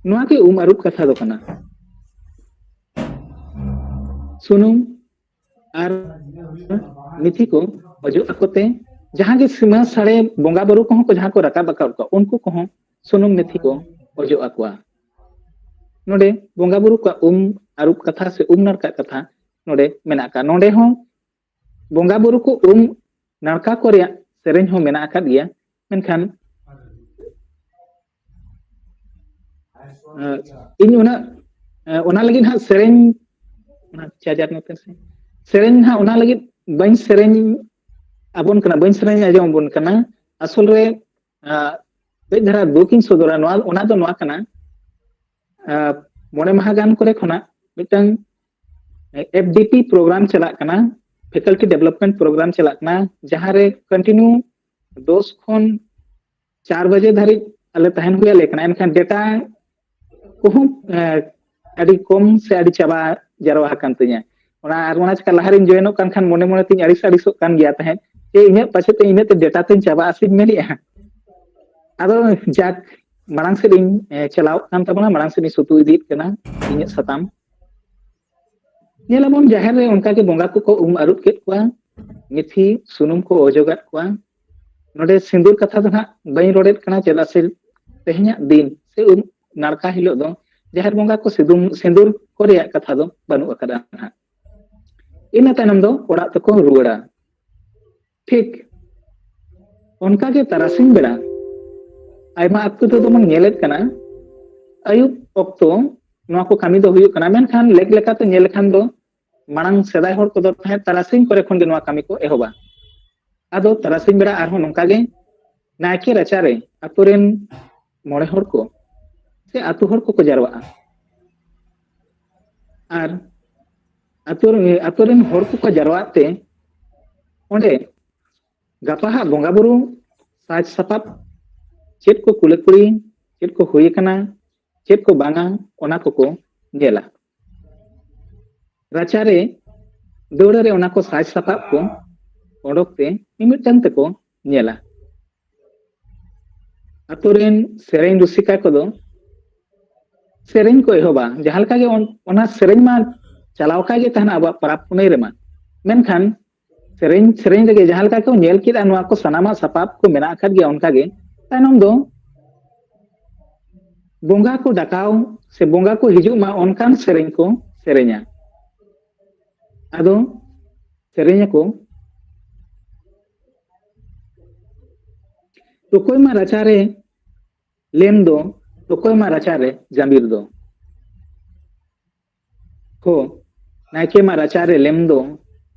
ᱱᱚᱣᱟ ᱜᱮ ᱩᱢ ᱟᱹᱨᱩᱵ ᱠᱟᱛᱷᱟ ᱫᱚ ᱠᱟᱱᱟ᱾ ᱥᱩᱱᱩᱢ ᱟᱨ ᱢᱤᱛᱷᱤ ᱠᱚ ᱚᱡᱚᱜ ᱟᱠᱚ ᱛᱮ ᱡᱟᱦᱟᱸ ᱜᱮ ᱥᱤᱢᱟᱹ ᱥᱟᱹᱲᱮ ᱵᱚᱸᱜᱟ ᱵᱩᱨᱩ ᱠᱚᱦᱚᱸ ᱠᱚ ᱡᱟᱦᱟᱸ ᱠᱚ ᱨᱟᱠᱟᱵ ᱟᱠᱟᱫ ᱠᱚᱣᱟ, ᱩᱱᱠᱩ ᱠᱚᱦᱚᱸ ᱥᱩᱱᱩᱢ ᱢᱤᱛᱷᱤ ᱠᱚ ᱚᱡᱚᱜ ᱟᱠᱚᱣᱟ᱾ ᱱᱚᱰᱮ ᱵᱚᱸᱜᱟ ᱵᱩᱨᱩ ᱠᱚᱣᱟᱜ ᱩᱢ ᱟᱹᱨᱩᱵ ᱠᱟᱛᱷᱟ ᱥᱮ ᱩᱢ ᱱᱟᱲᱠᱟᱜ ᱠᱟᱛᱷᱟ ᱱᱚᱰᱮ ᱢᱮᱱᱟᱜ ᱟᱠᱟᱫ᱾ ᱱᱚᱰᱮ ᱦᱚᱸ ᱵᱚᱸᱜᱟ ᱵᱩᱨᱩ ᱠᱚ ᱩᱢ ᱱᱟᱲᱠᱟ ᱠᱚ ᱨᱮᱭᱟᱜ ᱥᱮᱨᱮᱧ ᱦᱚᱸ ᱢᱮᱱᱟᱜ ᱟᱠᱟᱫ ᱜᱮᱭᱟ, ᱢᱮᱱᱠᱷᱟᱱ ᱤᱧ ᱚᱱᱟ ᱚᱱᱟ ᱞᱟᱹᱜᱤᱫ ᱦᱟᱸᱜ ᱥᱮᱨᱮᱧ ᱪᱟᱨᱡᱟᱨ ᱱᱚᱛᱮ ᱥᱮ ᱥᱮᱨᱮᱧ ᱦᱟᱸᱜ ᱚᱱᱟ ᱞᱟᱹᱜᱤᱫ ᱵᱟᱹᱧ ᱥᱮᱨᱮᱧ ᱟᱵᱚᱱ ᱠᱟᱱᱟ, ᱵᱟᱹᱧ ᱥᱮᱨᱮᱧ ᱟᱸᱡᱚᱢ ᱟᱵᱚᱱ ᱠᱟᱱᱟ᱾ ᱟᱥᱚᱞ ᱨᱮ ᱠᱟᱹᱡ ᱫᱷᱟᱨᱟ ᱫᱩᱠ ᱤᱧ ᱥᱚᱫᱚᱨᱟ᱾ ᱱᱚᱣᱟ ᱚᱱᱟ ᱫᱚ ᱱᱚᱣᱟ ᱠᱟᱱᱟ, ᱢᱚᱬᱮ ᱢᱟᱦᱟ ᱜᱟᱱ ᱠᱚᱨᱮ ᱠᱷᱚᱱᱟᱜ ᱢᱤᱫᱴᱟᱝ ᱮᱯᱷ ᱰᱤ ᱯᱤ ᱯᱨᱳᱜᱨᱟᱢ ᱪᱟᱞᱟᱜ ᱠᱟᱱᱟ, ᱯᱷᱮᱠᱟᱞᱴᱤ ᱰᱮᱵᱷᱞᱚᱯᱢᱮᱱᱴ ᱯᱨᱳᱜᱨᱟᱢ ᱪᱟᱞᱟᱜ ᱠᱟᱱᱟ, ᱡᱟᱦᱟᱸᱨᱮ ᱠᱚᱱᱴᱤᱱᱤᱭᱩ ᱫᱚᱥ ᱠᱷᱚᱱ ᱪᱟᱨ ᱵᱟᱡᱮ ᱫᱷᱟᱹᱨᱤᱡ ᱟᱞᱮ ᱛᱟᱦᱮᱱ ᱦᱩᱭ ᱟᱞᱮ ᱠᱟᱱᱟ᱾ ᱮᱱᱠᱷᱟᱱ ᱰᱮᱴᱟ ᱠᱚᱦᱚᱸ ᱟᱹᱰᱤ ᱠᱚᱢ ᱥᱮ ᱟᱹᱰᱤ ᱪᱟᱵᱟ ᱡᱟᱨᱣᱟ ᱟᱠᱟᱱ ᱛᱤᱧᱟᱹ᱾ ᱚᱱᱟ ᱟᱨ ᱚᱱᱟ ᱪᱤᱠᱟ ᱞᱟᱦᱟᱨᱤᱧ ᱡᱚᱭᱮᱱᱚᱜ ᱠᱟᱱ ᱠᱷᱟᱱ ᱢᱚᱱᱮ ᱢᱚᱱᱮ ᱛᱤᱧ ᱟᱹᱲᱤᱥ ᱟᱹᱲᱤᱥᱚᱜ ᱠᱟᱱ ᱜᱮᱭᱟ ᱛᱟᱦᱮᱸᱫ ᱡᱮ ᱤᱧᱟᱹᱜ ᱯᱟᱪᱮᱫ ᱤᱧ ᱤᱱᱟᱹᱜ ᱛᱮ ᱰᱮᱴᱟ ᱛᱤᱧ ᱪᱟᱵᱟ ᱟᱥᱮᱧ ᱢᱮᱱᱮᱫᱼᱟ᱾ ᱟᱫᱚ ᱡᱟᱠ, ᱢᱟᱲᱟᱝ ᱥᱮᱫ ᱤᱧ ᱪᱟᱞᱟᱣᱚᱜ ᱠᱟᱱ ᱛᱟᱵᱚᱱᱟ, ᱢᱟᱲᱟᱝ ᱥᱮᱫ ᱤᱧ ᱥᱩᱛᱩ ᱤᱫᱤᱭᱮᱫ ᱠᱟᱱᱟ ᱤᱧᱟᱹᱜ ᱥᱟᱛᱟᱢ᱾ ᱧᱮᱞᱟᱵᱚᱱ ᱡᱟᱦᱮᱨ ᱨᱮ ᱚᱱᱠᱟᱜᱮ ᱵᱚᱸᱜᱟ ᱠᱚᱠᱚ ᱩᱢ ᱟᱹᱨᱩᱵ ᱠᱮᱫ ᱠᱚᱣᱟ, ᱢᱤᱛᱷᱤ ᱥᱩᱱᱩᱢ ᱠᱚ ᱚᱡᱚᱜᱟᱫ ᱠᱚᱣᱟ᱾ ᱱᱚᱰᱮ ᱥᱤᱸᱫᱩᱨ ᱠᱟᱛᱷᱟ ᱫᱚ ᱦᱟᱸᱜ ᱵᱟᱹᱧ ᱨᱚᱲᱮᱫ ᱠᱟᱱᱟ, ᱪᱮᱫᱟᱜ ᱥᱮ ᱛᱮᱦᱮᱧᱟᱜ ᱫᱤᱱ ᱥᱮ ᱩᱢ ᱱᱟᱲᱠᱟ ᱦᱤᱞᱳᱜ ᱫᱚ ᱡᱟᱦᱮᱨ ᱵᱚᱸᱜᱟ ᱠᱚ ᱥᱤᱫᱩᱢ ᱥᱤᱸᱫᱩᱨ ᱠᱚ ᱨᱮᱭᱟᱜ ᱠᱟᱛᱷᱟ ᱫᱚ ᱵᱟᱹᱱᱩᱜ ᱟᱠᱟᱫᱟ ᱦᱟᱸᱜ᱾ ᱤᱱᱟᱹ ᱛᱟᱭᱱᱚᱢ ᱫᱚ ᱚᱲᱟᱜ ᱛᱮᱠᱚ ᱨᱩᱣᱟᱹᱲᱟ᱾ ᱴᱷᱤᱠ ᱚᱱᱠᱟᱜᱮ ᱛᱟᱨᱟᱥᱤᱧ ᱵᱮᱲᱟ ᱟᱭᱢᱟ ᱟᱹᱛᱩ ᱨᱮᱫᱚ ᱵᱚᱱ ᱧᱮᱞᱮᱫ ᱠᱟᱱᱟ, ᱟᱹᱭᱩᱵ ᱚᱠᱛᱚ ᱱᱚᱣᱟ ᱠᱚ ᱠᱟᱹᱢᱤ ᱫᱚ ᱦᱩᱭᱩᱜ ᱠᱟᱱᱟ, ᱢᱮᱱᱠᱷᱟᱱ ᱞᱮᱠ ᱞᱮᱠᱟᱛᱮ ᱧᱮᱞ ᱞᱮᱠᱷᱟᱱ ᱫᱚ ᱢᱟᱲᱟᱝ ᱥᱮᱫᱟᱭ ᱦᱚᱲ ᱠᱚᱫᱚ ᱛᱟᱦᱮᱸᱫ ᱛᱟᱨᱟᱥᱤᱧ ᱠᱚᱨᱮ ᱠᱷᱚᱱ ᱜᱮ ᱱᱚᱣᱟ ᱠᱟᱹᱢᱤ ᱠᱚ ᱮᱦᱚᱵᱟ᱾ ᱟᱫᱚ ᱛᱟᱨᱟᱥᱤᱧ ᱵᱮᱲᱟ ᱟᱨᱦᱚᱸ ᱱᱚᱝᱠᱟ ᱜᱮ ᱱᱟᱭᱠᱮ ᱨᱟᱪᱟᱨᱮ ᱟᱛᱳ ᱨᱮᱱ ᱢᱚᱬᱮ ᱦᱚᱲ ᱠᱚ ᱥᱮ ᱟᱛᱳ ᱦᱚᱲ ᱠᱚᱠᱚ ᱡᱟᱨᱣᱟᱜᱼᱟ᱾ ᱟᱨ ᱟᱛᱳ ᱨᱮ, ᱟᱛᱳ ᱨᱮᱱ ᱦᱚᱲ ᱠᱚᱠᱚ ᱡᱟᱨᱣᱟᱜ ᱛᱮ ᱚᱸᱰᱮ ᱜᱟᱯᱟ ᱦᱟᱸᱜ ᱵᱚᱸᱜᱟ ᱵᱩᱨᱩ ᱥᱟᱡᱽ ᱥᱟᱯᱟᱵ ᱪᱮᱫ ᱠᱚ ᱠᱩᱞᱟᱹ ᱠᱩᱲᱤ, ᱪᱮᱫ ᱠᱚ ᱦᱩᱭ ᱟᱠᱟᱱᱟ, ᱪᱮᱫ ᱠᱚ ᱵᱟᱝᱟ, ᱚᱱᱟ ᱠᱚᱠᱚ ᱧᱮᱞᱟ᱾ ᱨᱟᱪᱟᱨᱮ ᱫᱟᱹᱣᱲᱟᱹ ᱨᱮ ᱚᱱᱟ ᱠᱚ ᱥᱟᱡᱽ ᱥᱟᱯᱟᱵ ᱠᱚ ᱚᱰᱚᱠ ᱛᱮ ᱢᱤᱢᱤᱫᱴᱟᱝ ᱛᱮᱠᱚ ᱧᱮᱞᱟ᱾ ᱟᱛᱳ ᱨᱮᱱ ᱥᱮᱨᱮᱧ ᱨᱩᱥᱤᱠᱟ ᱠᱚᱫᱚ ᱥᱮᱨᱮᱧ ᱠᱚ ᱮᱦᱚᱵᱟ᱾ ᱡᱟᱦᱟᱸ ᱞᱮᱠᱟ ᱜᱮ ᱚᱱ-, ᱚᱱᱟ ᱥᱮᱨᱮᱧ ᱢᱟ ᱪᱟᱞᱟᱣ ᱟᱠᱟᱜ ᱜᱮ ᱛᱟᱦᱮᱱᱟ ᱟᱵᱚᱣᱟᱜ ᱯᱚᱨᱚᱵᱽ ᱯᱩᱱᱟᱹᱭ ᱨᱮᱢᱟ, ᱢᱮᱱᱠᱷᱟᱱ ᱥᱮᱨᱮᱧ ᱥᱮᱨᱮᱧ ᱨᱮᱜᱮ ᱡᱟᱦᱟᱸ ᱞᱮᱠᱟ ᱠᱚ ᱧᱮᱞ ᱠᱮᱫᱟ ᱱᱚᱣᱟ ᱠᱚ ᱥᱟᱱᱟᱢᱟᱜ ᱥᱟᱯᱟᱵ ᱠᱚ ᱢᱮᱱᱟᱜ ᱟᱠᱟᱫ ᱜᱮᱭᱟ, ᱚᱱᱠᱟ ᱜᱮ ᱛᱟᱭᱱᱚᱢ ᱫᱚ ᱵᱚᱸᱜᱟ ᱠᱚ ᱰᱟᱠᱟᱣ ᱥᱮ ᱵᱚᱸᱜᱟ ᱠᱚ ᱦᱤᱡᱩᱜ ᱢᱟ ᱚᱱᱠᱟᱱ ᱥᱮᱨᱮᱧ ᱠᱚ ᱥᱮᱨᱮᱧᱟ᱾ ᱟᱫᱚ ᱥᱮᱨᱮᱧ ᱟᱠᱚ, ᱛᱚᱠᱚᱭ ᱢᱟ ᱨᱟᱪᱟᱨᱮ ᱞᱮᱢ ᱫᱚ, ᱛᱚᱠᱚᱭ ᱢᱟ ᱨᱟᱪᱟᱨᱮ ᱡᱟᱢᱵᱤᱨ ᱫᱚ᱾ ᱦᱳ, ᱱᱟᱭᱠᱮ ᱢᱟ ᱨᱟᱪᱟᱨᱮ ᱞᱮᱢ ᱫᱚ,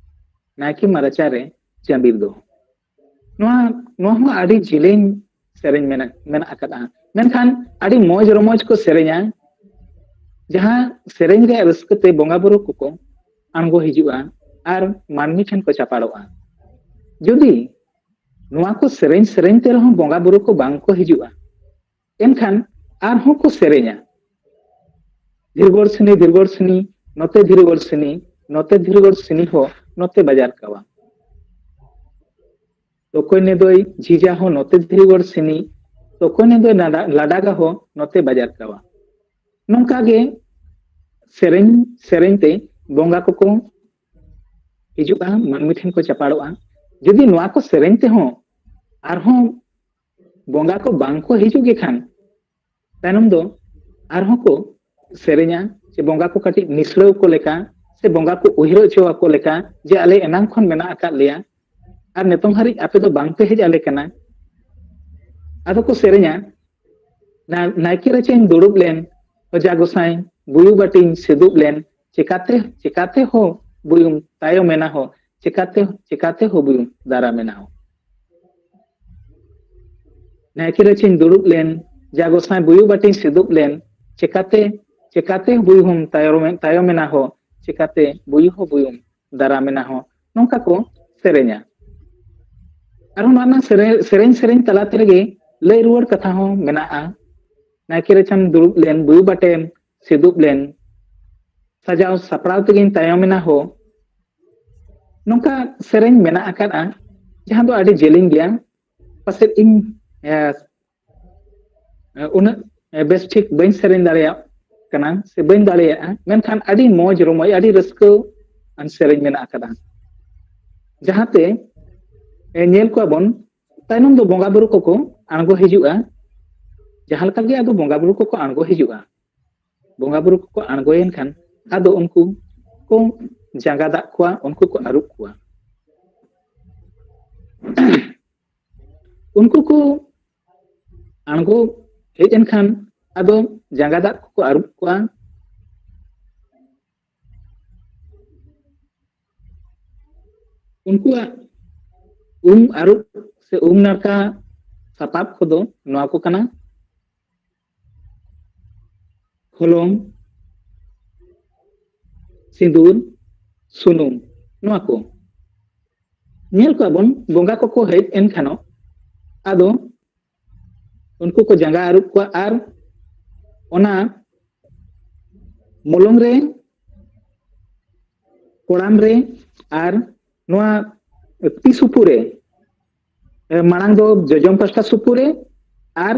ᱱᱟᱭᱠᱮ ᱢᱟ ᱨᱟᱪᱟᱨᱮ ᱡᱟᱢᱵᱤᱨ ᱫᱚ᱾ ᱱᱚᱣᱟ, ᱱᱚᱣᱟ ᱦᱚᱸ ᱟᱹᱰᱤ ᱡᱮᱞᱮᱧ ᱥᱮᱨᱮᱧ ᱢᱮᱱᱟᱜ, ᱢᱮᱱᱟᱜ ᱟᱠᱟᱫᱼᱟ, ᱢᱮᱱᱠᱷᱟᱱ ᱟᱹᱰᱤ ᱢᱚᱡᱽ ᱨᱚᱢᱚᱡᱽ ᱠᱚ ᱥᱮᱨᱮᱧᱟ, ᱡᱟᱦᱟᱸ ᱥᱮᱨᱮᱧ ᱨᱮᱭᱟᱜ ᱨᱟᱹᱥᱠᱟᱹ ᱛᱮ ᱵᱚᱸᱜᱟ ᱵᱩᱨᱩ ᱠᱚᱠᱚ ᱟᱬᱜᱚ ᱦᱤᱡᱩᱜᱼᱟ ᱟᱨ ᱢᱟᱹᱱᱢᱤ ᱴᱷᱮᱱ ᱠᱚ ᱪᱟᱯᱟᱲᱚᱜᱼᱟ᱾ ᱡᱩᱫᱤ ᱱᱚᱣᱟ ᱠᱚ ᱥᱮᱨᱮᱧ ᱥᱮᱨᱮᱧ ᱛᱮ ᱨᱮᱦᱚᱸ ᱵᱚᱸᱜᱟ ᱵᱩᱨᱩ ᱠᱚ ᱵᱟᱝ ᱠᱚ ᱦᱤᱡᱩᱜᱼᱟ, ᱮᱱᱠᱷᱟᱱ ᱟᱨᱦᱚᱸ ᱠᱚ ᱥᱮᱨᱮᱧᱟ, ᱫᱷᱤᱨᱜᱚᱲ ᱥᱤᱱᱤ, ᱫᱷᱤᱨᱜᱚᱲ ᱥᱤᱱᱤ, ᱱᱚᱛᱮ ᱫᱷᱤᱨᱜᱚᱲ ᱥᱤᱱᱤ, ᱱᱚᱛᱮ ᱫᱷᱤᱨᱜᱚᱲ ᱥᱤᱱᱤ ᱦᱚ, ᱱᱚᱛᱮ ᱵᱟᱡᱟᱨ ᱠᱟᱣᱟ᱾ ᱛᱚᱠᱚᱭ ᱱᱮᱫᱚᱭ ᱡᱷᱤᱡᱟ ᱦᱚ, ᱱᱚᱛᱮ ᱫᱷᱤᱨᱜᱚᱲ ᱥᱤᱱᱤ, ᱛᱚᱠᱚᱭ ᱱᱮᱫᱚᱭ ᱞᱟᱰᱟ-, ᱞᱟᱰᱟᱜᱟ ᱦᱚ, ᱱᱚᱛᱮ ᱵᱟᱡᱟᱨ ᱠᱟᱣᱟ᱾ ᱱᱚᱝᱠᱟ ᱜᱮ ᱥᱮᱨᱮᱧ ᱥᱮᱨᱮᱧ ᱛᱮ ᱵᱚᱸᱜᱟ ᱠᱚᱠᱚ ᱦᱤᱡᱩᱜᱼᱟ, ᱢᱟᱹᱱᱢᱤ ᱴᱷᱮᱱ ᱠᱚ ᱪᱟᱯᱟᱲᱚᱜᱼᱟ᱾ ᱡᱩᱫᱤ ᱱᱚᱣᱟ ᱠᱚ ᱥᱮᱨᱮᱧ ᱛᱮᱦᱚᱸ ᱟᱨᱦᱚᱸ ᱵᱚᱸᱜᱟ ᱠᱚ ᱵᱟᱝ ᱠᱚ ᱦᱤᱡᱩᱜ ᱜᱮ ᱠᱷᱟᱱ, ᱛᱟᱭᱱᱚᱢ ᱫᱚ ᱟᱨᱦᱚᱸ ᱠᱚ ᱥᱮᱨᱮᱧᱟ, ᱥᱮ ᱵᱚᱸᱜᱟ ᱠᱚ ᱠᱟᱹᱴᱤᱡ ᱱᱤᱥᱲᱟᱹᱣ ᱠᱚ ᱞᱮᱠᱟ, ᱥᱮ ᱵᱚᱸᱜᱟ ᱠᱚ ᱩᱭᱦᱟᱹᱨ ᱦᱚᱪᱚ ᱟᱠᱚ ᱞᱮᱠᱟ, ᱡᱮ ᱟᱞᱮ ᱮᱱᱟᱝ ᱠᱷᱚᱱ ᱢᱮᱱᱟᱜ ᱟᱠᱟᱫ ᱞᱮᱭᱟ ᱟᱨ ᱱᱤᱛᱚᱝ ᱦᱟᱹᱨᱤᱡ ᱟᱯᱮ ᱫᱚ ᱵᱟᱝ ᱯᱮ ᱦᱮᱡ ᱟᱞᱮ ᱠᱟᱱᱟ᱾ ᱟᱫᱚ ᱠᱚ ᱥᱮᱨᱮᱧᱟ, ᱱᱟ-, ᱱᱟᱭᱠᱮ ᱨᱟᱪᱟᱧ ᱫᱩᱲᱩᱵ ᱞᱮᱱ, ᱚᱡᱟ ᱜᱚᱸᱥᱟᱭ ᱵᱩᱭᱩ ᱵᱟᱹᱴᱤᱧ ᱥᱤᱫᱩᱵ ᱞᱮᱱ, ᱪᱮᱠᱟᱛᱮ ᱪᱮᱠᱟᱛᱮ ᱦᱚ ᱵᱩᱭᱩᱢ ᱛᱟᱭᱚᱢᱮᱱᱟ ᱦᱚ, ᱪᱮᱠᱟᱛᱮ ᱪᱮᱠᱟᱛᱮ ᱦᱚ ᱵᱩᱭᱩᱢ ᱫᱟᱨᱟᱢᱮᱱᱟ ᱦᱚ᱾ ᱱᱟᱭᱠᱮ ᱨᱟᱪᱟᱧ ᱫᱩᱲᱩᱵ ᱞᱮᱱ, ᱡᱟ ᱜᱚᱸᱥᱟᱭ ᱵᱩᱭᱩ ᱵᱟᱴᱤᱧ ᱥᱤᱫᱩᱵ ᱞᱮᱱ, ᱪᱮᱠᱟᱛᱮ ᱪᱮᱠᱟᱛᱮ ᱵᱩᱭᱩ ᱦᱚᱢ ᱛᱟᱭᱚᱢᱮ- ᱛᱟᱭᱚᱢᱮᱱᱟ ᱦᱚ, ᱪᱮᱠᱟᱛᱮ ᱵᱩᱭᱩ ᱦᱚ ᱵᱩᱭᱩᱢ ᱫᱟᱨᱟᱢᱮᱱᱟ ᱦᱚ, ᱱᱚᱝᱠᱟ ᱠᱚ ᱥᱮᱨᱮᱧᱟ᱾ ᱟᱨᱦᱚᱸ ᱱᱚᱣᱟ ᱨᱮᱱᱟᱜ ᱥᱮᱨᱮᱧ ᱥᱮᱨᱮᱧ ᱥᱮᱨᱮᱧ ᱛᱟᱞᱟ ᱛᱮ ᱨᱮᱜᱮ ᱞᱟᱹᱭ ᱨᱩᱣᱟᱹᱲ ᱠᱟᱛᱷᱟ ᱦᱚᱸ ᱢᱮᱱᱟᱜᱼᱟ᱾ ᱱᱟᱭᱠᱮ ᱨᱟᱪᱟᱢ ᱫᱩᱲᱩᱵ ᱞᱮᱱ, ᱵᱩᱭᱩ ᱵᱟᱴᱮᱢ ᱥᱤᱫᱩᱵ ᱞᱮᱱ, ᱥᱟᱡᱟᱣ ᱥᱟᱯᱲᱟᱣ ᱛᱮᱜᱮᱧ ᱛᱟᱭᱚᱢᱮᱱᱟ ᱦᱳ᱾ ᱱᱚᱝᱠᱟ ᱥᱮᱨᱮᱧ ᱢᱮᱱᱟᱜ ᱟᱠᱟᱫᱼᱟ, ᱡᱟᱦᱟᱸ ᱫᱚ ᱟᱹᱰᱤ ᱡᱮᱞᱮᱧ ᱜᱮᱭᱟ᱾ ᱯᱟᱥᱮᱡ ᱤᱧ, ᱮ, ᱩᱱᱟᱹᱜ, ᱮ, ᱵᱮᱥ ᱴᱷᱤᱠ ᱵᱟᱹᱧ ᱥᱮᱨᱮᱧ ᱫᱟᱲᱮᱭᱟᱜ ᱠᱟᱱᱟ ᱥᱮ ᱵᱟᱹᱧ ᱫᱟᱲᱮᱭᱟᱜᱼᱟ, ᱢᱮᱱᱠᱷᱟᱱ ᱟᱹᱰᱤ ᱢᱚᱡᱽ ᱨᱚᱢᱚᱡᱽ, ᱟᱹᱰᱤ ᱨᱟᱹᱥᱠᱟᱹ ᱟᱱ ᱥᱮᱨᱮᱧ ᱢᱮᱱᱟᱜ ᱟᱠᱟᱫᱟ᱾ ᱡᱟᱦᱟᱸᱛᱮ, ᱮ, ᱧᱮᱞ ᱠᱚᱣᱟ ᱵᱚᱱ, ᱛᱟᱭᱱᱚᱢ ᱫᱚ ᱵᱚᱸᱜᱟ ᱵᱩᱨᱩ ᱠᱚᱠᱚ ᱟᱬᱜᱚ ᱦᱤᱡᱩᱜᱼᱟ᱾ ᱡᱟᱦᱟᱸ ᱞᱮᱠᱟ ᱜᱮ ᱟᱫᱚ ᱵᱚᱸᱜᱟ ᱵᱩᱨᱩ ᱠᱚᱠᱚ ᱟᱬᱜᱚ ᱦᱤᱡᱩᱜᱼᱟ, ᱵᱚᱸᱜᱟ ᱵᱩᱨᱩ ᱠᱚᱠᱚ ᱟᱬᱜᱚᱭᱮᱱ ᱠᱷᱟᱱ ᱟᱫᱚ ᱩᱱᱠᱩ ᱠᱚ ᱡᱟᱸᱜᱟ ᱫᱟᱜ ᱠᱚᱣᱟ, ᱩᱱᱠᱩ ᱠᱚ ᱟᱹᱨᱩᱵ ᱠᱚᱣᱟ᱾ ᱩᱱᱠᱩ ᱠᱚ ᱟᱬᱜᱚ ᱦᱮᱡ ᱮᱱ ᱠᱷᱟᱱ ᱟᱫᱚ ᱡᱟᱸᱜᱟ ᱫᱟᱜ ᱠᱚᱠᱚ ᱟᱹᱨᱩᱵ ᱠᱚᱣᱟ᱾ ᱩᱱᱠᱩᱣᱟᱜ ᱩᱢ ᱟᱹᱨᱩᱵ ᱥᱮ ᱩᱢ ᱱᱟᱲᱠᱟ ᱥᱟᱯᱟᱵ ᱠᱚᱫᱚ ᱱᱚᱣᱟ ᱠᱚ ᱠᱟᱱᱟ: ᱦᱚᱞᱚᱝ, ᱥᱤᱸᱫᱩᱨ, ᱥᱩᱱᱩᱢ, ᱱᱚᱣᱟ ᱠᱚ᱾ ᱧᱮᱞ ᱠᱚᱣᱟ ᱵᱚᱱ, ᱵᱚᱸᱜᱟ ᱠᱚᱠᱚ ᱦᱮᱡ ᱮᱱ ᱠᱷᱟᱱᱚᱜ ᱟᱫᱚ ᱩᱱᱠᱩ ᱠᱚ ᱡᱟᱸᱜᱟ ᱟᱹᱨᱩᱵ ᱠᱚᱣᱟ ᱟᱨ ᱚᱱᱟ ᱢᱚᱞᱚᱝ ᱨᱮ, ᱠᱚᱲᱟᱢ ᱨᱮ ᱟᱨ ᱱᱚᱣᱟ ᱛᱤ ᱥᱩᱯᱩ ᱨᱮ, ᱮ, ᱢᱟᱲᱟᱝ ᱫᱚ ᱡᱚᱡᱚᱢ ᱯᱟᱥᱴᱟ ᱥᱩᱯᱩ ᱨᱮ ᱟᱨ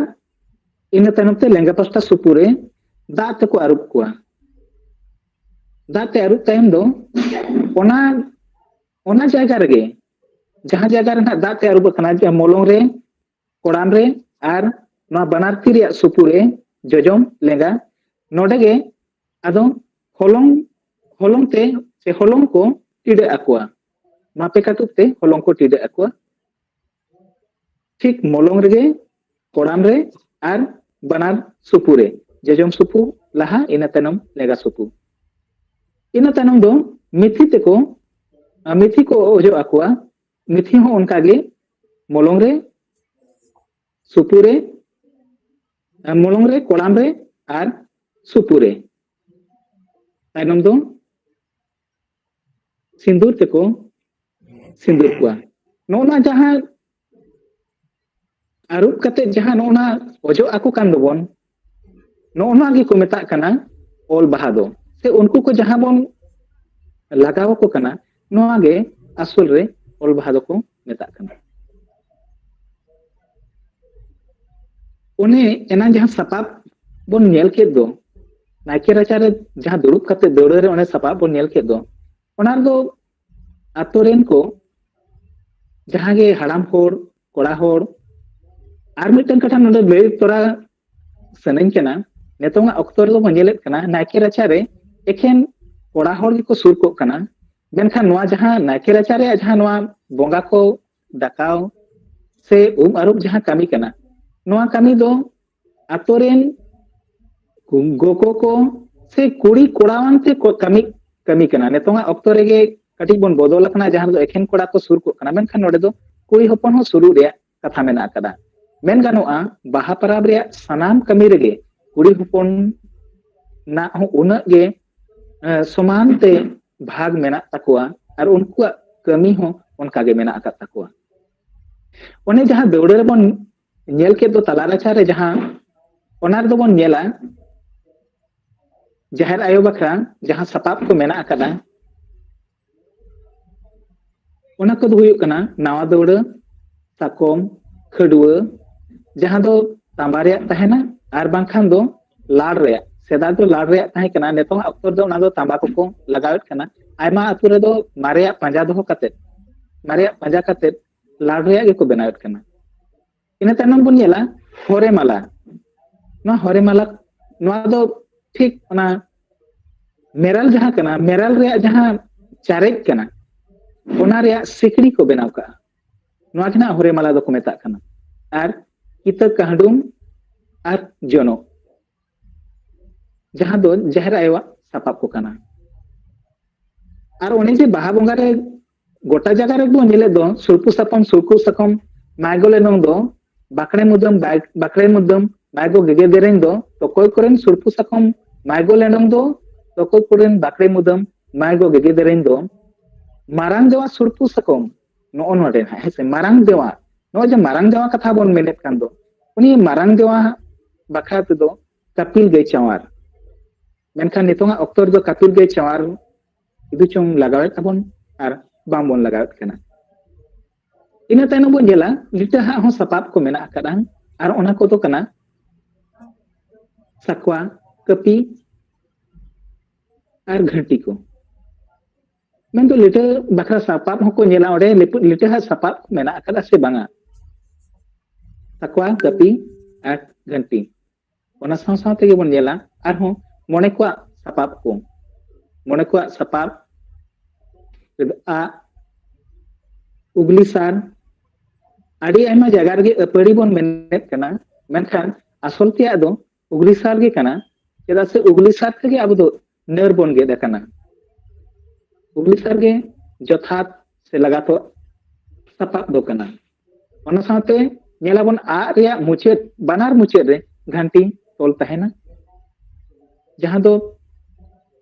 ᱤᱱᱟᱹ ᱛᱟᱭᱱᱚᱢ ᱛᱮ ᱞᱮᱸᱜᱟ ᱯᱟᱥᱴᱟ ᱥᱩᱯᱩ ᱨᱮ ᱫᱟᱜ ᱛᱮᱠᱚ ᱟᱹᱨᱩᱵ ᱠᱚᱣᱟ᱾ ᱫᱟᱜ ᱛᱮ ᱟᱹᱨᱩᱵ ᱛᱟᱭᱚᱢ ᱫᱚ ᱚᱱᱟ, ᱚᱱᱟ ᱡᱟᱭᱜᱟ ᱨᱮᱜᱮ, ᱡᱟᱦᱟᱸ ᱡᱟᱭᱜᱟ ᱨᱮ ᱱᱟᱜ ᱫᱟᱜ ᱛᱮ ᱟᱹᱨᱩᱵ ᱟᱠᱟᱱᱟ, ᱡᱮ ᱢᱚᱞᱚᱝ ᱨᱮ, ᱠᱚᱲᱟᱢ ᱨᱮ ᱟᱨ ᱱᱚᱣᱟ ᱵᱟᱱᱟᱨ ᱛᱤ ᱨᱮᱭᱟᱜ ᱥᱩᱯᱩ ᱨᱮ ᱡᱚᱡᱚᱢ ᱞᱮᱸᱜᱟ, ᱱᱚᱰᱮ ᱜᱮ ᱟᱫᱚ ᱦᱚᱞᱚᱝ, ᱦᱚᱞᱚᱝ ᱛᱮ ᱥᱮ ᱦᱚᱞᱚᱝ ᱠᱚ ᱴᱤᱰᱟᱹᱜ ᱟᱠᱚᱣᱟ᱾ ᱢᱟᱯᱮ ᱠᱟᱹᱴᱩᱵ ᱛᱮ ᱦᱚᱞᱚᱝ ᱠᱚ ᱴᱤᱰᱟᱹᱜ ᱟᱠᱚᱣᱟ᱾ ᱴᱷᱤᱠ ᱢᱚᱞᱚᱝ ᱨᱮᱜᱮ, ᱠᱚᱲᱟᱢ ᱨᱮ ᱟᱨ ᱵᱟᱱᱟᱨ ᱥᱩᱯᱩ ᱨᱮ, ᱡᱚᱡᱚᱢ ᱥᱩᱯᱩ ᱞᱟᱦᱟ, ᱤᱱᱟᱹ ᱛᱟᱭᱱᱚᱢ ᱞᱮᱸᱜᱟ ᱥᱩᱯᱩ᱾ ᱤᱱᱟᱹ ᱛᱟᱭᱱᱚᱢ ᱫᱚ ᱢᱤᱛᱷᱤ ᱛᱮᱠᱚ, ᱟᱨ ᱢᱤᱛᱷᱤ ᱠᱚ ᱚᱡᱚᱜ ᱟᱠᱚᱣᱟ᱾ ᱢᱤᱛᱷᱤ ᱦᱚᱸ ᱚᱱᱠᱟᱜᱮ ᱢᱚᱞᱚᱝ ᱨᱮ, ᱥᱩᱯᱩ ᱨᱮ, ᱟᱨ ᱢᱚᱞᱚᱝ ᱨᱮ, ᱠᱚᱲᱟᱢ ᱨᱮ ᱟᱨ ᱥᱩᱯᱩ ᱨᱮ᱾ ᱛᱟᱭᱱᱚᱢ ᱫᱚ ᱥᱤᱸᱫᱩᱨ ᱛᱮᱠᱚ ᱥᱤᱸᱫᱩᱨ ᱠᱚᱣᱟ᱾ ᱱᱚᱜᱼᱚ ᱱᱟ ᱡᱟᱦᱟᱸ ᱟᱹᱨᱩᱵ ᱠᱟᱛᱮ ᱡᱟᱦᱟᱸ ᱱᱚᱜᱼᱚ ᱱᱟ ᱚᱡᱚᱜ ᱟᱠᱚ ᱠᱟᱱ ᱫᱚᱵᱚᱱ, ᱱᱚᱜᱼᱚ ᱱᱟ ᱜᱮᱠᱚ ᱢᱮᱛᱟᱜ ᱠᱟᱱᱟ ᱚᱞ ᱵᱟᱦᱟ ᱫᱚ᱾ ᱥᱮ ᱩᱱᱠᱩ ᱠᱚ ᱡᱟᱦᱟᱸ ᱵᱚᱱ ᱞᱟᱜᱟᱣ ᱟᱠᱚ ᱠᱟᱱᱟ, ᱱᱚᱣᱟ ᱜᱮ ᱟᱥᱚᱞ ᱨᱮ ᱚᱞ ᱵᱟᱦᱟ ᱫᱚᱠᱚ ᱢᱮᱛᱟᱜ ᱠᱟᱱᱟ᱾ ᱚᱱᱮ ᱮᱱᱟᱝ ᱡᱟᱦᱟᱸ ᱥᱟᱯᱟᱵ ᱵᱚᱱ ᱧᱮᱞ ᱠᱮᱫ ᱫᱚ, ᱱᱟᱭᱠᱮ ᱨᱟᱪᱟᱨᱮ ᱡᱟᱦᱟᱸ ᱫᱩᱲᱩᱵ ᱠᱟᱛᱮ ᱫᱟᱹᱣᱲᱟᱹ ᱨᱮ ᱚᱱᱮ ᱥᱟᱯᱟᱵ ᱵᱚᱱ ᱧᱮᱞ ᱠᱮᱫ ᱫᱚ, ᱚᱱᱟ ᱨᱮᱫᱚ ᱟᱛᱳ ᱨᱮᱱ ᱠᱚ ᱡᱟᱦᱟᱸ ᱜᱮ ᱦᱟᱲᱟᱢ ᱦᱚᱲ, ᱠᱚᱲᱟ ᱦᱚᱲ, ᱟᱨ ᱢᱤᱫᱴᱟᱝ ᱠᱟᱛᱷᱟ ᱱᱚᱰᱮ ᱞᱟᱹᱭ ᱛᱚᱨᱟ ᱥᱟᱱᱟᱧ ᱠᱟᱱᱟ, ᱱᱤᱛᱚᱝᱟᱜ ᱚᱠᱛᱚ ᱨᱮᱫᱚ ᱵᱚᱱ ᱧᱮᱞᱮᱫ ᱠᱟᱱᱟ ᱱᱟᱭᱠᱮ ᱨᱟᱪᱟᱨᱮ ᱮᱠᱷᱮᱱ ᱠᱚᱲᱟ ᱦᱚᱲ ᱜᱮᱠᱚ ᱥᱩᱨ ᱠᱚᱜ ᱠᱟᱱᱟ᱾ ᱢᱮᱱᱠᱷᱟᱱ ᱱᱚᱣᱟ ᱡᱟᱦᱟᱸ ᱱᱟᱭᱠᱮ ᱨᱟᱪᱟ ᱨᱮᱭᱟᱜ ᱡᱟᱦᱟᱸ ᱱᱚᱣᱟ ᱵᱚᱸᱜᱟ ᱠᱚ ᱫᱟᱠᱟᱣ ᱥᱮ ᱩᱢ ᱟᱹᱨᱩᱵ ᱡᱟᱦᱟᱸ ᱠᱟᱹᱢᱤ ᱠᱟᱱᱟ, ᱱᱚᱣᱟ ᱠᱟᱹᱢᱤ ᱫᱚ ᱟᱛᱳ ᱨᱮᱱ ᱜᱚᱜᱚ ᱠᱚ ᱥᱮ ᱠᱩᱲᱤ ᱠᱚᱲᱟᱣᱟᱱ ᱛᱮ ᱠᱚ ᱠᱟᱹᱢᱤ, ᱠᱟᱹᱢᱤ ᱠᱟᱱᱟ᱾ ᱱᱤᱛᱚᱝᱟᱜ ᱚᱠᱛᱚ ᱨᱮᱜᱮ ᱠᱟᱹᱴᱤᱡ ᱵᱚᱱ ᱵᱚᱫᱚᱞ ᱟᱠᱟᱱᱟ, ᱡᱟᱦᱟᱸ ᱨᱮᱫᱚ ᱮᱠᱷᱮᱱ ᱠᱚᱲᱟ ᱠᱚ ᱥᱩᱨ ᱠᱚᱜ ᱠᱟᱱᱟ, ᱢᱮᱱᱠᱷᱟᱱ ᱱᱚᱰᱮ ᱫᱚ ᱠᱩᱲᱤ ᱦᱚᱯᱚᱱ ᱦᱚᱸ ᱥᱩᱨᱩᱜ ᱨᱮᱭᱟᱜ ᱠᱟᱛᱷᱟ ᱢᱮᱱᱟᱜ ᱟᱠᱟᱫᱟ᱾ ᱢᱮᱱ ᱜᱟᱱᱚᱜᱼᱟ, ᱵᱟᱦᱟ ᱯᱚᱨᱚᱵᱽ ᱨᱮᱭᱟᱜ ᱥᱟᱱᱟᱢ ᱠᱟᱹᱢᱤ ᱨᱮᱜᱮ ᱠᱩᱲᱤ ᱦᱚᱯᱚᱱ ᱱᱟᱜ ᱦᱚᱸ ᱩᱱᱟᱹᱜ ᱜᱮ, ᱮ, ᱥᱚᱢᱟᱱ ᱛᱮ ᱵᱷᱟᱜᱽ ᱢᱮᱱᱟᱜ ᱛᱟᱠᱚᱣᱟ ᱟᱨ ᱩᱱᱠᱩᱣᱟᱜ ᱠᱟᱹᱢᱤ ᱦᱚᱸ ᱚᱱᱠᱟ ᱜᱮ ᱢᱮᱱᱟᱜ ᱟᱠᱟᱫ ᱛᱟᱠᱚᱣᱟ᱾ ᱚᱱᱮ ᱡᱟᱦᱟᱸ ᱫᱟᱹᱣᱲᱟᱹ ᱨᱮᱵᱚᱱ ᱧᱮᱞ ᱠᱮᱫ ᱫᱚ ᱛᱟᱞᱟ ᱨᱟᱪᱟ ᱨᱮ ᱡᱟᱦᱟᱸ, ᱚᱱᱟ ᱨᱮᱫᱚ ᱵᱚᱱ ᱧᱮᱞᱟ ᱡᱟᱦᱮᱨ ᱟᱭᱳ ᱵᱟᱠᱷᱨᱟ ᱡᱟᱦᱟᱸ ᱥᱟᱯᱟᱵ ᱠᱚ ᱢᱮᱱᱟᱜ ᱟᱠᱟᱫᱟ, ᱚᱱᱟ ᱠᱚᱫᱚ ᱦᱩᱭᱩᱜ ᱠᱟᱱᱟ ᱱᱟᱣᱟ ᱫᱟᱹᱣᱲᱟᱹ, ᱥᱟᱠᱚᱢ, ᱠᱷᱟᱹᱰᱣᱟᱹ, ᱡᱟᱦᱟᱸ ᱫᱚ ᱛᱟᱸᱵᱟ ᱨᱮᱭᱟᱜ ᱛᱟᱦᱮᱱᱟ, ᱟᱨ ᱵᱟᱝᱠᱷᱟᱱ ᱫᱚ ᱞᱟᱲ ᱨᱮᱭᱟᱜ᱾ ᱥᱮᱫᱟᱭ ᱫᱚ ᱞᱟᱲ ᱨᱮᱭᱟᱜ ᱛᱟᱦᱮᱸ ᱠᱟᱱᱟ, ᱱᱤᱛᱚᱝ ᱚᱠᱛᱚ ᱨᱮᱫᱚ ᱚᱱᱟ ᱫᱚ ᱛᱟᱸᱵᱟ ᱠᱚᱠᱚ ᱞᱟᱜᱟᱣᱮᱫ ᱠᱟᱱᱟ᱾ ᱟᱭᱢᱟ ᱟᱹᱛᱩ ᱨᱮᱫᱚ ᱢᱟᱨᱮᱭᱟᱜ ᱯᱟᱸᱡᱟ ᱫᱚᱦᱚ ᱠᱟᱛᱮᱫ, ᱢᱟᱨᱮᱭᱟᱜ ᱯᱟᱸᱡᱟ ᱠᱟᱛᱮᱫ ᱞᱟᱲ ᱨᱮᱭᱟᱜ ᱜᱮᱠᱚ ᱵᱮᱱᱟᱣᱮᱫ ᱠᱟᱱᱟ᱾ ᱤᱱᱟᱹ ᱛᱟᱭᱱᱚᱢ ᱵᱚᱱ ᱧᱮᱞᱟ ᱦᱚᱨᱮ ᱢᱟᱞᱟ᱾ ᱱᱚᱣᱟ ᱦᱚᱨᱮ ᱢᱟᱞᱟ, ᱱᱚᱣᱟ ᱫᱚ ᱴᱷᱤᱠ ᱚᱱᱟ ᱢᱮᱨᱟᱞ ᱡᱟᱦᱟᱸ ᱠᱟᱱᱟ, ᱢᱮᱨᱟᱞ ᱨᱮᱭᱟᱜ ᱡᱟᱦᱟᱸ ᱪᱟᱨᱮᱡ ᱠᱟᱱᱟ, ᱚᱱᱟ ᱨᱮᱭᱟᱜ ᱥᱤᱠᱲᱤ ᱠᱚ ᱵᱮᱱᱟᱣ ᱠᱟᱜᱼᱟ᱾ ᱱᱚᱣᱟ ᱜᱮ ᱱᱟᱜ ᱦᱚᱨᱮ ᱢᱟᱞᱟ ᱫᱚᱠᱚ ᱢᱮᱛᱟᱜ ᱠᱟᱱᱟ᱾ ᱟᱨ ᱠᱤᱛᱟᱹ ᱠᱟᱹᱦᱰᱩᱢ ᱟᱨ ᱡᱚᱱᱚᱜ, ᱡᱟᱦᱟᱸ ᱫᱚ ᱡᱟᱦᱮᱨ ᱟᱭᱳᱣᱟᱜ ᱥᱟᱯᱟᱵ ᱠᱚ ᱠᱟᱱᱟ᱾ ᱟᱨ ᱚᱱᱮ ᱡᱮ ᱵᱟᱦᱟ ᱵᱚᱸᱜᱟ ᱨᱮ ᱜᱚᱴᱟ ᱡᱟᱭᱜᱟ ᱨᱮᱵᱚᱱ ᱧᱮᱞᱮᱫ ᱫᱚ ᱥᱩᱨᱯᱩ ᱥᱟᱠᱚᱢ, ᱥᱩᱨᱯᱩ ᱥᱟᱠᱚᱢ, ᱢᱟᱭᱜᱚ ᱞᱮᱱᱚᱝ ᱫᱚ, ᱵᱟᱠᱲᱮ ᱢᱩᱫᱟᱹᱢ, ᱵᱟᱭ-, ᱵᱟᱠᱲᱮ ᱢᱩᱫᱟᱹᱢ, ᱢᱟᱭᱜᱚ ᱜᱮᱜᱮ ᱫᱮᱨᱮᱧ ᱫᱚ, ᱛᱚᱠᱚᱭ ᱠᱚᱨᱮᱱ ᱥᱩᱨᱯᱩ ᱥᱟᱠᱚᱢ, ᱢᱟᱭᱜᱚ ᱞᱮᱱᱚᱝ ᱫᱚ, ᱛᱚᱠᱚᱭ ᱠᱚᱨᱮᱱ ᱵᱟᱠᱲᱮ ᱢᱩᱫᱟᱹᱢ, ᱢᱟᱭᱜᱚ ᱜᱮᱜᱮ ᱫᱮᱨᱮᱧ ᱫᱚ, ᱢᱟᱨᱟᱝ ᱫᱮᱣᱟ ᱥᱩᱨᱯᱩ ᱥᱟᱠᱚᱢ, ᱱᱚᱜᱼᱚ ᱱᱚᱰᱮ ᱱᱟᱦᱟᱜ, ᱦᱮᱸ ᱥᱮ, ᱢᱟᱨᱟᱝ ᱫᱮᱣᱟ, ᱱᱚᱜᱼᱚᱭ ᱡᱮ ᱢᱟᱨᱟᱝ ᱫᱮᱣᱟ ᱠᱟᱛᱷᱟ ᱵᱚᱱ ᱢᱮᱱᱮᱫ ᱠᱟᱱ ᱫᱚ, ᱩᱱᱤ ᱢᱟᱨᱟᱝ ᱫᱮᱣᱟ ᱵᱟᱠᱷᱨᱟ ᱛᱮᱫᱚ ᱠᱟᱯᱤᱞ ᱜᱟᱹᱭ ᱪᱟᱣᱟᱨ᱾ ᱢᱮᱱᱠᱷᱟᱱ ᱱᱤᱛᱚᱝᱟᱜ ᱚᱠᱛᱚ ᱨᱮᱫᱚ ᱠᱟᱯᱤᱞ ᱜᱟᱹᱭ ᱪᱟᱣᱟᱨ ᱤᱫᱩ ᱪᱚᱝ ᱞᱟᱜᱟᱣᱮᱫ ᱟᱵᱚᱱ ᱟᱨ ᱵᱟᱝᱵᱚᱱ ᱞᱟᱜᱟᱣᱮᱫ ᱠᱟᱱᱟ᱾ ᱤᱱᱟᱹ ᱛᱟᱭᱱᱚᱢ ᱵᱚᱱ ᱧᱮᱞᱟ ᱞᱤᱴᱟᱹ ᱦᱟᱜ ᱦᱚᱸ ᱥᱟᱯᱟᱵ ᱠᱚ ᱢᱮᱱᱟᱜ ᱟᱠᱟᱫᱟ, ᱟᱨ ᱚᱱᱟ ᱠᱚᱫᱚ ᱠᱟᱱᱟ ᱥᱟᱠᱣᱟ, ᱠᱟᱹᱯᱤ ᱟᱨ ᱜᱷᱟᱹᱴᱤ ᱠᱚ᱾ ᱢᱮᱱᱫᱚ ᱞᱤᱴᱟᱹ ᱵᱟᱠᱷᱨᱟ ᱥᱟᱯᱟᱵ ᱦᱚᱸᱠᱚ ᱧᱮᱞᱟ ᱚᱸᱰᱮ ᱞᱤᱯ-, ᱞᱤᱴᱟᱹ ᱦᱟᱜ ᱥᱟᱯᱟᱵ ᱢᱮᱱᱟᱜ ᱟᱠᱟᱫᱟ ᱥᱮ ᱵᱟᱝᱟ᱾ ᱥᱟᱠᱣᱟ, ᱠᱟᱹᱯᱤ ᱟᱨ ᱜᱷᱟᱹᱴᱤ᱾ ᱚᱱᱟ ᱥᱟᱶ ᱥᱟᱶ ᱛᱮᱜᱮ ᱵᱚᱱ ᱧᱮᱞᱟ ᱟᱨᱦᱚᱸ ᱢᱚᱬᱮ ᱠᱚᱣᱟᱜ ᱥᱟᱯᱟᱵ ᱠᱚ᱾ ᱢᱚᱬᱮ ᱠᱚᱣᱟᱜ ᱥᱟᱯᱟᱵ ᱨᱮᱫᱚ ᱟᱜ, ᱩᱜᱽᱞᱤ ᱥᱟᱨ, ᱟᱹᱰᱤ ᱟᱭᱢᱟ ᱡᱟᱭᱜᱟ ᱨᱮᱜᱮ ᱟᱹᱯᱟᱹᱲᱤ ᱵᱚᱱ ᱢᱮᱱᱮᱫ ᱠᱟᱱᱟ, ᱢᱮᱱᱠᱷᱟᱱ ᱟᱥᱚᱞ ᱛᱮᱭᱟᱜ ᱫᱚ ᱩᱜᱽᱞᱤ ᱥᱟᱨ ᱜᱮ ᱠᱟᱱᱟ᱾ ᱪᱮᱫᱟᱜ ᱥᱮ ᱩᱜᱽᱞᱤ ᱥᱟᱨ ᱛᱮᱜᱮ ᱟᱵᱚ ᱫᱚ ᱱᱟᱹᱨ ᱵᱚᱱ ᱜᱮᱫ ᱟᱠᱟᱱᱟ᱾ ᱩᱜᱽᱞᱤ ᱥᱟᱨ ᱜᱮ ᱡᱚᱛᱷᱟᱛ ᱥᱮ ᱞᱟᱜᱟᱛᱚᱜ ᱥᱟᱯᱟᱵ ᱫᱚ ᱠᱟᱱᱟ᱾ ᱚᱱᱟ ᱥᱟᱶᱛᱮ ᱧᱮᱞᱟᱵᱚᱱ ᱟᱜ ᱨᱮᱭᱟᱜ ᱢᱩᱪᱟᱹᱫ, ᱵᱟᱱᱟᱨ ᱢᱩᱪᱟᱹᱫ ᱨᱮ ᱜᱷᱟᱱᱴᱤ ᱛᱚᱞ ᱛᱟᱦᱮᱱᱟ, ᱡᱟᱦᱟᱸ ᱫᱚ,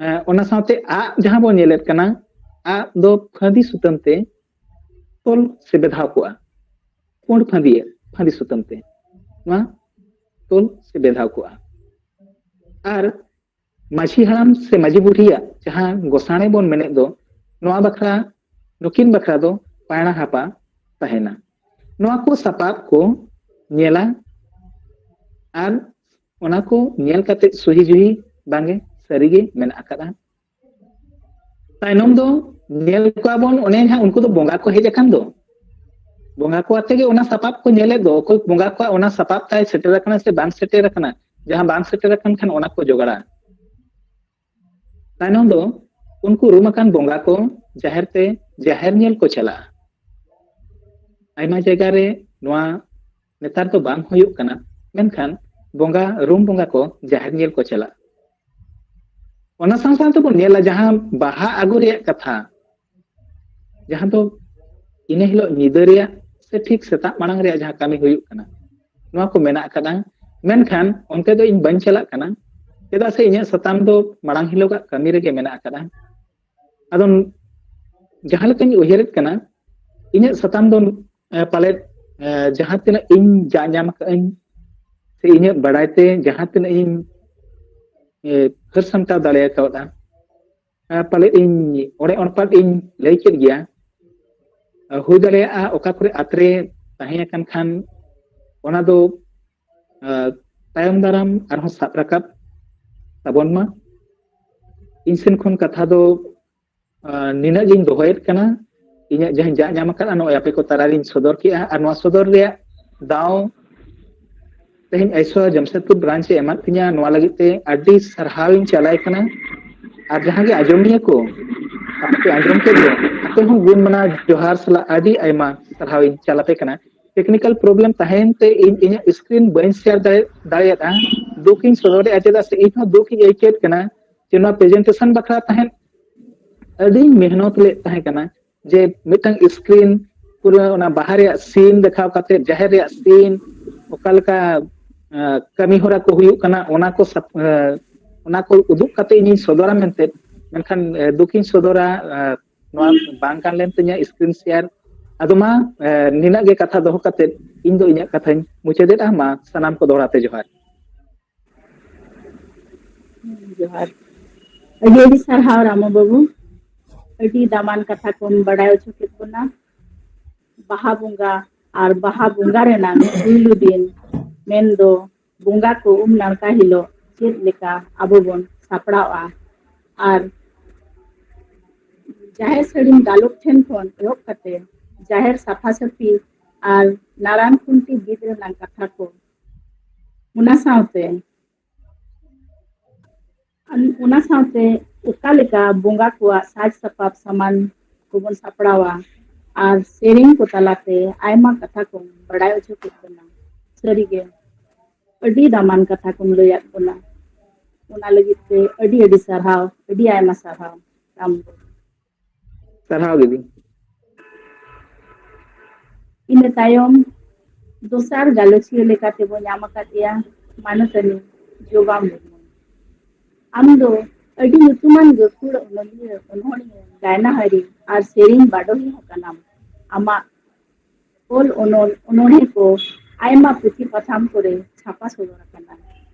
ᱮᱸ, ᱚᱱᱟ ᱥᱟᱶᱛᱮ ᱟᱜ ᱡᱟᱦᱟᱸ ᱵᱚᱱ ᱧᱮᱞᱮᱫ ᱠᱟᱱᱟ, ᱟᱜ ᱫᱚ ᱯᱷᱟᱹᱫᱤ ᱥᱩᱛᱟᱹᱢ ᱛᱮ ᱛᱚᱞ ᱥᱮ ᱵᱮᱫᱷᱟᱣ ᱠᱚᱜᱼᱟ, ᱯᱩᱸᱰ ᱯᱷᱟᱹᱫᱤ, ᱯᱷᱟᱹᱫᱤ ᱥᱩᱛᱟᱹᱢ ᱛᱮ ᱱᱚᱣᱟ ᱛᱚᱞ ᱥᱮ ᱵᱮᱫᱷᱟᱣ ᱠᱚᱜᱼᱟ᱾ ᱟᱨ ᱢᱟᱹᱡᱷᱤ ᱦᱟᱲᱟᱢ ᱥᱮ ᱢᱟᱹᱡᱷᱤ ᱵᱩᱰᱷᱤᱭᱟᱜ ᱡᱟᱦᱟᱸ ᱜᱚᱥᱟᱬᱮ ᱵᱚᱱ ᱢᱮᱱᱮᱫ ᱫᱚ, ᱱᱚᱣᱟ ᱵᱟᱠᱷᱨᱟ, ᱱᱩᱠᱤᱱ ᱵᱟᱠᱷᱨᱟ ᱫᱚ ᱯᱟᱭᱲᱟ ᱦᱟᱯᱟ ᱛᱟᱦᱮᱱᱟ᱾ ᱱᱚᱣᱟ ᱠᱚ ᱥᱟᱯᱟᱵ ᱠᱚ ᱧᱮᱞᱟ ᱟᱨ ᱚᱱᱟ ᱠᱚ ᱧᱮᱞ ᱠᱟᱛᱮ ᱥᱩᱦᱤ ᱡᱩᱦᱤ ᱵᱟᱝᱜᱮ ᱥᱟᱹᱨᱤᱜᱮ ᱢᱮᱱᱟᱜ ᱟᱠᱟᱫᱟ᱾ ᱛᱟᱭᱱᱚᱢ ᱫᱚ ᱧᱮᱞ ᱠᱚᱣᱟ ᱵᱚᱱ, ᱚᱱᱮ ᱡᱟᱦᱟᱸ ᱩᱱᱠᱩ ᱫᱚ ᱵᱚᱸᱜᱟ ᱠᱚ ᱦᱮᱡ ᱟᱠᱟᱱ ᱫᱚ, ᱵᱚᱸᱜᱟ ᱠᱚ ᱟᱛᱮ ᱜᱮ ᱚᱱᱟ ᱥᱟᱯᱟᱵ ᱠᱚ ᱧᱮᱞᱮᱫ ᱫᱚ, ᱚᱠᱚᱭ ᱵᱚᱸᱜᱟ ᱠᱚᱣᱟᱜ ᱚᱱᱟ ᱥᱟᱯᱟᱵ ᱛᱟᱭ ᱥᱮᱴᱮᱨ ᱟᱠᱟᱱᱟ ᱥᱮ ᱵᱟᱝ ᱥᱮᱴᱮᱨ ᱟᱠᱟᱱᱟ᱾ ᱡᱟᱦᱟᱸ ᱵᱟᱝ ᱥᱮᱴᱮᱨ ᱟᱠᱟᱱ ᱠᱷᱟᱱ ᱚᱱᱟ ᱠᱚ ᱡᱚᱜᱟᱲᱟ᱾ ᱛᱟᱭᱱᱚᱢ ᱫᱚ ᱩᱱᱠᱩ ᱨᱩᱢ ᱟᱠᱟᱱ ᱵᱚᱸᱜᱟ ᱠᱚ ᱡᱟᱦᱮᱨ ᱛᱮ, ᱡᱟᱦᱮᱨ ᱧᱮᱞ ᱠᱚ ᱪᱟᱞᱟᱜᱼᱟ᱾ ᱟᱭᱢᱟ ᱡᱟᱭᱜᱟ ᱨᱮ ᱱᱚᱣᱟ ᱱᱮᱛᱟᱨ ᱫᱚ ᱵᱟᱝ ᱦᱩᱭᱩᱜ ᱠᱟᱱᱟ, ᱢᱮᱱᱠᱷᱟᱱ ᱵᱚᱸᱜᱟ, ᱨᱩᱢ ᱵᱚᱸᱜᱟ ᱠᱚ ᱡᱟᱦᱮᱨ ᱧᱮᱞ ᱠᱚ ᱪᱟᱞᱟᱜᱼᱟ᱾ ᱚᱱᱟ ᱥᱟᱶ ᱥᱟᱶ ᱛᱮᱵᱚᱱ ᱧᱮᱞᱟ ᱡᱟᱦᱟᱸ ᱵᱟᱦᱟ ᱟᱹᱜᱩ ᱨᱮᱭᱟᱜ ᱠᱟᱛᱷᱟ, ᱡᱟᱦᱟᱸ ᱫᱚ ᱤᱱᱟᱹ ᱦᱤᱞᱳᱜ ᱧᱤᱫᱟᱹ ᱨᱮᱭᱟᱜ ᱥᱮ ᱴᱷᱤᱠ ᱥᱮᱛᱟᱜ ᱢᱟᱲᱟᱝ ᱨᱮᱭᱟᱜ ᱡᱟᱦᱟᱸ ᱠᱟᱹᱢᱤ ᱦᱩᱭᱩᱜ ᱠᱟᱱᱟ, ᱱᱚᱣᱟ ᱠᱚ ᱢᱮᱱᱟᱜ ᱟᱠᱟᱫᱟ᱾ ᱢᱮᱱᱠᱷᱟᱱ ᱚᱱᱛᱮ ᱫᱚ ᱤᱧ ᱵᱟᱹᱧ ᱪᱟᱞᱟᱜ ᱠᱟᱱᱟ, ᱪᱮᱫᱟᱜ ᱥᱮ ᱤᱧᱟᱹᱜ ᱥᱟᱛᱟᱢ ᱫᱚ ᱢᱟᱲᱟᱝ ᱦᱤᱞᱳᱜᱟᱜ ᱠᱟᱹᱢᱤ ᱨᱮᱜᱮ ᱢᱮᱱᱟᱜ ᱟᱠᱟᱫᱟ᱾ ᱟᱫᱚ ᱡᱟᱦᱟᱸ ᱞᱮᱠᱟᱧ ᱩᱭᱦᱟᱹᱨᱮᱫ ᱠᱟᱱᱟ, ᱤᱧᱟᱹᱜ ᱥᱟᱛᱟᱢ ᱫᱚ, ᱮ, ᱯᱟᱞᱮᱫ, ᱮ, ᱡᱟᱦᱟᱸ ᱛᱤᱱᱟᱹᱜ ᱤᱧ ᱡᱟ ᱧᱟᱢ ᱟᱠᱟᱫᱟᱹᱧ ᱥᱮ ᱤᱧᱟᱹᱜ ᱵᱟᱲᱟᱭ ᱛᱮ ᱡᱟᱦᱟᱸ ᱛᱤᱱᱟᱹᱜ ᱤᱧ, ᱮ, ᱦᱟᱹᱨ ᱥᱟᱢᱴᱟᱣ ᱫᱟᱲᱮ ᱠᱟᱣᱫᱟ, ᱮ, ᱯᱟᱞᱮᱫ ᱤᱧ ᱚᱲᱮ ᱚᱲᱯᱟᱫ ᱤᱧ ᱞᱟᱹᱭ ᱠᱮᱫ ᱜᱮᱭᱟ᱾ ᱮ, ᱦᱩᱭ ᱫᱟᱲᱮᱭᱟᱜᱼᱟ ᱚᱠᱟ ᱠᱚᱨᱮ ᱟᱛᱨᱮ ᱛᱟᱦᱮᱸ ᱟᱠᱟᱱ ᱠᱷᱟᱱ ᱚᱱᱟ ᱫᱚ, ᱮ, ᱛᱟᱭᱚᱢ ᱫᱟᱨᱟᱢ ᱟᱨᱦᱚᱸ ᱥᱟᱵ ᱨᱟᱠᱟᱵ ᱛᱟᱵᱚᱱ ᱢᱟ᱾ ᱤᱧ ᱥᱮᱱ ᱠᱷᱚᱱ ᱠᱟᱛᱷᱟ ᱫᱚ, ᱮ, ᱱᱤᱱᱟᱹᱜ ᱜᱤᱧ ᱫᱚᱦᱚᱭᱮᱫ ᱠᱟᱱᱟ᱾ ᱤᱧᱟᱹᱜ ᱡᱟᱦᱟᱸ ᱡᱟ ᱧᱟᱢ ᱟᱠᱟᱫᱼᱟ, ᱱᱚᱜᱼᱚᱭ ᱟᱯᱮ ᱠᱚ ᱛᱟᱞᱟᱨᱤᱧ ᱥᱚᱫᱚᱨ ᱠᱮᱜᱼᱟ, ᱟᱨ ᱱᱚᱣᱟ ᱥᱚᱫᱚᱨ ᱨᱮᱭᱟᱜ ᱫᱟᱣ ᱛᱮᱦᱮᱧ ᱟᱭᱥᱳ ᱡᱟᱢᱥᱮᱫᱽᱯᱩᱨ ᱵᱨᱟᱧᱪ ᱮ ᱮᱢᱟᱫ ᱛᱤᱧᱟ, ᱱᱚᱣᱟ ᱞᱟᱹᱜᱤᱫ ᱛᱮ ᱟᱹᱰᱤ ᱥᱟᱨᱦᱟᱣ ᱤᱧ ᱪᱟᱞᱟᱭ ᱠᱟᱱᱟ᱾ ᱟᱨ ᱡᱟᱦᱟᱸ ᱜᱮ ᱟᱸᱡᱚᱢᱤᱭᱟᱹ ᱠᱚ, ᱟᱯᱮ ᱯᱮ ᱟᱸᱡᱚᱢ ᱠᱮᱫ ᱫᱚ, ᱟᱯᱮ ᱦᱚᱸ ᱜᱩᱱ ᱢᱟᱱᱟᱣ ᱡᱚᱦᱟᱨ ᱥᱟᱞᱟᱜ ᱟᱹᱰᱤ ᱟᱭᱢᱟ ᱥᱟᱨᱦᱟᱣ ᱤᱧ ᱪᱟᱞ ᱟᱯᱮ ᱠᱟᱱᱟ᱾ ᱴᱮᱠᱱᱤᱠᱟᱞ ᱯᱨᱚᱵᱞᱮᱢ ᱛᱟᱦᱮᱸᱭᱮᱱ ᱛᱮ ᱤᱧ ᱤᱧᱟᱹᱜ ᱥᱠᱨᱤᱱ ᱵᱟᱹᱧ ᱥᱮᱭᱟᱨ ᱫᱟᱲᱮ-, ᱫᱟᱲᱮᱭᱟᱫᱟ᱾ ᱫᱩᱠ ᱤᱧ ᱥᱚᱫᱚᱨᱮᱫᱼᱟ, ᱪᱮᱫᱟᱜ ᱥᱮ ᱤᱧ ᱦᱚᱸ ᱫᱩᱠ ᱤᱧ ᱟᱹᱭᱠᱟᱹᱣᱮᱫ ᱠᱟᱱᱟ ᱡᱮ ᱱᱚᱣᱟ ᱯᱨᱮᱡᱮᱱᱴᱮᱥᱚᱱ ᱵᱟᱠᱷᱨᱟ ᱛᱟᱦᱮᱸᱫ ᱟᱹᱰᱤᱧ ᱢᱮᱦᱱᱚᱛ ᱞᱮᱫ ᱛᱟᱦᱮᱸ ᱠᱟᱱᱟ, ᱡᱮ ᱢᱤᱫᱴᱟᱝ ᱥᱠᱨᱤᱱ ᱯᱩᱨᱟᱹ ᱚᱱᱟ ᱵᱟᱦᱟ ᱨᱮᱭᱟᱜ ᱥᱤᱱ ᱫᱮᱠᱷᱟᱣ ᱠᱟᱛᱮ, ᱡᱟᱦᱮᱨ ᱨᱮᱭᱟᱜ ᱥᱤᱱ, ᱚᱠᱟ ᱞᱮᱠᱟ, ᱟᱸ, ᱠᱟᱹᱢᱤ ᱦᱚᱨᱟ ᱠᱚ ᱦᱩᱭᱩᱜ ᱠᱟᱱᱟ, ᱚᱱᱟ ᱠᱚ ᱥᱟᱯ-, ᱟᱸ, ᱚᱱᱟ ᱠᱚ ᱩᱫᱩᱜ ᱠᱟᱛᱮ ᱤᱧᱤᱧ ᱥᱚᱫᱚᱨᱟ ᱢᱮᱱᱛᱮ, ᱢᱮᱱᱠᱷᱟᱱ, ᱟᱸ, ᱫᱩᱠᱤᱧ ᱥᱚᱫᱚᱨᱟ, ᱟᱸ, ᱱᱚᱣᱟ ᱵᱟᱝ ᱠᱟᱱ ᱞᱮᱱ ᱛᱤᱧᱟᱹ ᱥᱠᱨᱤᱱ ᱥᱮᱭᱟᱨ᱾ ᱟᱫᱚ ᱢᱟ, ᱟᱸ, ᱱᱤᱱᱟᱹᱜ ᱜᱮ ᱠᱟᱛᱷᱟ ᱫᱚᱦᱚ ᱠᱟᱛᱮ ᱤᱧ ᱫᱚ ᱤᱧᱟᱹᱜ ᱠᱟᱛᱷᱟᱧ ᱢᱩᱪᱟᱹᱫᱮᱫᱼᱟ᱾ ᱢᱟ ᱥᱟᱱᱟᱢ ᱠᱚ ᱫᱚᱦᱲᱟ ᱛᱮ ᱡᱚᱦᱟᱨ᱾ ᱡᱚᱦᱟᱨ᱾ ᱟᱹᱰᱤ ᱟᱹᱰᱤ ᱥᱟᱨᱦᱟᱣ ᱨᱟᱢᱩ ᱵᱟᱹᱵᱩ, ᱟᱹᱰᱤ ᱫᱟᱢᱟᱱ ᱠᱟᱛᱷᱟ ᱠᱚᱢ ᱵᱟᱲᱟᱭ ᱦᱚᱪᱚ ᱠᱮᱫ ᱵᱚᱱᱟ᱾ ᱵᱟᱦᱟ ᱵᱚᱸᱜᱟ ᱟᱨ ᱵᱟᱦᱟ ᱵᱚᱸᱜᱟ ᱨᱮᱱᱟᱜ ᱯᱩᱭᱞᱩ ᱫᱤᱱ, ᱢᱮᱱᱫᱚ ᱵᱚᱸᱜᱟ ᱠᱚ ᱩᱢ ᱱᱟᱲᱠᱟ ᱦᱤᱞᱳᱜ ᱪᱮᱫ ᱞᱮᱠᱟ ᱟᱵᱚ ᱵᱚᱱ ᱥᱟᱯᱲᱟᱣᱼᱟ, ᱟᱨ ᱡᱟᱦᱮᱨ ᱥᱟᱹᱲᱤᱢ ᱫᱟᱞᱚᱵ ᱴᱷᱮᱱ ᱠᱷᱚᱱ ᱮᱦᱚᱵ ᱠᱟᱛᱮ ᱡᱟᱦᱮᱨ ᱥᱟᱯᱷᱟ ᱥᱟᱹᱯᱷᱤ ᱟᱨ ᱱᱟᱲᱟᱱ ᱠᱷᱩᱱᱴᱤ ᱵᱤᱫ ᱨᱮᱱᱟᱜ ᱠᱟᱛᱷᱟ ᱠᱚ, ᱚᱱᱟ ᱥᱟᱶᱛᱮ ᱚᱱᱟ ᱥᱟᱶᱛᱮ ᱚᱠᱟ ᱞᱮᱠᱟ ᱵᱚᱸᱜᱟ ᱠᱚᱣᱟᱜ ᱥᱟᱡᱽ ᱥᱟᱯᱟᱵ ᱥᱟᱢᱟᱱ ᱠᱚᱵᱚᱱ ᱥᱟᱯᱲᱟᱣᱟ ᱟᱨ ᱥᱮᱨᱮᱧ ᱠᱚ ᱛᱟᱞᱟᱛᱮ ᱟᱭᱢᱟ ᱠᱟᱛᱷᱟ ᱠᱚᱢ ᱵᱟᱲᱟᱭ ᱦᱚᱪᱚ ᱠᱮᱫ ᱵᱚᱱᱟ᱾ ᱥᱟᱹᱨᱤᱜᱮ ᱟᱹᱰᱤ ᱫᱟᱢᱟᱱ ᱠᱟᱛᱷᱟ ᱠᱚᱢ ᱞᱟᱹᱭᱟᱫ ᱵᱚᱱᱟ᱾ ᱚᱱᱟ ᱞᱟᱹᱜᱤᱫ ᱛᱮ ᱟᱹᱰᱤ ᱟᱹᱰᱤ ᱥᱟᱨᱦᱟᱣ, ᱟᱹᱰᱤ ᱟᱭᱢᱟ ᱥᱟᱨᱦᱟᱣ᱾ ᱟᱢ ᱫᱚ? ᱥᱟᱨᱦᱟᱣ ᱜᱮ ᱫᱤ᱾ ᱤᱱᱟᱹ ᱛᱟᱭᱚᱢ ᱫᱚᱥᱟᱨ ᱜᱟᱞᱚᱪᱤᱭᱟᱹ ᱞᱮᱠᱟᱛᱮ ᱵᱚ ᱧᱟᱢ ᱟᱠᱟᱫ ᱮᱭᱟ ᱢᱟᱱᱚᱛᱟᱱᱤ ᱡᱚᱵᱟ ᱢᱩᱨᱢᱩ᱾ ᱟᱢ ᱫᱚ ᱟᱹᱰᱤ ᱧᱩᱛᱩᱢᱟᱱ ᱜᱟᱹᱠᱷᱩᱲ ᱚᱱᱚᱞᱤᱭᱟᱹ, ᱚᱱᱚᱬᱦᱤᱭᱟᱹ, ᱜᱟᱭᱱᱟᱦᱟᱹᱨᱤ ᱟᱨ ᱥᱮᱨᱮᱧ ᱵᱟᱰᱚᱦᱤ ᱦᱚᱸ ᱠᱟᱱᱟᱢ᱾ ᱟᱢᱟᱜ ᱚᱞ ᱚᱱᱚᱞ, ᱚᱱᱚᱬᱦᱮ ᱠᱚ ᱟᱭᱢᱟ ᱯᱩᱛᱷᱤ ᱯᱟᱛᱷᱟᱢ ᱠᱚᱨᱮ ᱪᱷᱟᱯᱟ ᱥᱚᱫᱚᱨ ᱟᱠᱟᱱᱟ᱾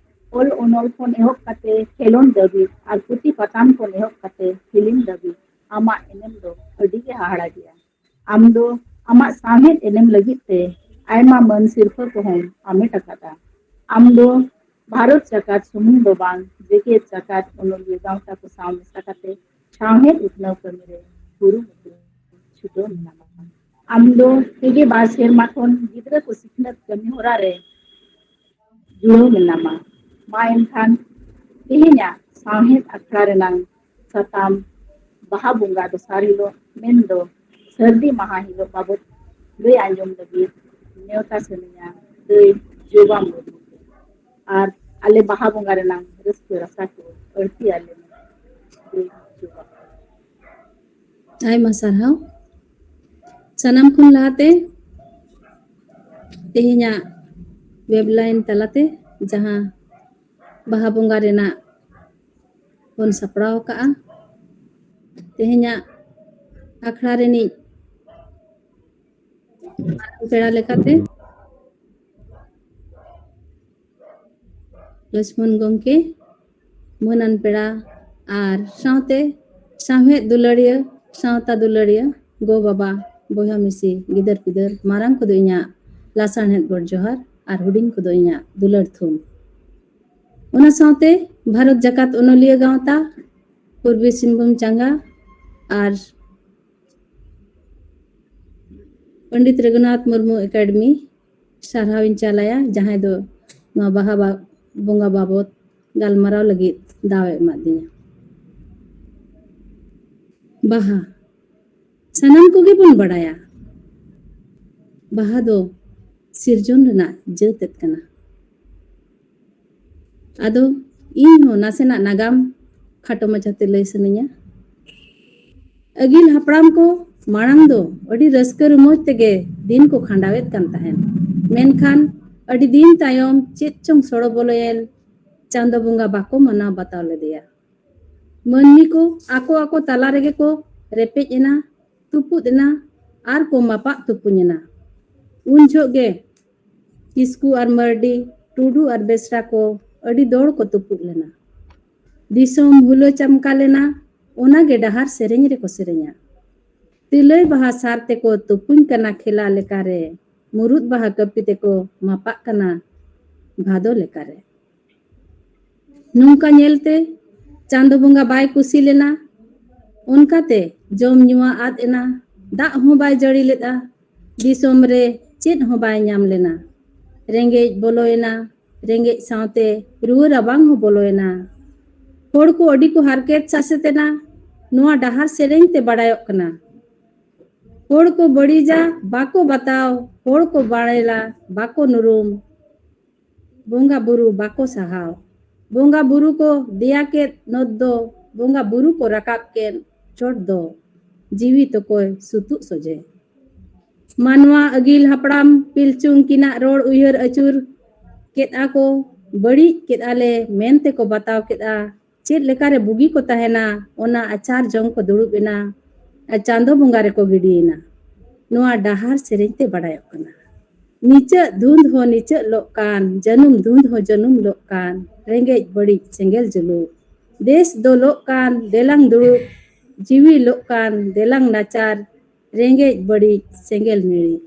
ᱚᱞ ᱚᱱᱚᱞ ᱠᱷᱚᱱ ᱮᱦᱚᱵ ᱠᱟᱛᱮ ᱠᱷᱮᱞᱳᱱᱰ ᱫᱷᱟᱹᱵᱤᱡ ᱟᱨ ᱯᱩᱛᱷᱤ ᱯᱟᱛᱷᱟᱢ ᱠᱷᱚᱱ ᱮᱦᱚᱵ ᱠᱟᱛᱮ ᱯᱷᱤᱞᱢ ᱫᱷᱟᱹᱵᱤᱡ ᱟᱢᱟᱜ ᱮᱱᱮᱢ ᱫᱚ ᱟᱹᱰᱤ ᱜᱮ ᱦᱟᱦᱟᱲᱟ ᱜᱮᱭᱟ᱾ ᱟᱢ ᱫᱚ ᱟᱢᱟᱜ ᱥᱟᱶᱦᱮᱫ ᱮᱱᱮᱢ ᱞᱟᱹᱜᱤᱫ ᱛᱮ ᱟᱭᱢᱟ ᱢᱟᱹᱱ ᱥᱤᱨᱯᱷᱟᱹ ᱠᱚᱦᱚᱸᱢ ᱦᱟᱢᱮᱴ ᱟᱠᱟᱫᱟ᱾ ᱟᱢ ᱫᱚ ᱵᱷᱟᱨᱚᱛ ᱡᱟᱠᱟᱛ ᱥᱩᱢᱩᱝ ᱫᱚ ᱵᱟᱝ, ᱡᱮᱜᱮᱛ ᱡᱟᱠᱟᱛ ᱚᱱᱚᱞᱤᱭᱟᱹ ᱜᱟᱶᱛᱟ ᱠᱚ ᱥᱟᱶ ᱢᱮᱥᱟ ᱠᱟᱛᱮ ᱥᱟᱶᱦᱮᱫ ᱩᱛᱱᱟᱹᱣ ᱠᱟᱹᱢᱤ ᱨᱮ ᱠᱩᱨᱩᱢᱩᱴᱩ ᱪᱷᱩᱴᱟᱹᱣ ᱢᱮᱱᱟᱢᱟ᱾ ᱟᱢ ᱫᱚ ᱛᱮᱜᱮ ᱵᱟᱨ ᱥᱮᱨᱢᱟ ᱠᱷᱚᱱ ᱜᱤᱫᱽᱨᱟᱹ ᱠᱚ ᱥᱤᱠᱷᱱᱟᱹᱛ ᱠᱟᱹᱢᱤ ᱦᱚᱨᱟ ᱨᱮ ᱡᱩᱲᱟᱹᱣ ᱢᱮᱱᱟᱢᱟ᱾ ᱢᱟ ᱮᱱᱠᱷᱟᱱ ᱛᱮᱦᱮᱧᱟᱜ ᱥᱟᱶᱦᱮᱫ ᱟᱠᱷᱲᱟ ᱨᱮᱱᱟᱝ ᱥᱟᱛᱟᱢ ᱵᱟᱦᱟ ᱵᱚᱸᱜᱟ ᱫᱚᱥᱟᱨ ᱦᱤᱞᱳᱜ ᱢᱮᱱᱫᱚ ᱥᱟᱹᱨᱫᱤ ᱢᱟᱦᱟ ᱦᱤᱞᱳᱜ ᱵᱟᱵᱚᱛ ᱞᱟᱹᱭ ᱟᱸᱡᱚᱢ ᱞᱟᱹᱜᱤᱫ ᱱᱮᱣᱛᱟ ᱥᱟᱹᱱᱟᱹᱧᱟ ᱫᱟᱹᱭ ᱡᱚᱵᱟ ᱢᱩᱨᱢᱩ᱾ ᱟᱨ ᱟᱞᱮ ᱵᱟᱦᱟ ᱵᱚᱸᱜᱟ ᱨᱮᱱᱟᱝ ᱨᱟᱹᱥᱠᱟᱹ ᱨᱟᱥᱟ ᱠᱚ ᱟᱹᱲᱛᱤ ᱟᱞᱮ ᱢᱮ᱾ ᱫᱟᱹᱭ ᱡᱚᱵᱟ᱾ ᱟᱭᱢᱟ ᱥᱟᱨᱦᱟᱣ᱾ ᱥᱟᱱᱟᱢ ᱠᱷᱚᱱ ᱞᱟᱦᱟᱛᱮ ᱛᱮᱦᱮᱧᱟᱜ ᱣᱮᱵ ᱞᱟᱭᱤᱱ ᱛᱟᱞᱟᱛᱮ ᱡᱟᱦᱟᱸ ᱵᱟᱦᱟ ᱵᱚᱸᱜᱟ ᱨᱮᱱᱟᱜ ᱵᱚᱱ ᱥᱟᱯᱲᱟᱣ ᱟᱠᱟᱫᱼᱟ, ᱛᱮᱦᱮᱧᱟᱜ ᱟᱠᱷᱲᱟ ᱨᱤᱱᱤᱡ ᱢᱟᱨᱟᱝ ᱯᱮᱲᱟ ᱞᱮᱠᱟᱛᱮ ᱞᱚᱪᱷᱢᱚᱱ ᱜᱚᱢᱠᱮ, ᱢᱟᱹᱱᱟᱱ ᱯᱮᱲᱟ ᱟᱨ ᱥᱟᱶᱛᱮ ᱥᱟᱶᱦᱮᱫ ᱫᱩᱞᱟᱹᱲᱤᱭᱟᱹ, ᱥᱟᱶᱛᱟ ᱫᱩᱞᱟᱹᱲᱤᱭᱟᱹ, ᱜᱚ ᱵᱟᱵᱟ, ᱵᱚᱭᱦᱟ ᱢᱤᱥᱤ, ᱜᱤᱫᱟᱹᱨ ᱯᱤᱫᱟᱹᱨ, ᱢᱟᱨᱟᱝ ᱠᱚᱫᱚ ᱤᱧᱟᱹᱜ ᱞᱟᱥᱟᱬᱦᱮᱫ ᱜᱚᱰ ᱡᱚᱦᱟᱨ ᱟᱨ ᱦᱩᱰᱤᱧ ᱠᱚᱫᱚ ᱤᱧᱟᱹᱜ ᱫᱩᱞᱟᱹᱲ ᱛᱷᱩᱢ᱾ ᱚᱱᱟ ᱥᱟᱶᱛᱮ ᱵᱷᱟᱨᱚᱛ ᱡᱟᱠᱟᱛ ᱚᱱᱚᱞᱤᱭᱟᱹ ᱜᱟᱶᱛᱟ, ᱯᱩᱨᱵᱤ ᱥᱤᱝᱵᱷᱩᱢ ᱪᱟᱸᱜᱟ ᱟᱨ ᱯᱚᱱᱰᱤᱛ ᱨᱚᱜᱷᱩᱱᱟᱛᱷ ᱢᱩᱨᱢᱩ ᱮᱠᱟᱰᱮᱢᱤ ᱥᱟᱨᱦᱟᱣ ᱤᱧ ᱪᱟᱞᱟᱭᱟ, ᱡᱟᱦᱟᱸᱭ ᱫᱚ ᱱᱚᱣᱟ ᱵᱟᱦᱟ ᱵᱟ-, ᱵᱚᱸᱜᱟ ᱵᱟᱵᱚᱛ ᱜᱟᱞᱢᱟᱨᱟᱣ ᱞᱟᱹᱜᱤᱫ ᱫᱟᱣ ᱮ ᱮᱢᱟᱫᱤᱧᱟ᱾ ᱵᱟᱦᱟ ᱥᱟᱱᱟᱢ ᱠᱚᱜᱮ ᱵᱚᱱ ᱵᱟᱲᱟᱭᱟ, ᱵᱟᱦᱟ ᱫᱚ ᱥᱤᱨᱡᱚᱱ ᱨᱮᱱᱟᱜ ᱡᱟᱹᱛᱮᱫ ᱠᱟᱱᱟ᱾ ᱟᱫᱚ ᱤᱧ ᱦᱚᱸ ᱱᱟᱥᱮᱱᱟᱜ ᱱᱟᱜᱟᱢ ᱠᱷᱟᱴᱚ ᱢᱟᱪᱷᱟᱛᱮ ᱞᱟᱹᱭ ᱥᱟᱱᱟᱧᱟ᱾ ᱟᱹᱜᱤᱞ ᱦᱟᱯᱲᱟᱢ ᱠᱚ ᱢᱟᱲᱟᱝ ᱫᱚ ᱟᱹᱰᱤ ᱨᱟᱹᱥᱠᱟᱹ ᱨᱚᱢᱚᱡᱽ ᱛᱮᱜᱮ ᱫᱤᱱ ᱠᱚ ᱠᱷᱟᱸᱰᱟᱣᱮᱫ ᱠᱟᱱ ᱛᱟᱦᱮᱸᱱ᱾ ᱢᱮᱱᱠᱷᱟᱱ ᱟᱹᱰᱤ ᱫᱤᱱ ᱛᱟᱭᱚᱢ ᱪᱮᱫ ᱪᱚᱝ ᱥᱚᱲᱚ ᱵᱚᱞᱚᱭᱮᱱ, ᱪᱟᱸᱫᱚ ᱵᱚᱸᱜᱟ ᱵᱟᱠᱚ ᱢᱟᱱᱟᱣ ᱵᱟᱛᱟᱣ ᱞᱮᱫᱮᱭᱟ᱾ ᱢᱟᱹᱱᱢᱤ ᱠᱚ ᱟᱠᱚ ᱟᱠᱚ ᱛᱟᱞᱟ ᱨᱮᱜᱮ ᱠᱚ ᱨᱮᱯᱮᱡ ᱮᱱᱟ, ᱛᱩᱯᱩᱫ ᱮᱱᱟ ᱟᱨ ᱠᱚ ᱢᱟᱯᱟᱜ ᱛᱩᱯᱩᱧ ᱮᱱᱟ᱾ ᱩᱱ ᱡᱚᱦᱚᱜ ᱜᱮ ᱠᱤᱥᱠᱩ ᱟᱨ ᱢᱟᱹᱨᱰᱤ, ᱴᱩᱰᱩ ᱟᱨ ᱵᱮᱥᱨᱟ ᱠᱚ ᱟᱹᱰᱤ ᱫᱚᱲ ᱠᱚ ᱛᱩᱯᱩᱫ ᱞᱮᱱᱟ᱾ ᱫᱤᱥᱚᱢ ᱦᱩᱞᱟᱹ ᱪᱟᱢᱠᱟ ᱞᱮᱱᱟ, ᱚᱱᱟ ᱜᱮ ᱰᱟᱦᱟᱨ ᱥᱮᱨᱮᱧ ᱨᱮᱠᱚ ᱥᱮᱨᱮᱧᱟ᱾ ᱛᱤᱞᱟᱹᱭ ᱵᱟᱦᱟ ᱥᱟᱨ ᱛᱮᱠᱚ ᱛᱩᱯᱩᱧ ᱠᱟᱱᱟ ᱠᱷᱮᱞᱟ ᱞᱮᱠᱟᱨᱮ, ᱢᱩᱨᱩᱫ ᱵᱟᱦᱟ ᱠᱟᱹᱯᱤ ᱛᱮᱠᱚ ᱢᱟᱯᱟᱜ ᱠᱟᱱᱟ ᱵᱷᱟᱫᱚ ᱞᱮᱠᱟᱨᱮ᱾ ᱱᱚᱝᱠᱟ ᱧᱮᱞᱛᱮ ᱪᱟᱸᱫᱚ ᱵᱚᱸᱜᱟ ᱵᱟᱭ ᱠᱩᱥᱤ ᱞᱮᱱᱟ᱾ ᱚᱱᱠᱟᱛᱮ ᱡᱚᱢ ᱧᱩᱣᱟᱜ ᱟᱫ ᱮᱱᱟ, ᱫᱟᱜ ᱦᱚᱸ ᱵᱟᱭ ᱡᱟᱹᱲᱤ ᱞᱮᱫᱼᱟ, ᱫᱤᱥᱚᱢ ᱨᱮ ᱪᱮᱫ ᱦᱚᱸ ᱵᱟᱭ ᱧᱟᱢ ᱞᱮᱱᱟ᱾ ᱨᱮᱸᱜᱮᱡ ᱵᱚᱞᱚᱭᱮᱱᱟ, ᱨᱮᱸᱜᱮᱡ ᱥᱟᱶᱛᱮ ᱨᱩᱣᱟᱹ ᱨᱟᱵᱟᱝ ᱦᱚᱸ ᱵᱚᱞᱚᱭᱮᱱᱟ᱾ ᱦᱚᱲ ᱠᱚ ᱟᱹᱰᱤ ᱠᱚ ᱦᱟᱨᱠᱮᱛ ᱥᱟᱥᱮᱛ ᱮᱱᱟ᱾ ᱱᱚᱣᱟ ᱰᱟᱦᱟᱨ ᱥᱮᱨᱮᱧ ᱛᱮ ᱵᱟᱲᱟᱭᱚᱜ ᱠᱟᱱᱟ᱾ ᱦᱚᱲ ᱠᱚ ᱵᱟᱹᱲᱤᱡᱟ ᱵᱟᱠᱚ ᱵᱟᱛᱟᱣ, ᱦᱚᱲ ᱠᱚ ᱵᱟᱲᱮᱞᱟ ᱵᱟᱠᱚ ᱱᱩᱨᱩᱢ, ᱵᱚᱸᱜᱟ ᱵᱩᱨᱩ ᱵᱟᱠᱚ ᱥᱟᱦᱟᱣ᱾ ᱵᱚᱸᱜᱟ ᱵᱩᱨᱩ ᱠᱚ ᱫᱮᱭᱟ ᱠᱮᱫ ᱱᱚᱛ ᱫᱚ, ᱵᱚᱸᱜᱟ ᱵᱩᱨᱩ ᱠᱚ ᱨᱟᱠᱟᱵ ᱠᱮᱫ ᱪᱚᱴ ᱫᱚ, ᱡᱤᱣᱤ ᱛᱚᱠᱚᱭ ᱥᱩᱛᱩᱜ ᱥᱚᱡᱷᱮ᱾ ᱢᱟᱱᱣᱟ ᱟᱹᱜᱤᱞ ᱦᱟᱯᱲᱟᱢ ᱯᱤᱞᱪᱩ ᱩᱱᱠᱤᱱᱟᱜ ᱨᱚᱲ ᱩᱭᱦᱟᱹᱨ ᱟᱹᱪᱩᱨ ᱠᱮᱫᱼᱟ ᱠᱚ, ᱵᱟᱹᱲᱤᱡ ᱠᱮᱫᱼᱟ ᱞᱮ ᱢᱮᱱᱛᱮ ᱠᱚ ᱵᱟᱛᱟᱣ ᱠᱮᱫᱼᱟ᱾ ᱪᱮᱫ ᱞᱮᱠᱟᱨᱮ ᱵᱩᱜᱤ ᱠᱚ ᱛᱟᱦᱮᱱᱟ, ᱚᱱᱟ ᱟᱪᱟᱨ ᱡᱚᱝ ᱠᱚ ᱫᱩᱲᱩᱵ ᱮᱱᱟ ᱟᱨ ᱪᱟᱸᱫᱚ ᱵᱚᱸᱜᱟ ᱨᱮᱠᱚ ᱜᱤᱰᱤᱭᱮᱱᱟ᱾ ᱱᱚᱣᱟ ᱰᱟᱦᱟᱨ ᱥᱮᱨᱮᱧ ᱛᱮ ᱵᱟᱲᱟᱭᱚᱜ ᱠᱟᱱᱟ᱾ ᱱᱤᱪᱟᱹᱜ ᱫᱷᱩᱸᱫ ᱦᱚᱸ ᱱᱤᱪᱟᱹᱜ ᱞᱚᱜ ᱠᱟᱱ, ᱡᱟᱹᱱᱩᱢ ᱫᱷᱩᱸᱫ ᱦᱚᱸ ᱡᱟᱹᱱᱩᱢ ᱞᱚᱜ ᱠᱟᱱ, ᱨᱮᱸᱜᱮᱡ ᱵᱟᱹᱲᱤᱡ ᱥᱮᱸᱜᱮᱞ ᱡᱩᱞᱩᱜ᱾ ᱫᱮᱥ ᱫᱚ ᱞᱚᱜ ᱠᱟᱱ, ᱫᱮᱞᱟᱝ ᱫᱩᱲᱩᱵ, ᱡᱤᱣᱤ ᱞᱚᱜ ᱠᱟᱱ, ᱫᱮᱞᱟᱝ ᱱᱟᱪᱟᱨ, ᱨᱮᱸᱜᱮᱡ ᱵᱟᱹᱲᱤᱡ ᱥᱮᱸᱜᱮᱞ ᱱᱤᱲᱤᱡ᱾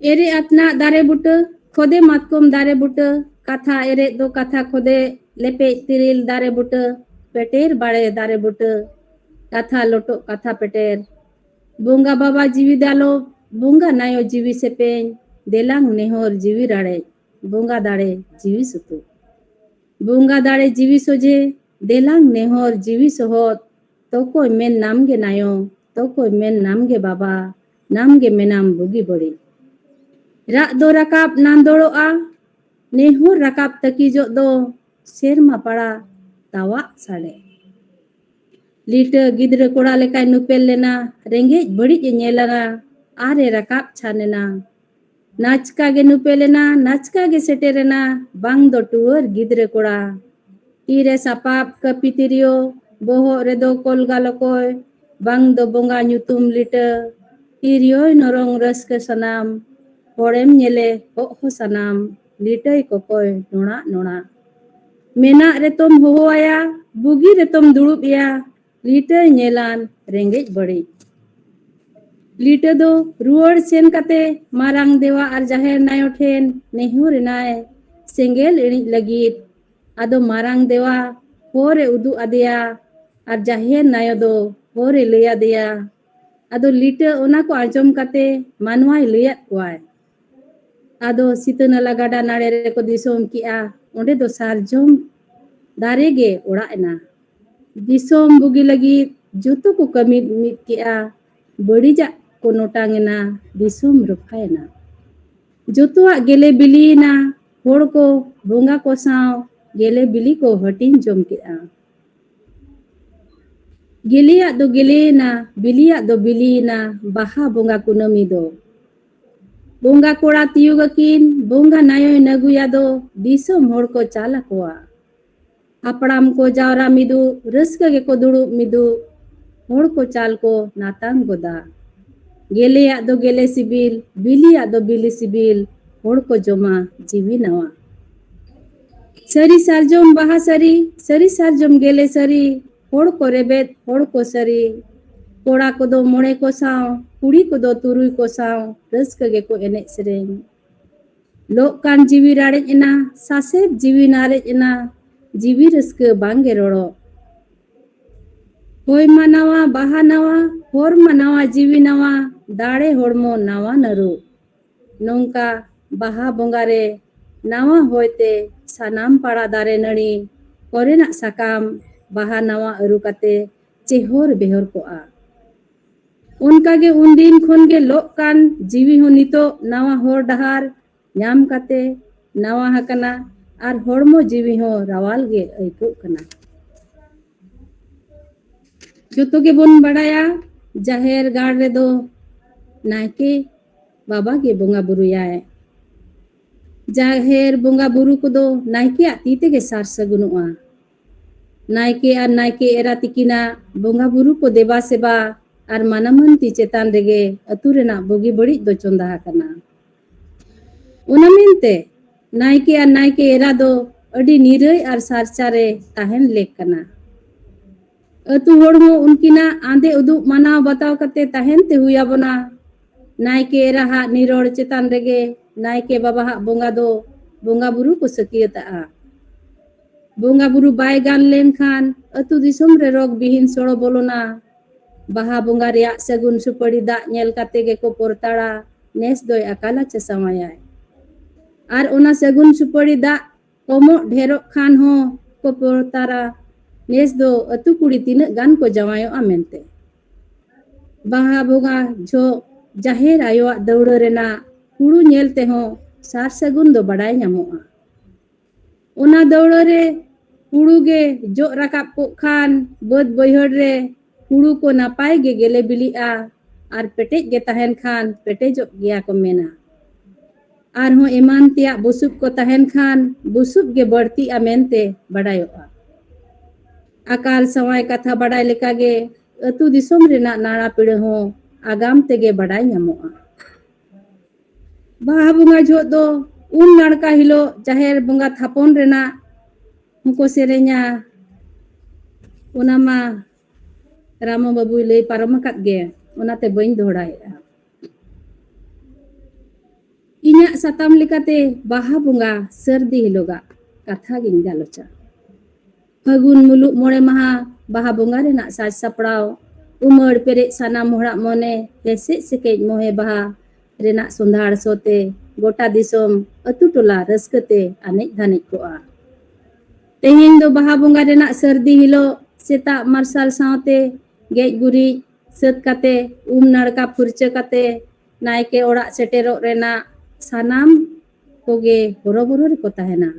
ᱮᱨᱮ ᱟᱛᱱᱟᱜ ᱫᱟᱨᱮ ᱵᱩᱴᱟᱹ, ᱠᱷᱚᱫᱮ ᱢᱟᱛᱠᱚᱢ ᱫᱟᱨᱮ ᱵᱩᱴᱟᱹ, ᱠᱟᱛᱷᱟ ᱮᱨᱮᱫ ᱫᱚ ᱠᱟᱛᱷᱟ ᱠᱷᱚᱫᱮ, ᱞᱮᱯᱮᱡ ᱛᱤᱨᱤᱞ ᱫᱟᱨᱮ ᱵᱩᱴᱟᱹ, ᱯᱮᱴᱮᱨ ᱵᱟᱲᱮ ᱫᱟᱨᱮ ᱵᱩᱴᱟᱹ, ᱠᱟᱛᱷᱟ ᱞᱚᱴᱚᱜ ᱠᱟᱛᱷᱟ ᱯᱮᱴᱮᱨ᱾ ᱵᱚᱸᱜᱟ ᱵᱟᱵᱟ ᱡᱤᱣᱤ ᱫᱟᱞᱚᱵ, ᱵᱚᱸᱜᱟ ᱱᱟᱭᱚ ᱡᱤᱣᱤ ᱥᱮᱯᱮᱧ, ᱫᱮᱞᱟᱝ ᱱᱮᱦᱚᱨ ᱡᱤᱣᱤ ᱨᱟᱲᱮᱡ, ᱵᱚᱸᱜᱟ ᱫᱟᱲᱮ ᱡᱤᱣᱤ ᱥᱩᱛᱩᱜ᱾ ᱵᱚᱸᱜᱟ ᱫᱟᱲᱮ ᱡᱤᱣᱤ ᱥᱚᱡᱷᱮ, ᱫᱮᱞᱟᱝ ᱱᱮᱦᱚᱨ ᱡᱤᱣᱤ ᱥᱚᱦᱚᱫ, ᱛᱚᱠᱚᱭ ᱢᱮᱱ ᱱᱟᱢ ᱜᱮ ᱱᱟᱭᱚ, ᱛᱚᱠᱚᱭ ᱢᱮᱱ ᱱᱟᱢ ᱜᱮ ᱵᱟᱵᱟ, ᱱᱟᱢ ᱜᱮ ᱢᱮᱱᱟᱢ ᱵᱩᱜᱤ ᱵᱟᱹᱲᱤᱡ᱾ ᱨᱟᱜ ᱫᱚ ᱨᱟᱠᱟᱵ ᱱᱟᱱᱫᱚᱲᱚᱜᱼᱟ, ᱱᱮᱦᱚᱨ ᱨᱟᱠᱟᱵ ᱛᱟᱹᱠᱤᱡᱚᱜ ᱫᱚ ᱥᱮᱨᱢᱟ ᱯᱟᱲᱟ ᱛᱟᱣᱟᱜ ᱥᱟᱰᱮ᱾ ᱞᱤᱴᱟᱹ ᱜᱤᱫᱽᱨᱟᱹ ᱠᱚᱲᱟ ᱞᱮᱠᱟᱭ ᱱᱩᱯᱮᱞ ᱞᱮᱱᱟ, ᱨᱮᱸᱜᱮᱡ ᱵᱟᱹᱲᱤᱡ ᱮ ᱧᱮᱞ ᱟᱱᱟ, ᱟᱨ ᱮ ᱨᱟᱠᱟᱵ ᱪᱷᱟᱱ ᱮᱱᱟ᱾ ᱱᱟᱪᱠᱟ ᱜᱮ ᱱᱩᱯᱮᱞ ᱮᱱᱟ, ᱱᱟᱪᱠᱟ ᱜᱮ ᱥᱮᱴᱮᱨ ᱮᱱᱟ, ᱵᱟᱝ ᱫᱚ ᱴᱩᱣᱟᱹᱨ ᱜᱤᱫᱽᱨᱟᱹ ᱠᱚᱲᱟ᱾ ᱛᱤᱨᱮ ᱥᱟᱯᱟᱵ ᱠᱟᱹᱯᱤ ᱛᱤᱨᱭᱳ, ᱵᱚᱦᱚᱜ ᱨᱮᱫᱚ ᱠᱚᱞᱜᱟ ᱞᱚᱠᱚᱭ, ᱵᱟᱝ ᱫᱚ ᱵᱚᱸᱜᱟ ᱧᱩᱛᱩᱢ ᱞᱤᱴᱟᱹ᱾ ᱛᱤᱨᱭᱳᱭ ᱱᱚᱨᱚᱝ ᱨᱟᱹᱥᱠᱟᱹ ᱥᱟᱱᱟᱢ, ᱦᱚᱲᱮᱢ ᱧᱮᱞᱮ ᱦᱚᱜ ᱦᱚ ᱥᱟᱱᱟᱢ, ᱞᱤᱴᱟᱹᱭ ᱠᱚᱠᱚᱭ ᱱᱚᱲᱟᱜ ᱱᱚᱲᱟᱜ᱾ ᱢᱮᱱᱟᱜ ᱨᱮᱛᱚᱢ ᱦᱚᱦᱚ ᱟᱭᱟ, ᱵᱩᱜᱤ ᱨᱮᱛᱚᱢ ᱫᱩᱲᱩᱵ ᱮᱭᱟ, ᱞᱤᱴᱟᱹᱭ ᱧᱮᱞᱟᱱ ᱨᱮᱸᱜᱮᱡ ᱵᱟᱹᱲᱤᱡ᱾ ᱞᱤᱴᱟᱹ ᱫᱚ ᱨᱩᱣᱟᱹᱲ ᱥᱮᱱ ᱠᱟᱛᱮ ᱢᱟᱨᱟᱝ ᱫᱮᱣᱟ ᱟᱨ ᱡᱟᱦᱮᱨ ᱱᱟᱭᱚ ᱴᱷᱮᱱ ᱱᱮᱦᱚᱨ ᱮᱱᱟᱭ ᱥᱮᱸᱜᱮᱞ ᱤᱬᱤᱡ ᱞᱟᱹᱜᱤᱫ᱾ ᱟᱫᱚ ᱢᱟᱨᱟᱝ ᱫᱮᱣᱟ ᱦᱚᱨ ᱮ ᱩᱫᱩᱜ ᱟᱫᱮᱭᱟ ᱟᱨ ᱡᱟᱦᱮᱨ ᱱᱟᱭᱚ ᱫᱚ ᱦᱚᱨ ᱮ ᱞᱟᱹᱭ ᱟᱫᱮᱭᱟ᱾ ᱟᱫᱚ ᱞᱤᱴᱟᱹ ᱚᱱᱟ ᱠᱚ ᱟᱸᱡᱚᱢ ᱠᱟᱛᱮ ᱢᱟᱱᱣᱟᱭ ᱞᱟᱹᱭᱟᱫ ᱠᱚᱣᱟᱭ᱾ ᱟᱫᱚ ᱥᱤᱛᱟᱹ ᱱᱟᱞᱟ ᱜᱟᱰᱟ ᱱᱟᱲᱮ ᱨᱮᱠᱚ ᱫᱤᱥᱚᱢ ᱠᱮᱜᱼᱟ, ᱚᱸᱰᱮ ᱫᱚ ᱥᱟᱨᱡᱚᱢ ᱫᱟᱨᱮ ᱜᱮ ᱚᱲᱟᱜ ᱮᱱᱟ᱾ ᱫᱤᱥᱚᱢ ᱵᱩᱜᱤ ᱞᱟᱹᱜᱤᱫ ᱡᱚᱛᱚ ᱠᱚ ᱠᱟᱹᱢᱤ ᱢᱤᱫ ᱠᱮᱜᱼᱟ, ᱵᱟᱹᱲᱤᱡᱟᱜ ᱠᱚ ᱱᱚᱴᱟᱝ ᱮᱱᱟ, ᱫᱤᱥᱚᱢ ᱨᱚᱯᱷᱟᱭᱮᱱᱟ᱾ ᱡᱚᱛᱚᱣᱟᱜ ᱜᱮᱞᱮ ᱵᱤᱞᱤᱭᱮᱱᱟ, ᱦᱚᱲ ᱠᱚ ᱵᱚᱸᱜᱟ ᱠᱚ ᱥᱟᱶ ᱜᱮᱞᱮ ᱵᱤᱞᱤ ᱠᱚ ᱦᱟᱹᱴᱤᱧ ᱡᱚᱢ ᱠᱮᱜᱼᱟ᱾ ᱜᱮᱞᱮᱭᱟᱜ ᱫᱚ ᱜᱮᱞᱮᱭᱮᱱᱟ, ᱵᱤᱞᱤᱭᱟᱜ ᱫᱚ ᱵᱤᱞᱤᱭᱮᱱᱟ, ᱵᱟᱦᱟ ᱵᱚᱸᱜᱟ ᱠᱩᱱᱟᱹᱢᱤ ᱫᱚ᱾ ᱵᱚᱸᱜᱟ ᱠᱚᱲᱟ ᱛᱤᱭᱩᱜ ᱟᱹᱠᱤᱱ, ᱵᱚᱸᱜᱟ ᱱᱟᱭᱚᱭ ᱱᱟᱹᱜᱩᱭᱟ ᱫᱚ, ᱫᱤᱥᱚᱢ ᱦᱚᱲ ᱠᱚ ᱪᱟᱞ ᱟᱠᱚᱣᱟ᱾ ᱦᱟᱯᱲᱟᱢ ᱠᱚ ᱡᱟᱣᱨᱟ ᱢᱤᱫᱩᱜ, ᱨᱟᱹᱥᱠᱟᱹ ᱜᱮᱠᱚ ᱫᱩᱲᱩᱵ ᱢᱤᱫᱩᱜ, ᱦᱚᱲ ᱠᱚ ᱪᱟᱞ ᱠᱚ ᱱᱟᱛᱟᱝ ᱜᱚᱫᱟ᱾ ᱜᱮᱞᱮᱭᱟᱜ ᱫᱚ ᱜᱮᱞᱮ ᱥᱤᱵᱤᱞ, ᱵᱤᱞᱤᱭᱟᱜ ᱫᱚ ᱵᱤᱞᱤ ᱥᱤᱵᱤᱞ, ᱦᱚᱲ ᱠᱚ ᱡᱚᱢᱟ ᱡᱤᱣᱤ ᱱᱟᱣᱟ᱾ ᱥᱟᱹᱨᱤ ᱥᱟᱨᱡᱚᱢ ᱵᱟᱦᱟ ᱥᱟᱹᱨᱤ, ᱥᱟᱹᱨᱤ ᱥᱟᱨᱡᱚᱢ ᱜᱮᱞᱮ ᱥᱟᱹᱨᱤ, ᱦᱚᱲ ᱠᱚ ᱨᱮᱵᱮᱫ, ᱦᱚᱲ ᱠᱚ ᱥᱟᱹᱨᱤ᱾ ᱠᱚᱲᱟ ᱠᱚᱫᱚ ᱢᱚᱬᱮ ᱠᱚ ᱥᱟᱶ, ᱠᱩᱲᱤ ᱠᱚᱫᱚ ᱛᱩᱨᱩᱭ ᱠᱚ ᱥᱟᱶ, ᱨᱟᱹᱥᱠᱟᱹ ᱜᱮᱠᱚ ᱮᱱᱮᱡ ᱥᱮᱨᱮᱧ᱾ ᱞᱚᱜ ᱠᱟᱱ ᱡᱤᱣᱤ ᱨᱟᱲᱮᱡ ᱮᱱᱟ, ᱥᱟᱥᱮᱛ ᱡᱤᱣᱤ ᱱᱟᱨᱮᱡ ᱮᱱᱟ, ᱡᱤᱣᱤ ᱨᱟᱹᱥᱠᱟᱹ ᱵᱟᱝᱜᱮ ᱨᱚᱲᱚᱜ᱾ ᱦᱚᱭ ᱢᱟ ᱱᱟᱣᱟ, ᱵᱟᱦᱟ ᱱᱟᱣᱟ, ᱦᱚᱨ ᱢᱟ ᱱᱟᱣᱟ, ᱡᱤᱣᱤ ᱱᱟᱣᱟ, ᱫᱟᱲᱮ ᱦᱚᱲᱢᱚ ᱱᱟᱣᱟ ᱱᱟᱹᱨᱩ᱾ ᱱᱚᱝᱠᱟ ᱵᱟᱦᱟ ᱵᱚᱸᱜᱟ ᱨᱮ ᱱᱟᱣᱟ ᱦᱚᱭᱛᱮ ᱥᱟᱱᱟᱢ ᱯᱟᱲᱟ ᱫᱟᱨᱮ ᱱᱟᱹᱲᱤ ᱠᱚᱨᱮᱱᱟᱜ ᱥᱟᱠᱟᱢ ᱵᱟᱦᱟ ᱱᱟᱣᱟ ᱟᱹᱨᱩ ᱠᱟᱛᱮ ᱪᱮᱦᱚᱨ ᱵᱮᱦᱚᱨ ᱠᱚᱜᱼᱟ᱾ ᱚᱱᱠᱟᱜᱮ ᱩᱱᱫᱤᱱ ᱠᱷᱚᱱ ᱜᱮ ᱞᱚᱜ ᱠᱟᱱ ᱡᱤᱣᱤ ᱦᱚᱸ ᱱᱤᱛᱚᱜ ᱱᱟᱣᱟ ᱦᱚᱨ ᱰᱟᱦᱟᱨ ᱧᱟᱢ ᱠᱟᱛᱮ ᱱᱟᱣᱟ ᱟᱠᱟᱱᱟ ᱟᱨ ᱦᱚᱲᱢᱚ ᱡᱤᱣᱤ ᱦᱚᱸ ᱨᱟᱣᱟᱞ ᱜᱮ ᱟᱹᱭᱠᱟᱹᱜ ᱠᱟᱱᱟ᱾ ᱡᱚᱛᱚ ᱜᱮᱵᱚᱱ ᱵᱟᱲᱟᱭᱟ, ᱡᱟᱦᱮᱨ ᱜᱟᱲ ᱨᱮᱫᱚ ᱱᱟᱭᱠᱮ ᱵᱟᱵᱟ ᱜᱮ ᱵᱚᱸᱜᱟ ᱵᱩᱨᱩᱭᱟᱭ᱾ ᱡᱟᱦᱮᱨ ᱵᱚᱸᱜᱟ ᱵᱩᱨᱩ ᱠᱚᱫᱚ ᱱᱟᱭᱠᱮᱭᱟᱜ ᱛᱤ ᱛᱮᱜᱮ ᱥᱟᱨ ᱥᱟᱹᱜᱩᱱᱚᱜᱼᱟ᱾ ᱱᱟᱭᱠᱮ ᱟᱨ ᱱᱟᱭᱠᱮ ᱮᱨᱟ ᱛᱤᱠᱤᱱᱟᱜ ᱵᱚᱸᱜᱟ ᱵᱩᱨᱩ ᱠᱚ ᱫᱮᱵᱟ ᱥᱮᱵᱟ ᱟᱨ ᱢᱟᱱᱟᱢᱟᱹᱱᱛᱤ ᱪᱮᱛᱟᱱ ᱨᱮᱜᱮ ᱟᱹᱛᱩ ᱨᱮᱱᱟᱜ ᱵᱩᱜᱤ ᱵᱟᱹᱲᱤᱡ ᱫᱚ ᱪᱚᱸᱫᱟ ᱟᱠᱟᱱᱟ᱾ ᱚᱱᱟ ᱢᱮᱱᱛᱮ ᱱᱟᱭᱠᱮ ᱟᱨ ᱱᱟᱭᱠᱮ ᱮᱨᱟ ᱫᱚ ᱟᱹᱰᱤ ᱱᱤᱨᱟᱹᱭ ᱟᱨ ᱥᱟᱨᱪᱟ ᱨᱮ ᱛᱟᱦᱮᱱ ᱞᱮᱠ ᱠᱟᱱᱟ᱾ ᱟᱹᱛᱩ ᱦᱚᱲ ᱦᱚᱸ ᱩᱱᱠᱤᱱᱟᱜ ᱟᱸᱫᱮ ᱩᱫᱩᱜ ᱢᱟᱱᱟᱣ ᱵᱟᱛᱟᱣ ᱠᱟᱛᱮ ᱛᱟᱦᱮᱱ ᱛᱮ ᱦᱩᱭ ᱟᱵᱚᱱᱟ᱾ ᱱᱟᱭᱠᱮ ᱮᱨᱟᱦᱟᱜ ᱱᱤᱨᱚᱲ ᱪᱮᱛᱟᱱ ᱨᱮᱜᱮ ᱱᱟᱭᱠᱮ ᱵᱟᱵᱟᱦᱟᱜ ᱵᱚᱸᱜᱟ ᱫᱚ ᱵᱚᱸᱜᱟ ᱵᱩᱨᱩ ᱠᱚ ᱥᱟᱹᱠᱤᱭᱟᱹᱛᱟᱜᱼᱟ᱾ ᱵᱚᱸᱜᱟ ᱵᱩᱨᱩ ᱵᱟᱭ ᱜᱟᱱ ᱞᱮᱱᱠᱷᱟᱱ ᱟᱹᱛᱩ ᱫᱤᱥᱚᱢ ᱨᱮ ᱨᱳᱜᱽ ᱵᱤᱦᱤᱱ ᱥᱚᱲᱚ ᱵᱚᱞᱚᱱᱟ᱾ ᱵᱟᱦᱟ ᱵᱚᱸᱜᱟ ᱨᱮᱭᱟᱜ ᱥᱟᱹᱜᱩᱱ ᱥᱩᱯᱟᱹᱲᱤ ᱫᱟᱜ ᱧᱮᱞ ᱠᱟᱛᱮ ᱜᱮᱠᱚ ᱯᱚᱨᱛᱟᱲᱟ, ᱱᱮᱥ ᱫᱚᱭ ᱟᱠᱟᱞᱟ ᱪᱮ ᱥᱟᱶᱟᱭᱟᱭ᱾ ᱟᱨ ᱚᱱᱟ ᱥᱟᱹᱜᱩᱱ ᱥᱩᱯᱟᱹᱲᱤ ᱫᱟᱜ ᱠᱚᱢᱚᱜ ᱰᱷᱮᱨᱚᱜ ᱠᱷᱟᱱ ᱦᱚᱸ ᱠᱚ ᱯᱚᱨᱛᱟᱨᱟ, ᱱᱮᱥ ᱫᱚ ᱟᱹᱛᱩ ᱠᱩᱲᱤ ᱛᱤᱱᱟᱹᱜ ᱜᱟᱱ ᱠᱚ ᱡᱟᱶᱟᱭᱚᱜᱼᱟ ᱢᱮᱱᱛᱮ᱾ ᱵᱟᱦᱟ ᱵᱚᱸᱜᱟ ᱡᱚᱦᱚᱜ ᱡᱟᱦᱮᱨ ᱟᱭᱳᱣᱟᱜ ᱫᱟᱹᱣᱲᱟᱹ ᱨᱮᱱᱟᱜ ᱦᱩᱲᱩ ᱧᱮᱞ ᱛᱮᱦᱚᱸ ᱥᱟᱨ ᱥᱟᱹᱜᱩᱱ ᱫᱚ ᱵᱟᱰᱟᱭ ᱧᱟᱢᱚᱜᱼᱟ᱾ ᱚᱱᱟ ᱫᱟᱹᱣᱲᱟᱹ ᱨᱮ ᱦᱩᱲᱩ ᱜᱮ ᱡᱚᱜ ᱨᱟᱠᱟᱵ ᱠᱚᱜ ᱠᱷᱟᱱ ᱵᱟᱹᱫᱽ ᱵᱟᱹᱭᱦᱟᱹᱲ ᱨᱮ ᱦᱩᱲᱩ ᱠᱚ ᱱᱟᱯᱟᱭ ᱜᱮ ᱜᱮᱞᱮ ᱵᱤᱞᱤᱜᱼᱟ ᱟᱨ ᱯᱮᱴᱮᱡ ᱜᱮ ᱛᱟᱦᱮᱱ ᱠᱷᱟᱱ ᱯᱮᱴᱮᱡᱚᱜ ᱜᱮᱭᱟ ᱠᱚ ᱢᱮᱱᱟ᱾ ᱟᱨᱦᱚᱸ ᱮᱢᱟᱱ ᱛᱮᱭᱟᱜ ᱵᱩᱥᱩᱵ ᱠᱚ ᱛᱟᱦᱮᱱ ᱠᱷᱟᱱ ᱵᱩᱥᱩᱵ ᱜᱮ ᱵᱟᱹᱲᱛᱤᱜᱼᱟ ᱢᱮᱱᱛᱮ ᱵᱟᱰᱟᱭᱚᱜᱼᱟ᱾ ᱟᱠᱟᱞ ᱥᱟᱶᱟᱭ ᱠᱟᱛᱷᱟ ᱵᱟᱰᱟᱭ ᱞᱮᱠᱟᱜᱮ ᱟᱹᱛᱩ ᱫᱤᱥᱚᱢ ᱨᱮᱱᱟᱜ ᱱᱟᱲᱟ ᱯᱤᱲᱟᱹ ᱦᱚᱸ ᱟᱜᱟᱢ ᱛᱮᱜᱮ ᱵᱟᱰᱟᱭ ᱧᱟᱢᱚᱜᱼᱟ᱾ ᱵᱟᱦᱟ ᱵᱚᱸᱜᱟ ᱡᱚᱦᱚᱜ ᱫᱚ ᱩᱢ ᱱᱟᱲᱠᱟ ᱦᱤᱞᱳᱜ ᱡᱟᱦᱮᱨ ᱵᱚᱸᱜᱟ ᱛᱷᱟᱯᱚᱱ ᱨᱮᱱᱟᱜ ᱦᱚᱸᱠᱚ ᱥᱮᱨᱮᱧᱟ᱾ ᱚᱱᱟ ᱢᱟ ᱨᱟᱢᱚ ᱵᱟᱹᱵᱩᱭ ᱞᱟᱹᱭ ᱯᱟᱨᱚᱢ ᱟᱠᱟᱫ ᱜᱮ, ᱚᱱᱟᱛᱮ ᱵᱟᱹᱧ ᱫᱚᱦᱲᱟᱭᱮᱫᱼᱟ᱾ ᱤᱧᱟᱹᱜ ᱥᱟᱛᱟᱢ ᱞᱮᱠᱟᱛᱮ ᱵᱟᱦᱟ ᱵᱚᱸᱜᱟ ᱥᱟᱹᱨᱫᱤ ᱦᱤᱞᱳᱜᱟᱜ ᱠᱟᱛᱷᱟ ᱜᱤᱧ ᱜᱟᱞᱚᱪᱟ᱾ ᱯᱷᱟᱹᱜᱩᱱ ᱢᱩᱞᱩᱜ ᱢᱚᱬᱮ ᱢᱟᱦᱟ ᱵᱟᱦᱟ ᱵᱚᱸᱜᱟ ᱨᱮᱱᱟᱜ ᱥᱟᱡᱽ ᱥᱟᱯᱲᱟᱣ, ᱩᱢᱟᱹᱲ ᱯᱮᱨᱮᱡ ᱥᱟᱱᱟᱢ ᱦᱚᱲᱟᱜ ᱢᱚᱱᱮ ᱦᱮᱥᱮᱡ ᱥᱮᱠᱮᱡ ᱢᱚᱦᱮ ᱵᱟᱦᱟ ᱨᱮᱱᱟᱜ ᱥᱚᱸᱫᱷᱟᱲ ᱥᱚ ᱛᱮ ᱜᱚᱴᱟ ᱫᱤᱥᱚᱢ ᱟᱹᱛᱩ ᱴᱚᱞᱟ ᱨᱟᱹᱥᱠᱟᱹ ᱛᱮ ᱟᱱᱮᱡ ᱫᱷᱟᱱᱮᱡ ᱠᱚᱜᱼᱟ᱾ ᱛᱮᱦᱮᱧ ᱫᱚ ᱵᱟᱦᱟ ᱵᱚᱸᱜᱟ ᱨᱮᱱᱟᱜ ᱥᱟᱹᱨᱫᱤ ᱦᱤᱞᱳᱜ ᱥᱮᱛᱟᱜ ᱢᱟᱨᱥᱟᱞ ᱥᱟᱶᱛᱮ ᱜᱮᱡ ᱜᱩᱨᱤᱡ ᱥᱟᱹᱛ ᱠᱟᱛᱮ ᱩᱢ ᱱᱟᱲᱠᱟ ᱯᱷᱩᱨᱪᱟᱹ ᱠᱟᱛᱮ ᱱᱟᱭᱠᱮ ᱚᱲᱟᱜ ᱥᱮᱴᱮᱨᱚᱜ ᱨᱮᱱᱟᱜ ᱥᱟᱱᱟᱢ ᱠᱚᱜᱮ ᱦᱚᱨᱚᱵᱚᱨᱚ ᱨᱮᱠᱚ ᱛᱟᱦᱮᱱᱟ᱾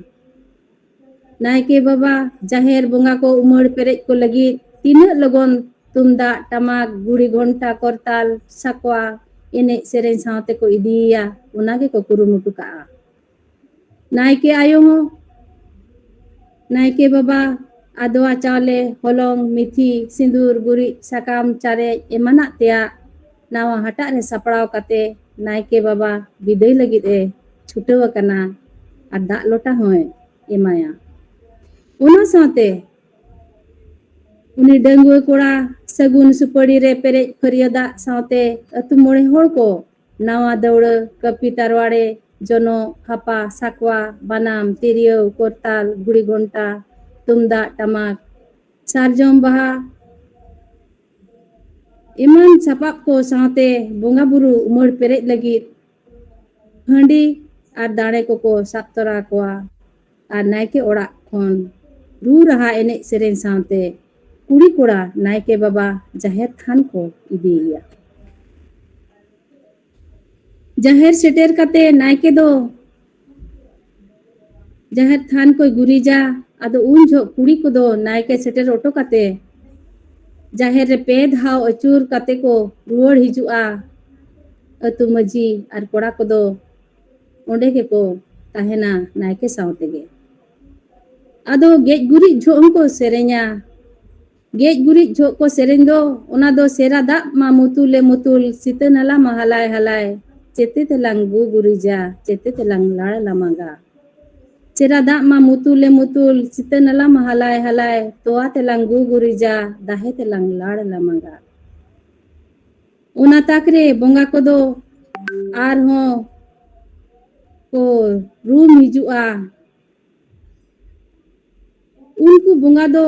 ᱱᱟᱭᱠᱮ ᱵᱟᱵᱟ ᱡᱟᱦᱮᱨ ᱵᱚᱸᱜᱟ ᱠᱚ ᱩᱢᱟᱹᱲ ᱯᱮᱨᱮᱡ ᱠᱚ ᱞᱟᱹᱜᱤᱫ ᱛᱤᱱᱟᱹᱜ ᱞᱚᱜᱚᱱ ᱛᱩᱢᱫᱟᱜ, ᱴᱟᱢᱟᱠ, ᱜᱩᱲᱤ, ᱜᱷᱚᱱᱴᱟ, ᱠᱚᱨᱛᱟᱞ, ᱥᱟᱠᱣᱟ ᱮᱱᱮᱡ ᱥᱮᱨᱮᱧ ᱥᱟᱶᱛᱮ ᱠᱚ ᱤᱫᱤᱭᱮᱭᱟ, ᱚᱱᱟ ᱜᱮᱠᱚ ᱠᱩᱨᱩᱢᱩᱴᱩ ᱠᱟᱜᱼᱟ᱾ ᱱᱟᱭᱠᱮ ᱟᱭᱳ ᱦᱚᱸ, ᱱᱟᱭᱠᱮ ᱵᱟᱵᱟ ᱟᱫᱣᱟ ᱪᱟᱣᱞᱮ, ᱦᱚᱞᱚᱝ, ᱢᱤᱛᱷᱤ, ᱥᱤᱸᱫᱩᱨ, ᱜᱩᱨᱤᱡ, ᱥᱟᱠᱟᱢ, ᱪᱟᱨᱮᱡ ᱮᱢᱟᱱᱟᱜ ᱛᱮᱭᱟᱜ ᱱᱟᱣᱟ ᱦᱟᱴᱟᱜ ᱨᱮ ᱥᱟᱯᱲᱟᱣ ᱠᱟᱛᱮ ᱱᱟᱭᱠᱮ ᱵᱟᱵᱟ ᱵᱤᱫᱟᱹᱭ ᱞᱟᱹᱜᱤᱫ ᱮ ᱪᱷᱩᱴᱟᱹᱣ ᱟᱠᱟᱱᱟ ᱟᱨ ᱫᱟᱜ ᱞᱚᱴᱟ ᱦᱚᱸᱭ ᱮᱢᱟᱭᱟ᱾ ᱚᱱᱟ ᱥᱟᱶᱛᱮ ᱩᱱᱤ ᱰᱟᱺᱜᱩᱣᱟᱹ ᱠᱚᱲᱟ ᱥᱟᱹᱜᱩᱱ ᱥᱩᱯᱟᱹᱲᱤ ᱨᱮ ᱯᱮᱨᱮᱡ ᱯᱷᱟᱹᱨᱭᱟᱹᱫᱟᱜ ᱥᱟᱶᱛᱮ ᱟᱹᱛᱩ ᱢᱚᱬᱮ ᱦᱚᱲ ᱠᱚ ᱱᱟᱣᱟ ᱫᱟᱹᱣᱲᱟᱹ, ᱠᱟᱹᱯᱤ, ᱛᱟᱨᱣᱟᱲᱮ, ᱡᱚᱱᱚᱜ, ᱦᱟᱯᱟ, ᱥᱟᱠᱣᱟ, ᱵᱟᱱᱟᱢ, ᱛᱤᱨᱭᱳ, ᱠᱚᱨᱛᱟᱞ, ᱜᱷᱩᱲᱤ ᱜᱷᱚᱱᱴᱟ, ᱛᱩᱢᱫᱟᱜ, ᱴᱟᱢᱟᱠ, ᱥᱟᱨᱡᱚᱢ ᱵᱟᱦᱟ ᱮᱢᱟᱱ ᱥᱟᱯᱟᱵ ᱠᱚ ᱥᱟᱶᱛᱮ ᱵᱚᱸᱜᱟ ᱵᱩᱨᱩ ᱩᱢᱟᱹᱲ ᱯᱮᱨᱮᱡ ᱞᱟᱹᱜᱤᱫ ᱦᱟᱺᱰᱤ ᱟᱨ ᱫᱟᱲᱮ ᱠᱚᱠᱚ ᱥᱟᱵ ᱛᱚᱨᱟ ᱠᱚᱣᱟ ᱟᱨ ᱱᱟᱭᱠᱮ ᱚᱲᱟᱜ ᱠᱷᱚᱱ ᱨᱩ ᱨᱟᱦᱟ ᱮᱱᱮᱡ ᱥᱮᱨᱮᱧ ᱥᱟᱶᱛᱮ ᱠᱩᱲᱤ ᱠᱚᱲᱟ ᱱᱟᱭᱠᱮ ᱵᱟᱵᱟ ᱡᱟᱦᱮᱨ ᱛᱷᱟᱱ ᱠᱚ ᱤᱫᱤᱭᱮᱭᱟ᱾ ᱡᱟᱦᱮᱨ ᱥᱮᱴᱮᱨ ᱠᱟᱛᱮ ᱱᱟᱭᱠᱮ ᱫᱚ ᱡᱟᱦᱮᱨ ᱛᱷᱟᱱ ᱠᱚᱭ ᱜᱩᱨᱤᱡᱟ᱾ ᱟᱫᱚ ᱩᱱ ᱡᱚᱦᱚᱜ ᱠᱩᱲᱤ ᱠᱚᱫᱚ ᱱᱟᱭᱠᱮ ᱥᱮᱴᱮᱨ ᱚᱴᱚ ᱠᱟᱛᱮ ᱡᱟᱦᱮᱨ ᱨᱮ ᱯᱮ ᱫᱷᱟᱣ ᱟᱹᱪᱩᱨ ᱠᱟᱛᱮ ᱠᱚ ᱨᱩᱣᱟᱹᱲ ᱦᱤᱡᱩᱜᱼᱟ ᱟᱹᱛᱩ ᱢᱟᱹᱡᱷᱤ, ᱟᱨ ᱠᱚᱲᱟ ᱠᱚᱫᱚ ᱚᱸᱰᱮ ᱜᱮᱠᱚ ᱛᱟᱦᱮᱱᱟ ᱱᱟᱭᱠᱮ ᱥᱟᱶ ᱛᱮᱜᱮ᱾ ᱟᱫᱚ ᱜᱮᱡ ᱜᱩᱨᱤᱡ ᱡᱚᱦᱚᱜ ᱦᱚᱸᱠᱚ ᱥᱮᱨᱮᱧᱟ᱾ ᱜᱮᱡ ᱜᱩᱨᱤᱡ ᱡᱚᱦᱚᱜ ᱠᱚ ᱥᱮᱨᱮᱧ ᱫᱚ, ᱚᱱᱟ ᱫᱚ ᱥᱮᱨᱟ ᱫᱟᱜ ᱢᱟ ᱢᱩᱛᱩᱞᱮ ᱢᱩᱛᱩᱞ, ᱥᱤᱛᱟᱹ ᱱᱟᱞᱟ ᱢᱟ ᱦᱟᱞᱟᱭ ᱦᱟᱞᱟᱭ, ᱪᱮᱛᱮ ᱛᱮᱞᱟᱝ ᱜᱩ ᱜᱩᱨᱤᱡᱟ, ᱪᱮᱛᱮ ᱛᱮᱞᱟᱝ ᱞᱟᱲ ᱞᱟᱢᱟᱜᱟ᱾ ᱥᱮᱨᱟ ᱫᱟᱜ ᱢᱟ ᱢᱩᱛᱩᱞᱮ ᱢᱩᱛᱩᱞ, ᱥᱤᱛᱟᱹ ᱱᱟᱞᱟ ᱢᱟ ᱦᱟᱞᱟᱭ ᱦᱟᱞᱟᱭ, ᱛᱚᱣᱟ ᱛᱮᱞᱟᱝ ᱜᱩ ᱜᱩᱨᱤᱡᱟ, ᱫᱟᱦᱮ ᱛᱮᱞᱟᱝ ᱞᱟᱲ ᱞᱟᱢᱟᱜᱟ᱾ ᱚᱱᱟ ᱛᱟᱠ ᱨᱮ ᱵᱚᱸᱜᱟ ᱠᱚᱫᱚ ᱟᱨᱦᱚᱸ ᱠᱚ ᱨᱩᱢ ᱦᱤᱡᱩᱜᱼᱟ᱾ ᱩᱱᱠᱩ ᱵᱚᱸᱜᱟ ᱫᱚ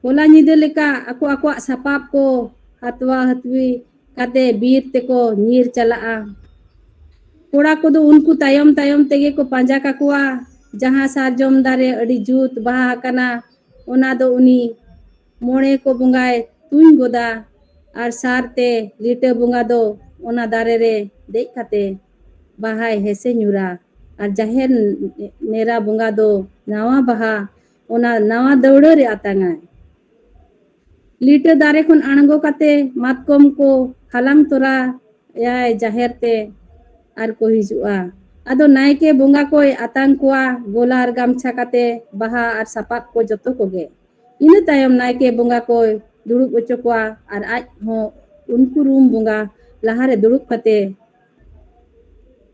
ᱦᱚᱞᱟ ᱧᱤᱫᱟᱹ ᱞᱮᱠᱟ ᱟᱠᱚ ᱟᱠᱚᱣᱟᱜ ᱥᱟᱯᱟᱵ ᱠᱚ ᱦᱟᱛᱣᱟ ᱦᱟᱛᱣᱤ ᱠᱟᱛᱮ ᱵᱤᱨ ᱛᱮᱠᱚ ᱧᱤᱨ ᱪᱟᱞᱟᱜᱼᱟ᱾ ᱠᱚᱲᱟ ᱠᱚᱫᱚ ᱩᱱᱠᱩ ᱛᱟᱭᱚᱢ ᱛᱟᱭᱚᱢ ᱛᱮᱜᱮ ᱠᱚ ᱯᱟᱸᱡᱟ ᱠᱟᱠᱚᱣᱟ᱾ ᱡᱟᱦᱟᱸ ᱥᱟᱨᱡᱚᱢ ᱫᱟᱨᱮ ᱟᱹᱰᱤ ᱡᱩᱛ ᱵᱟᱦᱟ ᱟᱠᱟᱱᱟ, ᱚᱱᱟ ᱫᱚ ᱩᱱᱤ ᱢᱚᱬᱮ ᱠᱚ ᱵᱚᱸᱜᱟᱭ ᱛᱩᱧ ᱜᱚᱫᱟ᱾ ᱟᱨ ᱥᱟᱨ ᱛᱮ ᱞᱤᱴᱟᱹ ᱵᱚᱸᱜᱟ ᱫᱚ ᱚᱱᱟ ᱫᱟᱨᱮ ᱨᱮ ᱫᱮᱡ ᱠᱟᱛᱮ ᱵᱟᱦᱟᱭ ᱦᱮᱸᱥᱮ ᱧᱩᱨᱟ᱾ ᱟᱨ ᱡᱟᱦᱮᱨ ᱱᱮᱨᱟ ᱵᱚᱸᱜᱟ ᱫᱚ ᱱᱟᱣᱟ ᱵᱟᱦᱟ, ᱚᱱᱟ ᱱᱟᱣᱟ ᱫᱟᱹᱣᱲᱟᱹ ᱨᱮ ᱟᱛᱟᱝᱟᱭ᱾ ᱞᱤᱴᱟᱹ ᱫᱟᱨᱮ ᱠᱷᱚᱱ ᱟᱬᱜᱚ ᱠᱟᱛᱮ ᱢᱟᱛᱠᱚᱢ ᱠᱚ ᱦᱟᱞᱟᱝ ᱛᱚᱨᱟ ᱭᱟᱭ ᱡᱟᱦᱮᱨ ᱛᱮ ᱟᱨ ᱠᱚ ᱦᱤᱡᱩᱜᱼᱟ᱾ ᱟᱫᱚ ᱱᱟᱭᱠᱮ ᱵᱚᱸᱜᱟ ᱠᱚᱭ ᱟᱛᱟᱝ ᱠᱚᱣᱟ ᱜᱚᱞᱟᱨ ᱜᱟᱢᱪᱷᱟ ᱠᱟᱛᱮ ᱵᱟᱦᱟ ᱟᱨ ᱥᱟᱯᱟᱵ ᱠᱚ ᱡᱚᱛᱚ ᱠᱚᱜᱮ᱾ ᱤᱱᱟᱹ ᱛᱟᱭᱚᱢ ᱱᱟᱭᱠᱮ ᱵᱚᱸᱜᱟ ᱠᱚᱭ ᱫᱩᱲᱩᱵ ᱦᱚᱪᱚ ᱠᱚᱣᱟ ᱟᱨ ᱟᱡ ᱦᱚᱸ ᱩᱱᱠᱩ ᱨᱩᱢ ᱵᱚᱸᱜᱟ ᱞᱟᱦᱟᱨᱮ ᱫᱩᱲᱩᱵ ᱠᱟᱛᱮ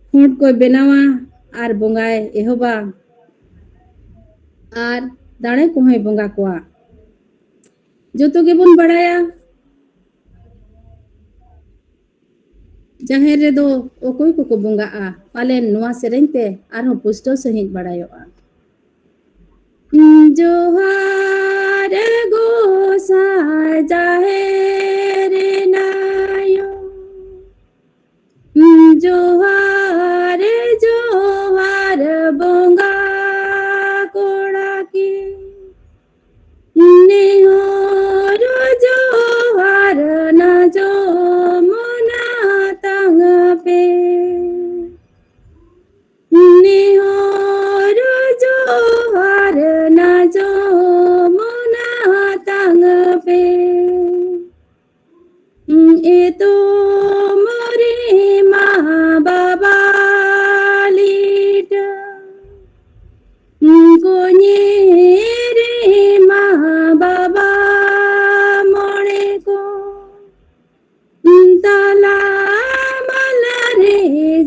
ᱠᱷᱚᱸᱰ ᱠᱚᱭ ᱵᱮᱱᱟᱣᱟ ᱟᱨ ᱵᱚᱸᱜᱟᱭ ᱮᱦᱚᱵᱟ ᱟᱨ ᱫᱟᱲᱮ ᱠᱚᱦᱚᱸᱭ ᱵᱚᱸᱜᱟ ᱠᱚᱣᱟ᱾ ᱡᱚᱛᱚ ᱜᱮᱵᱚᱱ ᱵᱟᱲᱟᱭᱟ ᱡᱟᱦᱮᱨ ᱨᱮᱫᱚ ᱚᱠᱚᱭ ᱠᱚᱠᱚ ᱵᱚᱸᱜᱟᱜᱼᱟ᱾ ᱯᱟᱞᱮᱱ ᱱᱚᱣᱟ ᱥᱮᱨᱮᱧ ᱛᱮ ᱟᱨᱦᱚᱸ ᱯᱩᱥᱴᱟᱹᱣ ᱥᱟᱺᱦᱤᱡ ᱵᱟᱲᱟᱭᱚᱜᱼᱟ᱾ ᱡᱚᱦᱟᱨ ᱜᱚᱸᱥᱟᱭ ᱡᱟᱦᱮᱨ ᱱᱟᱭᱚ, ᱡᱚᱦᱟᱨ ᱡᱚᱦᱟᱨ ᱵᱚᱸᱜᱟ ᱠᱚᱲᱟ ᱠᱤ, ᱱᱮᱦᱚᱨ ᱡᱚᱦᱟᱨ ᱱᱟ ᱡᱚᱢᱚᱱᱟ ᱛᱟᱝ ᱯᱮ᱾ ᱱᱮᱦᱚᱨ ᱡᱚᱦᱟᱨ ᱱᱟ ᱡᱚᱢᱚᱱᱟ ᱛᱟᱝ ᱯᱮ᱾ ᱮᱛᱚ ᱢᱚᱨᱮ ᱢᱟ ᱵᱟᱵᱟ ᱞᱤᱴᱟᱹ, ᱠᱚᱧᱮ ᱨᱮ ᱢᱟ ᱵᱟᱵᱟ ᱢᱚᱬᱮ ᱠᱚ, ᱛᱟᱞᱟ ᱢᱟᱞᱟ ᱨᱮ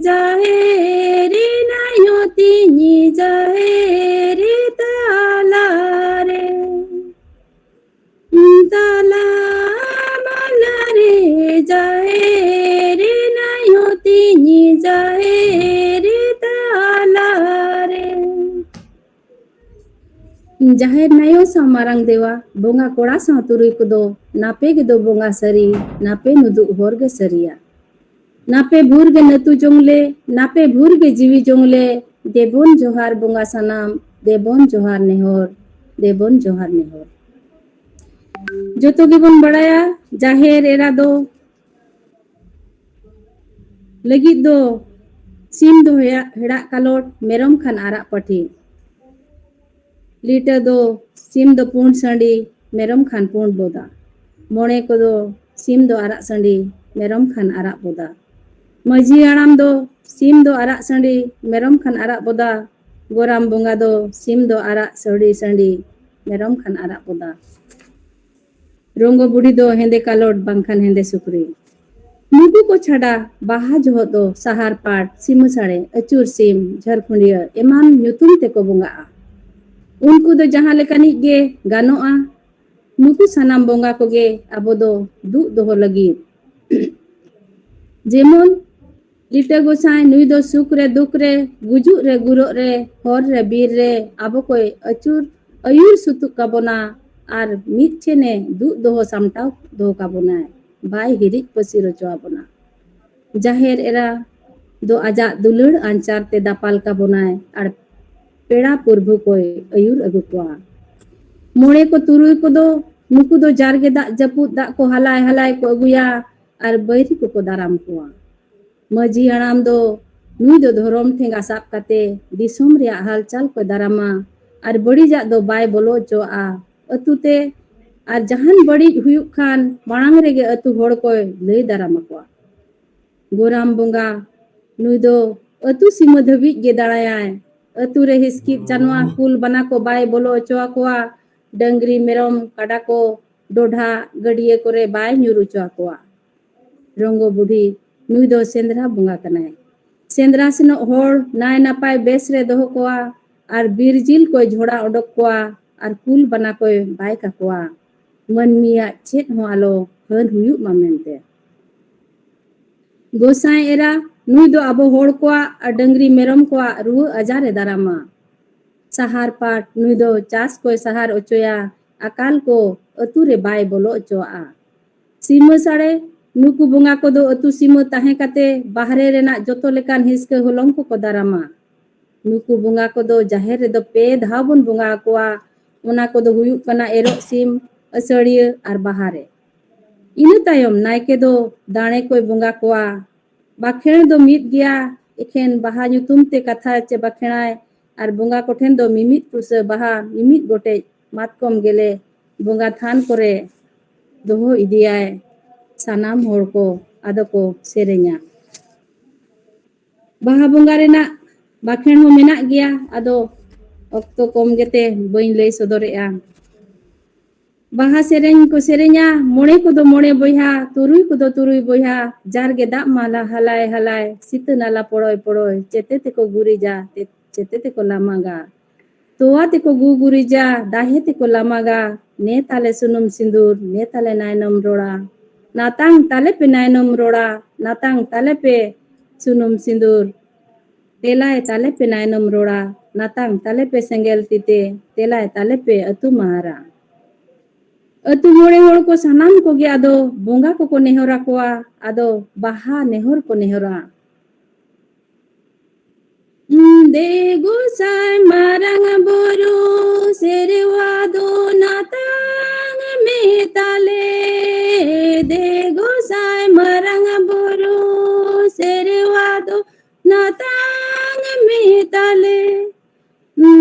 ᱡᱟᱦᱮᱨ ᱱᱟᱭᱚ ᱛᱤᱧ ᱡᱟᱦᱮᱨ ᱛᱟᱞᱟ ᱨᱮ᱾ ᱛᱟᱞᱟ ᱢᱟᱞᱟ ᱨᱮ ᱡᱟᱦᱮᱨ ᱱᱟᱭᱚ ᱛᱤᱧ ᱡᱟᱦᱮᱨ ᱛᱟᱞᱟ ᱨᱮ᱾ ᱡᱟᱦᱮᱨ ᱱᱟᱭᱚ ᱥᱟᱶ ᱢᱟᱨᱟᱝ ᱫᱮᱣᱟ, ᱵᱚᱸᱜᱟ ᱠᱚᱲᱟ ᱥᱟᱶ ᱛᱩᱨᱩᱭ ᱠᱚᱫᱚ ᱱᱟᱯᱮ ᱜᱮᱫᱚ ᱵᱚᱸᱜᱟ ᱥᱟᱹᱨᱤ, ᱱᱟᱯᱮ ᱱᱩᱫᱩᱜ ᱦᱚᱨ ᱜᱮ ᱥᱟᱹᱨᱤᱭᱟ᱾ ᱱᱟᱯᱮ ᱵᱷᱩᱨ ᱜᱮ ᱱᱟᱹᱛᱩ ᱡᱚᱝ ᱞᱮ, ᱱᱟᱯᱮ ᱵᱷᱩᱨ ᱜᱮ ᱡᱤᱣᱤ ᱡᱚᱝ ᱞᱮ, ᱫᱮᱵᱚᱱ ᱡᱚᱦᱟᱨ ᱵᱚᱸᱜᱟ ᱥᱟᱱᱟᱢ, ᱫᱮᱵᱚᱱ ᱡᱚᱦᱟᱨ ᱱᱮᱦᱚᱨ, ᱫᱮᱵᱚᱱ ᱡᱚᱦᱟᱨ ᱱᱮᱦᱚᱨ᱾ ᱡᱚᱛᱚ ᱜᱮᱵᱚᱱ ᱵᱟᱲᱟᱭᱟ, ᱡᱟᱦᱮᱨ ᱮᱨᱟ ᱫᱚ ᱞᱟᱹᱜᱤᱫ ᱫᱚ ᱥᱤᱢ ᱫᱚ ᱦᱮᱲᱟᱜ, ᱦᱮᱲᱟᱜ ᱠᱟᱞᱚᱴ, ᱢᱮᱨᱚᱢ ᱠᱷᱟᱱ ᱟᱨᱟᱜ ᱯᱟᱹᱴᱷᱤ᱾ ᱞᱤᱴᱟᱹ ᱫᱚ ᱥᱤᱢ ᱫᱚ ᱯᱩᱸᱰ ᱥᱟᱺᱰᱤ, ᱢᱮᱨᱚᱢ ᱠᱷᱟᱱ ᱯᱩᱸᱰ ᱵᱚᱫᱟ᱾ ᱢᱚᱬᱮ ᱠᱚᱫᱚ ᱥᱤᱢ ᱫᱚ ᱟᱨᱟᱜ ᱥᱟᱺᱰᱤ, ᱢᱮᱨᱚᱢ ᱠᱷᱟᱱ ᱟᱨᱟᱜ ᱵᱚᱫᱟ᱾ ᱢᱟᱹᱡᱷᱤ ᱦᱟᱲᱟᱢ ᱫᱚ ᱥᱤᱢ ᱫᱚ ᱟᱨᱟᱜ ᱥᱟᱺᱰᱤ, ᱢᱮᱨᱚᱢ ᱠᱷᱟᱱ ᱟᱨᱟᱜ ᱵᱚᱫᱟ᱾ ᱜᱚᱨᱟᱢ ᱵᱚᱸᱜᱟ ᱫᱚ ᱥᱤᱢ ᱫᱚ ᱟᱨᱟᱜ ᱥᱟᱹᱲᱤ ᱥᱟᱺᱰᱤ, ᱢᱮᱨᱚᱢ ᱠᱷᱟᱱ ᱟᱨᱟᱜ ᱵᱚᱫᱟ᱾ ᱨᱚᱝᱜᱚ ᱵᱩᱰᱷᱤ ᱫᱚ ᱦᱮᱸᱫᱮ ᱠᱟᱞᱚᱴ ᱵᱟᱝᱠᱷᱟᱱ ᱦᱮᱸᱫᱮ ᱥᱩᱠᱨᱤ᱾ ᱱᱩᱠᱩ ᱠᱚ ᱪᱷᱟᱰᱟ ᱵᱟᱦᱟ ᱡᱚᱦᱚᱜ ᱫᱚ ᱥᱟᱦᱟᱨ ᱯᱟᱴ, ᱥᱤᱢᱟᱹ ᱥᱟᱲᱮ, ᱟᱹᱪᱩᱨ ᱥᱤᱢ, ᱡᱷᱟᱨᱠᱷᱩᱸᱰᱤᱭᱟᱹ ᱮᱢᱟᱱ ᱧᱩᱛᱩᱢ ᱛᱮᱠᱚ ᱵᱚᱸᱜᱟᱜᱼᱟ᱾ ᱩᱱᱠᱩ ᱫᱚ ᱡᱟᱦᱟᱸ ᱞᱮᱠᱟᱱᱤᱡ ᱜᱮ ᱜᱟᱱᱚᱜᱼᱟ᱾ ᱱᱩᱠᱩ ᱥᱟᱱᱟᱢ ᱵᱚᱸᱜᱟ ᱠᱚᱜᱮ ᱟᱵᱚ ᱫᱚ ᱫᱩᱜ ᱫᱚᱦᱚ ᱞᱟᱹᱜᱤᱫ᱾ ᱡᱮᱢᱚᱱ ᱞᱤᱴᱟᱹ ᱜᱚᱸᱥᱟᱭ, ᱱᱩᱭ ᱫᱚ ᱥᱩᱠ ᱨᱮ ᱫᱩᱠ ᱨᱮ, ᱜᱩᱡᱩᱜ ᱨᱮ ᱜᱩᱨᱚᱜ ᱨᱮ, ᱦᱚᱨ ᱨᱮ ᱵᱤᱨ ᱨᱮ ᱟᱵᱚ ᱠᱚᱭ ᱟᱹᱪᱩᱨ ᱟᱹᱭᱩᱨ ᱥᱩᱛᱩᱜ ᱠᱟᱵᱚᱱᱟ ᱟᱨ ᱢᱤᱫ ᱴᱷᱮᱱᱮ ᱫᱩᱜ ᱫᱚᱦᱚ ᱥᱟᱢᱴᱟᱣ ᱫᱚᱦᱚ ᱠᱟᱵᱚᱱᱟᱭ, ᱵᱟᱭ ᱦᱤᱨᱤᱡ ᱯᱟᱹᱥᱤᱨ ᱦᱚᱪᱚ ᱟᱵᱚᱱᱟ᱾ ᱡᱟᱦᱮᱨ ᱮᱨᱟ ᱫᱚ ᱟᱡᱟᱜ ᱫᱩᱞᱟᱹᱲ ᱟᱧᱪᱟᱨ ᱛᱮ ᱫᱟᱯᱟᱞ ᱠᱟᱵᱚᱱᱟᱭ ᱟᱨ ᱯᱮᱲᱟ ᱯᱩᱨᱵᱷᱩ ᱠᱚᱭ ᱟᱹᱭᱩᱨ ᱟᱹᱜᱩ ᱠᱚᱣᱟ᱾ ᱢᱚᱬᱮ ᱠᱚ ᱛᱩᱨᱩᱭ ᱠᱚᱫᱚ ᱱᱩᱠᱩ ᱫᱚ ᱡᱟᱨᱜᱮ ᱫᱟᱜ ᱡᱟᱹᱯᱩᱫ ᱫᱟᱜ ᱠᱚ ᱦᱟᱞᱟᱭ ᱦᱟᱞᱟᱭ ᱠᱚ ᱟᱹᱜᱩᱭᱟ ᱟᱨ ᱵᱟᱹᱭᱨᱤ ᱠᱚᱠᱚ ᱫᱟᱨᱟᱢ ᱠᱚᱣᱟ᱾ ᱢᱟᱹᱡᱷᱤ ᱦᱟᱲᱟᱢ ᱫᱚ ᱱᱩᱭ ᱫᱚ ᱫᱷᱚᱨᱚᱢ ᱴᱷᱮᱸᱜᱟ ᱥᱟᱵ ᱠᱟᱛᱮ ᱫᱤᱥᱚᱢ ᱨᱮᱭᱟᱜ ᱦᱟᱞᱪᱟᱞ ᱠᱚᱭ ᱫᱟᱨᱟᱢᱟ ᱟᱨ ᱵᱟᱹᱲᱤᱡᱟᱜ ᱫᱚ ᱵᱟᱭ ᱵᱚᱞᱚ ᱦᱚᱪᱚᱣᱟᱜᱼᱟ ᱟᱹᱛᱩ ᱛᱮ, ᱟᱨ ᱡᱟᱦᱟᱱ ᱵᱟᱹᱲᱤᱡ ᱦᱩᱭᱩᱜ ᱠᱷᱟᱱ ᱢᱟᱲᱟᱝ ᱨᱮᱜᱮ ᱟᱹᱛᱩ ᱦᱚᱲ ᱠᱚᱭ ᱞᱟᱹᱭ ᱫᱟᱨᱟᱢ ᱟᱠᱚᱣᱟ᱾ ᱜᱚᱨᱟᱢ ᱵᱚᱸᱜᱟ, ᱱᱩᱭ ᱫᱚ ᱟᱹᱛᱩ ᱥᱤᱢᱟᱹ ᱫᱷᱟᱹᱵᱤᱡ ᱜᱮ ᱫᱟᱬᱟᱭᱟᱭ᱾ ᱟᱹᱛᱩ ᱨᱮ ᱦᱤᱥᱠᱤᱫ ᱡᱟᱱᱣᱟ ᱠᱩᱞ ᱵᱟᱱᱟ ᱠᱚ ᱵᱟᱭ ᱵᱚᱞᱚ ᱦᱚᱪᱚ ᱟᱠᱚᱣᱟ᱾ ᱰᱟᱹᱝᱨᱤ, ᱢᱮᱨᱚᱢ, ᱠᱟᱰᱟ ᱠᱚ ᱰᱚᱰᱷᱟ, ᱜᱟᱹᱰᱭᱟᱹ ᱠᱚᱨᱮ ᱵᱟᱭ ᱧᱩᱨ ᱦᱚᱪᱚ ᱟᱠᱚᱣᱟ᱾ ᱨᱚᱝᱜᱚ ᱵᱩᱰᱷᱤ, ᱱᱩᱭ ᱫᱚ ᱥᱮᱸᱫᱽᱨᱟ ᱵᱚᱸᱜᱟ ᱠᱟᱱᱟᱭ᱾ ᱥᱮᱸᱫᱽᱨᱟ ᱥᱮᱱᱚᱜ ᱦᱚᱲ ᱱᱟᱭ ᱱᱟᱯᱟᱭ ᱵᱮᱥ ᱨᱮ ᱫᱚᱦᱚ ᱠᱚᱣᱟ ᱟᱨ ᱵᱤᱨ ᱡᱤᱞ ᱠᱚᱭ ᱡᱷᱚᱲᱟ ᱚᱰᱚᱠ ᱠᱚᱣᱟ ᱟᱨ ᱠᱩᱞ ᱵᱟᱱᱟ ᱠᱚᱭ ᱵᱟᱭ ᱠᱟᱠᱚᱣᱟ᱾ ᱢᱟᱹᱱᱢᱤᱭᱟᱜ ᱪᱮᱫ ᱦᱚᱸ ᱟᱞᱚ ᱦᱟᱹᱱ ᱦᱩᱭᱩᱜ ᱢᱟ ᱢᱮᱱᱛᱮ᱾ ᱜᱚᱸᱥᱟᱭ ᱮᱨᱟ, ᱱᱩᱭ ᱫᱚ ᱟᱵᱚ ᱦᱚᱲ ᱠᱚᱣᱟᱜ ᱟᱨ ᱰᱟᱹᱝᱨᱤ ᱢᱮᱨᱚᱢ ᱠᱚᱣᱟᱜ ᱨᱩᱣᱟᱹ ᱟᱡᱟᱨ ᱮ ᱫᱟᱨᱟᱢᱟ᱾ ᱥᱟᱦᱟᱨ ᱯᱟᱴ, ᱱᱩᱭ ᱫᱚ ᱪᱟᱥ ᱠᱚᱭ ᱥᱟᱦᱟᱨ ᱚᱪᱚᱭᱟ, ᱟᱠᱟᱞ ᱠᱚ ᱟᱹᱛᱩ ᱨᱮ ᱵᱟᱭ ᱵᱚᱞᱚ ᱚᱪᱚᱣᱟᱜᱼᱟ᱾ ᱥᱤᱢᱟᱹ ᱥᱟᱲᱮ, ᱱᱩᱠᱩ ᱵᱚᱸᱜᱟ ᱠᱚᱫᱚ ᱟᱹᱛᱩ ᱥᱤᱢᱟᱹ ᱛᱟᱦᱮᱸ ᱠᱟᱛᱮ ᱵᱟᱦᱨᱮ ᱨᱮᱱᱟᱜ ᱡᱚᱛᱚ ᱞᱮᱠᱟᱱ ᱦᱤᱥᱠᱟᱹ ᱦᱚᱞᱚᱝ ᱠᱚᱠᱚ ᱫᱟᱨᱟᱢᱟ᱾ ᱱᱩᱠᱩ ᱵᱚᱸᱜᱟ ᱠᱚᱫᱚ ᱡᱟᱦᱮᱨ ᱨᱮᱫᱚ ᱯᱮ ᱫᱷᱟᱣ ᱵᱚᱱ ᱵᱚᱸᱜᱟ ᱟᱠᱚᱣᱟ᱾ ᱚᱱᱟ ᱠᱚᱫᱚ ᱦᱩᱭᱩᱜ ᱠᱟᱱᱟ ᱮᱨᱚᱜ ᱥᱤᱢ, ᱟᱹᱥᱟᱹᱲᱤᱭᱟᱹ ᱟᱨ ᱵᱟᱦᱟ ᱨᱮ᱾ ᱤᱱᱟᱹ ᱛᱟᱭᱚᱢ ᱱᱟᱭᱠᱮ ᱫᱚ ᱫᱟᱲᱮ ᱠᱚᱭ ᱵᱚᱸᱜᱟ ᱠᱚᱣᱟ᱾ ᱵᱟᱠᱷᱮᱬ ᱫᱚ ᱢᱤᱫ ᱜᱮᱭᱟ, ᱮᱠᱷᱮᱱ ᱵᱟᱦᱟ ᱧᱩᱛᱩᱢ ᱛᱮ ᱠᱟᱛᱷᱟ ᱪᱮ ᱵᱟᱠᱷᱮᱲᱟᱭ, ᱟᱨ ᱵᱚᱸᱜᱟ ᱠᱚᱴᱷᱮᱱ ᱫᱚ ᱢᱤᱢᱤᱫ ᱯᱩᱥᱟᱹ ᱵᱟᱦᱟ, ᱢᱤᱢᱤᱫ ᱜᱚᱴᱮᱡ ᱢᱟᱛᱠᱚᱢ ᱜᱮᱞᱮ ᱵᱚᱸᱜᱟ ᱛᱷᱟᱱ ᱠᱚᱨᱮ ᱫᱚᱦᱚ ᱤᱫᱤᱭᱟᱭ᱾ ᱥᱟᱱᱟᱢ ᱦᱚᱲ ᱠᱚ ᱟᱫᱚ ᱠᱚ ᱥᱮᱨᱮᱧᱟ᱾ ᱵᱟᱦᱟ ᱵᱚᱸᱜᱟ ᱨᱮᱱᱟᱜ ᱵᱟᱠᱷᱮᱬ ᱦᱚᱸ ᱢᱮᱱᱟᱜ ᱜᱮᱭᱟ, ᱟᱫᱚ ᱚᱠᱛᱚ ᱠᱚᱢ ᱜᱮᱛᱮ ᱵᱟᱹᱧ ᱞᱟᱹᱭ ᱥᱚᱫᱚᱨᱮᱜᱼᱟ᱾ ᱵᱟᱦᱟ ᱥᱮᱨᱮᱧ ᱠᱚ ᱥᱮᱨᱮᱧᱟ, ᱢᱚᱬᱮ ᱠᱚᱫᱚ ᱢᱚᱬᱮ ᱵᱚᱭᱦᱟ, ᱛᱩᱨᱩᱭ ᱠᱚᱫᱚ ᱛᱩᱨᱩᱭ ᱵᱚᱭᱦᱟ, ᱡᱟᱨᱜᱮ ᱫᱟᱜ ᱢᱟᱞᱟ ᱦᱟᱞᱟᱭ ᱦᱟᱞᱟᱭ, ᱥᱤᱛᱟᱹ ᱱᱟᱞᱟ ᱯᱚᱲᱚᱭ ᱯᱚᱲᱚᱭ, ᱪᱮᱛᱮ ᱛᱮᱠᱚ ᱜᱩᱨᱤᱡᱟ, ᱪᱮ-, ᱪᱮᱛᱮ ᱛᱮᱠᱚ ᱞᱟᱢᱟᱜᱟ᱾ ᱛᱚᱣᱟ ᱛᱮᱠᱚ ᱜᱩᱜᱩᱨᱤᱡᱟ, ᱫᱟᱦᱮ ᱛᱮᱠᱚ ᱞᱟᱢᱟᱜᱟ, ᱱᱮ ᱛᱟᱞᱮ ᱥᱩᱱᱩᱢ ᱥᱤᱸᱫᱩᱨ, ᱱᱮ ᱛᱟᱞᱮ ᱱᱟᱭᱱᱚᱢ ᱨᱚᱲᱟ᱾ ᱱᱟᱛᱟᱝ ᱛᱟᱞᱮ ᱯᱮ ᱱᱟᱭᱱᱚᱢ ᱨᱚᱲᱟ, ᱱᱟᱛᱟᱝ ᱛᱟᱞᱮ ᱯᱮ ᱥᱩᱱᱩᱢ ᱥᱤᱸᱫᱩᱨ, ᱛᱮᱞᱟᱭ ᱛᱟᱞᱮ ᱯᱮ ᱱᱟᱭᱱᱚᱢ ᱨᱚᱲᱟ, ᱱᱟᱛᱟᱝ ᱛᱟᱞᱮ ᱯᱮ ᱥᱮᱸᱜᱮᱞ ᱛᱤᱛᱮ, ᱛᱮᱞᱟᱭ ᱛᱟᱞᱮ ᱯᱮ ᱟᱹᱛᱩ ᱢᱟᱦᱟᱨᱟ᱾ ᱟᱹᱛᱩ ᱢᱚᱬᱮ ᱦᱚᱲ ᱠᱚ ᱥᱟᱱᱟᱢ ᱠᱚᱜᱮ ᱟᱫᱚ ᱵᱚᱸᱜᱟ ᱠᱚᱠᱚ ᱱᱮᱦᱚᱨ ᱟᱠᱚᱣᱟ, ᱟᱫᱚ ᱵᱟᱦᱟ ᱱᱮᱦᱚᱨ ᱠᱚ ᱱᱮᱦᱚᱨᱟ᱾ ᱫᱮ ᱜᱚᱸᱥᱟᱭ ᱢᱟᱨᱟᱝ ᱵᱩᱨᱩ ᱥᱮᱨᱣᱟ ᱫᱚ ᱱᱟᱛᱟᱝ ᱢᱮ ᱛᱟᱞᱮ᱾ ᱫᱮ ᱜᱚᱸᱥᱟᱭ ᱢᱟᱨᱟᱝ ᱵᱩᱨᱩ ᱥᱮᱨᱣᱟ ᱫᱚ ᱱᱟᱛᱟᱝ ᱢᱮ ᱛᱟᱞᱮ᱾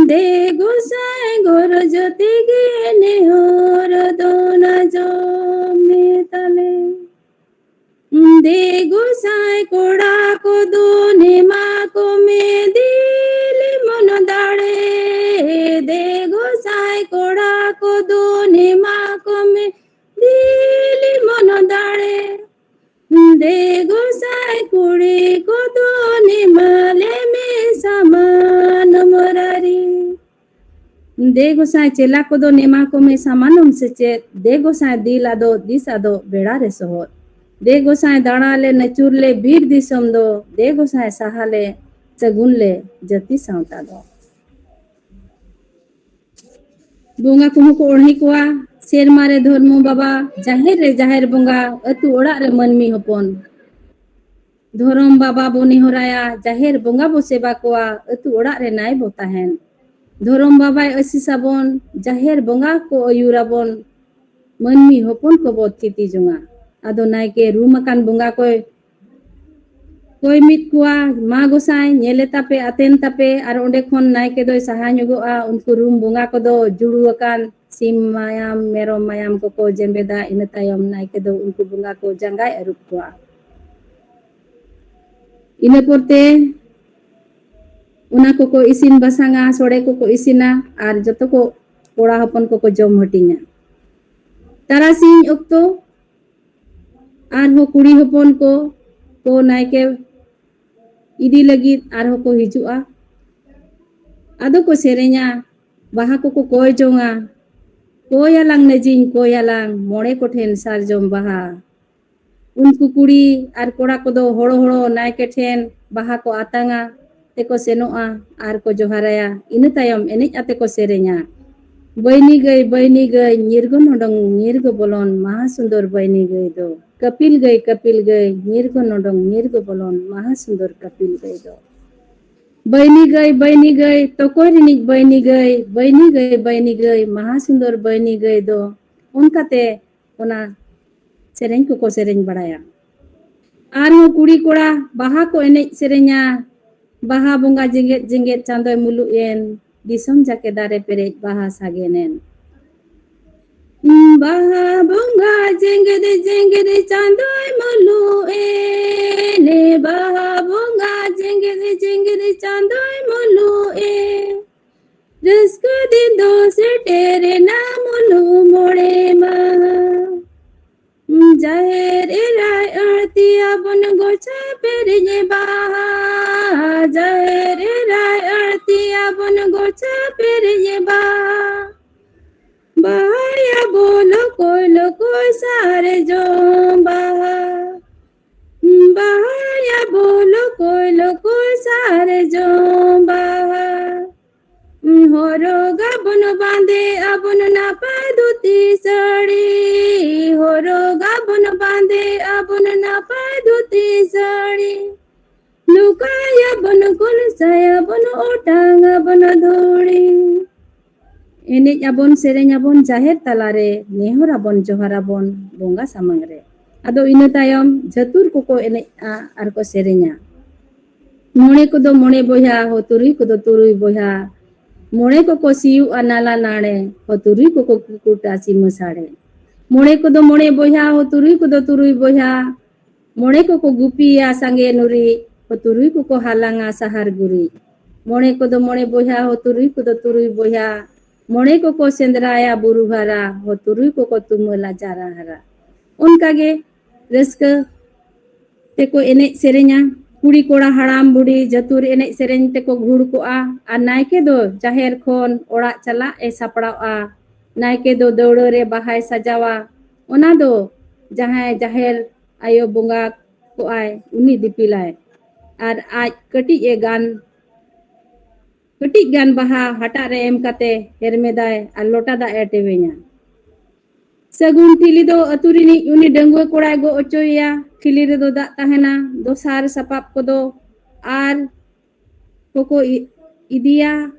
ᱫᱮ ᱜᱚᱸᱥᱟᱭ ᱜᱚᱨᱚᱡᱽ ᱛᱮᱜᱮ ᱱᱮᱦᱚᱨ ᱫᱚ ᱱᱟᱡᱚᱢ ᱢᱮ ᱛᱟᱞᱮ᱾ ᱫᱮ ᱜᱚᱸᱥᱟᱭ ᱠᱚᱲᱟ ᱠᱚᱫᱚ ᱱᱮᱢᱟ ᱠᱚᱢᱮ ᱫᱤᱞᱤ ᱢᱚᱱ ᱫᱟᱲᱮ᱾ ᱫᱮ ᱜᱚᱸᱥᱟᱭ ᱠᱚᱲᱟ ᱠᱚᱫᱚ ᱱᱮᱢᱟ ᱠᱚᱢᱮ ᱫᱤᱞᱤ ᱢᱚᱱ ᱫᱟᱲᱮ᱾ ᱫᱮ ᱜᱚᱸᱥᱟᱭ ᱠᱩᱲᱤ ᱠᱚᱫᱚ ᱱᱮᱢᱟᱞᱮ ᱢᱮ ᱥᱟᱢᱟᱱᱚᱢ ᱨᱟᱨᱤ᱾ ᱫᱮ ᱜᱚᱸᱥᱟᱭ ᱪᱮᱞᱟ ᱠᱚᱫᱚ ᱱᱮᱢᱟ ᱠᱚᱢᱮ ᱥᱟᱢᱟᱱᱚᱢ ᱥᱮᱪᱮᱫ᱾ ᱫᱮ ᱜᱚᱸᱥᱟᱭ ᱫᱤᱞ ᱟᱫᱚ ᱫᱤᱥ ᱟᱫᱚ ᱵᱮᱲᱟ ᱨᱮ ᱥᱚᱦᱚᱫ᱾ ᱫᱮ ᱜᱚᱸᱥᱟᱭ ᱫᱟᱬᱟ ᱞᱮ ᱱᱟᱹᱪᱩᱨ ᱞᱮ ᱵᱤᱨ ᱫᱤᱥᱚᱢ ᱫᱚ᱾ ᱫᱮ ᱜᱚᱸᱥᱟᱭ ᱥᱟᱦᱟ ᱞᱮ ᱥᱟᱹᱜᱩᱱ ᱞᱮ ᱡᱟᱹᱛᱤ ᱥᱟᱶᱛᱟ ᱫᱚ᱾ ᱵᱚᱸᱜᱟ ᱠᱚᱦᱚᱸ ᱠᱚ ᱚᱬᱦᱮ ᱠᱚᱣᱟ᱾ ᱥᱮᱨᱢᱟ ᱨᱮ ᱫᱷᱚᱨᱢᱚ ᱵᱟᱵᱟ, ᱡᱟᱦᱮᱨ ᱨᱮ ᱡᱟᱦᱮᱨ ᱵᱚᱸᱜᱟ, ᱟᱹᱛᱩ ᱚᱲᱟᱜ ᱨᱮ ᱢᱟᱹᱱᱢᱤ ᱦᱚᱯᱚᱱ᱾ ᱫᱷᱚᱨᱚᱢ ᱵᱟᱵᱟ ᱵᱚ ᱱᱮᱦᱚᱨᱟᱭᱟ, ᱡᱟᱦᱮᱨ ᱵᱚᱸᱜᱟ ᱵᱚ ᱥᱮᱵᱟ ᱠᱚᱣᱟ, ᱟᱹᱛᱩ ᱚᱲᱟᱜ ᱨᱮ ᱱᱟᱭ ᱵᱚ ᱛᱟᱦᱮᱱ᱾ ᱫᱷᱚᱨᱚᱢ ᱵᱟᱵᱟᱭ ᱟᱹᱥᱤᱥ ᱟᱵᱚᱱ, ᱡᱟᱦᱮᱨ ᱵᱚᱸᱜᱟ ᱠᱚ ᱟᱹᱭᱩᱨ ᱟᱵᱚᱱ, ᱢᱟᱹᱱᱢᱤ ᱦᱚᱯᱚᱱ ᱠᱚᱵᱚ ᱛᱷᱤᱛᱤ ᱡᱚᱝᱟ᱾ ᱟᱫᱚ ᱱᱟᱭᱠᱮ ᱨᱩᱢ ᱟᱠᱟᱱ ᱵᱚᱸᱜᱟ ᱠᱚᱭ ᱠᱚᱭ ᱢᱤᱫ ᱠᱚᱣᱟ, ᱢᱟ ᱜᱚᱸᱥᱟᱭ, ᱧᱮᱞᱮ ᱛᱟᱯᱮ, ᱟᱛᱮᱱ ᱛᱟᱯᱮ, ᱟᱨ ᱚᱸᱰᱮ ᱠᱷᱚᱱ ᱱᱟᱭᱠᱮ ᱫᱚᱭ ᱥᱟᱦᱟ ᱧᱚᱜᱚᱜᱼᱟ᱾ ᱩᱱᱠᱩ ᱨᱩᱢ ᱵᱚᱸᱜᱟ ᱠᱚᱫᱚ ᱡᱩᱲᱩ ᱟᱠᱟᱱ ᱥᱤᱢ ᱢᱟᱭᱟᱢ, ᱢᱮᱨᱚᱢ ᱢᱟᱭᱟᱢ ᱠᱚᱠᱚ ᱡᱮᱢᱵᱮᱫᱟ᱾ ᱤᱱᱟᱹ ᱛᱟᱭᱚᱢ ᱱᱟᱭᱠᱮ ᱫᱚ ᱩᱱᱠᱩ ᱵᱚᱸᱜᱟ ᱠᱚ ᱡᱟᱸᱜᱟᱭ ᱟᱹᱨᱩᱵ ᱠᱚᱣᱟ᱾ ᱤᱱᱟᱹ ᱯᱚᱨᱛᱮ ᱚᱱᱟ ᱠᱚᱠᱚ ᱤᱥᱤᱱ ᱵᱟᱥᱟᱝᱟ, ᱥᱚᱲᱮ ᱠᱚᱠᱚ ᱤᱥᱤᱱᱟ, ᱟᱨ ᱡᱚᱛᱚ ᱠᱚ ᱠᱚᱲᱟ ᱦᱚᱯᱚᱱ ᱠᱚᱠᱚ ᱡᱚᱢ ᱦᱟᱹᱴᱤᱧᱟ᱾ ᱛᱟᱨᱟᱥᱤᱧ ᱚᱠᱛᱚ ᱟᱨᱦᱚᱸ ᱠᱩᱲᱤ ᱦᱚᱯᱚᱱ ᱠᱚ, ᱠᱚ ᱱᱟᱭᱠᱮ ᱤᱫᱤ ᱞᱟᱹᱜᱤᱫ ᱟᱨᱦᱚᱸ ᱠᱚ ᱦᱤᱡᱩᱜᱼᱟ᱾ ᱟᱫᱚ ᱠᱚ ᱥᱮᱨᱮᱧᱟ, ᱵᱟᱦᱟ ᱠᱚᱠᱚ ᱠᱚᱭ ᱡᱚᱝᱟ, ᱠᱚᱭᱟᱞᱟᱝ ᱱᱟᱹᱡᱤᱧ ᱠᱚᱭᱟᱞᱟᱝ ᱢᱚᱬᱮ ᱠᱚᱴᱷᱮᱱ ᱥᱟᱨᱡᱚᱢ ᱵᱟᱦᱟ᱾ ᱩᱱᱠᱩ ᱠᱩᱲᱤ ᱟᱨ ᱠᱚᱲᱟ ᱠᱚᱫᱚ ᱦᱚᱲᱚ ᱦᱚᱲᱚ ᱱᱟᱭᱠᱮ ᱴᱷᱮᱱ ᱵᱟᱦᱟ ᱠᱚ ᱟᱛᱟᱝᱟ, ᱛᱮᱠᱚ ᱥᱮᱱᱚᱜᱼᱟ ᱟᱨ ᱠᱚ ᱡᱚᱦᱟᱨᱟᱭᱟ᱾ ᱤᱱᱟᱹ ᱛᱟᱭᱚᱢ ᱮᱱᱮᱡ ᱟᱛᱮ ᱠᱚ ᱥᱮᱨᱮᱧᱟ, ᱵᱟᱹᱭᱱᱤ ᱜᱟᱹᱭ, ᱵᱟᱹᱭᱱᱤ ᱜᱟᱹᱭ, ᱧᱤᱨᱜᱚ ᱱᱚᱰᱚᱝ, ᱧᱤᱨᱜᱚ ᱵᱚᱞᱚᱱ, ᱢᱟᱦᱟ ᱥᱩᱱᱫᱚᱨ ᱵᱟᱹᱭᱱᱤ ᱜᱟᱹᱭ ᱫᱚ᱾ ᱠᱟᱹᱯᱤᱞ ᱜᱟᱹᱭ, ᱠᱟᱹᱯᱤᱞ ᱜᱟᱹᱭ, ᱧᱤᱨᱜᱚ ᱱᱚᱰᱚᱝ, ᱧᱤᱨᱜᱚ ᱵᱚᱞᱚᱱ, ᱢᱟᱦᱟ ᱥᱩᱱᱫᱚᱨ ᱠᱟᱹᱯᱤᱞ ᱜᱟᱹᱭ ᱫᱚ᱾ ᱵᱟᱹᱭᱱᱤ ᱜᱟᱹᱭ, ᱵᱟᱹᱭᱱᱤ ᱜᱟᱹᱭ, ᱛᱚᱠᱚᱭ ᱨᱤᱱᱤᱡ ᱵᱟᱹᱭᱱᱤ ᱜᱟᱹᱭ, ᱵᱟᱹᱭᱱᱤ ᱜᱟᱹᱭ, ᱵᱟᱹᱭᱱᱤ ᱜᱟᱹᱭ, ᱢᱟᱦᱟ ᱥᱩᱱᱫᱚᱨ ᱵᱟᱹᱭᱱᱤ ᱜᱟᱹᱭ ᱫᱚ᱾ ᱚᱱᱠᱟᱛᱮ ᱚᱱᱟ ᱥᱮᱨᱮᱧ ᱠᱚᱠᱚ ᱥᱮᱨᱮᱧ ᱵᱟᱲᱟᱭᱟ᱾ ᱟᱨᱦᱚᱸ ᱠᱩᱲᱤ ᱠᱚᱲᱟ ᱵᱟᱦᱟ ᱠᱚ ᱮᱱᱮᱡ ᱥᱮᱨᱮᱧᱟ, ᱵᱟᱦᱟ ᱵᱚᱸᱜᱟ ᱡᱮᱜᱮᱫ ᱡᱮᱜᱮᱫ ᱪᱟᱸᱫᱚᱭ ᱢᱩᱞᱩᱜ ᱮᱱ, ᱫᱤᱥᱚᱢ ᱡᱟᱠᱮ ᱫᱟᱨᱮ ᱯᱮᱨᱮᱡ ᱵᱟᱦᱟ ᱥᱟᱜᱮᱱ ᱮᱱ᱾ ᱵᱟᱦᱟ ᱵᱚᱸᱜᱟ ᱡᱮᱜᱮᱫ ᱡᱮᱜᱮᱫ ᱪᱟᱸᱫᱚᱭ ᱢᱩᱞᱩᱜ ᱮᱱ, ᱵᱟᱦᱟ ᱵᱚᱸᱜᱟ ᱡᱮᱜᱮᱫ ᱡᱮᱜᱮᱫ ᱪᱟᱸᱫᱚᱭ ᱢᱩᱞᱩᱜ ᱮᱱ᱾ ᱨᱟᱹᱥᱠᱟᱹ ᱫᱤᱱ ᱫᱚ ᱥᱮᱴᱮᱨᱮᱱᱟ ᱢᱩᱞᱩᱜ ᱢᱚᱬᱮ ᱢᱟᱦᱟ᱾ ᱡᱟᱦᱮᱨ ᱮᱨᱟᱭ ᱟᱹᱲᱛᱤ ᱟᱵᱚᱱ ᱜᱚᱪᱷᱟ ᱯᱮᱨᱮᱡ ᱵᱟᱦᱟ, ᱡᱟᱦᱮᱨ ᱮᱨᱟᱭ ᱟᱹᱲᱛᱤ ᱟᱵᱚᱱ ᱜᱚᱪᱷᱟ ᱯᱮᱨᱮᱡ ᱵᱟᱦᱟ᱾ ᱵᱟᱦᱟᱭᱟᱵᱚ ᱞᱚᱠᱚᱭ ᱞᱚᱠᱚᱭ ᱥᱟᱨᱡᱚᱢ ᱵᱟᱦᱟ, ᱵᱟᱦᱟᱭᱟᱵᱚ ᱞᱚᱠᱚᱭ ᱞᱚᱠᱚᱭ ᱥᱟᱨᱡᱚᱢ ᱵᱟᱦᱟ᱾ ᱦᱚᱨᱚᱜᱟᱵᱚᱱ ᱵᱟᱸᱫᱮ ᱟᱵᱚᱱ ᱱᱟᱯᱟᱭ ᱫᱷᱩᱛᱤ ᱥᱟᱹᱲᱤ, ᱦᱚᱨᱚᱜᱟᱵᱚᱱ ᱵᱟᱸᱫᱮ ᱟᱵᱚᱱ ᱱᱟᱯᱟᱭ ᱫᱷᱩᱛᱤ ᱥᱟᱹᱲᱤ᱾ ᱞᱩᱠᱟᱭᱟᱵᱚᱱ ᱠᱚᱞᱥᱟᱭᱟᱵᱚᱱ ᱚᱴᱟᱝ ᱟᱵᱚᱱ ᱫᱷᱩᱲᱤ᱾ ᱮᱱᱮᱡ ᱟᱵᱚᱱ, ᱥᱮᱨᱮᱧ ᱟᱵᱚᱱ ᱡᱟᱦᱮᱨ ᱛᱟᱞᱟᱨᱮ, ᱱᱮᱦᱚᱨ ᱟᱵᱚᱱ, ᱡᱚᱦᱟᱨ ᱟᱵᱚᱱ ᱵᱚᱸᱜᱟ ᱥᱟᱢᱟᱝ ᱨᱮ᱾ ᱟᱫᱚ ᱤᱱᱟᱹ ᱛᱟᱭᱚᱢ ᱡᱷᱟᱹᱛᱩᱨ ᱠᱚᱠᱚ ᱮᱱᱮᱡᱼᱟ ᱟᱨ ᱠᱚ ᱥᱮᱨᱮᱧᱟ᱾ ᱢᱚᱬᱮ ᱠᱚᱫᱚ ᱢᱚᱬᱮ ᱵᱚᱭᱦᱟ ᱦᱚ, ᱛᱩᱨᱩᱭ ᱠᱚᱫᱚ ᱛᱩᱨᱩᱭ ᱵᱚᱭᱦᱟ᱾ ᱢᱚᱬᱮ ᱠᱚᱠᱚ ᱥᱤᱭᱩᱜᱼᱟ ᱱᱟᱞᱟ ᱱᱟᱲᱮ ᱦᱚ, ᱛᱩᱨᱩᱭ ᱠᱚᱠᱚ ᱠᱩᱠᱩᱴᱟ ᱥᱤᱢᱟᱹ ᱥᱟᱲᱮ᱾ ᱢᱚᱬᱮ ᱠᱚᱫᱚ ᱢᱚᱬᱮ ᱵᱚᱭᱦᱟ ᱦᱚ, ᱛᱩᱨᱩᱭ ᱠᱚᱫᱚ ᱛᱩᱨᱩᱭ ᱵᱚᱭᱦᱟ᱾ ᱢᱚᱬᱮ ᱠᱚᱠᱚ ᱜᱩᱯᱤᱭᱟ ᱥᱟᱸᱜᱮ ᱱᱩᱨᱤ ᱦᱚ, ᱛᱩᱨᱩᱭ ᱠᱚᱠᱚ ᱦᱟᱞᱟᱝᱟ ᱥᱟᱦᱟᱨ ᱜᱩᱨᱤᱡ᱾ ᱢᱚᱬᱮ ᱠᱚᱫᱚ ᱢᱚᱬᱮ ᱵᱚᱭᱦᱟ ᱦᱚ, ᱛᱩᱨᱩᱭ ᱠᱚᱫᱚ ᱛᱩᱨᱩᱭ ᱵᱚᱭᱦᱟ᱾ ᱢᱚᱬᱮ ᱠᱚᱠᱚ ᱥᱮᱸᱫᱽᱨᱟᱭᱟ ᱵᱩᱨᱩ ᱦᱟᱨᱟ ᱦᱚ, ᱛᱩᱨᱩᱭ ᱠᱚᱠᱚ ᱛᱩᱢᱟᱹᱞᱟ ᱡᱟᱨᱟ ᱦᱟᱨᱟ᱾ ᱚᱱᱠᱟᱜᱮ ᱨᱟᱹᱥᱠᱟᱹ ᱛᱮᱠᱚ ᱮᱱᱮᱡ ᱥᱮᱨᱮᱧᱟ᱾ ᱠᱩᱲᱤ ᱠᱚᱲᱟ ᱦᱟᱲᱟᱢ ᱵᱩᱰᱷᱤ ᱡᱷᱟᱹᱛᱩᱨ ᱮᱱᱮᱡ ᱥᱮᱨᱮᱧ ᱛᱮᱠᱚ ᱜᱷᱩᱲ ᱠᱚᱜᱼᱟ᱾ ᱟᱨ ᱱᱟᱭᱠᱮ ᱫᱚ ᱡᱟᱦᱮᱨ ᱠᱷᱚᱱ ᱚᱲᱟᱜ ᱪᱟᱞᱟᱜ ᱮ ᱥᱟᱯᱲᱟᱣᱼᱟ᱾ ᱱᱟᱭᱠᱮ ᱫᱚ ᱫᱟᱹᱣᱲᱟᱹ ᱨᱮ ᱵᱟᱦᱟᱭ ᱥᱟᱡᱟᱣᱟ᱾ ᱚᱱᱟ ᱫᱚ ᱡᱟᱦᱟᱸᱭ ᱡᱟᱦᱮᱨ ᱟᱭᱳ ᱵᱚᱸᱜᱟ ᱠᱚᱜᱼᱟᱭ, ᱩᱱᱤ ᱫᱤᱯᱤᱞᱟᱭ᱾ ᱟᱨ ᱟᱡ ᱠᱟᱹᱴᱤᱡ ᱮ ᱜᱟᱱ ᱠᱟᱹᱴᱤᱡ ᱜᱟᱱ ᱵᱟᱦᱟ ᱦᱟᱴᱟᱜ ᱨᱮ ᱮᱢ ᱠᱟᱛᱮ ᱦᱮᱨᱢᱮᱫᱟᱭ ᱟᱨ ᱞᱚᱴᱟ ᱫᱟᱜ ᱮ ᱴᱮᱣᱮᱧᱟ᱾ ᱥᱟᱹᱜᱩᱱ ᱴᱷᱤᱞᱤ ᱫᱚ ᱟᱹᱛᱩ ᱨᱤᱱᱤᱡ ᱩᱱᱤ ᱰᱟᱺᱜᱩᱣᱟᱹ ᱠᱚᱲᱟᱭ ᱜᱚᱜ ᱚᱪᱚᱭᱮᱭᱟ᱾ ᱴᱷᱤᱞᱤ ᱨᱮᱫᱚ ᱫᱟᱜ ᱛᱟᱦᱮᱱᱟ, ᱫᱚᱥᱟᱨ ᱥᱟᱯᱟᱵ ᱠᱚᱫᱚ ᱟᱨ ᱠᱚᱠᱚ ᱤ- ᱤᱫᱤᱭᱟ᱾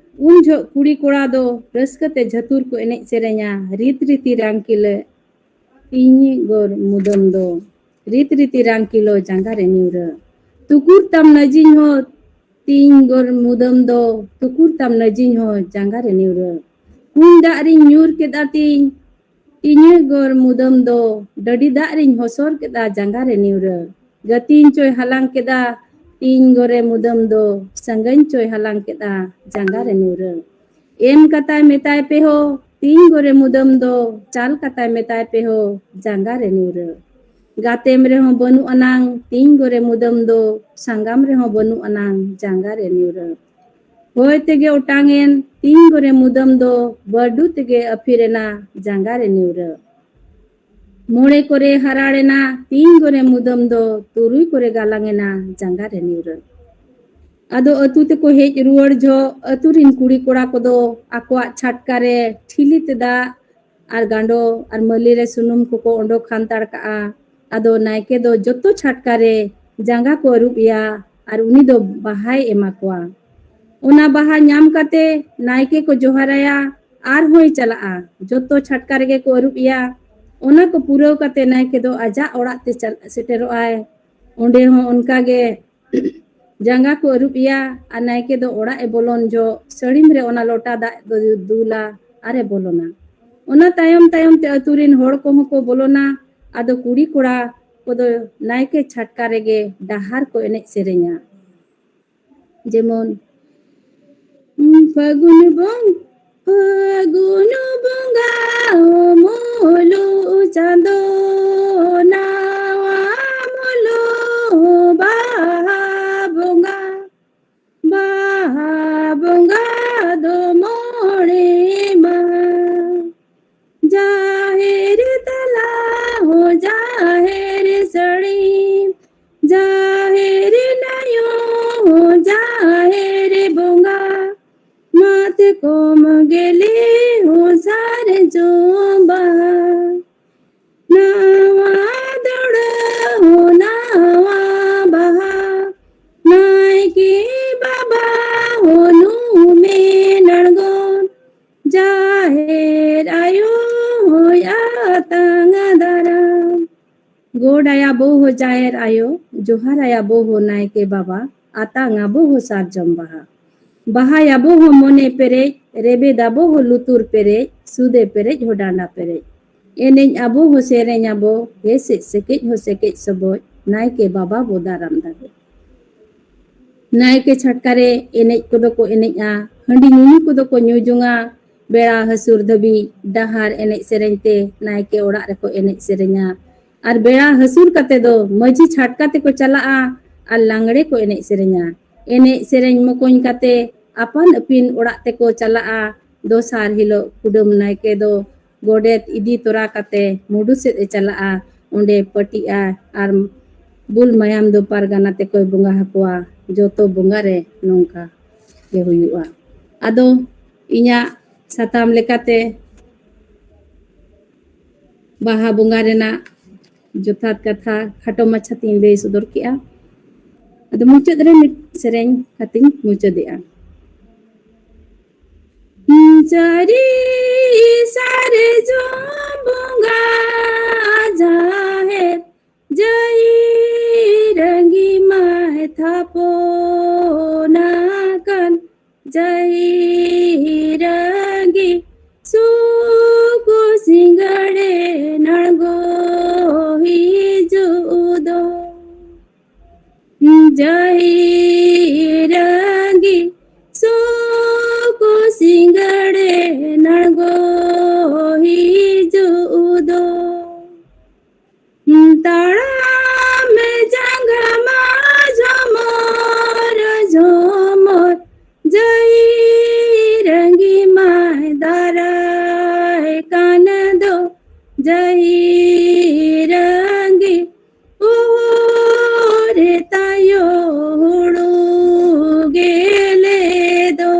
ᱩᱱ ᱡᱚᱦᱚᱜ ᱠᱩᱲᱤ ᱠᱚᱲᱟ ᱫᱚ ᱨᱟᱹᱥᱠᱟᱹ ᱛᱮ ᱡᱷᱟᱹᱛᱩᱨ ᱠᱚ ᱮᱱᱮᱡ ᱥᱮᱨᱮᱧᱟ, ᱨᱤᱛ ᱨᱤᱛᱤ ᱨᱟᱝᱠᱤᱞᱟᱹ ᱛᱤᱧ ᱜᱚᱨ ᱢᱩᱫᱟᱹᱢ ᱫᱚ, ᱨᱤᱛ ᱨᱤᱛᱤ ᱨᱟᱝᱠᱤᱞᱚ ᱡᱟᱸᱜᱟ ᱨᱮ ᱱᱤᱣᱨᱟᱹ᱾ ᱛᱩᱠᱩᱨ ᱛᱟᱢ ᱱᱟᱹᱡᱤᱧ ᱦᱚᱸ ᱛᱤᱧ ᱜᱚᱨ ᱢᱩᱫᱟᱹᱢ ᱫᱚ, ᱛᱩᱠᱩᱨ ᱛᱟᱢ ᱱᱟᱹᱡᱤᱧ ᱦᱚᱸ ᱡᱟᱸᱜᱟ ᱨᱮ ᱱᱤᱣᱨᱟᱹ᱾ ᱠᱩᱧ ᱫᱟᱜ ᱨᱤᱧ ᱧᱩᱨ ᱠᱮᱫᱟ ᱛᱤᱧ, ᱛᱤᱧᱟᱹ ᱜᱚᱨ ᱢᱩᱫᱟᱹᱢ ᱫᱚ, ᱰᱟᱹᱰᱤ ᱫᱟᱜ ᱨᱤᱧ ᱦᱚᱥᱚᱨ ᱠᱮᱫᱟ ᱡᱟᱸᱜᱟ ᱨᱮ ᱱᱤᱣᱨᱟᱹ᱾ ᱜᱟᱹᱛᱤᱧ ᱪᱚᱭ ᱦᱟᱞᱟᱝ ᱠᱮᱫᱟ ᱛᱤᱧ ᱜᱚᱨᱮ ᱢᱩᱫᱟᱹᱢ ᱫᱚ, ᱥᱟᱹᱜᱟᱹᱧ ᱪᱚᱭ ᱦᱟᱞᱟᱝ ᱠᱮᱫᱟ ᱡᱟᱸᱜᱟ ᱨᱮ ᱱᱤᱣᱨᱟᱹ᱾ ᱮᱢ ᱠᱟᱛᱟᱭ ᱢᱮᱛᱟᱭ ᱯᱮ ᱦᱳ, ᱛᱤᱧ ᱜᱚᱨᱮ ᱢᱩᱫᱟᱹᱢ ᱫᱚ, ᱪᱟᱞ ᱠᱟᱛᱟᱭ ᱢᱮᱛᱟᱭ ᱯᱮ ᱦᱳ, ᱡᱟᱸᱜᱟ ᱨᱮ ᱱᱤᱣᱨᱟᱹ᱾ ᱜᱟᱛᱮᱢ ᱨᱮᱦᱚᱸ ᱵᱟᱹᱱᱩᱜ ᱟᱱᱟᱝ, ᱛᱤᱧ ᱜᱚᱨᱮ ᱢᱩᱫᱟᱹᱢ ᱫᱚ, ᱥᱟᱸᱜᱟᱢ ᱨᱮᱦᱚᱸ ᱵᱟᱹᱱᱩᱜ ᱟᱱᱟᱝ, ᱡᱟᱸᱜᱟ ᱨᱮ ᱱᱤᱣᱨᱟᱹ᱾ ᱦᱚᱭ ᱛᱮᱜᱮ ᱚᱴᱟᱝ ᱮᱱ, ᱛᱤᱧ ᱜᱚᱨᱮ ᱢᱩᱫᱟᱹᱢ ᱫᱚ, ᱵᱟᱹᱨᱰᱩ ᱛᱮᱜᱮ ᱟᱹᱯᱷᱤᱨ ᱮᱱᱟ, ᱡᱟᱸᱜᱟ ᱨᱮ ᱱᱤᱣᱨᱟᱹ᱾ ᱢᱚᱬᱮ ᱠᱚᱨᱮ ᱦᱟᱨᱟᱲ ᱮᱱᱟ, ᱛᱤᱧ ᱜᱚᱨᱮ ᱢᱩᱫᱟᱹᱢ ᱫᱚ, ᱛᱩᱨᱩᱭ ᱠᱚᱨᱮ ᱜᱟᱞᱟᱝ ᱮᱱᱟ, ᱡᱟᱸᱜᱟ ᱨᱮ ᱱᱤᱣᱨᱟᱹ᱾ ᱟᱫᱚ ᱟᱹᱛᱩ ᱛᱮᱠᱚ ᱦᱮᱡ ᱨᱩᱣᱟᱹᱲ ᱡᱚᱦᱚᱜ, ᱟᱹᱛᱩ ᱨᱤᱱ ᱠᱩᱲᱤ ᱠᱚᱲᱟ ᱠᱚᱫᱚ ᱟᱠᱚᱣᱟᱜ ᱪᱷᱟᱴᱠᱟ ᱨᱮ ᱴᱷᱤᱞᱤ ᱛᱮ ᱫᱟᱜ ᱟᱨ ᱜᱟᱸᱰᱚ ᱟᱨ ᱢᱟᱹᱞᱤ ᱨᱮ ᱥᱩᱱᱩᱢ ᱠᱚᱠᱚ ᱚᱰᱚᱠ ᱦᱟᱱᱛᱟᱲ ᱠᱟᱜᱼᱟ᱾ ᱟᱫᱚ ᱱᱟᱭᱠᱮ ᱫᱚ ᱡᱚᱛᱚ ᱪᱷᱟᱴᱠᱟ ᱨᱮ ᱡᱟᱸᱜᱟ ᱠᱚ ᱟᱹᱨᱩᱵ ᱮᱭᱟ ᱟᱨ ᱩᱱᱤ ᱫᱚ ᱵᱟᱦᱟᱭ ᱮᱢᱟ ᱠᱚᱣᱟ᱾ ᱚᱱᱟ ᱵᱟᱦᱟ ᱧᱟᱢ ᱠᱟᱛᱮ ᱱᱟᱭᱠᱮ ᱠᱚ ᱡᱚᱦᱟᱨᱟᱭᱟ, ᱟᱨᱦᱚᱸᱭ ᱪᱟᱞᱟᱜᱼᱟ᱾ ᱡᱚᱛᱚ ᱪᱷᱟᱴᱠᱟ ᱨᱮᱜᱮ ᱠᱚ ᱟᱹᱨᱩᱵ ᱮᱭᱟ᱾ ᱚᱱᱟ ᱠᱚ ᱯᱩᱨᱟᱹᱣ ᱠᱟᱛᱮ ᱱᱟᱭᱠᱮ ᱫᱚ ᱟᱡᱟᱜ ᱚᱲᱟᱜ ᱛᱮ ᱪᱟᱞ-, ᱥᱮᱴᱮᱨᱚᱜ ᱟᱭ᱾ ᱚᱸᱰᱮ ᱦᱚᱸ ᱚᱱᱠᱟ ᱜᱮ ᱡᱟᱸᱜᱟ ᱠᱚ ᱟᱹᱨᱩᱵ ᱮᱭᱟ ᱟᱨ ᱱᱟᱭᱠᱮ ᱫᱚ ᱚᱲᱟᱜ ᱮ ᱵᱚᱞᱚᱱ ᱡᱚᱦᱚᱜ ᱥᱟᱹᱲᱤᱢ ᱨᱮ ᱚᱱᱟ ᱞᱚᱴᱟ ᱫᱟᱜ ᱫᱚ ᱫᱩᱞᱟ ᱟᱨ ᱮ ᱵᱚᱞᱚᱱᱟ᱾ ᱚᱱᱟ ᱛᱟᱭᱚᱢ ᱛᱟᱭᱚᱢ ᱛᱮ ᱟᱹᱛᱩ ᱨᱤᱱ ᱦᱚᱲ ᱠᱚᱦᱚᱸ ᱠᱚ ᱵᱚᱞᱚᱱᱟ᱾ ᱟᱫᱚ ᱠᱩᱲᱤ ᱠᱚᱲᱟ ᱠᱚᱫᱚ ᱱᱟᱭᱠᱮ ᱪᱷᱟᱴᱠᱟ ᱨᱮᱜᱮ ᱰᱟᱦᱟᱨ ᱠᱚ ᱮᱱᱮᱡ ᱥᱮᱨᱮᱧᱟ᱾ ᱡᱮᱢᱚᱱ, ᱯᱷᱟᱹᱜᱩᱱ ᱵᱚᱝ-, ᱯᱷᱟᱹᱜᱩᱱ ᱵᱚᱸᱜᱟ ᱩᱢᱩᱞᱩ ᱪᱟᱸᱫᱚ, ᱱᱟᱣᱟ ᱢᱩᱞᱩ ᱵᱟᱦᱟ ᱵᱚᱸᱜᱟ, ᱵᱟᱦᱟ ᱵᱚᱸᱜᱟ ᱫᱚ ᱢᱚᱬᱮ ᱢᱟᱦᱟ᱾ ᱡᱟᱦᱮᱨ ᱛᱟᱞᱟ ᱦᱚᱸ ᱡᱟᱦᱮᱨ ᱥᱟᱹᱲᱤᱢ, ᱡᱟᱦᱮᱨ ᱟᱭᱳ ᱦᱚᱸ ᱡᱟᱦᱮᱨ ᱵᱚᱸᱜᱟ, ᱢᱟᱛᱠᱚᱢ ᱜᱮᱞᱮ ᱦᱚᱸ ᱥᱟᱨᱡᱚᱢ ᱵᱟᱦᱟ᱾ ᱱᱟᱣᱟ ᱫᱟᱹᱣᱲᱟᱹ ᱦᱚᱸ ᱱᱟᱣᱟ ᱵᱟᱦᱟ, ᱱᱟᱭᱠᱮ ᱵᱟᱵᱟ ᱦᱚᱸ ᱧᱩᱢᱮ ᱟᱬᱜᱚᱱ, ᱡᱟᱦᱮᱨ ᱟᱭᱳ ᱦᱚᱸᱭ ᱟᱛᱟᱝ ᱫᱟᱨᱟᱢ᱾ ᱜᱚᱰ ᱟᱭᱟ ᱵᱚ ᱦᱚᱸ ᱡᱟᱦᱮᱨ ᱟᱭᱳ, ᱡᱚᱦᱟᱨ ᱟᱭᱟ ᱵᱚ ᱦᱚᱸ ᱱᱟᱭᱠᱮ ᱵᱟᱵᱟ, ᱟᱛᱟᱝ ᱟᱵᱚ ᱦᱚᱸ ᱥᱟᱨᱡᱚᱢ ᱵᱟᱦᱟ᱾ ᱵᱟᱦᱟᱭᱟᱵᱚ ᱦᱚᱸ ᱢᱚᱱᱮ ᱯᱮᱨᱮᱡ, ᱨᱮᱵᱮᱫᱟᱵᱚ ᱦᱚᱸ ᱞᱩᱛᱩᱨ ᱯᱮᱨᱮᱡ, ᱥᱩᱫᱮ ᱯᱮᱨᱮᱡ ᱦᱚᱸ ᱰᱟᱸᱰᱟ ᱯᱮᱨᱮᱡ᱾ ᱮᱱᱮᱡ ᱟᱵᱚ ᱦᱚᱸ ᱥᱮᱨᱮᱧ ᱟᱵᱚ, ᱦᱮᱥᱮᱡ ᱥᱮᱠᱮᱡ ᱦᱚᱸ ᱥᱮᱠᱮᱡ ᱥᱚᱵᱚᱡ, ᱱᱟᱭᱠᱮ ᱵᱟᱵᱟ ᱵᱚ ᱫᱟᱨᱟᱢ ᱫᱟᱵᱚ᱾ ᱱᱟᱭᱠᱮ ᱪᱷᱟᱴᱠᱟ ᱨᱮ ᱮᱱᱮᱡ ᱠᱚᱫᱚ ᱠᱚ ᱮᱱᱮᱡᱼᱟ, ᱦᱟᱺᱰᱤ ᱧᱩᱧᱩ ᱠᱚᱫᱚ ᱠᱚ ᱧᱩ ᱡᱚᱝᱟ᱾ ᱵᱮᱲᱟ ᱦᱟᱹᱥᱩᱨ ᱫᱷᱟᱹᱵᱤᱡ ᱰᱟᱦᱟᱨ ᱮᱱᱮᱡ ᱥᱮᱨᱮᱧ ᱛᱮ ᱱᱟᱭᱠᱮ ᱚᱲᱟᱜ ᱨᱮᱠᱚ ᱮᱱᱮᱡ ᱥᱮᱨᱮᱧᱟ᱾ ᱟᱨ ᱵᱮᱲᱟ ᱦᱟᱹᱥᱩᱨ ᱠᱟᱛᱮ ᱫᱚ ᱢᱟᱹᱡᱷᱤ ᱪᱷᱟᱴᱠᱟ ᱛᱮᱠᱚ ᱪᱟᱞᱟᱜᱼᱟ ᱟᱨ ᱞᱟᱝᱲᱮ ᱠᱚ ᱮᱱᱮᱡ ᱥᱮᱨᱮᱧᱟ᱾ ᱮᱱᱮᱡ ᱥᱮᱨᱮᱧ ᱢᱚᱠᱚᱧ ᱠᱟᱛᱮ ᱟᱯᱟᱱ ᱟᱹᱯᱤᱱ ᱚᱲᱟᱜ ᱛᱮᱠᱚ ᱪᱟᱞᱟᱜᱼᱟ᱾ ᱫᱚᱥᱟᱨ ᱦᱤᱞᱳᱜ ᱠᱩᱰᱟᱹᱢ ᱱᱟᱭᱠᱮ ᱫᱚ ᱜᱚᱰᱮᱛ ᱤᱫᱤ ᱛᱚᱨᱟ ᱠᱟᱛᱮ ᱢᱩᱰᱩ ᱥᱮᱫ ᱮ ᱪᱟᱞᱟᱜᱼᱟ᱾ ᱚᱸᱰᱮ ᱯᱟᱹᱴᱤᱜᱼᱟ ᱟᱨ ᱵᱩᱞ ᱢᱟᱭᱟᱢ ᱫᱚ ᱯᱟᱨᱜᱟᱱᱟ ᱛᱮᱠᱚᱭ ᱵᱚᱸᱜᱟ ᱟᱠᱚᱣᱟ᱾ ᱡᱚᱛᱚ ᱵᱚᱸᱜᱟ ᱨᱮ ᱱᱚᱝᱠᱟ ᱜᱮ ᱦᱩᱭᱩᱜᱼᱟ᱾ ᱟᱫᱚ ᱤᱧᱟᱹᱜ ᱥᱟᱛᱟᱢ ᱞᱮᱠᱟᱛᱮ ᱵᱟᱦᱟ ᱵᱚᱸᱜᱟ ᱨᱮᱱᱟᱜ ᱡᱚᱛᱷᱟᱛ ᱠᱟᱛᱷᱟ ᱠᱷᱟᱴᱚ ᱢᱟᱪᱷᱟ ᱛᱤᱧ ᱞᱟᱹᱭ ᱥᱚᱫᱚᱨ ᱠᱮᱜᱼᱟ᱾ ᱟᱫᱚ ᱢᱩᱪᱟᱹᱫ ᱨᱮ ᱢᱤᱫ ᱥᱮᱨᱮᱧ ᱠᱟᱛᱮᱧ ᱢᱩᱪᱟᱹᱫᱮᱜᱼᱟ᱾ ᱥᱟᱹᱨᱤ ᱥᱟᱨᱡᱚᱢ ᱵᱚᱸᱜᱟ ᱡᱟᱦᱮᱨ, ᱡᱟᱹᱦᱤ ᱨᱟᱹᱜᱤ ᱢᱟᱭ ᱛᱷᱟᱯᱚᱱ ᱟᱠᱟᱱ, ᱡᱟᱹᱦᱤ ᱨᱟᱹᱜᱤ ᱥᱩᱠ ᱥᱤᱸᱜᱟᱹᱲᱮ ᱟᱬᱜᱚ ᱦᱤᱡᱩᱜ ᱫᱚ᱾ ᱡᱟᱹᱦᱤ ᱨᱟᱹᱜᱤ ᱥᱩᱠ ᱥᱤᱸᱜᱟᱹᱲᱮ ᱟᱬᱜᱚ ᱦᱤᱡᱩᱜ ᱫᱚ᱾ ᱛᱟᱲᱟᱢ ᱡᱟᱸᱜᱟ ᱢᱟ ᱡᱷᱚᱢᱚᱨ ᱡᱷᱚᱢᱚᱨ, ᱡᱟᱹᱦᱤ ᱨᱟᱹᱜᱤ ᱢᱟᱭ ᱫᱟᱨᱟᱭ ᱠᱟᱱ ᱫᱚ᱾ ᱡᱟᱹᱦᱤ ᱨᱟᱹᱜᱤ ᱩᱦᱩᱨ ᱛᱟᱭᱚ ᱦᱩᱲᱩ ᱜᱮᱞᱮ ᱫᱚ᱾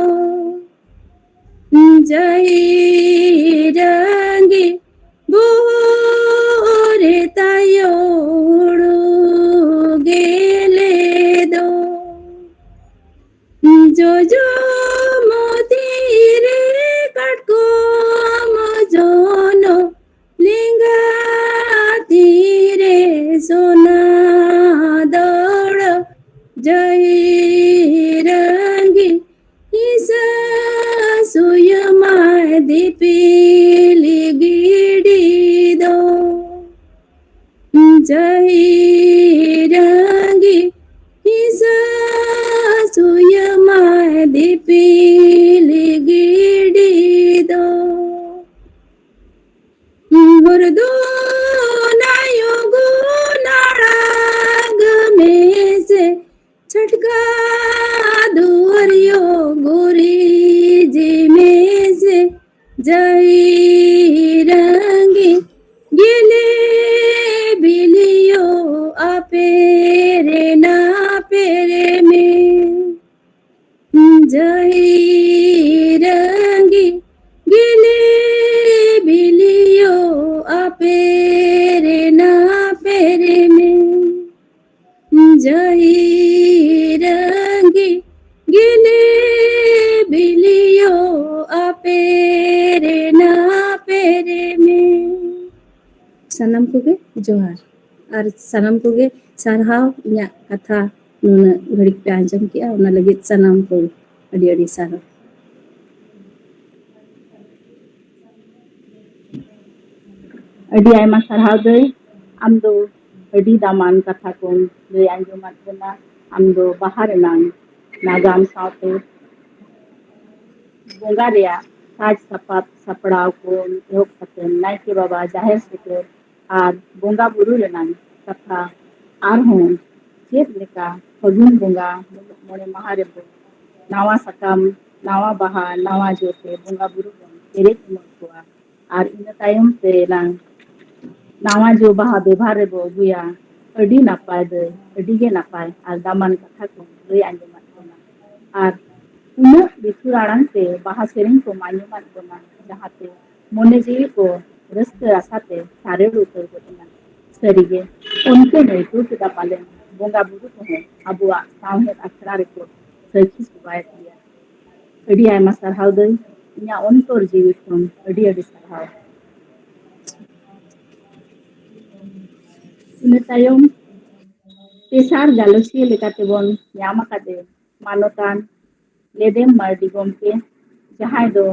ᱡᱟᱹᱦᱤ ᱨᱟᱹᱜᱤ ᱵᱩᱦᱩᱨ ᱛᱟᱭᱚ ᱦᱩᱲᱩ ᱜᱮᱞᱮ ᱫᱚ᱾ ᱡᱚᱡᱚᱢ ᱛᱤᱨᱮ ᱠᱟᱴᱠᱚᱢ ᱡᱚᱱᱚᱜ, ᱞᱮᱸᱜᱟ ᱛᱤᱨᱮ ᱥᱚᱱᱟ ᱫᱚᱲᱚ, ᱡᱟᱹᱦᱤ ᱨᱟᱹᱜᱤ ᱦᱤᱥᱟᱹ ᱥᱩᱭᱟᱹᱢᱟᱭ ᱫᱤᱯᱤᱞ ᱜᱤᱰᱤ ᱫᱚ᱾ ᱡᱟᱹᱦᱤ ᱨᱟᱹᱜᱤ ᱦᱤᱥᱟᱹ ᱥᱩᱭᱟᱹᱢᱟᱭ ᱫᱤᱯᱤᱞ ᱜᱤᱰᱤ ᱫᱚ᱾ ᱦᱚᱨ ᱫᱚ ᱱᱟᱭᱚ ᱜᱩᱱ ᱟᱲᱟᱜ ᱢᱮᱥᱮ, ᱪᱷᱟᱴᱠᱟ ᱫᱩᱣᱟᱹᱨ ᱭᱚ ᱜᱩᱨᱤᱡᱽ ᱢᱮᱥᱮ, ᱡᱟᱹᱦᱤ ᱨᱟᱹᱜᱤ ᱜᱮᱞᱮ ᱵᱤᱞᱤᱭᱚ ᱟᱯᱮᱨᱮ ᱱᱟᱯᱮᱨᱮ ᱢᱮ᱾ ᱡᱟᱹᱦᱤ ᱨᱟᱹᱜᱤ ᱜᱮᱞᱮ ᱵᱤᱞᱤᱭᱚ ᱟᱯᱮᱨᱮ ᱱᱟᱯᱮᱨᱮ ᱢᱮ᱾ ᱡᱟᱹᱦᱤ ᱨᱟᱹᱜᱤ ᱜᱮᱞᱮ ᱵᱤᱞᱤᱭᱚ ᱠᱚᱜᱮ ᱡᱚᱦᱟᱨ ᱟᱨ ᱥᱟᱱᱟᱢ ᱠᱚᱜᱮ ᱥᱟᱨᱦᱟᱣ, ᱤᱧᱟᱹᱜ ᱠᱟᱛᱷᱟ ᱱᱩᱱᱟᱹᱜ ᱜᱷᱟᱹᱲᱤᱡ ᱯᱮ ᱟᱸᱡᱚᱢ ᱠᱮᱜᱼᱟ, ᱚᱱᱟ ᱞᱟᱹᱜᱤᱫ ᱥᱟᱱᱟᱢ ᱠᱚ ᱟᱹᱰᱤ ᱟᱹᱰᱤ ᱥᱟᱨᱦᱟᱣ᱾ ᱟᱹᱰᱤ ᱟᱭᱢᱟ ᱥᱟᱨᱦᱟᱣ ᱫᱟᱹᱭ, ᱟᱢ ᱫᱚ ᱟᱹᱰᱤ ᱫᱟᱢᱟᱱ ᱠᱟᱛᱷᱟ ᱠᱚᱢ ᱞᱟᱹᱭ ᱟᱸᱡᱚᱢᱟᱫ ᱵᱚᱱᱟ᱾ ᱟᱢ ᱫᱚ ᱵᱟᱦᱟ ᱨᱮᱱᱟᱝ ᱱᱟᱜᱟᱢ ᱥᱟᱶᱛᱮ ᱵᱚᱸᱜᱟ ᱨᱮᱭᱟᱜ ᱥᱟᱡᱽ ᱥᱟᱯᱟᱵ ᱥᱟᱯᱲᱟᱣ ᱠᱚ ᱮᱦᱚᱵ ᱠᱟᱛᱮ ᱱᱟᱭᱠᱮ ᱵᱟᱵᱟ ᱡᱟᱦᱮᱨ ᱥᱮᱴᱮᱨ ᱟᱨ ᱵᱚᱸᱜᱟ ᱵᱩᱨᱩ ᱨᱮᱱᱟᱝ ᱠᱟᱛᱷᱟ, ᱟᱨᱦᱚᱸ ᱪᱮᱫ ᱞᱮᱠᱟ ᱯᱷᱟᱹᱜᱩᱱ ᱵᱚᱸᱜᱟ ᱢᱚᱬᱮ ᱢᱟᱦᱟ ᱨᱮᱵᱚ ᱱᱟᱣᱟ ᱥᱟᱠᱟᱢ, ᱱᱟᱣᱟ ᱵᱟᱦᱟ, ᱱᱟᱣᱟ ᱡᱚ ᱛᱮ ᱵᱚᱸᱜᱟ ᱵᱩᱨᱩ ᱵᱚᱱ ᱯᱮᱨᱮᱡ ᱮᱢᱚᱜ ᱠᱚᱣᱟ᱾ ᱟᱨ ᱤᱱᱟᱹ ᱛᱟᱭᱚᱢ ᱛᱮ ᱱᱟᱝ ᱱᱟᱣᱟ ᱡᱚ ᱵᱟᱦᱟ ᱵᱮᱵᱷᱟᱨ ᱨᱮᱵᱚ ᱟᱹᱜᱩᱭᱟ᱾ ᱟᱹᱰᱤ ᱱᱟᱯᱟᱭ ᱫᱟᱹᱭ, ᱟᱹᱰᱤ ᱜᱮ ᱱᱟᱯᱟᱭ ᱟᱨ ᱫᱟᱢᱟᱱ ᱠᱟᱛᱷᱟ ᱠᱚ ᱞᱟᱹᱭ ᱟᱸᱡᱚᱢᱟᱫ ᱵᱚᱱᱟ᱾ ᱟᱨ ᱩᱱᱟᱹᱜ ᱞᱤᱴᱷᱩᱨ ᱟᱲᱟᱝ ᱛᱮ ᱵᱟᱦᱟ ᱥᱮᱨᱮᱧ ᱠᱚ ᱟᱸᱡᱚᱢᱟᱫ ᱵᱚᱱᱟ, ᱡᱟᱦᱟᱸᱛᱮ ᱢᱚᱱᱮ ᱡᱤᱣᱤ ᱠᱚ ᱨᱟᱹᱥᱠᱟᱹ ᱟᱥᱟ ᱛᱮ ᱥᱟᱨᱮᱲ ᱩᱛᱟᱹᱨ ᱜᱚᱫ ᱮᱱᱟ᱾ ᱥᱟᱹᱨᱤᱜᱮ, ᱚᱱᱠᱟᱹᱧ ᱟᱹᱭᱠᱟᱹᱣ ᱠᱮᱫᱟ ᱯᱟᱞᱮᱱ ᱵᱚᱸᱜᱟ ᱵᱩᱨᱩ ᱠᱚᱦᱚᱸ ᱟᱵᱚᱣᱟᱜ ᱥᱟᱶᱦᱮᱫ ᱟᱠᱷᱲᱟ ᱨᱮᱠᱚ ᱥᱟᱹᱠᱷᱤ ᱥᱚᱵᱷᱟᱭᱮᱫ ᱞᱮᱭᱟ᱾ ᱟᱹᱰᱤ ᱟᱭᱢᱟ ᱥᱟᱨᱦᱟᱣ ᱫᱟᱹᱭ, ᱤᱧᱟᱹᱜ ᱚᱱᱛᱚᱨ ᱡᱤᱣᱤ ᱠᱷᱚᱱ ᱟᱹᱰᱤ ᱟᱹᱰᱤ ᱥᱟᱨᱦᱟᱣ᱾ ᱤᱱᱟᱹ ᱛᱟᱭᱚᱢ ᱛᱮᱥᱟᱨ ᱜᱟᱞᱚᱪᱤᱭᱟᱹ ᱞᱮᱠᱟᱛᱮᱵᱚᱱ ᱧᱟᱢ ᱟᱠᱟᱫᱮ ᱢᱟᱱᱚᱛᱟᱱ ᱞᱮᱫᱮᱢ ᱢᱟᱨᱰᱤ ᱜᱚᱢᱠᱮ, ᱡᱟᱦᱟᱸᱭ ᱫᱚ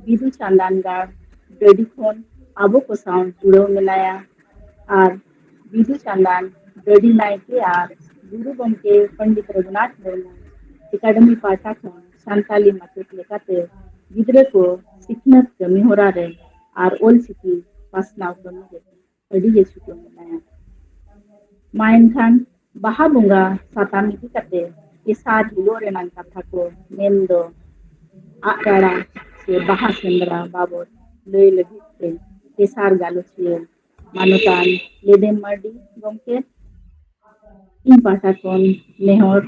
ᱵᱤᱫᱩ ᱪᱟᱸᱫᱟᱱ ᱜᱟᱲ ᱰᱟᱹᱰᱤ ᱠᱷᱚᱱ ᱟᱵᱚ ᱠᱚ ᱥᱟᱶ ᱡᱩᱲᱟᱹᱣ ᱢᱮᱱᱟᱭᱟ᱾ ᱟᱨ ᱵᱤᱫᱩ ᱪᱟᱸᱫᱟᱱ ᱰᱟᱹᱰᱤ ᱱᱟᱭᱠᱮ ᱟᱨ ᱜᱩᱨᱩ ᱜᱚᱢᱠᱮ ᱯᱚᱱᱰᱤᱛ ᱨᱚᱜᱷᱩᱱᱟᱛᱷ ᱢᱩᱨᱢᱩ ᱮᱠᱟᱰᱮᱢᱤ ᱯᱟᱦᱴᱟ ᱠᱷᱚᱱ ᱥᱟᱱᱛᱟᱞᱤ ᱢᱟᱪᱮᱫ ᱞᱮᱠᱟᱛᱮ ᱜᱤᱫᱽᱨᱟᱹ ᱠᱚ ᱥᱤᱠᱷᱱᱟᱹᱛ ᱠᱟᱹᱢᱤ ᱦᱚᱨᱟ ᱨᱮ ᱟᱨ ᱚᱞᱪᱤᱠᱤ ᱯᱟᱥᱱᱟᱣ ᱠᱟᱹᱢᱤ ᱨᱮ ᱟᱹᱰᱤ ᱜᱮ ᱪᱷᱩᱴᱟᱹᱣ ᱢᱮᱱᱟᱭᱟ᱾ ᱢᱟ ᱮᱱᱠᱷᱟᱱ ᱵᱟᱦᱟ ᱵᱚᱸᱜᱟ ᱥᱟᱛᱟᱢ ᱤᱫᱤ ᱠᱟᱛᱮ ᱛᱮᱥᱟᱨ ᱦᱤᱞᱳᱜ ᱨᱮᱱᱟᱜ ᱠᱟᱛᱷᱟ ᱠᱚ, ᱢᱮᱱᱫᱚ ᱟᱜ ᱨᱟᱲᱟ ᱥᱮ ᱵᱟᱦᱟ ᱥᱮᱸᱫᱽᱨᱟ ᱵᱟᱵᱚᱫ ᱞᱟᱹᱭ ᱞᱟᱹᱜᱤᱫ ᱛᱮ ᱛᱮᱥᱟᱨ ᱜᱟᱞᱚᱪᱤᱭᱟᱹ ᱢᱟᱱᱚᱛᱟᱱ ᱞᱮᱫᱮᱢ ᱢᱟᱨᱰᱤ ᱜᱚᱢᱠᱮ, ᱤᱧ ᱯᱟᱦᱴᱟ ᱠᱷᱚᱱ ᱱᱮᱦᱚᱨ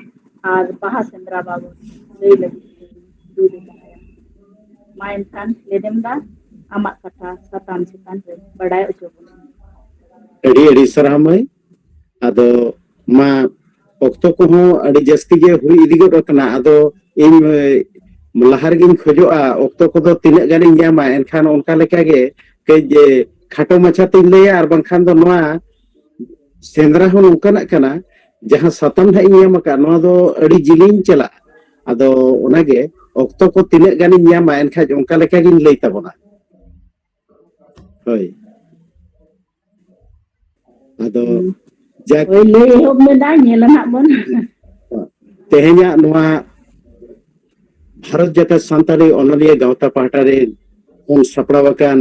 ᱟᱨ ᱵᱟᱦᱟ ᱥᱮᱸᱫᱽᱨᱟ ᱵᱟᱵᱚᱫ ᱞᱟᱹᱭ ᱞᱟᱹᱜᱤᱫ ᱛᱮᱧ ᱫᱩᱲᱩᱵ ᱟᱠᱟᱱᱟ᱾ ᱢᱟ ᱮᱱᱠᱷᱟᱱ ᱞᱮᱫᱮᱢ ᱫᱟ, ᱟᱢᱟᱜ ᱠᱟᱛᱷᱟ ᱥᱟᱛᱟᱢ ᱪᱮᱛᱟᱱ ᱨᱮ ᱵᱟᱰᱟᱭ ᱦᱚᱪᱚ ᱵᱚᱱ ᱢᱮ᱾ ᱟᱹᱰᱤ ᱟᱹᱰᱤ ᱥᱟᱨᱦᱟᱣ ᱢᱟᱹᱭ᱾ ᱟᱫᱚ ᱢᱟ, ᱚᱠᱛᱚ ᱠᱚᱦᱚᱸ ᱟᱹᱰᱤ ᱡᱟᱹᱥᱛᱤ ᱜᱮ ᱦᱩᱭ ᱤᱫᱤ ᱜᱚᱫ ᱟᱠᱟᱱᱟ᱾ ᱟᱫᱚ ᱤᱧ, ᱮ, ᱞᱟᱦᱟ ᱨᱮᱜᱮᱧ ᱠᱷᱚᱡᱚᱜᱼᱟ, ᱚᱠᱛᱚ ᱠᱚᱫᱚ ᱛᱤᱱᱟᱹᱜ ᱜᱟᱱᱤᱧ ᱧᱟᱢᱟ, ᱮᱱᱠᱷᱟᱱ ᱚᱱᱠᱟ ᱞᱮᱠᱟ ᱜᱮ ᱠᱟᱹᱡ, ᱮ, ᱠᱷᱟᱴᱚ ᱢᱟᱪᱷᱟ ᱛᱤᱧ ᱞᱟᱹᱭᱟ, ᱟᱨ ᱵᱟᱝᱠᱷᱟᱱ ᱫᱚ ᱱᱚᱣᱟ ᱥᱮᱸᱫᱽᱨᱟ ᱦᱚᱸ ᱱᱚᱝᱠᱟᱱᱟᱜ ᱠᱟᱱᱟ, ᱡᱟᱦᱟᱸ ᱥᱟᱛᱟᱢ ᱱᱟᱦᱟᱜ ᱤᱧ ᱧᱟᱢ ᱟᱠᱟᱫ, ᱱᱚᱣᱟ ᱫᱚ ᱟᱹᱰᱤ ᱡᱤᱞᱤᱧ ᱪᱟᱞᱟᱜᱼᱟ᱾ ᱟᱫᱚ ᱚᱱᱟᱜᱮ ᱚᱠᱛᱚ ᱠᱚ ᱛᱤᱱᱟᱹᱜ ᱜᱟᱱᱤᱧ ᱧᱟᱢᱟ, ᱮᱱᱠᱷᱟᱡ ᱚᱱᱠᱟ ᱞᱮᱠᱟ ᱜᱤᱧ ᱞᱟᱹᱭ ᱛᱟᱵᱚᱱᱟ᱾ ᱦᱳᱭ᱾ ᱟᱫᱚ ᱦᱩᱸ᱾ ᱡᱟᱠ ᱦᱳᱭ, ᱞᱟᱹᱭ ᱮᱦᱚᱵ ᱢᱮ ᱫᱟ, ᱧᱮᱞᱟ ᱱᱟᱜ ᱵᱚᱱ᱾ ᱛᱮᱦᱮᱧᱟᱜ ᱱᱚᱣᱟ ᱵᱷᱟᱨᱚᱛ ᱡᱟᱠᱟᱛ ᱥᱟᱱᱛᱟᱲᱤ ᱚᱱᱚᱞᱤᱭᱟᱹ ᱜᱟᱶᱛᱟ ᱯᱟᱦᱴᱟ ᱨᱮ ᱠᱷᱚᱱ ᱥᱟᱯᱲᱟᱣ ᱟᱠᱟᱱ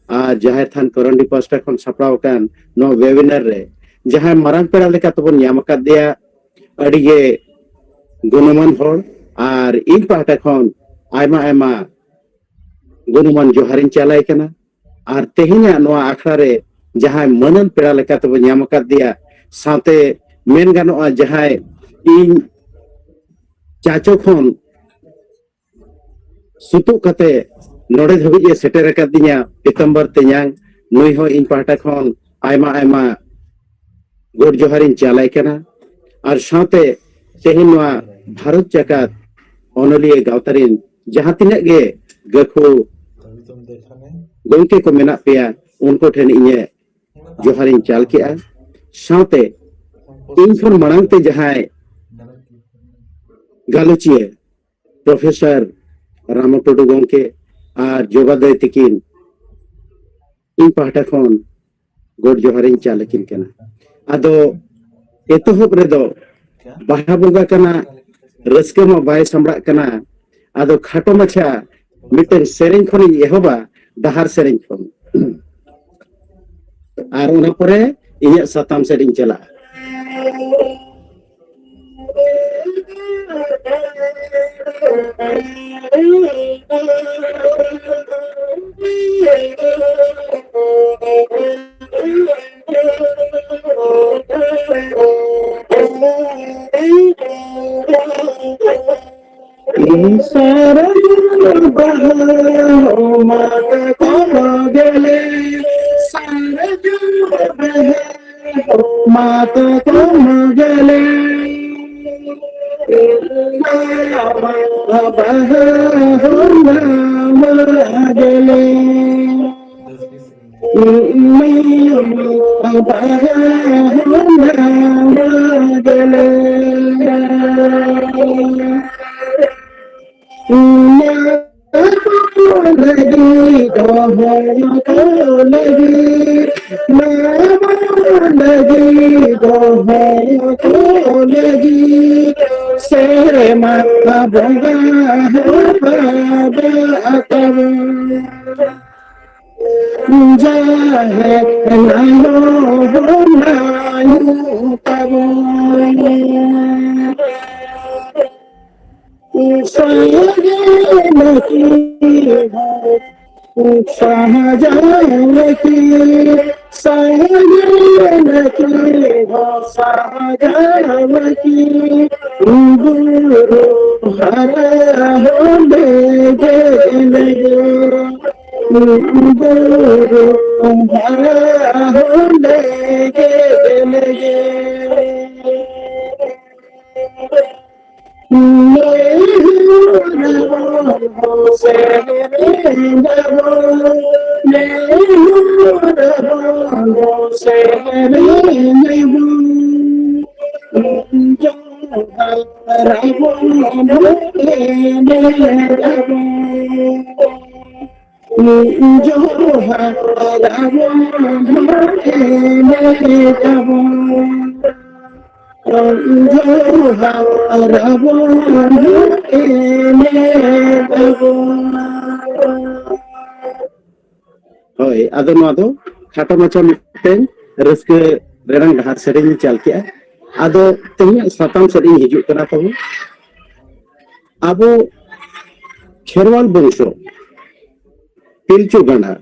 ᱟᱨ ᱡᱟᱦᱮᱨ ᱛᱷᱟᱱ ᱠᱚᱨᱚᱱᱰᱤ ᱯᱟᱦᱴᱟ ᱠᱷᱚᱱ ᱥᱟᱯᱲᱟᱣ ᱟᱠᱟᱱ ᱱᱚᱣᱟ webinar ᱨᱮ ᱡᱟᱦᱟᱸᱭ ᱢᱟᱨᱟᱝ ᱯᱮᱲᱟ ᱞᱮᱠᱟ ᱛᱮᱵᱚᱱ ᱧᱟᱢ ᱟᱠᱟᱫᱮᱭᱟ, ᱟᱹᱰᱤᱜᱮ ᱜᱩᱱᱚᱢᱟᱱ ᱦᱚᱲ, ᱟᱨ ᱤᱧ ᱯᱟᱦᱴᱟ ᱠᱷᱚᱱ ᱟᱭᱢᱟ ᱟᱭᱢᱟ ᱜᱩᱱᱚᱢᱟᱱ ᱡᱚᱦᱟᱨᱤᱧ ᱪᱟᱞᱟᱭ ᱠᱟᱱᱟ᱾ ᱟᱨ ᱛᱮᱦᱮᱧᱟᱜ ᱱᱚᱣᱟ ᱟᱠᱷᱲᱟ ᱨᱮ ᱡᱟᱦᱟᱸᱭ ᱢᱟᱹᱱᱟᱱ ᱯᱮᱲᱟ ᱞᱮᱠᱟ ᱛᱮᱵᱚᱱ ᱧᱟᱢ ᱟᱠᱟᱫᱮᱭᱟ, ᱥᱟᱶᱛᱮ ᱢᱮᱱ ᱜᱟᱱᱚᱜᱼᱟ ᱡᱟᱦᱟᱸᱭ ᱤᱧ ᱪᱟᱪᱚ ᱠᱷᱚᱱ ᱥᱩᱛᱩᱜ ᱠᱟᱛᱮ ᱱᱚᱰᱮ ᱫᱷᱟᱹᱵᱤᱡ ᱮ ᱥᱮᱴᱮᱨ ᱟᱠᱟᱫᱤᱧᱟ, ᱯᱤᱛᱟᱢᱵᱚᱨ ᱛᱮᱧᱟᱝ, ᱱᱩᱭ ᱦᱚᱸ ᱤᱧ ᱯᱟᱦᱴᱟ ᱠᱷᱚᱱ ᱟᱭᱢᱟ ᱟᱭᱢᱟ ᱜᱚᱰ ᱡᱚᱦᱟᱨᱤᱧ ᱪᱟᱞᱟᱭ ᱠᱟᱱᱟ᱾ ᱟᱨ ᱥᱟᱶᱛᱮ ᱛᱮᱦᱮᱧ ᱱᱚᱣᱟ ᱵᱷᱟᱨᱚᱛ ᱡᱟᱠᱟᱛ ᱚᱱᱚᱞᱤᱭᱟᱹ ᱜᱟᱶᱛᱟ ᱨᱮᱱ ᱡᱟᱦᱟᱸ ᱛᱤᱱᱟᱹᱜ ᱜᱮ ᱜᱟᱹᱠᱷᱩᱲ ᱜᱚᱢᱠᱮ ᱠᱚ ᱢᱮᱱᱟᱜ ᱯᱮᱭᱟ, ᱩᱱᱠᱩ ᱴᱷᱮᱱ ᱤᱧᱟᱹᱜ ᱡᱚᱦᱟᱨᱤᱧ ᱪᱟᱞ ᱠᱮᱜᱼᱟ᱾ ᱥᱟᱶᱛᱮ ᱤᱧ ᱠᱷᱚᱱ ᱢᱟᱲᱟᱝ ᱛᱮ ᱡᱟᱦᱟᱸᱭ ᱜᱟᱞᱚᱪᱤᱭᱟᱹ ᱯᱨᱚᱯᱷᱮᱥᱚᱨ ᱨᱟᱢᱚ ᱴᱩᱰᱩ ᱜᱚᱢᱠᱮ ᱟᱨ ᱡᱚᱵᱟ ᱫᱟᱹᱭ ᱛᱤᱠᱤᱱ ᱤᱧ ᱯᱟᱦᱴᱟ ᱠᱷᱚᱱ ᱜᱚᱰ ᱡᱚᱦᱟᱨᱤᱧ ᱪᱟᱞ ᱟᱹᱠᱤᱱ ᱠᱟᱱᱟ᱾ ᱟᱫᱚ ᱮᱛᱚᱦᱚᱵ ᱨᱮᱫᱚ ᱵᱟᱦᱟ ᱵᱚᱸᱜᱟ ᱠᱟᱱᱟ, ᱨᱟᱹᱥᱠᱟᱹ ᱢᱟ ᱵᱟᱭ ᱥᱟᱢᱵᱲᱟᱜ ᱠᱟᱱᱟ᱾ ᱟᱫᱚ ᱠᱷᱟᱴᱚ ᱢᱟᱪᱷᱟ ᱢᱤᱫᱴᱮᱱ ᱥᱮᱨᱮᱧ ᱠᱷᱚᱱᱤᱧ ᱮᱦᱚᱵᱟ, ᱰᱟᱦᱟᱨ ᱥᱮᱨᱮᱧ ᱠᱷᱚᱱ, ᱟᱨ ᱚᱱᱟ ᱯᱚᱨᱮ ᱤᱧᱟᱹᱜ ᱥᱟᱛᱟᱢ ᱥᱮᱫ ᱤᱧ ᱪᱟᱞᱟᱜᱼᱟ᱾ ᱥᱟᱨᱡᱚᱢ ᱵᱟᱦᱟ ᱦᱚᱸ ᱢᱟᱛᱠᱚᱢ ᱜᱮᱞᱮ, ᱥᱟᱨᱡᱚᱢ ᱵᱟᱦᱟ ᱦᱚᱸ ᱢᱟᱛᱠᱚᱢ ᱜᱮᱞᱮ, ᱵᱟᱦᱟ ᱦᱚᱸ ᱢᱟᱛᱠᱚᱢ ᱜᱮᱞᱮ᱾ ᱥᱮᱨᱢᱟ ᱵᱚᱸᱜᱟ ᱵᱟᱵᱟ ᱛᱟᱵᱚᱱ᱾ ᱡᱟᱦᱮᱨ ᱟᱭᱳ ᱱᱟᱭᱩ ᱛᱟᱵᱚᱱ᱾ ᱥᱟᱦᱟᱡᱟᱱ ᱠᱤ, ᱥᱟᱦᱟᱡᱟᱱ ᱠᱤ, ᱥᱟᱦᱟᱡᱟᱱ ᱠᱤ, ᱥᱟᱦᱟᱡᱟᱱ ᱠᱤ, ᱜᱩᱨᱩ ᱦᱟᱨᱟ ᱦᱚᱸ ᱞᱮᱜᱮ ᱞᱮᱜᱮ᱾ ᱡᱚᱦᱟᱨ ᱟᱵᱚᱱ ᱮᱱᱮᱡ ᱟᱵᱚᱱ᱾ ᱡᱚᱦᱟᱨ ᱟᱵᱚᱱ ᱮᱱᱮᱡ ᱟᱵᱚᱱ᱾ ᱦᱳᱭ, ᱟᱫᱚ ᱱᱚᱣᱟ ᱫᱚ ᱠᱷᱟᱴᱚ ᱢᱟᱪᱷᱟ ᱢᱤᱫᱴᱮᱱ ᱨᱟᱹᱥᱠᱟᱹ ᱨᱮᱱᱟᱜ ᱰᱟᱦᱟᱨ ᱥᱮᱨᱮᱧ ᱤᱧ ᱪᱟᱞ ᱠᱮᱜᱼᱟ᱾ ᱟᱫᱚ ᱛᱮᱦᱮᱧᱟᱜ ᱥᱟᱛᱟᱢ ᱥᱮᱫ ᱤᱧ ᱦᱤᱡᱩᱜ ᱠᱟᱱᱟ ᱛᱟᱵᱚᱱ᱾ ᱟᱵᱚ ᱠᱷᱮᱨᱣᱟᱞ ᱵᱚᱝᱥᱚ ᱯᱤᱞᱪᱩ ᱜᱟᱸᱰᱟ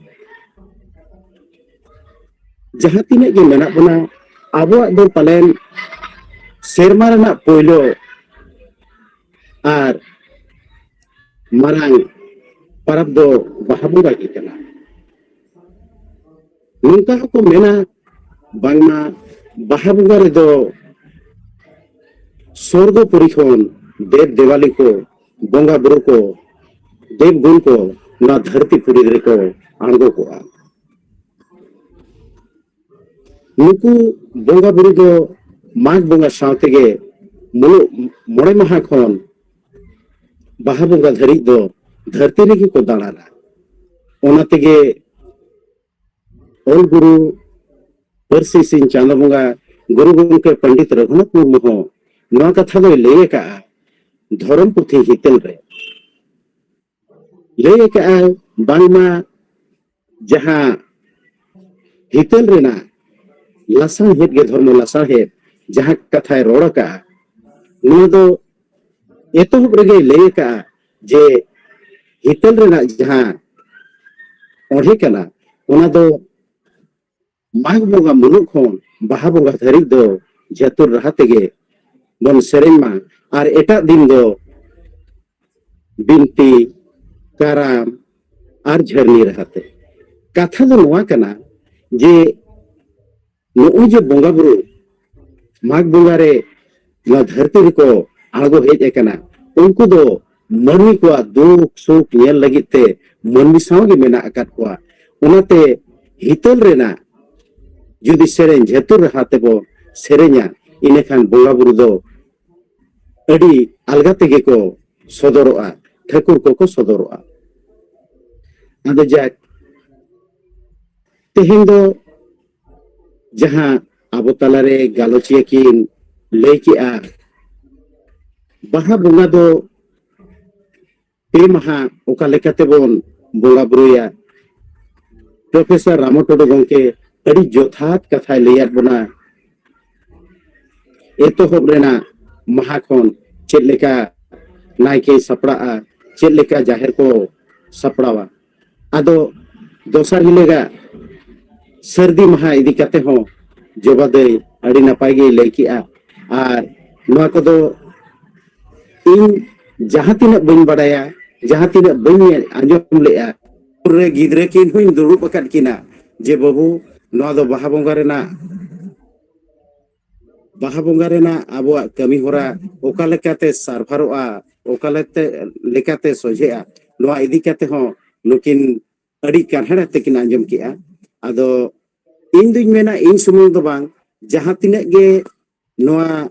ᱡᱟᱦᱟᱸ ᱛᱤᱱᱟᱹᱜ ᱜᱮ ᱢᱮᱱᱟᱜ ᱵᱚᱱᱟ, ᱟᱵᱚᱣᱟᱜ ᱫᱚ ᱯᱟᱞᱮᱱ ᱥᱮᱨᱢᱟ ᱨᱮᱱᱟᱜ ᱯᱳᱭᱞᱳ ᱟᱨ ᱢᱟᱨᱟᱝ ᱯᱟᱨᱟᱵᱽ ᱫᱚ ᱵᱟᱦᱟ ᱵᱚᱸᱜᱟ ᱜᱮ ᱠᱟᱱᱟ᱾ ᱱᱚᱝᱠᱟ ᱦᱚᱸᱠᱚ ᱢᱮᱱᱟ, ᱵᱟᱝᱢᱟ ᱵᱟᱦᱟ ᱵᱚᱸᱜᱟ ᱨᱮᱫᱚ ᱥᱚᱨᱜᱚᱯᱩᱨᱤ ᱠᱷᱚᱱ ᱫᱮᱵ ᱫᱮᱣᱟᱞᱤ ᱠᱚ, ᱵᱚᱸᱜᱟ ᱵᱩᱨᱩ ᱠᱚ, ᱫᱮᱵ ᱜᱩᱱ ᱠᱚ ᱱᱚᱣᱟ ᱫᱷᱟᱹᱨᱛᱤ ᱯᱩᱨᱤ ᱨᱮᱠᱚ ᱟᱬᱜᱚ ᱠᱚᱜᱼᱟ᱾ ᱱᱩᱠᱩ ᱵᱚᱸᱜᱟ ᱵᱩᱨᱩ ᱫᱚ ᱢᱟᱜᱽ ᱵᱚᱸᱜᱟ ᱥᱟᱶ ᱛᱮᱜᱮ ᱢᱩᱞᱩᱜ ᱢᱚᱬᱮ ᱢᱟᱦᱟ ᱠᱷᱚᱱ ᱵᱟᱦᱟ ᱵᱚᱸᱜᱟ ᱫᱷᱟᱹᱨᱤᱡ ᱫᱚ ᱫᱷᱟᱹᱨᱛᱤ ᱨᱮᱜᱮ ᱠᱚ ᱫᱟᱬᱟᱱᱟ᱾ ᱚᱱᱟ ᱛᱮᱜᱮ ᱚᱞ ᱜᱩᱨᱩ ᱯᱟᱹᱨᱥᱤ ᱥᱤᱧ ᱪᱟᱸᱫᱚ ᱵᱚᱸᱜᱟ ᱜᱩᱨᱩ ᱜᱚᱢᱠᱮ ᱯᱚᱱᱰᱤᱛ ᱨᱚᱜᱷᱩᱱᱟᱛᱷ ᱢᱩᱨᱢᱩ ᱦᱚᱸ ᱱᱚᱣᱟ ᱠᱟᱛᱷᱟ ᱫᱚᱭ ᱞᱟᱹᱭ ᱟᱠᱟᱫᱼᱟ ᱫᱷᱚᱨᱚᱢ ᱯᱩᱛᱷᱤ ᱦᱤᱛᱟᱹᱞ ᱨᱮ᱾ ᱞᱟᱹᱭ ᱟᱠᱟᱫᱼᱟᱭ ᱵᱟᱝᱢᱟ ᱡᱟᱦᱟᱸ ᱦᱤᱛᱟᱹᱞ ᱨᱮᱱᱟᱜ ᱞᱟᱥᱟᱬᱦᱮᱫ ᱜᱮ ᱫᱷᱚᱨᱢᱚ ᱞᱟᱥᱟᱬᱦᱮᱫ ᱡᱟᱦᱟᱸ ᱠᱟᱛᱷᱟᱭ ᱨᱚᱲ ᱟᱠᱟᱫᱼᱟ, ᱱᱚᱣᱟ ᱫᱚ ᱮᱛᱚᱦᱚᱵ ᱨᱮᱜᱮᱭ ᱞᱟᱹᱭ ᱟᱠᱟᱫᱼᱟ ᱡᱮ ᱦᱤᱛᱟᱹᱞ ᱨᱮᱱᱟᱜ ᱡᱟᱦᱟᱸ ᱚᱬᱦᱮ ᱠᱟᱱᱟ, ᱚᱱᱟ ᱫᱚ ᱢᱟᱜᱽ ᱵᱚᱸᱜᱟ ᱢᱩᱞᱩᱜ ᱠᱷᱚᱱ ᱵᱟᱦᱟ ᱵᱚᱸᱜᱟ ᱫᱷᱟᱹᱨᱤᱡ ᱫᱚ ᱡᱷᱟᱹᱛᱩᱨ ᱨᱟᱦᱟ ᱛᱮᱜᱮ ᱵᱚᱱ ᱥᱮᱨᱮᱧ ᱢᱟ᱾ ᱟᱨ ᱮᱴᱟᱜ ᱫᱤᱱ ᱫᱚ ᱵᱤᱱᱛᱤ, ᱠᱟᱨᱟᱢ ᱟᱨ ᱡᱷᱟᱹᱨᱱᱤ ᱨᱟᱦᱟᱛᱮ᱾ ᱠᱟᱛᱷᱟ ᱫᱚ ᱱᱚᱣᱟ ᱠᱟᱱᱟ ᱡᱮ ᱱᱚᱜᱼᱚᱭ ᱡᱮ ᱵᱚᱸᱜᱟ ᱵᱩᱨᱩ ᱢᱟᱜᱽ ᱵᱚᱸᱜᱟ ᱨᱮ ᱱᱚᱣᱟ ᱫᱷᱟᱹᱨᱛᱤ ᱨᱮᱠᱚ ᱟᱬᱜᱚ ᱦᱮᱡ ᱟᱠᱟᱱᱟ, ᱩᱱᱠᱩ ᱫᱚ ᱢᱟᱹᱱᱢᱤ ᱠᱚᱣᱟᱜ ᱫᱩᱠ ᱥᱩᱠ ᱧᱮᱞ ᱞᱟᱹᱜᱤᱫ ᱛᱮ ᱢᱟᱹᱱᱢᱤ ᱥᱟᱶ ᱜᱮ ᱢᱮᱱᱟᱜ ᱟᱠᱟᱫ ᱠᱚᱣᱟ᱾ ᱚᱱᱟᱛᱮ ᱦᱤᱛᱟᱹᱞ ᱨᱮᱱᱟᱜ ᱡᱩᱫᱤ ᱥᱮᱨᱮᱧ ᱡᱷᱟᱹᱛᱩᱨ ᱨᱟᱦᱟ ᱛᱮᱵᱚ ᱥᱮᱨᱮᱧᱟ, ᱤᱱᱟᱹᱠᱷᱟᱱ ᱵᱚᱸᱜᱟ ᱵᱩᱨᱩ ᱫᱚ ᱟᱹᱰᱤ ᱟᱞᱜᱟ ᱛᱮᱜᱮ ᱠᱚ ᱥᱚᱫᱚᱨᱚᱜᱼᱟ, ᱴᱷᱟᱹᱠᱩᱨ ᱠᱚᱠᱚ ᱥᱚᱫᱚᱨᱚᱜᱼᱟ᱾ ᱟᱫᱚ ᱡᱟᱠ, ᱛᱮᱦᱮᱧ ᱫᱚ ᱡᱟᱦᱟᱸ ᱟᱵᱚ ᱛᱟᱞᱟᱨᱮ ᱜᱟᱞᱚᱪᱤᱭᱟᱹ ᱠᱤᱱ ᱞᱟᱹᱭ ᱠᱮᱜᱼᱟ, ᱵᱟᱦᱟ ᱵᱚᱸᱜᱟ ᱫᱚ ᱯᱮ ᱢᱟᱦᱟ ᱚᱠᱟ ᱞᱮᱠᱟᱛᱮᱵᱚᱱ ᱵᱚᱸᱜᱟ ᱵᱩᱨᱩᱭᱟ, ᱯᱨᱚᱯᱷᱮᱥᱚᱨ ᱨᱟᱢᱚ ᱴᱩᱰᱩ ᱜᱚᱢᱠᱮ ᱟᱹᱰᱤ ᱡᱚᱛᱷᱟᱛ ᱠᱟᱛᱷᱟᱭ ᱞᱟᱹᱭᱟᱫ ᱵᱚᱱᱟ᱾ ᱮᱛᱚᱦᱚᱵ ᱨᱮᱱᱟᱜ ᱢᱟᱦᱟ ᱠᱷᱚᱱ ᱪᱮᱫ ᱞᱮᱠᱟ ᱱᱟᱭᱠᱮᱭ ᱥᱟᱯᱲᱟᱜᱼᱟ, ᱪᱮᱫ ᱞᱮᱠᱟ ᱡᱟᱦᱮᱨ ᱠᱚ ᱥᱟᱯᱲᱟᱣᱟ᱾ ᱟᱫᱚ ᱫᱚᱥᱟᱨ ᱦᱤᱞᱳᱜᱟᱜ ᱥᱟᱹᱨᱫᱤ ᱢᱟᱦᱟ ᱤᱫᱤ ᱠᱟᱛᱮ ᱦᱚᱸ ᱡᱚᱵᱟ ᱫᱟᱹᱭ ᱟᱹᱰᱤ ᱱᱟᱯᱟᱭ ᱜᱮᱭ ᱞᱟᱹᱭ ᱠᱮᱜᱼᱟ᱾ ᱟᱨ ᱱᱚᱣᱟ ᱠᱚᱫᱚ ᱤᱧ ᱡᱟᱦᱟᱸ ᱛᱤᱱᱟᱹᱜ ᱵᱟᱹᱧ ᱵᱟᱰᱟᱭᱟ, ᱡᱟᱦᱟᱸ ᱛᱤᱱᱟᱹᱜ ᱵᱟᱹᱧ ᱧᱮᱞ ᱟᱸᱡᱚᱢ ᱞᱮᱜᱼᱟ, ᱯᱩᱨᱟᱹ ᱜᱤᱫᱽᱨᱟᱹ ᱠᱤᱱ ᱦᱚᱧ ᱫᱩᱲᱩᱵ ᱟᱠᱟᱫ ᱠᱤᱱᱟ ᱡᱮ, "ᱵᱟᱹᱵᱩ, ᱱᱚᱣᱟ ᱫᱚ ᱵᱟᱦᱟ ᱵᱚᱸᱜᱟ ᱨᱮᱱᱟᱜ, ᱵᱟᱦᱟ ᱵᱚᱸᱜᱟ ᱨᱮᱱᱟᱜ ᱟᱵᱚᱣᱟᱜ ᱠᱟᱹᱢᱤ ᱦᱚᱨᱟ ᱚᱠᱟ ᱞᱮᱠᱟᱛᱮ ᱥᱟᱨᱵᱷᱟᱨᱚᱜᱼᱟ, ᱚᱠᱟ ᱞᱮᱠᱟᱛᱮ, ᱞᱮᱠᱟᱛᱮ ᱥᱚᱡᱷᱮᱜᱼᱟ", ᱱᱚᱣᱟ ᱤᱫᱤ ᱠᱟᱛᱮ ᱦᱚᱸ ᱱᱩᱠᱤᱱ ᱟᱹᱰᱤ ᱠᱟᱨᱦᱟᱲ ᱟᱛᱮ ᱠᱤᱱ ᱟᱸᱡᱚᱢ ᱠᱮᱜᱼᱟ᱾ ᱟᱫᱚ ᱤᱧ ᱫᱩᱧ ᱢᱮᱱᱟ, ᱤᱧ ᱥᱩᱢᱩᱝ ᱫᱚ ᱵᱟᱝ, ᱡᱟᱦᱟᱸ ᱛᱤᱱᱟᱹᱜ ᱜᱮ ᱱᱚᱣᱟ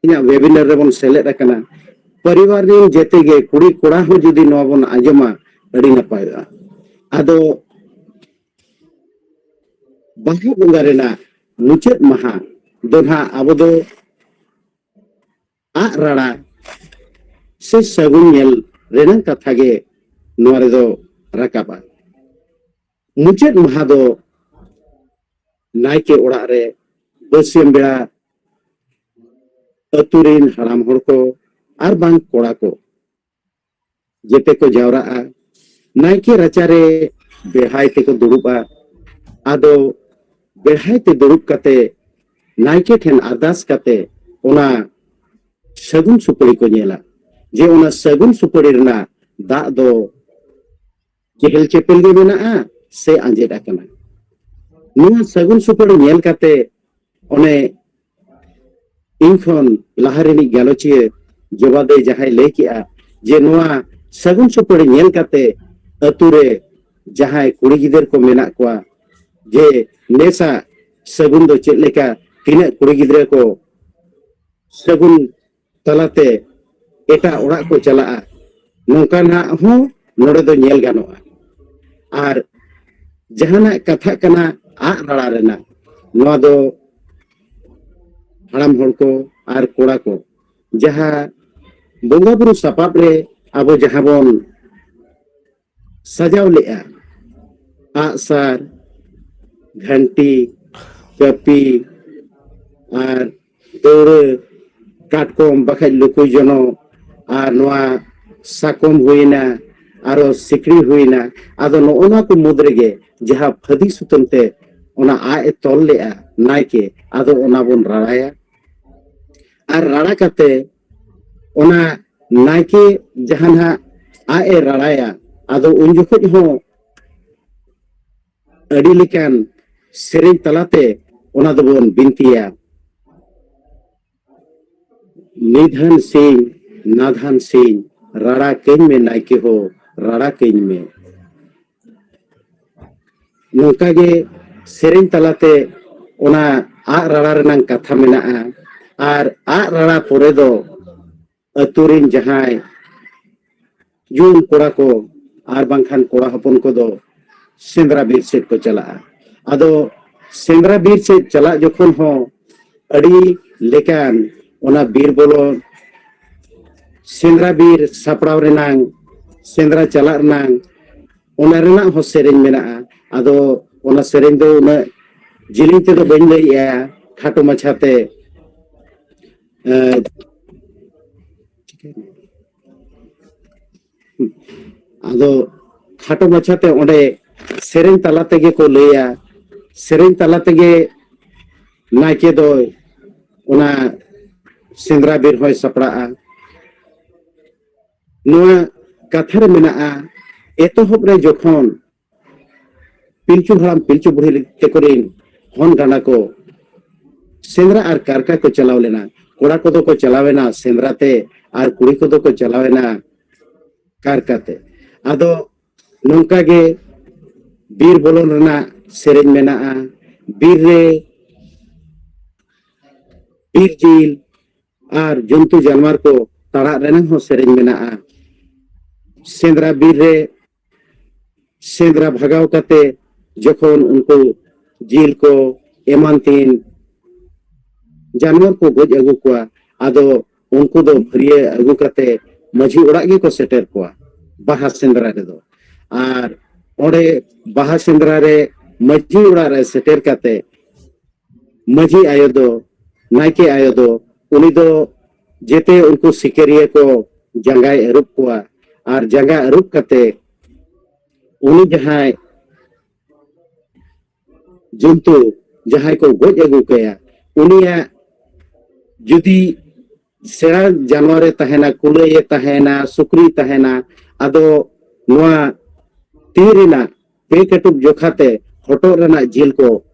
ᱤᱧᱟᱹᱜ webinar ᱨᱮᱵᱚᱱ ᱥᱮᱞᱮᱫ ᱟᱠᱟᱱᱟ, ᱯᱚᱨᱤᱵᱟᱨ ᱨᱮᱱ ᱡᱮᱛᱮ ᱜᱮ ᱠᱩᱲᱤ ᱠᱚᱲᱟ ᱦᱚᱸ ᱡᱩᱫᱤ ᱱᱚᱣᱟ ᱵᱚᱱ ᱟᱸᱡᱚᱢᱟ, ᱟᱹᱰᱤ ᱱᱟᱯᱟᱭᱚᱜᱼᱟ᱾ ᱟᱫᱚ ᱵᱟᱦᱟ ᱵᱚᱸᱜᱟ ᱨᱮᱱᱟᱜ ᱢᱩᱪᱟᱹᱫ ᱢᱟᱦᱟ ᱫᱚ ᱱᱟᱦᱟᱜ ᱟᱵᱚ ᱫᱚ ᱟᱜ ᱨᱟᱲᱟ ᱥᱮ ᱥᱟᱹᱜᱩᱱ ᱧᱮᱞ ᱨᱮᱱᱟᱜ ᱠᱟᱛᱷᱟ ᱜᱮ ᱱᱚᱣᱟ ᱨᱮᱫᱚ ᱨᱟᱠᱟᱵᱼᱟ᱾ ᱢᱩᱪᱟᱹᱫ ᱢᱟᱦᱟ ᱫᱚ ᱱᱟᱭᱠᱮ ᱚᱲᱟᱜ ᱨᱮ ᱵᱟᱹᱥᱭᱟᱹᱢ ᱵᱮᱲᱟ ᱟᱹᱛᱩ ᱨᱤᱱ ᱦᱟᱲᱟᱢ ᱦᱚᱲ ᱠᱚ ᱟᱨ ᱵᱟᱝ ᱠᱚᱲᱟ ᱠᱚ ᱡᱮᱛᱮ ᱠᱚ ᱡᱟᱣᱨᱟᱜᱼᱟ᱾ ᱱᱟᱭᱠᱮ ᱨᱟᱪᱟᱨᱮ ᱵᱮᱲᱦᱟᱭ ᱛᱮᱠᱚ ᱫᱩᱲᱩᱵᱼᱟ᱾ ᱟᱫᱚ ᱵᱮᱲᱦᱟᱭ ᱛᱮ ᱫᱩᱲᱩᱵ ᱠᱟᱛᱮ ᱱᱟᱭᱠᱮ ᱴᱷᱮᱱ ᱟᱨᱫᱟᱥ ᱠᱟᱛᱮ ᱚᱱᱟ ᱥᱟᱹᱜᱩᱱ ᱥᱩᱯᱟᱹᱲᱤ ᱠᱚ ᱧᱮᱞᱟ, ᱡᱮ ᱚᱱᱟ ᱥᱟᱹᱜᱩᱱ ᱥᱩᱯᱟᱹᱲᱤ ᱨᱮᱱᱟᱜ ᱫᱟᱜ ᱫᱚ ᱪᱮᱦᱮᱞ ᱪᱮᱯᱮᱞ ᱜᱮ ᱢᱮᱱᱟᱜᱼᱟ ᱥᱮ ᱟᱸᱡᱮᱫ ᱟᱠᱟᱱᱟ᱾ ᱱᱚᱣᱟ ᱥᱟᱹᱜᱩᱱ ᱥᱩᱯᱟᱹᱲᱤ ᱧᱮᱞ ᱠᱟᱛᱮ ᱚᱱᱮ ᱤᱧ ᱠᱷᱚᱱ ᱞᱟᱦᱟ ᱨᱤᱱᱤᱡ ᱜᱟᱞᱚᱪᱤᱭᱟᱹ ᱡᱚᱵᱟᱫᱮ ᱡᱟᱦᱟᱸᱭ ᱞᱟᱹᱭ ᱠᱮᱜᱼᱟ ᱡᱮ ᱱᱚᱣᱟ ᱥᱟᱹᱜᱩᱱ ᱥᱩᱯᱟᱹᱲᱤ ᱧᱮᱞ ᱠᱟᱛᱮ ᱟᱹᱛᱩ ᱨᱮ ᱡᱟᱦᱟᱸᱭ ᱠᱩᱲᱤ ᱜᱤᱫᱟᱹᱨ ᱠᱚ ᱢᱮᱱᱟᱜ ᱠᱚᱣᱟ ᱡᱮ ᱱᱮᱥᱟᱜ ᱥᱟᱹᱜᱩᱱ ᱫᱚ ᱪᱮᱫ ᱞᱮᱠᱟ, ᱛᱤᱱᱟᱹᱜ ᱠᱩᱲᱤ ᱜᱤᱫᱽᱨᱟᱹ ᱠᱚ ᱥᱟᱹᱜᱩᱱ ᱛᱟᱞᱟᱛᱮ ᱮᱴᱟᱜ ᱚᱲᱟᱜ ᱠᱚ ᱪᱟᱞᱟᱜᱼᱟ, ᱱᱚᱝᱠᱟᱱᱟᱜ ᱦᱚᱸ ᱱᱚᱰᱮ ᱫᱚ ᱧᱮᱞ ᱜᱟᱱᱚᱜᱼᱟ᱾ ᱟᱨ ᱡᱟᱦᱟᱱᱟᱜ ᱠᱟᱛᱷᱟᱜ ᱠᱟᱱᱟ ᱟᱜ ᱨᱟᱲᱟ ᱨᱮᱱᱟᱜ, ᱱᱚᱣᱟ ᱫᱚ ᱦᱟᱲᱟᱢ ᱦᱚᱲ ᱠᱚ ᱟᱨ ᱠᱚᱲᱟ ᱠᱚ ᱡᱟᱦᱟᱸ ᱵᱚᱸᱜᱟ ᱵᱩᱨᱩ ᱥᱟᱯᱟᱵ ᱨᱮ ᱟᱵᱚ ᱡᱟᱦᱟᱸ ᱵᱚᱱ ᱥᱟᱡᱟᱣ ᱞᱮᱜᱼᱟ, ᱟᱜᱼᱥᱟᱨ, ᱜᱷᱟᱱᱴᱤ, ᱠᱟᱹᱯᱤ ᱟᱨ ᱫᱟᱹᱣᱲᱟᱹ, ᱠᱟᱴᱠᱚᱢ ᱵᱟᱠᱷᱟᱡ ᱞᱩᱠᱩᱭ ᱡᱚᱱᱚᱜ, ᱟᱨ ᱱᱚᱣᱟ ᱥᱟᱠᱚᱢ ᱦᱩᱭᱱᱟ, ᱟᱨᱚ ᱥᱤᱠᱲᱤ ᱦᱩᱭᱱᱟ᱾ ᱟᱫᱚ ᱱᱚᱜᱼᱚ ᱱᱚᱣᱟ ᱠᱚ ᱢᱩᱫᱽ ᱨᱮᱜᱮ ᱡᱟᱦᱟᱸ ᱯᱷᱟᱹᱫᱤ ᱥᱩᱛᱟᱹᱢ ᱛᱮ ᱚᱱᱟ ᱟᱜ ᱮ ᱛᱚᱞ ᱞᱮᱜᱼᱟ ᱱᱟᱭᱠᱮ, ᱟᱫᱚ ᱚᱱᱟ ᱵᱚᱱ ᱨᱟᱲᱟᱭᱟ᱾ ᱟᱨ ᱨᱟᱲᱟ ᱠᱟᱛᱮ ᱚᱱᱟ ᱱᱟᱭᱠᱮ ᱡᱟᱦᱟᱸ ᱱᱟᱦᱟᱜ ᱟᱜ ᱮ ᱨᱟᱲᱟᱭᱟ, ᱟᱫᱚ ᱩᱱ ᱡᱚᱠᱷᱚᱡ ᱦᱚᱸ ᱟᱹᱰᱤ ᱞᱮᱠᱟᱱ ᱥᱮᱨᱮᱧ ᱛᱟᱞᱟᱛᱮ ᱚᱱᱟ ᱫᱚᱵᱚᱱ ᱵᱤᱱᱛᱤᱭᱟ᱾ ᱱᱤᱫᱷᱟᱱ ᱥᱤᱧ, ᱱᱟᱫᱷᱟᱱ ᱥᱤᱧ, ᱨᱟᱲᱟ ᱠᱟᱹᱧ ᱢᱮ ᱱᱟᱭᱠᱮ ᱦᱳ, ᱨᱟᱲᱟ ᱠᱟᱹᱧ ᱢᱮ᱾ ᱱᱚᱝᱠᱟ ᱜᱮ ᱥᱮᱨᱮᱧ ᱛᱟᱞᱟᱛᱮ ᱚᱱᱟ ᱟᱜ ᱨᱟᱲᱟ ᱨᱮᱱᱟᱝ ᱠᱟᱛᱷᱟ ᱢᱮᱱᱟᱜᱼᱟ᱾ ᱟᱨ ᱟᱜ ᱨᱟᱲᱟ ᱯᱚᱨᱮ ᱫᱚ ᱟᱹᱛᱩ ᱨᱤᱱ ᱡᱟᱦᱟᱸᱭ ᱡᱩᱣᱟᱹᱱ ᱠᱚᱲᱟ ᱠᱚ ᱟᱨ ᱵᱟᱝᱠᱷᱟᱱ ᱠᱚᱲᱟ ᱦᱚᱯᱚᱱ ᱠᱚᱫᱚ ᱥᱮᱸᱫᱽᱨᱟ ᱵᱤᱨ ᱥᱮᱫ ᱠᱚ ᱪᱟᱞᱟᱜᱼᱟ᱾ ᱟᱫᱚ ᱥᱮᱸᱫᱽᱨᱟ ᱵᱤᱨ ᱥᱮᱫ ᱪᱟᱞᱟᱜ ᱡᱚᱠᱷᱚᱱ ᱦᱚᱸ ᱟᱹᱰᱤ ᱞᱮᱠᱟᱱ ᱚᱱᱟ ᱵᱤᱨ ᱵᱚᱞᱚ, ᱥᱮᱸᱫᱽᱨᱟ ᱵᱤᱨ ᱥᱟᱯᱲᱟᱣ ᱨᱮᱱᱟᱝ, ᱥᱮᱸᱫᱽᱨᱟ ᱪᱟᱞᱟᱜ ᱨᱮᱱᱟᱝ, ᱚᱱᱟ ᱨᱮᱱᱟᱜ ᱦᱚᱸ ᱥᱮᱨᱮᱧ ᱢᱮᱱᱟᱜᱼᱟ᱾ ᱟᱫᱚ ᱚᱱᱟ ᱥᱮᱨᱮᱧ ᱫᱚ ᱩᱱᱟᱹᱜ ᱡᱮᱞᱮᱧ ᱛᱮᱫᱚ ᱵᱟᱹᱧ ᱞᱟᱹᱭᱮᱜᱼᱟ, ᱠᱷᱟᱴᱚ ᱢᱟᱪᱷᱟᱛᱮ᱾ ᱮᱸ, ᱟᱫᱚ ᱠᱷᱟᱴᱚ ᱢᱟᱪᱷᱟᱛᱮ ᱚᱸᱰᱮ ᱥᱮᱨᱮᱧ ᱛᱟᱞᱟ ᱛᱮᱜᱮ ᱠᱚ ᱞᱟᱹᱭᱟ, ᱥᱮᱨᱮᱧ ᱛᱟᱞᱟ ᱛᱮᱜᱮ ᱱᱟᱭᱠᱮ ᱫᱚᱭ ᱚᱱᱟ ᱥᱮᱸᱫᱽᱨᱟ ᱵᱤᱨ ᱦᱚᱸᱭ ᱥᱟᱯᱲᱟᱜᱼᱟ᱾ ᱱᱚᱣᱟ ᱠᱟᱛᱷᱟ ᱨᱮ ᱢᱮᱱᱟᱜᱼᱟ, ᱮᱛᱚᱦᱚᱵ ᱨᱮ ᱡᱚᱠᱷᱚᱱ ᱯᱤᱞᱪᱩ ᱦᱟᱲᱟᱢ ᱯᱤᱞᱪᱩ ᱵᱩᱲᱦᱤ ᱛᱮᱠᱚ ᱨᱤᱱ ᱦᱚᱱ ᱜᱟᱸᱰᱟ ᱠᱚ ᱥᱮᱸᱫᱽᱨᱟ ᱟᱨ ᱠᱟᱨᱠᱟ ᱠᱚ ᱪᱟᱞᱟᱣ ᱞᱮᱱᱟ᱾ ᱠᱚᱲᱟ ᱠᱚᱫᱚ ᱠᱚ ᱪᱟᱞᱟᱣᱮᱱᱟ ᱥᱮᱸᱫᱽᱨᱟ ᱛᱮ ᱟᱨ ᱠᱩᱲᱤ ᱠᱚᱫᱚ ᱠᱚ ᱪᱟᱞᱟᱣᱮᱱᱟ ᱠᱟᱨᱠᱟ ᱛᱮ᱾ ᱟᱫᱚ ᱱᱚᱝᱠᱟ ᱜᱮ ᱵᱤᱨ ᱵᱚᱞᱚᱱ ᱨᱮᱱᱟᱜ ᱥᱮᱨᱮᱧ ᱢᱮᱱᱟᱜᱼᱟ᱾ ᱵᱤᱨ ᱨᱮ ᱵᱤᱨ ᱡᱤᱞ ᱟᱨ ᱡᱚᱱᱛᱩ ᱡᱟᱱᱣᱟᱨ ᱠᱚ ᱛᱟᱲᱟᱜ ᱨᱮᱱᱟᱜ ᱦᱚᱸ ᱥᱮᱨᱮᱧ ᱢᱮᱱᱟᱜᱼᱟ᱾ ᱥᱮᱸᱫᱽᱨᱟ ᱵᱤᱨ ᱨᱮ ᱥᱮᱸᱫᱽᱨᱟ ᱵᱷᱟᱜᱟᱣ ᱠᱟᱛᱮ ᱡᱚᱠᱷᱚᱱ ᱩᱱᱠᱩ ᱡᱤᱞ ᱠᱚ ᱮᱢᱟᱱ ᱛᱤᱱ ᱡᱟᱱᱣᱟᱨ ᱠᱚ ᱜᱚᱡ ᱟᱹᱜᱩ ᱠᱚᱣᱟ, ᱟᱫᱚ ᱩᱱᱠᱩ ᱫᱚ ᱯᱷᱟᱹᱨᱭᱟᱹ ᱟᱹᱜᱩ ᱠᱟᱛᱮ ᱢᱟᱹᱡᱷᱤ ᱚᱲᱟᱜ ᱜᱮᱠᱚ ᱥᱮᱴᱮᱨ ᱠᱚᱣᱟ ᱵᱟᱦᱟ ᱥᱮᱸᱫᱽᱨᱟ ᱨᱮᱫᱚ᱾ ᱟᱨ ᱚᱸᱰᱮ ᱵᱟᱦᱟ ᱥᱮᱸᱫᱽᱨᱟ ᱨᱮ ᱢᱟᱹᱡᱷᱤ ᱚᱲᱟᱜ ᱨᱮ ᱥᱮᱴᱮᱨ ᱠᱟᱛᱮ ᱢᱟᱹᱡᱷᱤ ᱟᱭᱳ ᱫᱚ, ᱱᱟᱭᱠᱮ ᱟᱭᱳ ᱫᱚ, ᱩᱱᱤ ᱫᱚ ᱡᱮᱛᱮ ᱩᱱᱠᱩ ᱥᱤᱠᱟᱹᱨᱤᱭᱟᱹ ᱠᱚ ᱡᱟᱸᱜᱟᱭ ᱟᱹᱨᱩᱵ ᱠᱚᱣᱟ᱾ ᱟᱨ ᱡᱟᱸᱜᱟ ᱟᱹᱨᱩᱵ ᱠᱟᱛᱮ ᱩᱱᱤ ᱡᱟᱦᱟᱸᱭ ᱡᱚᱱᱛᱩ, ᱡᱟᱦᱟᱸᱭ ᱠᱚ ᱜᱚᱡ ᱟᱹᱜᱩ ᱠᱟᱭᱟ, ᱩᱱᱤᱭᱟᱜ ᱡᱩᱫᱤ ᱥᱮᱬᱟ ᱡᱟᱱᱣᱟᱨᱮ ᱛᱟᱦᱮᱱᱟ, ᱠᱩᱞᱟᱹᱭᱮ ᱛᱟᱦᱮᱱᱟ, ᱥᱩᱠᱨᱤ ᱛᱟᱦᱮᱱᱟ, ᱟᱫᱚ ᱱᱚᱣᱟ ᱛᱤ ᱨᱮᱱᱟᱜ ᱯᱮ ᱠᱟᱹᱴᱩᱵ ᱡᱚᱠᱷᱟᱛᱮ ᱦᱚᱴᱚᱜ ᱨᱮᱱᱟᱜ ᱡᱤᱞ ᱠᱚ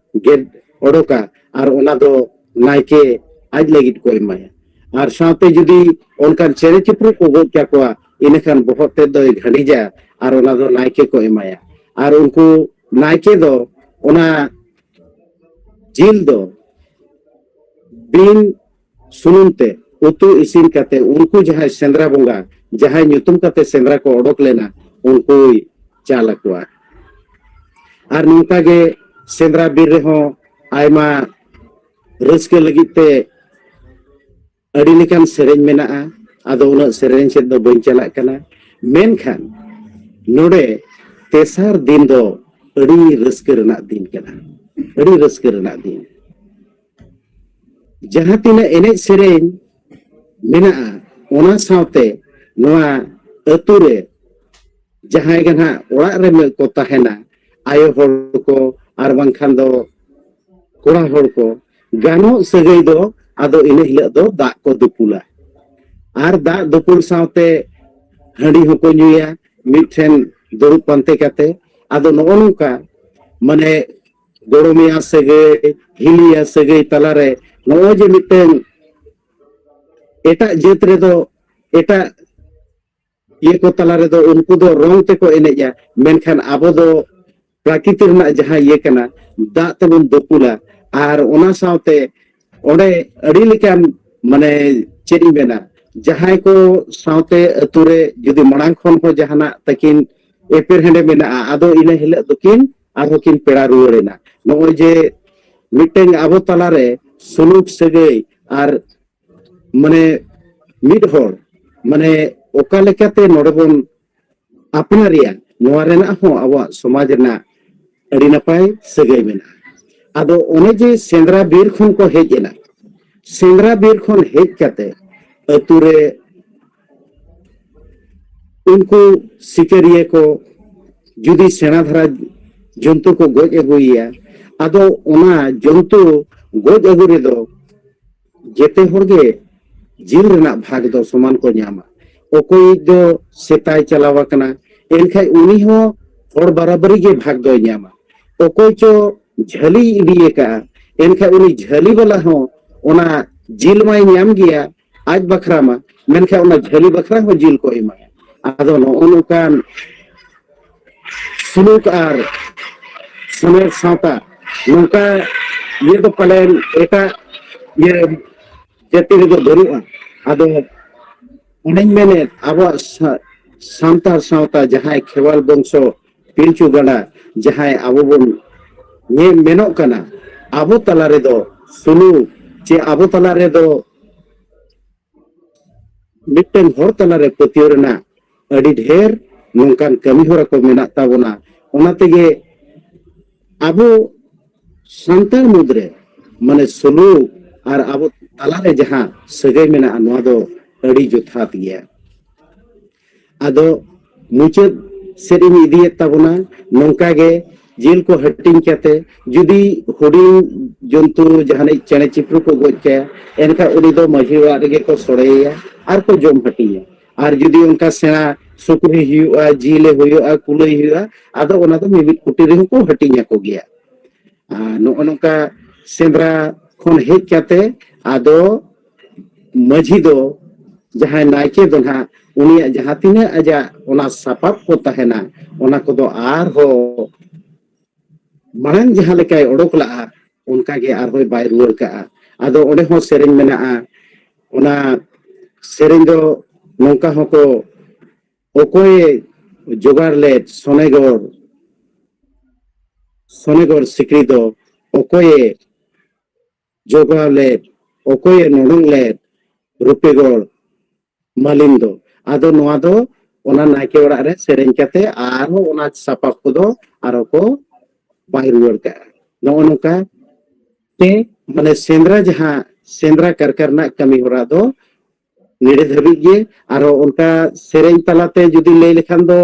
ᱜᱮᱫ ᱚᱰᱚᱠᱟ ᱟᱨ ᱚᱱᱟ ᱫᱚ ᱱᱟᱭᱠᱮ ᱟᱡ ᱞᱟᱹᱜᱤᱫ ᱠᱚ ᱮᱢᱟᱭᱟ᱾ ᱟᱨ ᱥᱟᱶᱛᱮ ᱡᱩᱫᱤ ᱚᱱᱠᱟᱱ ᱪᱮᱬᱮ ᱪᱤᱯᱨᱩ ᱠᱚ ᱜᱚᱡ ᱠᱟᱠᱚᱣᱟ, ᱤᱱᱟᱹᱠᱷᱟᱱ ᱵᱚᱦᱚᱜ ᱛᱮᱫ ᱫᱚᱭ ᱜᱷᱟᱹᱰᱤᱡᱟ ᱟᱨ ᱚᱱᱟ ᱫᱚ ᱱᱟᱭᱠᱮ ᱠᱚ ᱮᱢᱟᱭᱟ᱾ ᱟᱨ ᱩᱱᱠᱩ ᱱᱟᱭᱠᱮ ᱫᱚ ᱚᱱᱟ ᱡᱤᱞ ᱫᱚ ᱵᱤᱱ ᱥᱩᱱᱩᱢ ᱛᱮ ᱩᱛᱩ ᱤᱥᱤᱱ ᱠᱟᱛᱮ ᱩᱱᱠᱩ ᱡᱟᱦᱟᱸᱭ ᱥᱮᱸᱫᱽᱨᱟ ᱵᱚᱸᱜᱟ, ᱡᱟᱦᱟᱸᱭ ᱧᱩᱛᱩᱢ ᱠᱟᱛᱮ ᱥᱮᱸᱫᱽᱨᱟ ᱠᱚ ᱚᱰᱚᱠ ᱞᱮᱱᱟ, ᱩᱱᱠᱩᱭ ᱪᱟᱞ ᱟᱠᱚᱣᱟ᱾ ᱟᱨ ᱱᱚᱝᱠᱟ ᱜᱮ ᱥᱮᱸᱫᱽᱨᱟ ᱵᱤᱨ ᱨᱮᱦᱚᱸ ᱟᱭᱢᱟ ᱨᱟᱹᱥᱠᱟᱹ ᱞᱟᱹᱜᱤᱫ ᱛᱮ ᱟᱹᱰᱤ ᱞᱮᱠᱟᱱ ᱥᱮᱨᱮᱧ ᱢᱮᱱᱟᱜᱼᱟ᱾ ᱟᱫᱚ ᱩᱱᱟᱹᱜ ᱥᱮᱨᱮᱧ ᱥᱮᱫ ᱫᱚ ᱵᱟᱹᱧ ᱪᱟᱞᱟᱜ ᱠᱟᱱᱟ᱾ ᱢᱮᱱᱠᱷᱟᱱ ᱱᱚᱰᱮ ᱛᱮᱥᱟᱨ ᱫᱤᱱ ᱫᱚ ᱟᱹᱰᱤ ᱨᱟᱹᱥᱠᱟᱹ ᱨᱮᱱᱟᱜ ᱫᱤᱱ ᱠᱟᱱᱟ, ᱟᱹᱰᱤ ᱨᱟᱹᱥᱠᱟᱹ ᱨᱮᱱᱟᱜ ᱫᱤᱱ᱾ ᱡᱟᱦᱟᱸ ᱛᱤᱱᱟᱹᱜ ᱮᱱᱮᱡ ᱥᱮᱨᱮᱧ ᱢᱮᱱᱟᱜᱼᱟ, ᱚᱱᱟ ᱥᱟᱶᱛᱮ ᱱᱚᱣᱟ ᱟᱹᱛᱩ ᱨᱮ ᱡᱟᱦᱟᱸᱭ ᱜᱮ ᱱᱟᱦᱟᱜ ᱚᱲᱟᱜ ᱨᱮ ᱠᱚ ᱛᱟᱦᱮᱱᱟ, ᱟᱭᱳ ᱦᱚᱲ ᱠᱚ ᱟᱨ ᱵᱟᱝᱠᱷᱟᱱ ᱫᱚ ᱠᱚᱲᱟ ᱦᱚᱲ ᱠᱚ, ᱜᱟᱱᱚᱜ ᱥᱟᱹᱜᱟᱹᱭ ᱫᱚ ᱟᱫᱚ ᱤᱱᱟᱹ ᱦᱤᱞᱳᱜ ᱫᱚ ᱫᱟᱜ ᱠᱚ ᱫᱩᱯᱩᱞᱟ᱾ ᱟᱨ ᱫᱟᱜ ᱫᱩᱯᱩᱞ ᱥᱟᱶᱛᱮ ᱦᱟᱺᱰᱤ ᱦᱚᱸᱠᱚ ᱧᱩᱭᱟ ᱢᱤᱫᱴᱷᱮᱱ ᱫᱩᱲᱩᱵ ᱯᱟᱱᱛᱮ ᱠᱟᱛᱮ᱾ ᱟᱫᱚ ᱱᱚᱜᱼᱚ ᱱᱚᱝᱠᱟ, ᱢᱟᱱᱮ, ᱜᱚᱲᱚᱢᱮᱭᱟ ᱥᱟᱹᱜᱟᱹᱭ, ᱦᱤᱞᱤᱭᱟ ᱥᱟᱹᱜᱟᱹᱭ ᱛᱟᱞᱟᱨᱮ ᱱᱚᱜᱼᱚᱭ ᱡᱮ ᱢᱤᱫᱴᱟᱝ ᱮᱴᱟᱜ ᱡᱟᱹᱛ ᱨᱮᱫᱚ, ᱮᱴᱟᱜ ᱤᱭᱟᱹ ᱠᱚ ᱛᱟᱞᱟ ᱨᱮᱫᱚ ᱩᱱᱠᱩ ᱫᱚ ᱨᱚᱝ ᱛᱮᱠᱚ ᱮᱱᱮᱡᱼᱟ, ᱢᱮᱱᱠᱷᱟᱱ ᱟᱵᱚ ᱫᱚ ᱯᱨᱟᱠᱨᱤᱛᱤ ᱨᱮᱱᱟᱜ ᱡᱟᱦᱟᱸ ᱤᱭᱟᱹ ᱠᱟᱱᱟ, ᱫᱟᱜ ᱛᱮᱵᱚᱱ ᱫᱩᱯᱩᱞᱟ᱾ ᱟᱨ ᱚᱱᱟ ᱥᱟᱶᱛᱮ ᱚᱸᱰᱮ ᱟᱹᱰᱤ ᱞᱮᱠᱟᱱ, ᱢᱟᱱᱮ, ᱪᱮᱫ ᱤᱧ ᱢᱮᱱᱟ, ᱡᱟᱦᱟᱸᱭ ᱠᱚ ᱥᱟᱶᱛᱮ ᱟᱹᱛᱩ ᱨᱮ ᱡᱩᱫᱤ ᱢᱟᱲᱟᱝ ᱠᱷᱚᱱ ᱦᱚᱸ ᱡᱟᱦᱟᱱᱟᱜ ᱛᱟᱹᱠᱤᱱ ᱮᱯᱮᱨ ᱦᱮᱸᱰᱮ ᱢᱮᱱᱟᱜᱼᱟ, ᱟᱫᱚ ᱤᱱᱟᱹ ᱦᱤᱞᱳᱜ ᱫᱚᱠᱤᱱ ᱟᱨᱦᱚᱸ ᱠᱤᱱ ᱯᱮᱲᱟ ᱨᱩᱣᱟᱹᱲ ᱮᱱᱟ᱾ ᱱᱚᱜᱼᱚᱭ ᱡᱮ ᱢᱤᱫᱴᱟᱝ ᱟᱵᱚ ᱛᱟᱞᱟᱨᱮ ᱥᱩᱞᱩᱠ ᱥᱟᱹᱜᱟᱹᱭ ᱟᱨ, ᱢᱟᱱᱮ, ᱢᱤᱫ ᱦᱚᱲ, ᱢᱟᱱᱮ, ᱚᱠᱟ ᱞᱮᱠᱟᱛᱮ ᱱᱚᱰᱮ ᱵᱚᱱ ᱟᱯᱱᱟᱨᱮᱭᱟ, ᱱᱚᱣᱟ ᱨᱮᱱᱟᱜ ᱦᱚᱸ ᱟᱵᱚᱣᱟᱜ ᱥᱚᱢᱟᱡᱽ ᱨᱮᱱᱟᱜ ᱟᱹᱰᱤ ᱱᱟᱯᱟᱭ ᱥᱟᱹᱜᱟᱹᱭ ᱢᱮᱱᱟᱜᱼᱟ᱾ ᱟᱫᱚ ᱚᱱᱮ ᱡᱮ ᱥᱮᱸᱫᱽᱨᱟ ᱵᱤᱨ ᱠᱷᱚᱱ ᱠᱚ ᱦᱮᱡ ᱮᱱᱟ, ᱥᱮᱸᱫᱽᱨᱟ ᱵᱤᱨ ᱠᱷᱚᱱ ᱦᱮᱡ ᱠᱟᱛᱮ ᱟᱹᱛᱩ ᱨᱮ ᱩᱱᱠᱩ ᱥᱤᱠᱟᱹᱨᱤᱭᱟᱹ ᱠᱚ ᱡᱩᱫᱤ ᱥᱮᱬᱟ ᱫᱷᱟᱨᱟ ᱡᱚᱱᱛᱩ ᱠᱚ ᱜᱚᱡ ᱟᱹᱜᱩᱭᱮᱭᱟ, ᱟᱫᱚ ᱚᱱᱟ ᱡᱚᱱᱛᱩ ᱜᱚᱡ ᱟᱹᱜᱩ ᱨᱮᱫᱚ ᱡᱮᱛᱮ ᱦᱚᱲ ᱜᱮ ᱡᱤᱞ ᱨᱮᱱᱟᱜ ᱵᱷᱟᱜᱽ ᱫᱚ ᱥᱚᱢᱟᱱ ᱠᱚ ᱧᱟᱢᱟ᱾ ᱚᱠᱚᱭᱤᱡ ᱫᱚ ᱥᱮᱛᱟᱭ ᱪᱟᱞᱟᱣ ᱟᱠᱟᱱᱟ, ᱮᱱᱠᱷᱟᱡ ᱩᱱᱤ ᱦᱚᱸ ᱦᱚᱲ ᱵᱟᱨᱟᱵᱟᱨᱤ ᱜᱮ ᱵᱷᱟᱜᱽ ᱫᱚᱭ ᱧᱟᱢᱟ᱾ ᱚᱠᱚᱭ ᱪᱚ ᱡᱷᱟᱹᱞᱤᱭ ᱤᱫᱤ ᱟᱠᱟᱫᱼᱟ, ᱮᱱᱠᱷᱟᱡ ᱩᱱᱤ ᱡᱷᱟᱹᱞᱤ ᱵᱟᱞᱟ ᱦᱚᱸ ᱚᱱᱟ ᱡᱤᱞ ᱢᱟᱭ ᱧᱟᱢ ᱜᱮᱭᱟ ᱟᱡ ᱵᱟᱠᱷᱨᱟ ᱢᱟ, ᱢᱮᱱᱠᱷᱟᱱ ᱚᱱᱟ ᱡᱷᱟᱹᱞᱤ ᱵᱟᱠᱷᱨᱟ ᱦᱚᱸ ᱡᱤᱞ ᱠᱚ ᱮᱢᱟᱭᱟ᱾ ᱟᱫᱚ ᱱᱚᱜᱼᱚ ᱱᱚᱝᱠᱟᱱ ᱥᱩᱞᱩᱠ ᱟᱨ ᱥᱚᱢᱟᱡᱽ ᱥᱟᱶᱛᱟ ᱱᱚᱝᱠᱟ ᱤᱭᱟᱹ ᱫᱚ ᱯᱟᱞᱮᱱ ᱮᱴᱟᱜ ᱤᱭᱟᱹ ᱡᱟᱹᱛᱤ ᱨᱮᱫᱚ ᱵᱟᱹᱱᱩᱜᱼᱟ᱾ ᱟᱫᱚ ᱚᱱᱮᱧ ᱢᱮᱱᱮᱫ, ᱟᱵᱚᱣᱟᱜ ᱥᱟ-, ᱥᱟᱱᱛᱟᱲ ᱥᱟᱶᱛᱟ ᱡᱟᱦᱟᱸᱭ ᱠᱷᱮᱣᱟᱞ ᱵᱚᱝᱥᱚ ᱯᱤᱞᱪᱩ ᱜᱟᱰᱟ, ᱡᱟᱦᱟᱸᱭ ᱟᱵᱚ ᱵᱚᱱ ᱧᱮᱞ ᱢᱮᱱᱚᱜ ᱠᱟᱱᱟ, ᱟᱵᱚ ᱛᱟᱞᱟ ᱨᱮᱫᱚ ᱥᱩᱞᱩᱠ ᱪᱮ ᱟᱵᱚ ᱛᱟᱞᱟ ᱨᱮᱫᱚ ᱢᱤᱫᱴᱮᱱ ᱦᱚᱲ ᱛᱟᱞᱟᱨᱮ ᱯᱟᱹᱛᱭᱟᱹᱣ ᱨᱮᱱᱟᱜ ᱟᱹᱰᱤ ᱰᱷᱮᱨ ᱱᱚᱝᱠᱟᱱ ᱠᱟᱹᱢᱤ ᱦᱚᱨᱟ ᱠᱚ ᱢᱮᱱᱟᱜ ᱛᱟᱵᱚᱱᱟ᱾ ᱚᱱᱟ ᱛᱮᱜᱮ ᱟᱵᱚ ᱥᱟᱱᱛᱟᱲ ᱢᱩᱫᱽᱨᱮ ᱢᱟᱱᱮ ᱥᱩᱞᱩᱠ ᱟᱨ ᱟᱵᱚ ᱛᱟᱞᱟᱨᱮ ᱡᱟᱦᱟᱸ ᱥᱟᱹᱜᱟᱹᱭ ᱢᱮᱱᱟᱜᱼᱟ, ᱱᱚᱣᱟ ᱫᱚ ᱟᱹᱰᱤ ᱡᱚᱛᱷᱟᱛ ᱜᱮᱭᱟ᱾ ᱟᱫᱚ ᱢᱩᱪᱟᱹᱫ ᱥᱮᱫ ᱤᱧ ᱤᱫᱤᱭᱮᱫ ᱛᱟᱵᱚᱱᱟ, ᱱᱚᱝᱠᱟ ᱜᱮ ᱡᱤᱞ ᱠᱚ ᱦᱟᱹᱴᱤᱧ ᱠᱟᱛᱮ ᱡᱩᱫᱤ ᱦᱩᱰᱤᱧ ᱡᱚᱱᱛᱩ ᱡᱟᱦᱟᱱᱤᱡ ᱪᱮᱬᱮ ᱪᱤᱯᱨᱩ ᱠᱚ ᱜᱚᱡ ᱠᱟᱭᱟ, ᱮᱱᱠᱷᱟᱱ ᱩᱱᱤ ᱫᱚ ᱢᱟᱹᱡᱷᱤ ᱚᱲᱟᱜ ᱨᱮᱜᱮ ᱠᱚ ᱥᱚᱲᱮᱭᱟ ᱟᱨ ᱠᱚ ᱡᱚᱢ ᱦᱟᱹᱴᱤᱧᱟ᱾ ᱟᱨ ᱡᱩᱫᱤ ᱚᱱᱠᱟ ᱥᱮᱬᱟ ᱥᱩᱠᱨᱤ ᱦᱩᱭᱩᱜᱼᱟ, ᱡᱤᱞᱮ ᱦᱩᱭᱩᱜᱼᱟ, ᱠᱩᱞᱟᱹᱭ ᱦᱩᱭᱩᱜᱼᱟ, ᱟᱫᱚ ᱚᱱᱟ ᱫᱚ ᱢᱤᱢᱤᱫ ᱠᱩᱴᱤ ᱨᱮᱦᱚᱸ ᱠᱚ ᱦᱟᱹᱴᱤᱧ ᱟᱠᱚ ᱜᱮᱭᱟ᱾ ᱟᱨ ᱱᱚᱜᱼᱚ ᱱᱚᱝᱠᱟ ᱥᱮᱸᱫᱽᱨᱟ ᱠᱷᱚᱱ ᱦᱮᱡ ᱠᱟᱛᱮ ᱟᱫᱚ ᱢᱟᱹᱡᱷᱤ ᱫᱚ, ᱡᱟᱦᱟᱸᱭ ᱱᱟᱭᱠᱮ ᱫᱚ ᱱᱟᱦᱟᱜ, ᱩᱱᱤᱭᱟᱜ ᱡᱟᱦᱟᱸ ᱛᱤᱱᱟᱹᱜ ᱟᱡᱟᱜ ᱚᱱᱟ ᱥᱟᱯᱟᱵ ᱠᱚ ᱛᱟᱦᱮᱱᱟ, ᱚᱱᱟ ᱠᱚᱫᱚ ᱟᱨᱦᱚᱸ ᱢᱟᱲᱟᱝ ᱡᱟᱦᱟᱸ ᱞᱮᱠᱟᱭ ᱚᱰᱚᱠ ᱞᱟᱜᱼᱟ, ᱚᱱᱠᱟ ᱜᱮ ᱟᱨᱦᱚᱸᱭ ᱵᱟᱭ ᱨᱩᱣᱟᱹᱲ ᱠᱟᱜᱼᱟ᱾ ᱟᱫᱚ ᱚᱸᱰᱮ ᱦᱚᱸ ᱥᱮᱨᱮᱧ ᱢᱮᱱᱟᱜᱼᱟ᱾ ᱚᱱᱟ ᱥᱮᱨᱮᱧ ᱫᱚ ᱱᱚᱝᱠᱟ ᱦᱚᱸᱠᱚ, ᱚᱠᱚᱭᱮ ᱡᱚᱜᱟᱲ ᱞᱮᱫ ᱥᱚᱱᱮᱜᱚᱲ, ᱥᱚᱱᱮᱜᱚᱲ ᱥᱤᱠᱲᱤ ᱫᱚ ᱚᱠᱚᱭᱮ ᱡᱚᱜᱟᱣ ᱞᱮᱫ, ᱚᱠᱚᱭᱮ ᱱᱚᱰᱚᱝ ᱞᱮᱫ ᱨᱩᱯᱮᱜᱚᱲ ᱢᱟᱹᱞᱤᱱ ᱫᱚ? ᱟᱫᱚ ᱱᱚᱣᱟ ᱫᱚ ᱚᱱᱟ ᱱᱟᱭᱠᱮ ᱚᱲᱟᱜ ᱨᱮ ᱥᱮᱨᱮᱧ ᱠᱟᱛᱮ ᱟᱨᱦᱚᱸ ᱚᱱᱟ ᱥᱟᱯᱟᱵ ᱠᱚᱫᱚ ᱟᱨᱦᱚᱸ ᱠᱚ ᱵᱟᱭ ᱨᱩᱣᱟᱹᱲ ᱠᱟᱜᱼᱟ᱾ ᱱᱚᱜᱼᱚ ᱱᱚᱝᱠᱟ ᱛᱮ ᱢᱟᱱᱮ ᱥᱮᱸᱫᱽᱨᱟ, ᱡᱟᱦᱟᱸ ᱥᱮᱸᱫᱽᱨᱟ ᱠᱟᱨᱠᱟ ᱨᱮᱱᱟᱜ ᱠᱟᱹᱢᱤ ᱦᱚᱨᱟ ᱫᱚ ᱱᱤᱰᱮ ᱫᱷᱟᱹᱵᱤᱡ ᱜᱮ᱾ ᱟᱨᱦᱚᱸ ᱚᱱᱠᱟ ᱥᱮᱨᱮᱧ ᱛᱟᱞᱟᱛᱮ ᱡᱩᱫᱤ ᱞᱟᱹᱭ ᱞᱮᱠᱷᱟᱱ ᱫᱚ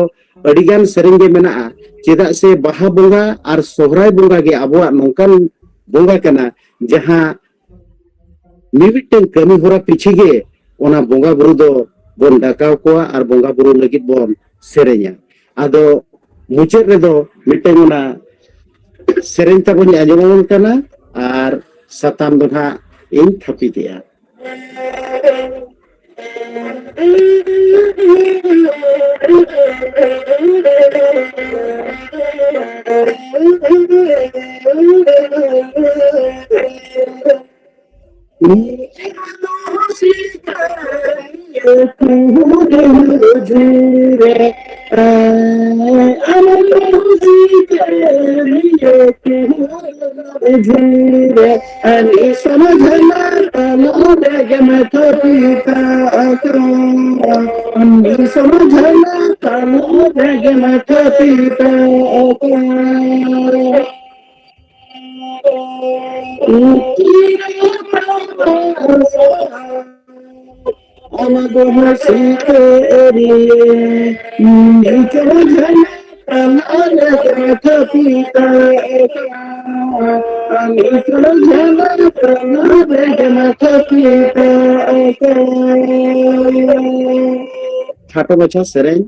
ᱟᱹᱰᱤᱜᱟᱱ ᱥᱮᱨᱮᱧ ᱜᱮ ᱢᱮᱱᱟᱜᱼᱟ, ᱪᱮᱫᱟᱜ ᱥᱮ ᱵᱟᱦᱟ ᱵᱚᱸᱜᱟ ᱟᱨ ᱥᱚᱦᱨᱟᱭ ᱵᱚᱸᱜᱟ ᱜᱮ ᱟᱵᱚᱣᱟᱜ ᱱᱚᱝᱠᱟᱱ ᱵᱚᱸᱜᱟ ᱠᱟᱱᱟ, ᱡᱟᱦᱟᱸ ᱢᱤᱢᱤᱫᱴᱟᱝ ᱠᱟᱹᱢᱤ ᱦᱚᱨᱟ ᱯᱤᱪᱷᱤ ᱜᱮ ᱚᱱᱟ ᱵᱚᱸᱜᱟ ᱵᱩᱨᱩ ᱫᱚ ᱵᱚᱱ ᱰᱟᱠᱟᱣ ᱠᱚᱣᱟ ᱟᱨ ᱵᱚᱸᱜᱟ ᱵᱩᱨᱩ ᱞᱟᱹᱜᱤᱫ ᱵᱚᱱ ᱥᱮᱨᱮᱧᱟ᱾ ᱟᱫᱚ ᱢᱩᱪᱟᱹᱫ ᱨᱮᱫᱚ ᱢᱤᱫᱴᱟᱝ ᱚᱱᱟ ᱥᱮᱨᱮᱧ ᱛᱟᱵᱚᱱ ᱟᱸᱡᱚᱢ ᱟᱵᱚᱱ ᱠᱟᱱᱟ ᱟᱨ ᱥᱟᱛᱟᱢ ᱫᱚ ᱱᱟᱦᱟᱜ ᱤᱧ ᱛᱷᱟᱹᱯᱤᱛᱮᱜᱼᱟ᱾ ᱠᱷᱟᱴᱚ ᱢᱟᱪᱷᱟ ᱥᱮᱨᱮᱧ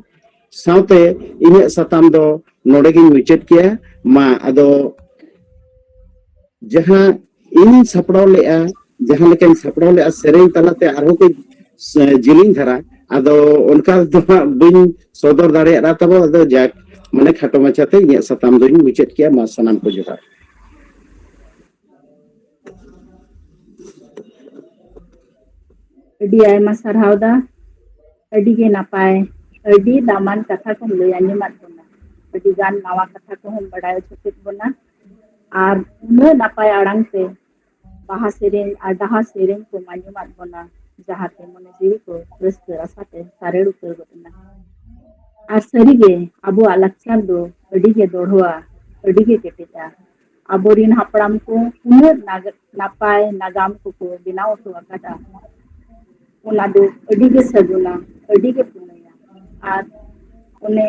ᱥᱟᱶᱛᱮ ᱤᱧᱟᱹᱜ ᱥᱟᱛᱟᱢ ᱫᱚ ᱱᱚᱰᱮ ᱜᱤᱧ ᱢᱩᱪᱟᱹᱫ ᱠᱮᱭᱟ᱾ ᱢᱟ ᱟᱫᱚ ᱡᱟᱦᱟᱸ ᱤᱧᱤᱧ ᱥᱟᱯᱲᱟᱣ ᱞᱮᱫᱼᱟ, ᱡᱟᱦᱟᱸ ᱞᱮᱠᱟᱧ ᱥᱟᱯᱲᱟᱣ ᱞᱮᱫᱼᱟ ᱥᱮᱨᱮᱧ ᱛᱟᱞᱟᱛᱮ ᱟᱨᱦᱚᱸ ᱠᱟᱹᱡ ᱥᱮ ᱡᱤᱞᱤᱧ ᱫᱷᱟᱨᱟ, ᱟᱫᱚ ᱚᱱᱠᱟ ᱫᱚ ᱦᱟᱸᱜ ᱵᱟᱹᱧ ᱥᱚᱫᱚᱨ ᱫᱟᱲᱮᱭᱟᱜᱼᱟ ᱛᱟᱵᱚ᱾ ᱟᱫᱚ ᱡᱟᱠ, ᱢᱟᱱᱮ ᱠᱷᱟᱴᱚ ᱢᱟᱪᱷᱟᱛᱮ ᱤᱧᱟᱹᱜ ᱥᱟᱛᱟᱢ ᱫᱚᱧ ᱢᱩᱪᱟᱹᱫ ᱠᱮᱭᱟ᱾ ᱢᱟ ᱥᱟᱱᱟᱢ ᱠᱚ ᱡᱚᱦᱟᱨ᱾ ᱟᱹᱰᱤ ᱟᱭᱢᱟ ᱥᱟᱨᱦᱟᱣ ᱫᱟ, ᱟᱹᱰᱤ ᱜᱮ ᱱᱟᱯᱟᱭ, ᱟᱹᱰᱤ ᱫᱟᱢᱟᱱ ᱠᱟᱛᱷᱟ ᱠᱚᱢ ᱞᱟᱹᱭ ᱟᱸᱡᱚᱢᱟᱫ ᱵᱚᱱᱟ, ᱟᱹᱰᱤ ᱜᱟᱱ ᱱᱟᱣᱟ ᱠᱟᱛᱷᱟ ᱠᱚᱦᱚᱸᱢ ᱵᱟᱰᱟᱭ ᱦᱚᱪᱚ ᱠᱮᱫ ᱵᱚᱱᱟ, ᱟᱨ ᱩᱱᱟᱹᱜ ᱱᱟᱯᱟᱭ ᱟᱲᱟᱝ ᱛᱮ ᱵᱟᱦᱟ ᱥᱮᱨᱮᱧ ᱟᱨ ᱰᱟᱦᱟᱨ ᱥᱮᱨᱮᱧ ᱠᱚᱢ ᱟᱸᱡᱚᱢᱟᱫ ᱵᱚᱱᱟ, ᱡᱟᱦᱟᱸᱛᱮ ᱢᱚᱱᱮ ᱡᱤᱣᱤ ᱠᱚ ᱨᱟᱹᱥᱠᱟᱹ ᱨᱟᱥᱟ ᱛᱮ ᱥᱟᱨᱮᱲ ᱩᱛᱟᱹᱨ ᱜᱚᱫ ᱮᱱᱟ᱾ ᱟᱨ ᱥᱟᱹᱨᱤᱜᱮ ᱟᱵᱚᱣᱟᱜ ᱞᱟᱠᱪᱟᱨ ᱫᱚ ᱟᱹᱰᱤ ᱜᱮ ᱫᱚᱲᱦᱚᱣᱟ, ᱟᱹᱰᱤ ᱜᱮ ᱠᱮᱴᱮᱡᱟ᱾ ᱟᱵᱚᱨᱤᱱ ᱦᱟᱯᱲᱟᱢ ᱠᱚ ᱩᱱᱟᱹᱜ ᱱᱟᱜ-, ᱱᱟᱯᱟᱭ ᱱᱟᱜᱟᱢ ᱠᱚᱠᱚ ᱵᱮᱱᱟᱣ ᱦᱚᱴᱚ ᱟᱠᱟᱫᱟ, ᱚᱱᱟ ᱫᱚ ᱟᱹᱰᱤ ᱜᱮ ᱥᱟᱹᱜᱩᱱᱟ, ᱟᱹᱰᱤ ᱜᱮ ᱯᱩᱱᱟᱹᱭᱟ᱾ ᱟᱨ ᱚᱱᱮ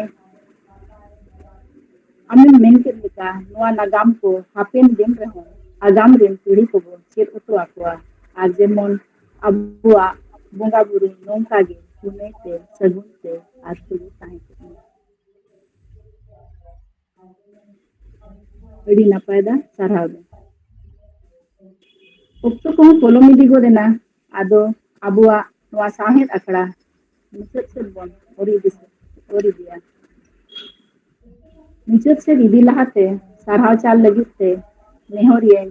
ᱟᱢᱮᱢ ᱢᱮᱱ ᱠᱮᱫ ᱞᱮᱠᱟ, ᱱᱚᱣᱟ ᱱᱟᱜᱟᱢ ᱠᱚ ᱦᱟᱯᱮᱱ ᱫᱤᱱ ᱨᱮᱦᱚᱸ ᱟᱜᱟᱢ ᱨᱮᱱ ᱯᱤᱲᱦᱤ ᱠᱚᱵᱚ ᱪᱮᱫ ᱦᱚᱴᱚ ᱟᱠᱚᱣᱟ, ᱟᱨ ᱡᱮᱢᱚᱱ ᱟᱵᱚᱣᱟᱜ ᱵᱚᱸᱜᱟ ᱵᱩᱨᱩ ᱱᱚᱝᱠᱟ ᱜᱮ ᱯᱩᱱᱟᱹᱭ ᱛᱮ, ᱥᱟᱹᱜᱩᱱ ᱛᱮ ᱟᱨ ᱥᱩᱞᱩᱠ ᱛᱟᱦᱮᱸ ᱠᱚᱜ ᱢᱟ᱾ ᱟᱹᱰᱤ ᱱᱟᱯᱟᱭ ᱫᱟ, ᱥᱟᱨᱦᱟᱣ ᱫᱟ᱾ ᱚᱠᱛᱚ ᱠᱚᱦᱚᱸ ᱯᱚᱞᱚᱢ ᱤᱫᱤ ᱜᱚᱫ ᱮᱱᱟ, ᱟᱫᱚ ᱟᱵᱚᱣᱟᱜ ᱱᱚᱣᱟ ᱥᱟᱶᱦᱮᱫ ᱟᱠᱷᱲᱟ ᱢᱩᱪᱟᱹᱫ ᱥᱮᱫ ᱵᱚᱱ ᱩᱨᱤ ᱤᱫᱤ ᱥᱮ-, ᱩᱨ ᱤᱫᱤᱭᱟ᱾ ᱢᱩᱪᱟᱹᱫ ᱥᱮᱫ ᱤᱫᱤ ᱞᱟᱦᱟᱛᱮ ᱥᱟᱨᱦᱟᱣ ᱪᱟᱞ ᱞᱟᱹᱜᱤᱫ ᱛᱮ ᱱᱮᱦᱚᱨᱤᱭᱟᱹᱧ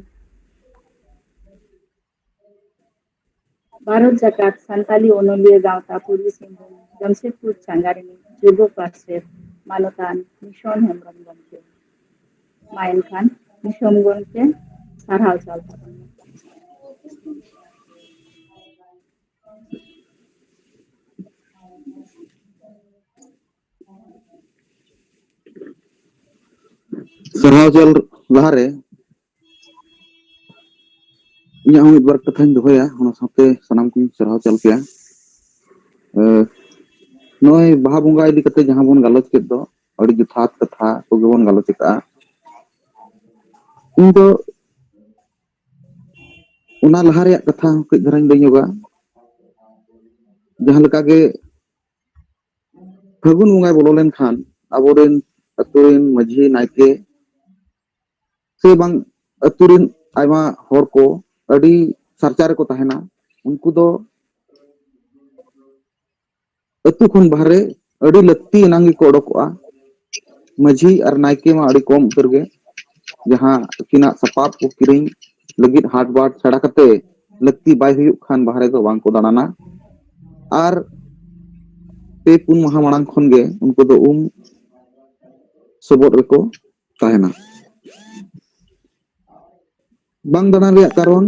ᱵᱷᱟᱨᱚᱛ ᱡᱟᱠᱟᱛ ᱥᱟᱱᱛᱟᱞᱤ ᱚᱱᱚᱞᱤᱭᱟᱹ ᱜᱟᱶᱛᱟ ᱯᱩᱨᱵᱤ ᱥᱤᱝᱵᱷᱩᱢ ᱡᱟᱢᱥᱮᱫᱽᱯᱩᱨ ᱪᱟᱸᱜᱟ ᱨᱤᱱᱤᱡ ᱡᱳᱜ ᱯᱟᱨᱥᱮᱛ ᱢᱟᱱᱚᱛᱟᱱ ᱢᱤᱥᱚᱱ ᱦᱮᱢᱵᱨᱚᱢ ᱜᱚᱢᱠᱮ᱾ ᱢᱟ ᱮᱱᱠᱷᱟᱱ ᱢᱤᱥᱚᱱ ᱜᱚᱢᱠᱮ ᱥᱟᱨᱦᱟᱣ ᱪᱟᱞ ᱛᱟᱵᱚᱱ ᱢᱮ᱾ ᱥᱟᱨᱦᱟᱣ ᱪᱟᱞ ᱞᱟᱦᱟᱨᱮ ᱤᱧᱟᱹᱜ ᱦᱚᱸ ᱢᱤᱫ ᱵᱟᱨ ᱠᱟᱛᱷᱟᱧ ᱫᱚᱦᱚᱭᱟ, ᱚᱱᱟ ᱥᱟᱶᱛᱮ ᱥᱟᱱᱟᱢ ᱠᱚᱧ ᱥᱟᱨᱦᱟᱣ ᱪᱟᱞ ᱯᱮᱭᱟ᱾ ᱮ, ᱱᱚᱜᱼᱚᱭ ᱵᱟᱦᱟ ᱵᱚᱸᱜᱟ ᱤᱫᱤ ᱠᱟᱛᱮ ᱡᱟᱦᱟᱸ ᱵᱚᱱ ᱜᱟᱞᱚᱪ ᱠᱮᱫ ᱫᱚ, ᱟᱹᱰᱤ ᱡᱚᱛᱷᱟᱛ ᱠᱟᱛᱷᱟ ᱠᱚᱜᱮ ᱵᱚᱱ ᱜᱟᱞᱚᱪ ᱟᱠᱟᱫᱼᱟ᱾ ᱤᱧ ᱫᱚ ᱚᱱᱟ ᱞᱟᱦᱟ ᱨᱮᱭᱟᱜ ᱠᱟᱛᱷᱟ ᱦᱚᱸ ᱠᱟᱹᱡ ᱫᱷᱟᱨᱟᱧ ᱞᱟᱹᱭ ᱧᱚᱜᱟ᱾ ᱡᱟᱦᱟᱸ ᱞᱮᱠᱟ ᱜᱮ ᱯᱷᱟᱹᱜᱩᱱ ᱵᱚᱸᱜᱟᱭ ᱵᱚᱞᱚ ᱞᱮᱱᱠᱷᱟᱱ ᱟᱵᱚᱨᱮᱱ ᱟᱹᱛᱩ ᱨᱮᱱ ᱢᱟᱹᱡᱷᱤ, ᱱᱟᱭᱠᱮ ᱥᱮ ᱵᱟᱝ ᱟᱹᱛᱩ ᱨᱮᱱ ᱟᱭᱢᱟ ᱦᱚᱲ ᱠᱚ ᱟᱹᱰᱤ ᱥᱟᱨᱪᱟ ᱨᱮᱠᱚ ᱛᱟᱦᱮᱱᱟ᱾ ᱩᱱᱠᱩ ᱫᱚ ᱟᱹᱛᱩ ᱠᱷᱚᱱ ᱵᱟᱦᱨᱮ ᱟᱹᱰᱤ ᱞᱟᱹᱠᱛᱤ ᱮᱱᱟᱝ ᱜᱮᱠᱚ ᱚᱰᱚᱠᱚᱜᱼᱟ᱾ ᱢᱟᱹᱡᱷᱤ ᱟᱨ ᱱᱟᱭᱠᱮ ᱢᱟ ᱟᱹᱰᱤ ᱠᱚᱢ ᱩᱛᱟᱹᱨ ᱜᱮ, ᱡᱟᱦᱟᱸ ᱟᱹᱠᱤᱱᱟᱜ ᱥᱟᱯᱟᱵ ᱠᱚ ᱠᱤᱨᱤᱧ ᱞᱟᱹᱜᱤᱫ ᱦᱟᱴ ᱵᱟᱴ ᱪᱷᱟᱲᱟ ᱠᱟᱛᱮ ᱞᱟᱹᱠᱛᱤ ᱵᱟᱭ ᱦᱩᱭᱩᱜ ᱠᱷᱟᱱ ᱵᱟᱦᱨᱮ ᱫᱚ ᱵᱟᱝ ᱠᱚ ᱫᱟᱬᱟᱱᱟ᱾ ᱟᱨ ᱯᱮ ᱯᱩᱱ ᱢᱟᱦᱟ ᱢᱟᱲᱟᱝ ᱠᱷᱚᱱ ᱜᱮ ᱩᱱᱠᱩ ᱫᱚ ᱩᱢ ᱥᱚᱵᱚᱫ ᱨᱮᱠᱚ ᱛᱟᱦᱮᱱᱟ᱾ ᱵᱟᱝ ᱫᱟᱬᱟᱱ ᱨᱮᱭᱟᱜ ᱠᱟᱨᱚᱱ,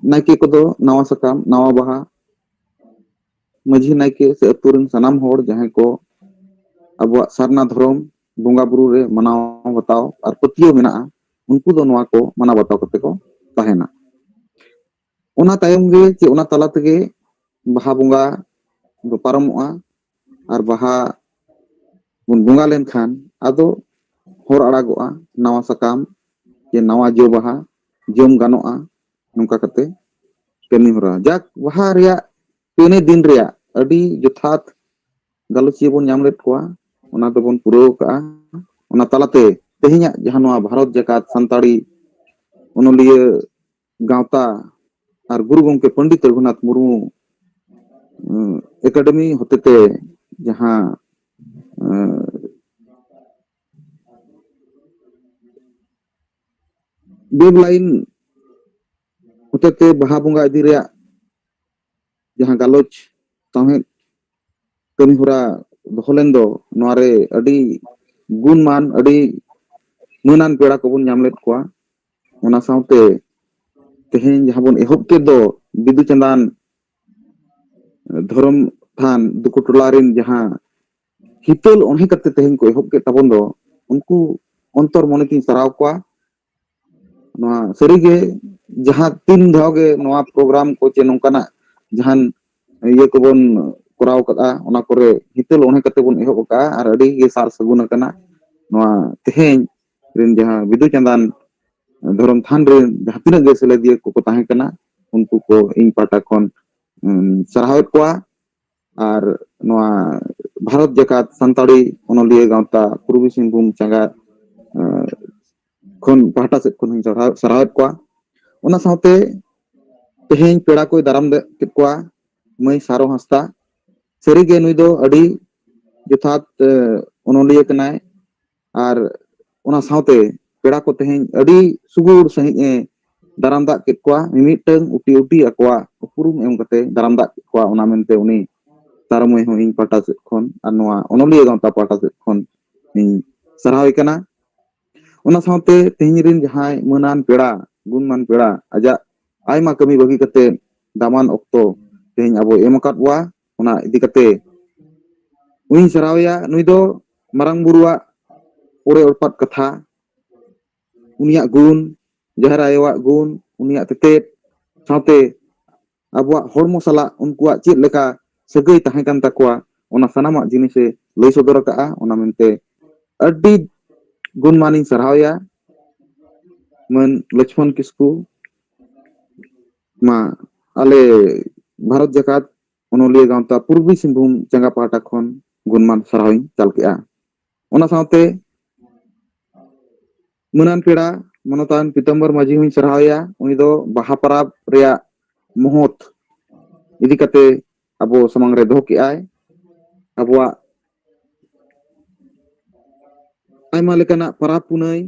ᱱᱟᱭᱠᱮ ᱠᱚᱫᱚ ᱱᱟᱣᱟ ᱥᱟᱠᱟᱢ, ᱱᱟᱣᱟ ᱵᱟᱦᱟ, ᱢᱟᱹᱡᱷᱤ ᱱᱟᱭᱠᱮ ᱥᱮ ᱟᱹᱛᱩ ᱨᱮᱱ ᱥᱟᱱᱟᱢ ᱦᱚᱲ ᱡᱟᱦᱟᱸᱭ ᱠᱚ ᱟᱵᱚᱣᱟᱜ ᱥᱟᱨᱱᱟ ᱫᱷᱚᱨᱚᱢ ᱵᱚᱸᱜᱟ ᱵᱩᱨᱩ ᱨᱮ ᱢᱟᱱᱟᱣ ᱵᱟᱛᱟᱣ ᱟᱨ ᱯᱟᱹᱛᱭᱟᱹᱣ ᱢᱮᱱᱟᱜᱼᱟ, ᱩᱱᱠᱩ ᱫᱚ ᱱᱚᱣᱟ ᱠᱚ ᱢᱟᱱᱟᱣ ᱵᱟᱛᱟᱣ ᱠᱟᱛᱮ ᱠᱚ ᱛᱟᱦᱮᱱᱟ᱾ ᱚᱱᱟ ᱛᱟᱭᱚᱢ ᱜᱮ ᱪᱮ ᱚᱱᱟ ᱛᱟᱞᱟ ᱛᱮᱜᱮ ᱵᱟᱦᱟ ᱵᱚᱸᱜᱟ ᱫᱚ ᱯᱟᱨᱚᱢᱚᱜᱼᱟ᱾ ᱟᱨ ᱵᱟᱦᱟ ᱵᱚᱱ ᱵᱚᱸᱜᱟ ᱞᱮᱱᱠᱷᱟᱱ ᱟᱫᱚ ᱦᱚᱨ ᱟᱲᱟᱜᱚᱜᱼᱟ, ᱱᱟᱣᱟ ᱥᱟᱠᱟᱢ ᱪᱮ ᱱᱟᱣᱟ ᱡᱚ ᱵᱟᱦᱟ ᱡᱚᱢ ᱜᱟᱱᱚᱜᱼᱟ᱾ ᱱᱚᱝᱠᱟ ᱠᱟᱛᱮ ᱠᱟᱹᱢᱤ ᱦᱚᱨᱟ, ᱡᱟᱠ, ᱵᱟᱦᱟ ᱨᱮᱭᱟᱜ ᱯᱮᱱᱮ ᱫᱤᱱ ᱨᱮᱭᱟᱜ ᱟᱹᱰᱤ ᱡᱚᱛᱷᱟᱛ ᱜᱟᱞᱚᱪᱤᱭᱟᱹ ᱵᱚᱱ ᱧᱟᱢ ᱞᱮᱫ ᱠᱚᱣᱟ, ᱚᱱᱟ ᱫᱚᱵᱚᱱ ᱯᱩᱨᱟᱹᱣ ᱠᱟᱜᱼᱟ᱾ ᱚᱱᱟ ᱛᱟᱞᱟᱛᱮ ᱛᱮᱦᱮᱧᱟᱜ ᱡᱟᱦᱟᱸ ᱱᱚᱣᱟ ᱵᱷᱟᱨᱚᱛ ᱡᱟᱠᱟᱛ ᱥᱟᱱᱛᱟᱲᱤ ᱚᱱᱚᱞᱤᱭᱟᱹ ᱜᱟᱶᱛᱟ ᱟᱨ ᱜᱩᱨᱩ ᱜᱚᱢᱠᱮ ᱯᱚᱱᱰᱤᱛ ᱨᱚᱜᱷᱩᱱᱟᱛᱷ ᱢᱩᱨᱢᱩ, ᱩᱸ, ᱮᱠᱟᱰᱮᱢᱤ ᱦᱚᱛᱮᱛᱮ ᱡᱟᱦᱟᱸ, ᱩᱸ, ᱵᱮᱵᱽ ᱞᱟᱭᱤᱱ ᱦᱚᱛᱮᱛᱮ ᱵᱟᱦᱟ ᱵᱚᱸᱜᱟ ᱤᱫᱤ ᱨᱮᱭᱟᱜ ᱡᱟᱦᱟᱸ ᱜᱟᱞᱚᱪ ᱥᱟᱶᱦᱮᱫ ᱠᱟᱹᱢᱤ ᱦᱚᱨᱟ ᱫᱚᱦᱚ ᱞᱮᱱ ᱫᱚ, ᱱᱚᱣᱟ ᱨᱮ ᱟᱹᱰᱤ ᱜᱩᱱᱢᱟᱱ, ᱟᱹᱰᱤ ᱢᱟᱹᱱᱟᱱ ᱯᱮᱲᱟ ᱠᱚᱵᱚᱱ ᱧᱟᱢ ᱞᱮᱫ ᱠᱚᱣᱟ᱾ ᱚᱱᱟ ᱥᱟᱶᱛᱮ ᱛᱮᱦᱮᱧ ᱡᱟᱦᱟᱸ ᱵᱚᱱ ᱮᱦᱚᱵ ᱠᱮᱫ ᱫᱚ, ᱵᱤᱫᱩ ᱪᱟᱸᱫᱟᱱ ᱫᱷᱚᱨᱚᱢ ᱛᱷᱟᱱ ᱫᱩᱠᱩ ᱴᱚᱞᱟ ᱨᱮᱱ ᱡᱟᱦᱟᱸ ᱦᱤᱛᱟᱹᱞ ᱚᱱᱦᱮ ᱠᱟᱛᱮ ᱛᱮᱦᱮᱧ ᱠᱚ ᱮᱦᱚᱵ ᱠᱮᱫ ᱛᱟᱵᱚᱱ ᱫᱚ, ᱩᱱᱠᱩ ᱚᱱᱛᱚᱨ ᱢᱚᱱᱮ ᱛᱤᱧ ᱥᱟᱨᱦᱟᱣ ᱠᱚᱣᱟ᱾ ᱱᱚᱣᱟ ᱥᱟᱹᱨᱤᱜᱮ ᱡᱟᱦᱟᱸ ᱛᱤᱱ ᱫᱷᱟᱣ ᱜᱮ ᱱᱚᱣᱟ ᱯᱨᱳᱜᱨᱟᱢ ᱠᱚ ᱪᱮ ᱱᱚᱝᱠᱟᱱᱟᱜ ᱡᱟᱦᱟᱱ ᱤᱭᱟᱹ ᱠᱚᱵᱚᱱ ᱠᱚᱨᱟᱣ ᱠᱟᱫᱼᱟ, ᱚᱱᱟ ᱠᱚᱨᱮ ᱦᱤᱛᱟᱹᱞ ᱚᱱᱦᱮ ᱠᱟᱛᱮ ᱵᱚᱱ ᱮᱦᱚᱵ ᱟᱠᱟᱫᱼᱟ ᱟᱨ ᱟᱹᱰᱤ ᱜᱮ ᱥᱟᱨ ᱥᱟᱹᱜᱩᱱ ᱟᱠᱟᱱᱟ᱾ ᱱᱚᱣᱟ ᱛᱮᱦᱮᱧ ᱨᱮᱱ ᱡᱟᱦᱟᱸ ᱵᱤᱫᱩ ᱪᱟᱸᱫᱟᱱ ᱫᱷᱚᱨᱚᱢ ᱛᱷᱟᱱ ᱨᱮ ᱡᱟᱦᱟᱸ ᱛᱤᱱᱟᱹᱜ ᱜᱮ ᱥᱮᱞᱮᱫᱤᱭᱟᱹ ᱠᱚᱠᱚ ᱛᱟᱦᱮᱸ ᱠᱟᱱᱟ, ᱩᱱᱠᱩ ᱠᱚ ᱤᱧ ᱯᱟᱦᱴᱟ ᱠᱷᱚᱱ, ᱩᱢ, ᱥᱟᱨᱦᱟᱣᱮᱫ ᱠᱚᱣᱟ᱾ ᱟᱨ ᱱᱚᱣᱟ ᱵᱷᱟᱨᱚᱛ ᱡᱟᱠᱟᱛ ᱥᱟᱱᱛᱟᱲᱤ ᱚᱱᱚᱞᱤᱭᱟᱹ ᱜᱟᱶᱛᱟ ᱯᱩᱨᱵᱤ ᱥᱤᱝᱵᱷᱩᱢ ᱪᱟᱸᱜᱟ, ᱮᱸ, ᱠᱷᱚᱱ, ᱯᱟᱦᱴᱟ ᱥᱮᱫ ᱠᱷᱚᱱ ᱦᱚᱸᱧ ᱥᱟᱨᱦᱟᱣ, ᱥᱟᱨᱦᱟᱣᱮᱫ ᱠᱚᱣᱟ᱾ ᱚᱱᱟ ᱥᱟᱶᱛᱮ ᱛᱮᱦᱮᱧ ᱯᱮᱲᱟ ᱠᱚᱭ ᱫᱟᱨᱟᱢ ᱫᱮᱡ ᱠᱮᱫ ᱠᱚᱣᱟ ᱢᱟᱹᱭ ᱥᱟᱨᱚ ᱦᱟᱸᱥᱫᱟ᱾ ᱥᱟᱹᱨᱤᱜᱮ ᱱᱩᱭ ᱫᱚ ᱟᱹᱰᱤ ᱡᱚᱛᱷᱟᱛ, ᱮ, ᱚᱱᱚᱞᱤᱭᱟᱹ ᱠᱟᱱᱟᱭ᱾ ᱟᱨ ᱚᱱᱟ ᱥᱟᱶᱛᱮ ᱯᱮᱲᱟ ᱠᱚ ᱛᱮᱦᱮᱧ ᱟᱹᱰᱤ ᱥᱩᱜᱩᱲ ᱥᱟᱺᱦᱤᱡ ᱮ ᱫᱟᱨᱟᱢ ᱫᱟᱜ ᱠᱮᱫ ᱠᱚᱣᱟ, ᱢᱤᱢᱤᱫᱴᱟᱹᱝ ᱩᱴᱤ ᱩᱴᱤ ᱟᱠᱚᱣᱟᱜ ᱩᱯᱨᱩᱢ ᱮᱢ ᱠᱟᱛᱮ ᱫᱟᱨᱟᱢ ᱫᱟᱜ ᱠᱮᱫ ᱠᱚᱣᱟ᱾ ᱚᱱᱟ ᱢᱮᱱᱛᱮ ᱩᱱᱤ ᱛᱟᱨᱢᱚᱭ ᱦᱚᱸ ᱤᱧ ᱯᱟᱦᱴᱟ ᱥᱮᱫ ᱠᱷᱚᱱ ᱟᱨ ᱱᱚᱣᱟ ᱚᱱᱚᱞᱤᱭᱟᱹ ᱜᱟᱶᱛᱟ ᱯᱟᱦᱴᱟ ᱥᱮᱫ ᱠᱷᱚᱱ ᱤᱧ ᱥᱟᱨᱦᱟᱣᱮ ᱠᱟᱱᱟ᱾ ᱚᱱᱟ ᱥᱟᱶᱛᱮ ᱛᱮᱦᱮᱧ ᱨᱤᱱ ᱡᱟᱦᱟᱸᱭ ᱢᱟᱹᱱᱟᱱ ᱯᱮᱲᱟ, ᱜᱩᱱᱢᱟᱱ ᱯᱮᱲᱟ, ᱟᱡᱟᱜ ᱟᱭᱢᱟ ᱠᱟᱹᱢᱤ ᱵᱟᱹᱜᱤ ᱠᱟᱛᱮ ᱫᱟᱢᱟᱱ ᱚᱠᱛᱚ ᱛᱮᱦᱮᱧ ᱟᱵᱚᱭ ᱮᱢ ᱟᱠᱟᱫ ᱵᱚᱣᱟ, ᱚᱱᱟ ᱤᱫᱤ ᱠᱟᱛᱮ ᱩᱱᱤᱧ ᱥᱟᱨᱦᱟᱣᱮᱭᱟ᱾ ᱱᱩᱭ ᱫᱚ ᱢᱟᱨᱟᱝ ᱵᱩᱨᱩᱣᱟᱜ ᱯᱚᱨᱮ ᱚᱲᱯᱟᱛ ᱠᱟᱛᱷᱟ, ᱩᱱᱤᱭᱟᱜ ᱜᱩᱱ, ᱡᱟᱦᱮᱨ ᱟᱭᱳᱣᱟᱜ ᱜᱩᱱ, ᱩᱱᱤᱭᱟᱜ ᱛᱮᱛᱮᱫ, ᱥᱟᱶᱛᱮ ᱟᱵᱚᱣᱟᱜ ᱦᱚᱲᱢᱚ ᱥᱟᱞᱟᱜ ᱩᱱᱠᱩᱣᱟᱜ ᱪᱮᱫ ᱞᱮᱠᱟ ᱥᱟᱹᱜᱟᱹᱭ ᱛᱟᱦᱮᱸ ᱠᱟᱱ ᱛᱟᱠᱚᱣᱟ, ᱚᱱᱟ ᱥᱟᱱᱟᱢᱟᱜ ᱡᱤᱱᱤᱥᱮ ᱞᱟᱹᱭ ᱥᱚᱫᱚᱨ ᱟᱠᱟᱫᱼᱟ᱾ ᱚᱱᱟ ᱢᱮᱱᱛᱮ ᱟᱹᱰᱤ ᱜᱩᱱᱢᱟᱱᱤᱧ ᱥᱟᱨᱦᱟᱣᱮᱭᱟ ᱢᱟᱹᱱ ᱞᱚᱪᱷᱢᱚᱱ ᱠᱤᱥᱠᱩ᱾ ᱢᱟ, ᱟᱞᱮ ᱵᱷᱟᱨᱚᱛ ᱡᱟᱠᱟᱛ ᱚᱱᱚᱞᱤᱭᱟᱹ ᱜᱟᱶᱛᱟ ᱯᱩᱨᱵᱤ ᱥᱤᱝᱵᱷᱩᱢ ᱪᱟᱸᱜᱟ ᱯᱟᱦᱴᱟ ᱠᱷᱚᱱ ᱜᱩᱱᱢᱟᱱ ᱥᱟᱨᱦᱟᱣᱤᱧ ᱪᱟᱞ ᱠᱮᱜᱼᱟ᱾ ᱚᱱᱟ ᱥᱟᱶᱛᱮ ᱢᱟᱹᱱᱟᱱ ᱯᱮᱲᱟ ᱢᱟᱱᱚᱛᱟᱱ ᱯᱤᱛᱟᱢᱵᱚᱨ ᱢᱟᱹᱡᱷᱤ ᱦᱚᱸᱧ ᱥᱟᱨᱦᱟᱣᱮᱭᱟ᱾ ᱩᱱᱤ ᱫᱚ ᱵᱟᱦᱟ ᱯᱚᱨᱚᱵᱽ ᱨᱮᱭᱟᱜ ᱢᱚᱦᱚᱛ ᱤᱫᱤ ᱠᱟᱛᱮ ᱟᱵᱚ ᱥᱟᱢᱟᱝ ᱨᱮ ᱫᱚᱦᱚ ᱠᱮᱜᱼᱟᱭ᱾ ᱟᱵᱚᱣᱟᱜ ᱟᱭᱢᱟ ᱞᱮᱠᱟᱱᱟᱜ ᱯᱚᱨᱚᱵᱽ ᱯᱩᱱᱟᱹᱭ,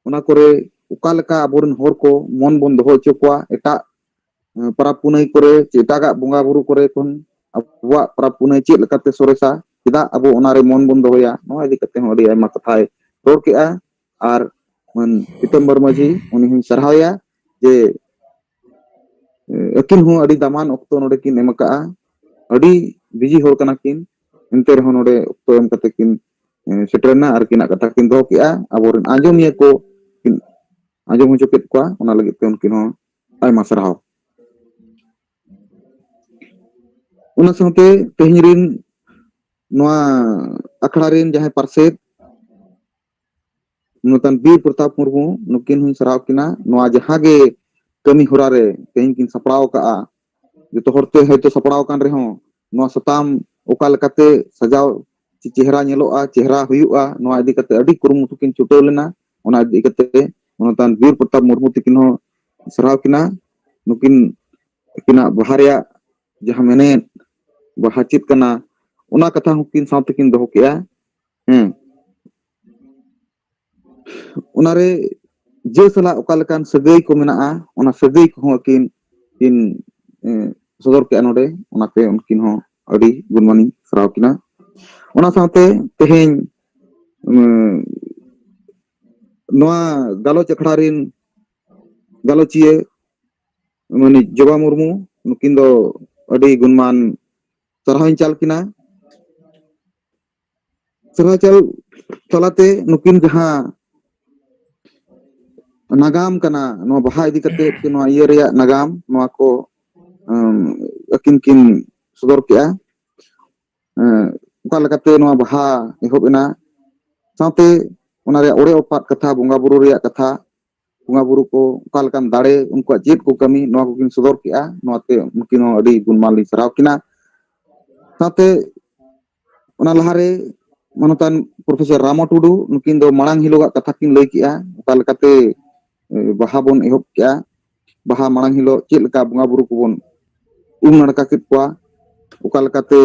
ᱚᱱᱟ ᱠᱚᱨᱮ ᱚᱠᱟ ᱞᱮᱠᱟ ᱟᱵᱚᱨᱮᱱ ᱦᱚᱲ ᱠᱚ ᱢᱚᱱ ᱵᱚᱱ ᱫᱚᱦᱚ ᱦᱚᱪᱚ ᱠᱚᱣᱟ, ᱮᱴᱟᱜ ᱯᱚᱨᱚᱵᱽ ᱯᱩᱱᱟᱹᱭ ᱠᱚᱨᱮ ᱪᱮ ᱮᱴᱟᱜᱟᱜ ᱵᱚᱸᱜᱟ ᱵᱩᱨᱩ ᱠᱚᱨᱮ ᱠᱷᱚᱱ ᱟᱵᱚᱣᱟᱜ ᱯᱚᱨᱚᱵᱽ ᱯᱩᱱᱟᱹᱭ ᱪᱮᱫ ᱞᱮᱠᱟᱛᱮ ᱥᱚᱨᱮᱥᱟ, ᱪᱮᱫᱟᱜ ᱟᱵᱚ ᱚᱱᱟᱨᱮ ᱢᱚᱱ ᱵᱚᱱ ᱫᱚᱦᱚᱭᱟ, ᱱᱚᱣᱟ ᱤᱫᱤ ᱠᱟᱛᱮ ᱦᱚᱸ ᱟᱹᱰᱤ ᱟᱭᱢᱟ ᱠᱟᱛᱷᱟᱭ ᱨᱚᱲ ᱠᱮᱜᱼᱟ᱾ ᱟᱨ ᱢᱟᱹᱱ ᱯᱤᱛᱟᱢᱵᱚᱨ ᱢᱟᱹᱡᱷᱤ, ᱩᱱᱤ ᱦᱚᱸᱧ ᱥᱟᱨᱦᱟᱣᱮᱭᱟ ᱡᱮ ᱟᱹᱠᱤᱱ ᱦᱚᱸ ᱟᱹᱰᱤ ᱫᱟᱢᱟᱱ ᱚᱠᱛᱚ ᱱᱚᱰᱮ ᱠᱤᱱ ᱮᱢ ᱟᱠᱟᱜᱼᱟ᱾ ᱟᱹᱰᱤ ᱵᱤᱡᱤ ᱦᱚᱲ ᱠᱟᱱᱟ ᱠᱤᱱ, ᱮᱱᱛᱮ ᱨᱮᱦᱚᱸ ᱱᱚᱰᱮ ᱚᱠᱛᱚ ᱮᱢ ᱠᱟᱛᱮ ᱠᱤᱱ ᱥᱮᱴᱮᱨ ᱮᱱᱟ ᱟᱨ ᱟᱹᱠᱤᱱᱟᱜ ᱠᱟᱛᱷᱟ ᱠᱤᱱ ᱫᱚᱦᱚ ᱠᱮᱜᱼᱟ᱾ ᱟᱵᱚᱨᱮᱱ ᱟᱸᱡᱚᱢᱤᱭᱟᱹ ᱠᱚ ᱠᱤᱱ ᱟᱸᱡᱚᱢ ᱦᱚᱪᱚ ᱠᱮᱫ ᱠᱚᱣᱟ, ᱚᱱᱟ ᱞᱟᱹᱜᱤᱫ ᱛᱮ ᱩᱱᱠᱤᱱ ᱦᱚᱸ ᱟᱭᱢᱟ ᱥᱟᱨᱦᱟᱣ᱾ ᱚᱱᱟ ᱥᱟᱶᱛᱮ ᱛᱮᱦᱮᱧ ᱨᱤᱱ ᱱᱚᱣᱟ ᱟᱠᱷᱲᱟ ᱨᱤᱱ ᱡᱟᱦᱟᱸᱭ ᱯᱟᱨᱥᱮᱛ ᱱᱚᱛᱟᱱ ᱵᱤᱨ ᱯᱨᱚᱛᱟᱯ ᱢᱩᱨᱢᱩ, ᱱᱩᱠᱤᱱ ᱦᱚᱸᱧ ᱥᱟᱨᱦᱟᱣ ᱠᱤᱱᱟ᱾ ᱱᱚᱣᱟ ᱡᱟᱦᱟᱸ ᱜᱮ ᱠᱟᱹᱢᱤ ᱦᱚᱨᱟ ᱨᱮ ᱛᱮᱦᱮᱧ ᱠᱤᱱ ᱥᱟᱯᱲᱟᱣ ᱟᱠᱟᱫᱼᱟ, ᱡᱚᱛᱚ ᱦᱚᱲᱛᱮ ᱦᱚᱭᱛᱳ ᱥᱟᱯᱲᱟᱣ ᱟᱠᱟᱱ ᱨᱮᱦᱚᱸ, ᱱᱚᱣᱟ ᱥᱟᱛᱟᱢ ᱚᱠᱟ ᱞᱮᱠᱟᱛᱮ ᱥᱟᱡᱟᱣ ᱪᱮ ᱪᱮᱦᱨᱟ ᱧᱮᱞᱚᱜᱼᱟ, ᱪᱮᱦᱨᱟ ᱦᱩᱭᱩᱜᱼᱟ, ᱱᱚᱣᱟ ᱤᱫᱤ ᱠᱟᱛᱮ ᱟᱹᱰᱤ ᱠᱩᱨᱩᱢᱩᱴᱩ ᱠᱤᱱ ᱪᱷᱩᱴᱟᱹᱣ ᱞᱮᱱᱟ᱾ ᱚᱱᱟ ᱤᱫᱤ ᱠᱟᱛᱮ ᱱᱚᱛᱟᱱ ᱵᱤᱨ ᱯᱨᱚᱛᱟᱯ ᱢᱩᱨᱢᱩ ᱛᱟᱹᱠᱤᱱ ᱦᱚᱸ ᱥᱟᱨᱦᱟᱣ ᱠᱤᱱᱟ᱾ ᱱᱩᱠᱤᱱ ᱟᱹᱠᱤᱱᱟᱜ ᱵᱟᱦᱟ ᱨᱮᱭᱟᱜ ᱡᱟᱦᱟᱸ ᱢᱮᱱᱮᱫ, ᱵᱟᱦᱟ ᱪᱮᱫ ᱠᱟᱱᱟ, ᱚᱱᱟ ᱠᱟᱛᱷᱟ ᱦᱚᱸᱠᱤᱱ ᱥᱟᱶ ᱛᱮᱠᱤᱱ ᱫᱚᱦᱚ ᱠᱮᱜᱼᱟ᱾ ᱦᱮᱸ, ᱚᱱᱟᱨᱮ ᱡᱟᱹ ᱥᱟᱞᱟᱜ ᱚᱠᱟ ᱞᱮᱠᱟᱱ ᱥᱟᱹᱜᱟᱹᱭ ᱠᱚ ᱢᱮᱱᱟᱜᱼᱟ, ᱚᱱᱟ ᱥᱟᱹᱜᱟᱹᱭ ᱠᱚᱦᱚᱸ ᱟᱹᱠᱤᱱ ᱠᱤᱱ, ᱮ, ᱥᱚᱫᱚᱨ ᱠᱮᱜᱼᱟ ᱱᱚᱰᱮ᱾ ᱚᱱᱟᱛᱮ ᱩᱱᱠᱤᱱ ᱦᱚᱸ ᱟᱹᱰᱤ ᱜᱩᱱᱢᱟᱱᱤᱧ ᱥᱟᱨᱦᱟᱣ ᱠᱤᱱᱟ᱾ ᱚᱱᱟ ᱥᱟᱶᱛᱮ ᱛᱮᱦᱮᱧ, ᱩᱢ, ᱱᱚᱣᱟ ᱜᱟᱞᱚᱪ ᱟᱠᱷᱲᱟ ᱨᱤᱱ ᱜᱟᱞᱚᱪᱤᱭᱟᱹ ᱢᱟᱹᱱᱤᱡ ᱡᱚᱵᱟ ᱢᱩᱨᱢᱩ, ᱱᱩᱠᱤᱱ ᱫᱚ ᱟᱹᱰᱤ ᱜᱩᱱᱢᱟᱱ ᱥᱟᱨᱦᱟᱣᱤᱧ ᱪᱟᱞ ᱠᱤᱱᱟ᱾ ᱥᱟᱨᱦᱟᱣ ᱪᱟᱞ ᱛᱟᱞᱟᱛᱮ ᱱᱩᱠᱤᱱ ᱡᱟᱦᱟᱸ ᱱᱟᱜᱟᱢ ᱠᱟᱱᱟ, ᱱᱚᱣᱟ ᱵᱟᱦᱟ ᱤᱫᱤ ᱠᱟᱛᱮ ᱥᱮ ᱱᱚᱣᱟ ᱤᱭᱟᱹ ᱨᱮᱭᱟᱜ ᱱᱟᱜᱟᱢ, ᱱᱚᱣᱟ ᱠᱚ, ᱩᱢ, ᱟᱹᱠᱤᱱ ᱠᱤᱱ ᱥᱚᱫᱚᱨ ᱠᱮᱜᱼᱟ᱾ ᱮᱸ, ᱚᱠᱟ ᱞᱮᱠᱟᱛᱮ ᱱᱚᱣᱟ ᱵᱟᱦᱟ ᱮᱦᱚᱵ ᱮᱱᱟ, ᱥᱟᱶᱛᱮ ᱚᱱᱟ ᱨᱮᱭᱟᱜ ᱚᱲᱮ ᱚᱯᱟᱫ ᱠᱟᱛᱷᱟ, ᱵᱚᱸᱜᱟ ᱵᱩᱨᱩ ᱨᱮᱭᱟᱜ ᱠᱟᱛᱷᱟ, ᱵᱚᱸᱜᱟ ᱵᱩᱨᱩ ᱠᱚ ᱚᱠᱟ ᱞᱮᱠᱟᱱ ᱫᱟᱲᱮ, ᱩᱱᱠᱩᱣᱟᱜ ᱪᱮᱫ ᱠᱚ ᱠᱟᱹᱢᱤ, ᱱᱚᱣᱟ ᱠᱚᱠᱤᱱ ᱥᱚᱫᱚᱨ ᱠᱮᱜᱼᱟ᱾ ᱱᱚᱣᱟᱛᱮ ᱩᱱᱠᱤᱱ ᱦᱚᱸ ᱟᱹᱰᱤ ᱜᱩᱱᱢᱟᱱ ᱞᱤᱧ ᱥᱟᱨᱦᱟᱣ ᱠᱤᱱᱟ᱾ ᱥᱟᱶᱛᱮ ᱚᱱᱟ ᱞᱟᱦᱟᱨᱮ ᱢᱟᱱᱚᱛᱟᱱ ᱯᱨᱚᱯᱷᱮᱥᱚᱨ ᱨᱟᱢᱚ ᱴᱩᱰᱩ, ᱱᱩᱠᱤᱱ ᱫᱚ ᱢᱟᱲᱟᱝ ᱦᱤᱞᱳᱜᱟᱜ ᱠᱟᱛᱷᱟ ᱠᱤᱱ ᱞᱟᱹᱭ ᱠᱮᱜᱼᱟ, ᱚᱠᱟ ᱞᱮᱠᱟᱛᱮ, ᱮ, ᱵᱟᱦᱟ ᱵᱚᱱ ᱮᱦᱚᱵ ᱠᱮᱜᱼᱟ᱾ ᱵᱟᱦᱟ ᱢᱟᱲᱟᱝ ᱦᱤᱞᱳᱜ ᱪᱮᱫ ᱞᱮᱠᱟ ᱵᱚᱸᱜᱟ ᱵᱩᱨᱩ ᱠᱚᱵᱚᱱ ᱩᱢ ᱱᱟᱲᱠᱟ ᱠᱮᱫ ᱠᱚᱣᱟ, ᱚᱠᱟ ᱞᱮᱠᱟᱛᱮ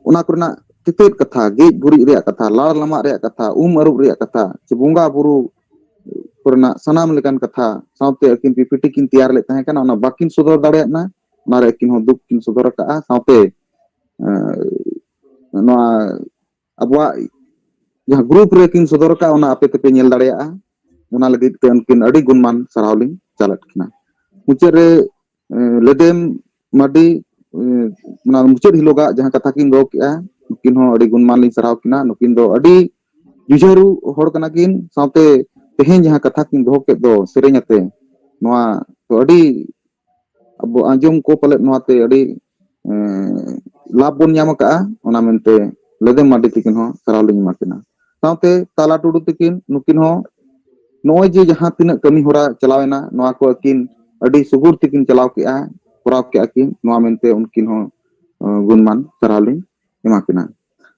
ᱚᱱᱟ ᱠᱚᱨᱮᱱᱟᱜ ᱛᱮᱛᱮᱫ ᱠᱟᱛᱷᱟ, ᱜᱮᱡ ᱜᱩᱨᱤᱡ ᱨᱮᱭᱟᱜ ᱠᱟᱛᱷᱟ, ᱞᱟᱲ ᱞᱟᱢᱟᱜ ᱨᱮᱭᱟᱜ ᱠᱟᱛᱷᱟ, ᱩᱢ ᱟᱹᱨᱩᱵ ᱨᱮᱭᱟᱜ ᱠᱟᱛᱷᱟ, ᱥᱮ ᱵᱚᱸᱜᱟ ᱵᱩᱨᱩ ᱠᱚᱨᱮᱱᱟᱜ ᱥᱟᱱᱟᱢ ᱞᱮᱠᱟᱱ ᱠᱟᱛᱷᱟ, ᱥᱟᱶᱛᱮ ᱟᱹᱠᱤᱱ ᱯᱤᱯᱤᱴᱤ ᱠᱤᱱ ᱛᱮᱭᱟᱨ ᱞᱮᱫ ᱛᱟᱦᱮᱸ ᱠᱟᱱᱟ, ᱚᱱᱟ ᱵᱟᱹᱠᱤᱱ ᱥᱚᱫᱚᱨ ᱫᱟᱲᱮᱭᱟᱫᱼᱟ᱾ ᱚᱱᱟᱨᱮ ᱟᱹᱠᱤᱱ ᱦᱚᱸ ᱫᱩᱠ ᱠᱤᱱ ᱥᱚᱫᱚᱨ ᱟᱠᱟᱫᱼᱟ᱾ ᱥᱟᱶᱛᱮ, ᱮᱸ, ᱱᱚᱣᱟ ᱟᱵᱚᱣᱟᱜ ᱡᱟᱦᱟᱸ ᱜᱨᱩᱯ ᱨᱮᱠᱤᱱ ᱥᱚᱫᱚᱨ ᱟᱠᱟᱫ, ᱚᱱᱟ ᱟᱯᱮ ᱛᱮᱯᱮ ᱧᱮᱞ ᱫᱟᱲᱮᱭᱟᱜᱼᱟ᱾ ᱚᱱᱟ ᱞᱟᱹᱜᱤᱫ ᱛᱮ ᱩᱱᱠᱤᱱ ᱟᱹᱰᱤ ᱜᱩᱱᱢᱟᱱ ᱥᱟᱨᱦᱟᱣ ᱞᱤᱧ ᱪᱟᱞᱟᱫ ᱠᱤᱱᱟ᱾ ᱢᱩᱪᱟᱹᱫ ᱨᱮ, ᱮᱸ, ᱞᱮᱫᱮᱢ ᱢᱟᱨᱰᱤ, ᱮᱸ, ᱚᱱᱟ ᱢᱩᱪᱟᱹᱫ ᱦᱤᱞᱳᱜᱟᱜ ᱡᱟᱦᱟᱸ ᱠᱟᱛᱷᱟ ᱠᱤᱱ ᱫᱚᱦᱚ ᱠᱮᱜᱼᱟ, ᱱᱩᱠᱤᱱ ᱦᱚᱸ ᱟᱹᱰᱤ ᱜᱩᱱᱢᱟᱱ ᱞᱤᱧ ᱥᱟᱨᱦᱟᱣ ᱠᱤᱱᱟ᱾ ᱱᱩᱠᱤᱱ ᱫᱚ ᱟᱹᱰᱤ ᱡᱩᱡᱷᱟᱹᱨᱩ ᱦᱚᱲ ᱠᱟᱱᱟ ᱠᱤᱱ, ᱥᱟᱶᱛᱮ ᱛᱮᱦᱮᱧ ᱡᱟᱦᱟᱸ ᱠᱟᱛᱷᱟ ᱠᱤᱱ ᱫᱚᱦᱚ ᱠᱮᱫ ᱫᱚ ᱥᱮᱨᱮᱧ ᱟᱛᱮ, ᱱᱚᱣᱟ ᱫᱚ ᱟᱹᱰᱤ ᱟᱵᱚ ᱟᱸᱡᱚᱢ ᱠᱚ ᱯᱟᱞᱮᱫ ᱱᱚᱣᱟᱛᱮ ᱟᱹᱰᱤ, ᱮᱸ, ᱞᱟᱵᱷ ᱵᱚᱱ ᱧᱟᱢ ᱟᱠᱟᱫᱼᱟ᱾ ᱚᱱᱟ ᱢᱮᱱᱛᱮ ᱞᱮᱫᱮᱢ ᱢᱟᱨᱰᱤ ᱛᱤᱠᱤᱱ ᱦᱚᱸ ᱥᱟᱨᱦᱟᱣ ᱞᱤᱧ ᱮᱢᱟ ᱠᱤᱱᱟ᱾ ᱥᱟᱶᱛᱮ ᱛᱟᱞᱟ ᱴᱩᱰᱩ ᱛᱤᱠᱤᱱ, ᱱᱩᱠᱤᱱ ᱦᱚᱸ ᱱᱚᱜᱼᱚᱭ ᱡᱮ ᱡᱟᱦᱟᱸ ᱛᱤᱱᱟᱹᱜ ᱠᱟᱹᱢᱤ ᱦᱚᱨᱟ ᱪᱟᱞᱟᱣ ᱮᱱᱟ, ᱱᱚᱣᱟ ᱠᱚ ᱟᱹᱠᱤᱱ ᱟᱹᱰᱤ ᱥᱩᱜᱩᱲ ᱛᱮᱠᱤᱱ ᱪᱟᱞᱟᱣ ᱠᱮᱜᱼᱟ, ᱠᱚᱨᱟᱣ ᱠᱮᱜᱼᱟ ᱠᱤᱱ, ᱱᱚᱣᱟ ᱢᱮᱱᱛᱮ ᱩᱱᱠᱤᱱ ᱦᱚᱸ, ᱮᱸ, ᱜᱩᱱᱢᱟᱱ ᱥᱟᱨᱦᱟᱣ ᱞᱤᱧ ᱮᱢᱟ ᱠᱤᱱᱟ᱾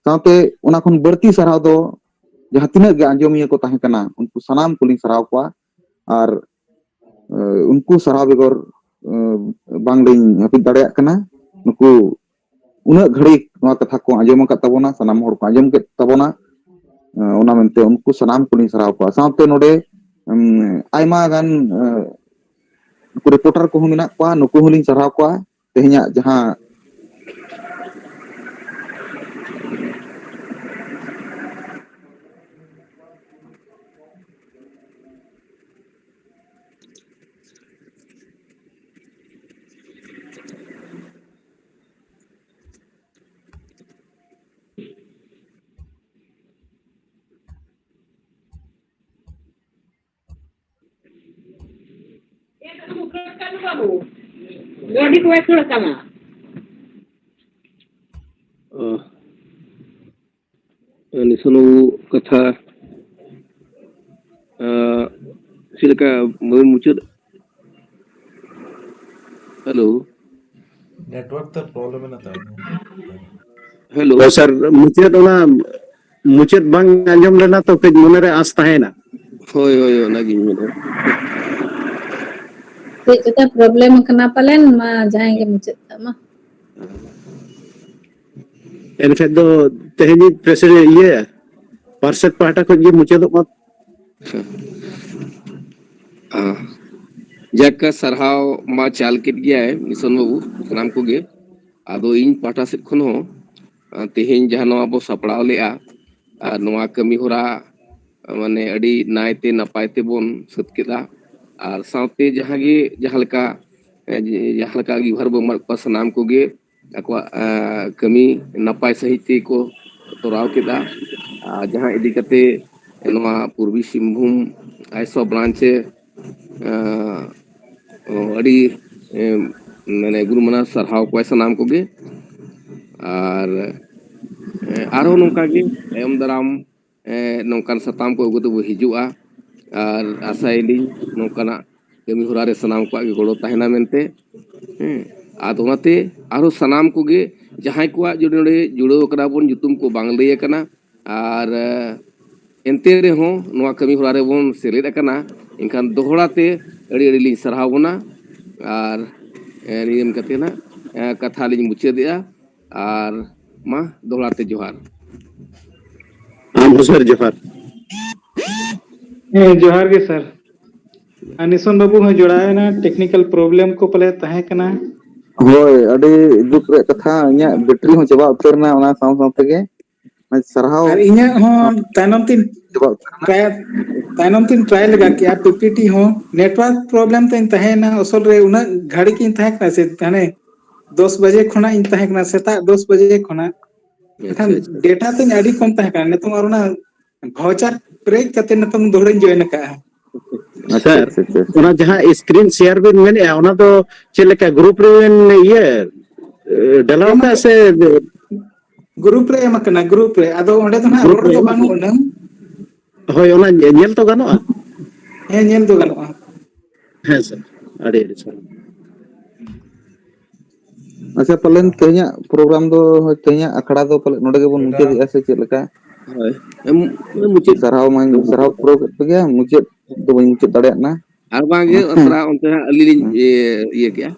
ᱥᱟᱶᱛᱮ ᱚᱱᱟ ᱠᱷᱚᱱ ᱵᱟᱹᱲᱛᱤ ᱥᱟᱨᱦᱟᱣ ᱫᱚ ᱡᱟᱦᱟᱸ ᱛᱤᱱᱟᱹᱜ ᱜᱮ ᱟᱸᱡᱚᱢᱤᱭᱟᱹ ᱠᱚ ᱛᱟᱦᱮᱸ ᱠᱟᱱᱟ, ᱩᱱᱠᱩ ᱥᱟᱱᱟᱢ ᱠᱚᱞᱤᱧ ᱥᱟᱨᱦᱟᱣ ᱠᱚᱣᱟ᱾ ᱟᱨ, ᱮ, ᱩᱱᱠᱩ ᱥᱟᱨᱦᱟᱣ ᱵᱮᱜᱚᱨ, ᱮ, ᱵᱟᱝᱞᱤᱧ ᱦᱟᱹᱯᱤᱫ ᱫᱟᱲᱮᱭᱟᱜ ᱠᱟᱱᱟ᱾ ᱱᱩᱠᱩ ᱩᱱᱟᱹᱜ ᱜᱷᱟᱹᱲᱤᱡ ᱱᱚᱣᱟ ᱠᱟᱛᱷᱟ ᱠᱚ ᱟᱸᱡᱚᱢ ᱟᱠᱟᱫ ᱛᱟᱵᱚᱱᱟ, ᱥᱟᱱᱟᱢ ᱦᱚᱲ ᱠᱚ ᱟᱸᱡᱚᱢ ᱠᱮᱫ ᱛᱟᱵᱚᱱᱟ᱾ ᱮ, ᱚᱱᱟ ᱢᱮᱱᱛᱮ ᱩᱱᱠᱩ ᱥᱟᱱᱟᱢ ᱠᱚᱞᱤᱧ ᱥᱟᱨᱦᱟᱣ ᱠᱚᱣᱟ᱾ ᱥᱟᱶᱛᱮ ᱱᱚᱰᱮ, ᱮᱢ, ᱟᱭᱢᱟ ᱜᱟᱱ, ᱮ, ᱱᱩᱠᱩ ᱨᱤᱯᱳᱨᱴᱟᱨ ᱠᱚᱦᱚᱸ ᱢᱮᱱᱟᱜ ᱠᱚᱣᱟ, ᱱᱩᱠᱩ ᱦᱚᱸᱞᱤᱧ ᱥᱟᱨᱦᱟᱣ ᱠᱚᱣᱟ᱾ ᱛᱮᱦᱮᱧᱟᱜ ᱡᱟᱦᱟᱸ ᱜᱟᱹᱰᱤ ᱠᱚ ᱵᱟᱭ ᱠᱷᱟᱹᱲ ᱠᱟᱱᱟ᱾ ᱚ, ᱱᱤᱥᱟᱱ ᱵᱟᱹᱵᱩ ᱠᱟᱛᱷᱟ, ᱟ, ᱪᱮᱫ ᱞᱮᱠᱟ ᱵᱟᱹᱧ ᱢᱩᱪᱟᱹᱫ? ᱦᱮᱞᱳ᱾ ᱱᱮᱴᱣᱟᱨᱠ ᱛᱮ ᱯᱨᱚᱵᱞᱮᱢ ᱢᱮᱱᱟᱜ ᱛᱟᱵᱮᱱᱟ᱾ ᱦᱮᱞᱳ᱾ ᱦᱳᱭ ᱥᱟᱨ, ᱢᱩᱪᱟᱹᱫ ᱚᱱᱟ ᱢᱩᱪᱟᱹᱫ ᱵᱟᱝ ᱟᱸᱡᱚᱢ ᱞᱮᱱᱟ ᱛᱚ, ᱠᱟᱹᱡ ᱢᱚᱱᱮᱨᱮ ᱟᱸᱥ ᱛᱟᱦᱮᱸᱭᱮᱱᱟ᱾ ᱦᱳᱭ, ᱦᱳᱭ, ᱚᱱᱟᱜᱤᱧ ᱢᱮᱱᱮᱫᱼᱟ᱾ ᱠᱟᱹᱡ ᱠᱟᱛᱷᱟ ᱯᱨᱚᱵᱞᱮᱢ ᱠᱟᱱᱟ ᱯᱟᱞᱮᱱ, ᱢᱟ ᱡᱟᱦᱟᱸᱭ ᱜᱮ ᱢᱩᱪᱟᱹᱫ ᱠᱟᱜ ᱢᱟ᱾ ᱮᱱᱠᱷᱟᱡ ᱫᱚ ᱛᱮᱦᱮᱧᱤᱡ ᱯᱨᱮᱥᱤᱰᱮᱱᱴ, ᱤᱭᱟᱹ, ᱯᱟᱨᱥᱮᱛ ᱯᱟᱦᱴᱟ ᱠᱷᱚᱱ ᱜᱮ ᱢᱩᱪᱟᱹᱫᱚᱜ ᱢᱟ᱾ ᱟᱸ, ᱡᱟᱠ, ᱥᱟᱨᱦᱟᱣ ᱢᱟ ᱪᱟᱞ ᱠᱮᱫ ᱜᱮᱭᱟᱭ ᱢᱤᱥᱚᱱ ᱵᱟᱹᱵᱩ, ᱥᱟᱱᱟᱢ ᱠᱚᱜᱮ᱾ ᱟᱫᱚ ᱤᱧ ᱯᱟᱦᱴᱟ ᱥᱮᱫ ᱠᱷᱚᱱ ᱦᱚᱸ, ᱟᱸ, ᱛᱮᱦᱮᱧ ᱡᱟᱦᱟᱸ ᱱᱚᱣᱟ ᱵᱚ ᱥᱟᱯᱲᱟᱣ ᱞᱮᱜᱼᱟ, ᱟᱨ ᱱᱚᱣᱟ ᱠᱟᱹᱢᱤ ᱦᱚᱨᱟ, ᱟᱸ, ᱢᱟᱱᱮ ᱟᱹᱰᱤ ᱱᱟᱭᱛᱮ ᱱᱟᱯᱟᱭ ᱛᱮᱵᱚᱱ ᱥᱟᱹᱛ ᱠᱮᱫᱟ᱾ ᱟᱨ ᱥᱟᱶᱛᱮ ᱡᱟᱦᱟᱸ ᱜᱮ, ᱡᱟᱦᱟᱸ ᱞᱮᱠᱟ, ᱮᱸ, ᱡᱟᱦᱟᱸ ᱞᱮᱠᱟ ᱟᱸᱜᱤᱵᱷᱟᱨ ᱵᱚ ᱮᱢᱟᱫ ᱠᱚᱣᱟ, ᱥᱟᱱᱟᱢ ᱠᱚᱜᱮ ᱟᱠᱚᱣᱟᱜ, ᱟᱸ, ᱠᱟᱹᱢᱤ ᱱᱟᱯᱟᱭ ᱥᱟᱺᱦᱤᱡ ᱛᱮᱠᱚ ᱛᱚᱨᱟᱣ ᱠᱮᱫᱟ᱾ ᱟᱨ ᱡᱟᱦᱟᱸ ᱤᱫᱤ ᱠᱟᱛᱮ ᱱᱚᱣᱟ ᱯᱩᱨᱵᱤ ᱥᱤᱝᱵᱷᱩᱢ ᱟᱭᱥᱚ ᱵᱨᱟᱧᱪ ᱮ, ᱟᱸ, ᱟᱹᱰᱤ, ᱮᱸ, ᱢᱟᱱᱮ ᱜᱩᱱ ᱢᱟᱱᱟᱣ ᱥᱟᱨᱦᱟᱣ ᱠᱚᱣᱟᱭ ᱥᱟᱱᱟᱢ ᱠᱚᱜᱮ᱾ ᱟᱨ, ᱮᱸ, ᱟᱨᱦᱚᱸ ᱱᱚᱝᱠᱟ ᱜᱮ ᱛᱟᱭᱚᱢ ᱫᱟᱨᱟᱢ, ᱮᱸ, ᱱᱚᱝᱠᱟᱱ ᱥᱟᱛᱟᱢ ᱠᱚ ᱟᱹᱜᱩ ᱛᱮᱵᱚ ᱦᱤᱡᱩᱜᱼᱟ᱾ ᱟᱨ ᱟᱥᱟᱭᱟᱞᱤᱧ ᱱᱚᱝᱠᱟᱱᱟᱜ ᱠᱟᱹᱢᱤ ᱦᱚᱨᱟ ᱨᱮ ᱥᱟᱱᱟᱢ ᱠᱚᱣᱟᱜ ᱜᱮ ᱜᱚᱲᱚ ᱛᱟᱦᱮᱱᱟ ᱢᱮᱱᱛᱮ᱾ ᱦᱮᱸ, ᱟᱫᱚ ᱚᱱᱟᱛᱮ ᱟᱨᱦᱚᱸ ᱥᱟᱱᱟᱢ ᱠᱚᱜᱮ ᱡᱟᱦᱟᱸᱭ ᱠᱚᱣᱟᱜ ᱡᱩᱫᱤ ᱱᱚᱰᱮ ᱡᱩᱲᱟᱹᱣ ᱠᱟᱱᱟ ᱵᱚᱱ, ᱧᱩᱛᱩᱢ ᱠᱚ ᱵᱟᱝ ᱞᱟᱹᱭ ᱟᱠᱟᱱᱟ, ᱟᱨ, ᱮᱸ, ᱮᱱᱛᱮ ᱨᱮᱦᱚᱸ ᱱᱚᱣᱟ ᱠᱟᱹᱢᱤ ᱦᱚᱨᱟ ᱨᱮᱵᱚᱱ ᱥᱮᱞᱮᱫ ᱟᱠᱟᱱᱟ, ᱮᱱᱠᱷᱟᱱ ᱫᱚᱦᱲᱟ ᱛᱮ ᱟᱹᱰᱤ ᱟᱹᱰᱤ ᱞᱤᱧ ᱥᱟᱨᱦᱟᱣ ᱵᱚᱱᱟ᱾ ᱟᱨ, ᱮᱸ, ᱱᱤᱭᱟᱹ ᱠᱟᱛᱮ ᱱᱟᱜ, ᱮᱸ, ᱠᱟᱛᱷᱟ ᱞᱤᱧ ᱢᱩᱪᱟᱹᱫᱮᱜᱼᱟ᱾ ᱟᱨ ᱢᱟ ᱫᱚᱦᱲᱟ ᱛᱮ ᱡᱚᱦᱟᱨ᱾ ᱟᱢ ᱦᱚᱸ ᱥᱟᱨ ᱡᱚᱦᱟᱨ᱾ ᱦᱮᱸ, ᱡᱚᱦᱟᱨ ᱜᱮ ᱥᱟᱨ᱾ ᱟᱨ ᱱᱤᱥᱚᱱ ᱵᱟᱹᱵᱩ ᱦᱚᱸ ᱡᱚᱲᱟᱣ ᱮᱱᱟ, technical problem ᱠᱚ ᱯᱟᱞᱮ ᱛᱟᱦᱮᱸ ᱠᱟᱱᱟ᱾ ᱦᱳᱭ, ᱟᱹᱰᱤ ᱫᱩᱠ ᱨᱮᱭᱟᱜ ᱠᱟᱛᱷᱟ, ᱤᱧᱟᱹᱜ battery ᱦᱚᱸ ᱪᱟᱵᱟ ᱩᱛᱟᱹᱨ ᱮᱱᱟ ᱚᱱᱟ ᱥᱟᱶ ᱥᱟᱶ ᱛᱮᱜᱮ᱾ ᱥᱟᱨᱦᱟᱣ᱾ ᱟᱨ ᱤᱧᱟᱹᱜ ᱦᱚᱸ ᱛᱟᱭᱱᱚᱢ ᱛᱤᱧ ᱪᱟᱵᱟ ᱩᱛᱟᱹᱨ ᱮᱱᱟ᱾ ᱛᱟᱭ-, ᱛᱟᱭᱱᱚᱢ ᱛᱤᱧ try ᱞᱮᱜᱟ ᱠᱮᱜᱼᱟ, P P T ᱦᱚᱸ network problem ᱛᱤᱧ ᱛᱟᱦᱮᱸᱭᱮᱱᱟ᱾ ᱟᱥᱚᱞ ᱨᱮ ᱩᱱᱟᱹᱜ ᱜᱷᱟᱹᱲᱤᱡ ᱤᱧ ᱛᱟᱦᱮᱸ ᱠᱟᱱᱟ ᱥᱮ, ᱦᱟᱱᱮ ᱫᱚᱥ ᱵᱟᱡᱮ ᱠᱷᱚᱱᱟᱜ ᱤᱧ ᱛᱟᱦᱮᱸ ᱠᱟᱱᱟ, ᱥᱮᱛᱟᱜ ᱫᱚᱥ ᱵᱟᱡᱮ ᱠᱷᱚᱱᱟᱜ᱾ ᱟᱪᱪᱷᱟ, ᱮᱱᱠᱷᱟᱱ ᱟᱪᱪᱷᱟ᱾ Data ᱛᱤᱧ ᱟᱹᱰᱤ ᱠᱚᱢ ᱛᱟᱦᱮᱸ ᱠᱟᱱᱟ, ᱱᱤᱛᱚᱝ ᱟᱨ ᱚᱱᱟ voucher ᱯᱮᱨᱮᱡ ᱠᱟᱛᱮ ᱱᱤᱛᱚᱝ ᱫᱚᱦᱲᱟᱧ join ᱟᱠᱟᱜᱼᱟ᱾ ᱟᱪᱪᱷᱟ, ᱥᱟᱨ, ᱟᱪᱪᱷᱟ, ᱟᱪᱪᱷᱟ᱾ ᱚᱱᱟ ᱡᱟᱦᱟᱸ screen share ᱵᱤᱱ ᱢᱮᱱᱮᱫᱼᱟ, ᱚᱱᱟ ᱫᱚ ᱪᱮᱫ ᱞᱮᱠᱟ group ᱨᱮᱵᱤᱱ ᱤᱭᱟᱹ, ᱮ, ᱰᱟᱞᱟᱣ ᱮᱢ ᱠᱟᱜᱼᱟ ᱟᱠᱟᱫ-, ᱥᱮ? Group ᱨᱮ ᱮᱢ ᱟᱠᱟᱱᱟ, group ᱨᱮ᱾ ᱟᱫᱚ ᱚᱸᱰᱮ ᱫᱚ ᱱᱟᱦᱟᱜ group ᱨᱚᱲ ᱨᱮ ᱫᱚ ᱮᱢ ᱵᱟᱹᱱᱩᱜ ᱟᱠᱟᱱᱟ᱾ ᱟᱱᱟᱝ᱾ ᱦᱳᱭ, ᱚᱱᱟ ᱧᱮ-, ᱧᱮᱞ ᱛᱚ ᱜᱟᱱᱚᱜᱼᱟ? ᱦᱮᱸ, ᱧᱮᱞ ᱫᱚ ᱜᱟᱱᱚᱜᱼᱟ᱾ ᱦᱮᱸ ᱥᱟᱨ, ᱟᱹᱰᱤ ᱟᱹᱰᱤ ᱥᱟᱨᱦᱟᱣ᱾ ᱟᱪᱪᱷᱟ, ᱯᱟᱞᱮᱱ ᱛᱮᱦᱮᱧᱟᱜ program ᱫᱚ, ᱦᱳᱭ, ᱛᱮᱦᱮᱧᱟᱜ ᱟᱠᱷᱲᱟ ᱫᱚ ᱯᱟᱞᱮ ᱱᱚᱰᱮ ᱜᱮᱵᱚᱱ ᱢᱩᱪᱟᱹᱫᱮᱜᱼᱟ, ᱥᱮ ᱪᱮᱫ ᱞᱮᱠᱟ? ᱦᱳᱭ, ᱮᱢ, ᱢᱩᱪᱟᱹᱫ᱾ ᱥᱟᱨᱦᱟᱣ ᱢᱟᱧ ᱥᱟᱨᱦᱟᱣ ᱯᱩᱨᱟᱹᱣ ᱠᱮᱫ ᱯᱮᱜᱮᱭᱟ, ᱢᱩᱪᱟᱹᱫ ᱫᱚ ᱵᱟᱹᱧ ᱢᱩᱪᱟᱹᱫ ᱫᱟᱲᱮᱭᱟᱜ ᱠᱟᱱᱟ᱾ ᱟᱨ ᱵᱟᱝ ᱜᱮ ᱦᱮᱸ᱾ ᱛᱷᱚᱲᱟ ᱚᱱᱛᱮ ᱦᱟᱸᱜ ᱟᱹᱞᱤᱧ ᱞᱤᱧ ᱤᱭᱟᱹ, ᱤᱭᱟᱹ ᱠᱮᱜᱼᱟ᱾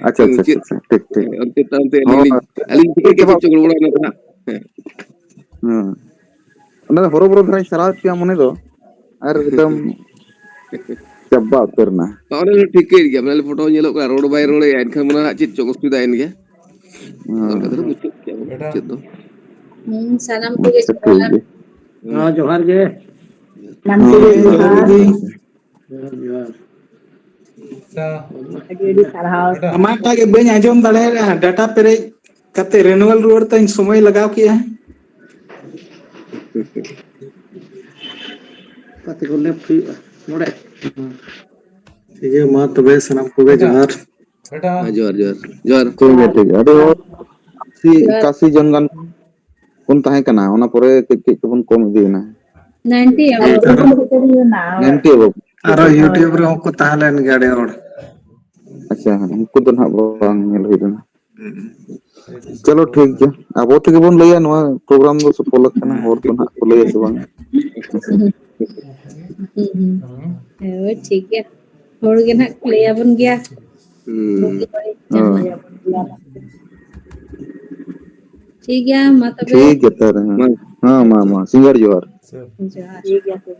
ᱟᱪᱪᱷᱟ, ᱟᱪᱪᱷᱟ, ᱢᱩᱪᱟᱹᱫ᱾ ᱟᱪᱪᱷᱟ, ᱴᱷᱤᱠ, ᱴᱷᱤᱠ᱾ ᱚᱱᱛᱮ, ᱚᱱᱛᱮ ᱟᱹᱞᱤᱧ ᱦᱚᱸ, ᱞᱤᱧ ᱴᱷᱤᱠ ᱜᱮᱭᱟ, ᱪᱮᱫ ᱪᱚ ᱜᱚᱲᱵᱚᱲ ᱢᱮᱱᱟᱜᱼᱟ᱾ ᱦᱮᱸ᱾ ᱦᱮᱸ᱾ ᱚᱱᱟ ᱫᱚ ᱦᱚᱨᱚᱵᱚᱨᱚ ᱫᱷᱟᱨᱟᱧ ᱥᱟᱨᱟᱣᱮᱫ ᱯᱮᱭᱟ ᱢᱚᱱᱮ ᱫᱚ, ᱟᱨ ᱮᱠᱫᱚᱢ ᱪᱟᱵᱟ ᱩᱛᱟᱹᱨ ᱮᱱᱟ᱾ ᱚᱸᱰᱮ ᱫᱚ ᱴᱷᱤᱠᱟᱹᱭᱮᱫ ᱜᱮᱭᱟ, ᱢᱟᱱᱮ ᱯᱷᱳᱴᱳ ᱧᱮᱞᱚᱜ ᱠᱟᱱᱟ, ᱨᱚᱲ ᱵᱟᱭ ᱨᱚᱲᱮᱫᱼᱟ, ᱮᱱᱠᱷᱟᱱ ᱢᱟᱱᱮ ᱪᱮᱫ ᱪᱚᱝ ᱚᱥᱩᱵᱤᱫᱷᱟ ᱮᱱ ᱜᱮᱭᱟ᱾ ᱦᱮᱸ᱾ ᱚᱱᱠᱟ ᱛᱮᱞᱮ ᱢᱩᱪᱟᱹᱫ ᱠᱮᱜᱼᱟ ᱵᱚᱱ, ᱪᱮᱫ ᱫᱚ᱾ ᱦᱩᱸ, ᱥᱟᱱᱟᱢ ᱠᱚᱜᱮ ᱟᱪᱪᱷᱟ, ᱴᱷᱤᱠ ᱡᱚᱦᱟᱨ᱾ ᱜᱮᱭᱟ᱾ ᱦᱮᱸ, ᱡᱚᱦᱟᱨ ᱜᱮ᱾ ᱥᱟᱱᱟᱢ ᱠᱚᱜᱮ ᱦᱮᱸ, ᱡᱚᱦᱟᱨ᱾ ᱡᱚᱦᱟᱨ ᱜᱮ᱾ ᱡᱚᱦᱟᱨ, ᱡᱚᱦᱟᱨ᱾ ᱟᱹᱰᱤ ᱟᱹᱰᱤ ᱥᱟᱨᱦᱟᱣ᱾ ᱟᱢᱟᱜᱴᱟᱜ ᱜᱮ ᱵᱟᱹᱧ ᱟᱸᱡᱚᱢ ᱫᱟᱲᱮᱭᱟᱜᱼᱟ, ᱰᱟᱴᱟ ᱯᱮᱨᱮᱡ ᱠᱟᱛᱮ ᱨᱤᱱᱩᱣᱟᱞ ᱨᱩᱣᱟᱹᱲ ᱛᱮᱧ ᱥᱚᱢᱚᱭ ᱞᱟᱜᱟᱣ ᱠᱮᱜᱼᱟ᱾ ᱜᱟᱛᱮ ᱠᱚ left ᱦᱩᱭᱩᱜᱼᱟ ᱱᱚᱰᱮ᱾ ᱴᱷᱤᱠ ᱜᱮᱭᱟ, ᱢᱟ ᱛᱚᱵᱮ ᱥᱟᱱᱟᱢ ᱠᱚᱜᱮ ᱡᱚᱦᱟᱨ᱾ ᱦᱮᱸ, ᱡᱚᱦᱟᱨ, ᱡᱚᱦᱟᱨ, ᱡᱚᱦᱟᱨ᱾ ᱴᱷᱤᱠ ᱜᱮᱭᱟ, ᱴᱷᱤᱠ ᱜᱮᱭᱟ᱾ ᱟᱹᱰᱤ ᱦᱚᱲ ᱟᱥᱤ, ᱡᱚᱦᱟᱨ᱾ ᱮᱠᱟᱥᱤ ᱡᱚᱱ ᱜᱟᱱ ᱵᱚᱱ ᱛᱟᱦᱮᱸ ᱠᱟᱱᱟ, ᱚᱱᱟ ᱯᱚᱨᱮ ᱠᱟᱹᱡ ᱠᱟᱹᱡ ᱛᱮᱵᱚᱱ ᱠᱚᱢ ᱤᱫᱤᱭᱮᱱᱟ᱾ ninety above᱾ ninety above᱾ ᱟᱨᱚ YouTube ᱨᱮᱦᱚᱸ ᱠᱚ ᱛᱟᱦᱮᱸ ᱞᱮᱱ ᱜᱮᱭᱟ ᱟᱹᱰᱤ ᱦᱚᱲ᱾ ᱟᱪᱪᱷᱟ, ᱩᱱᱠᱩ ᱫᱚ ᱱᱟᱦᱟᱜ ᱵᱟᱝ ᱧᱮᱞ ᱦᱩᱭ ᱞᱮᱱᱟ᱾ ᱪᱚᱞᱚ, ᱴᱷᱤᱠ ᱜᱮᱭᱟ, ᱟᱵᱚ ᱛᱮᱜᱮ ᱵᱚᱱ ᱞᱟᱹᱭᱟ ᱱᱚᱣᱟ program ᱫᱚ ᱥᱚᱯᱷᱚᱞ ᱟᱠᱟᱱᱟ, ᱦᱚᱲ ᱠᱚ ᱱᱟᱦᱟᱜ ᱠᱚ ᱞᱟᱹᱭᱟ ᱥᱮ ᱵᱟᱝ? ᱦᱩᱸ, ᱦᱩᱸ᱾ ᱦᱳᱭ, ᱴᱷᱤᱠ ᱜᱮᱭᱟ, ᱦᱚᱲ ᱜᱮ ᱱᱟᱦᱟᱜ ᱠᱚ ᱞᱟᱹᱭᱟᱵᱚᱱ ᱜᱮᱭᱟ᱾ ᱦᱩᱸ᱾ ᱵᱩᱜᱤ ᱵᱟᱹᱲᱤᱡ ᱦᱳᱭ᱾ ᱪᱟᱸᱫᱳᱭᱟᱵᱚᱱ ᱜᱮᱭᱟ᱾ ᱴᱷᱤᱠ ᱜᱮᱭᱟ, ᱢᱟ ᱛᱚᱵᱮ᱾ ᱴᱷᱤᱠ ᱜᱮᱭᱟ ᱛᱟᱦᱞᱮ, ᱦᱮᱸ᱾ ᱢᱟ᱾ ᱦᱮᱸ, ᱢᱟ, ᱢᱟ, ᱥᱤᱸᱜᱟᱹᱲ ᱡᱚᱦᱟᱨ᱾ ᱡᱚᱦᱟᱨ᱾ ᱴᱷᱤᱠ ᱜᱮᱭᱟ ᱛᱚᱵᱮ᱾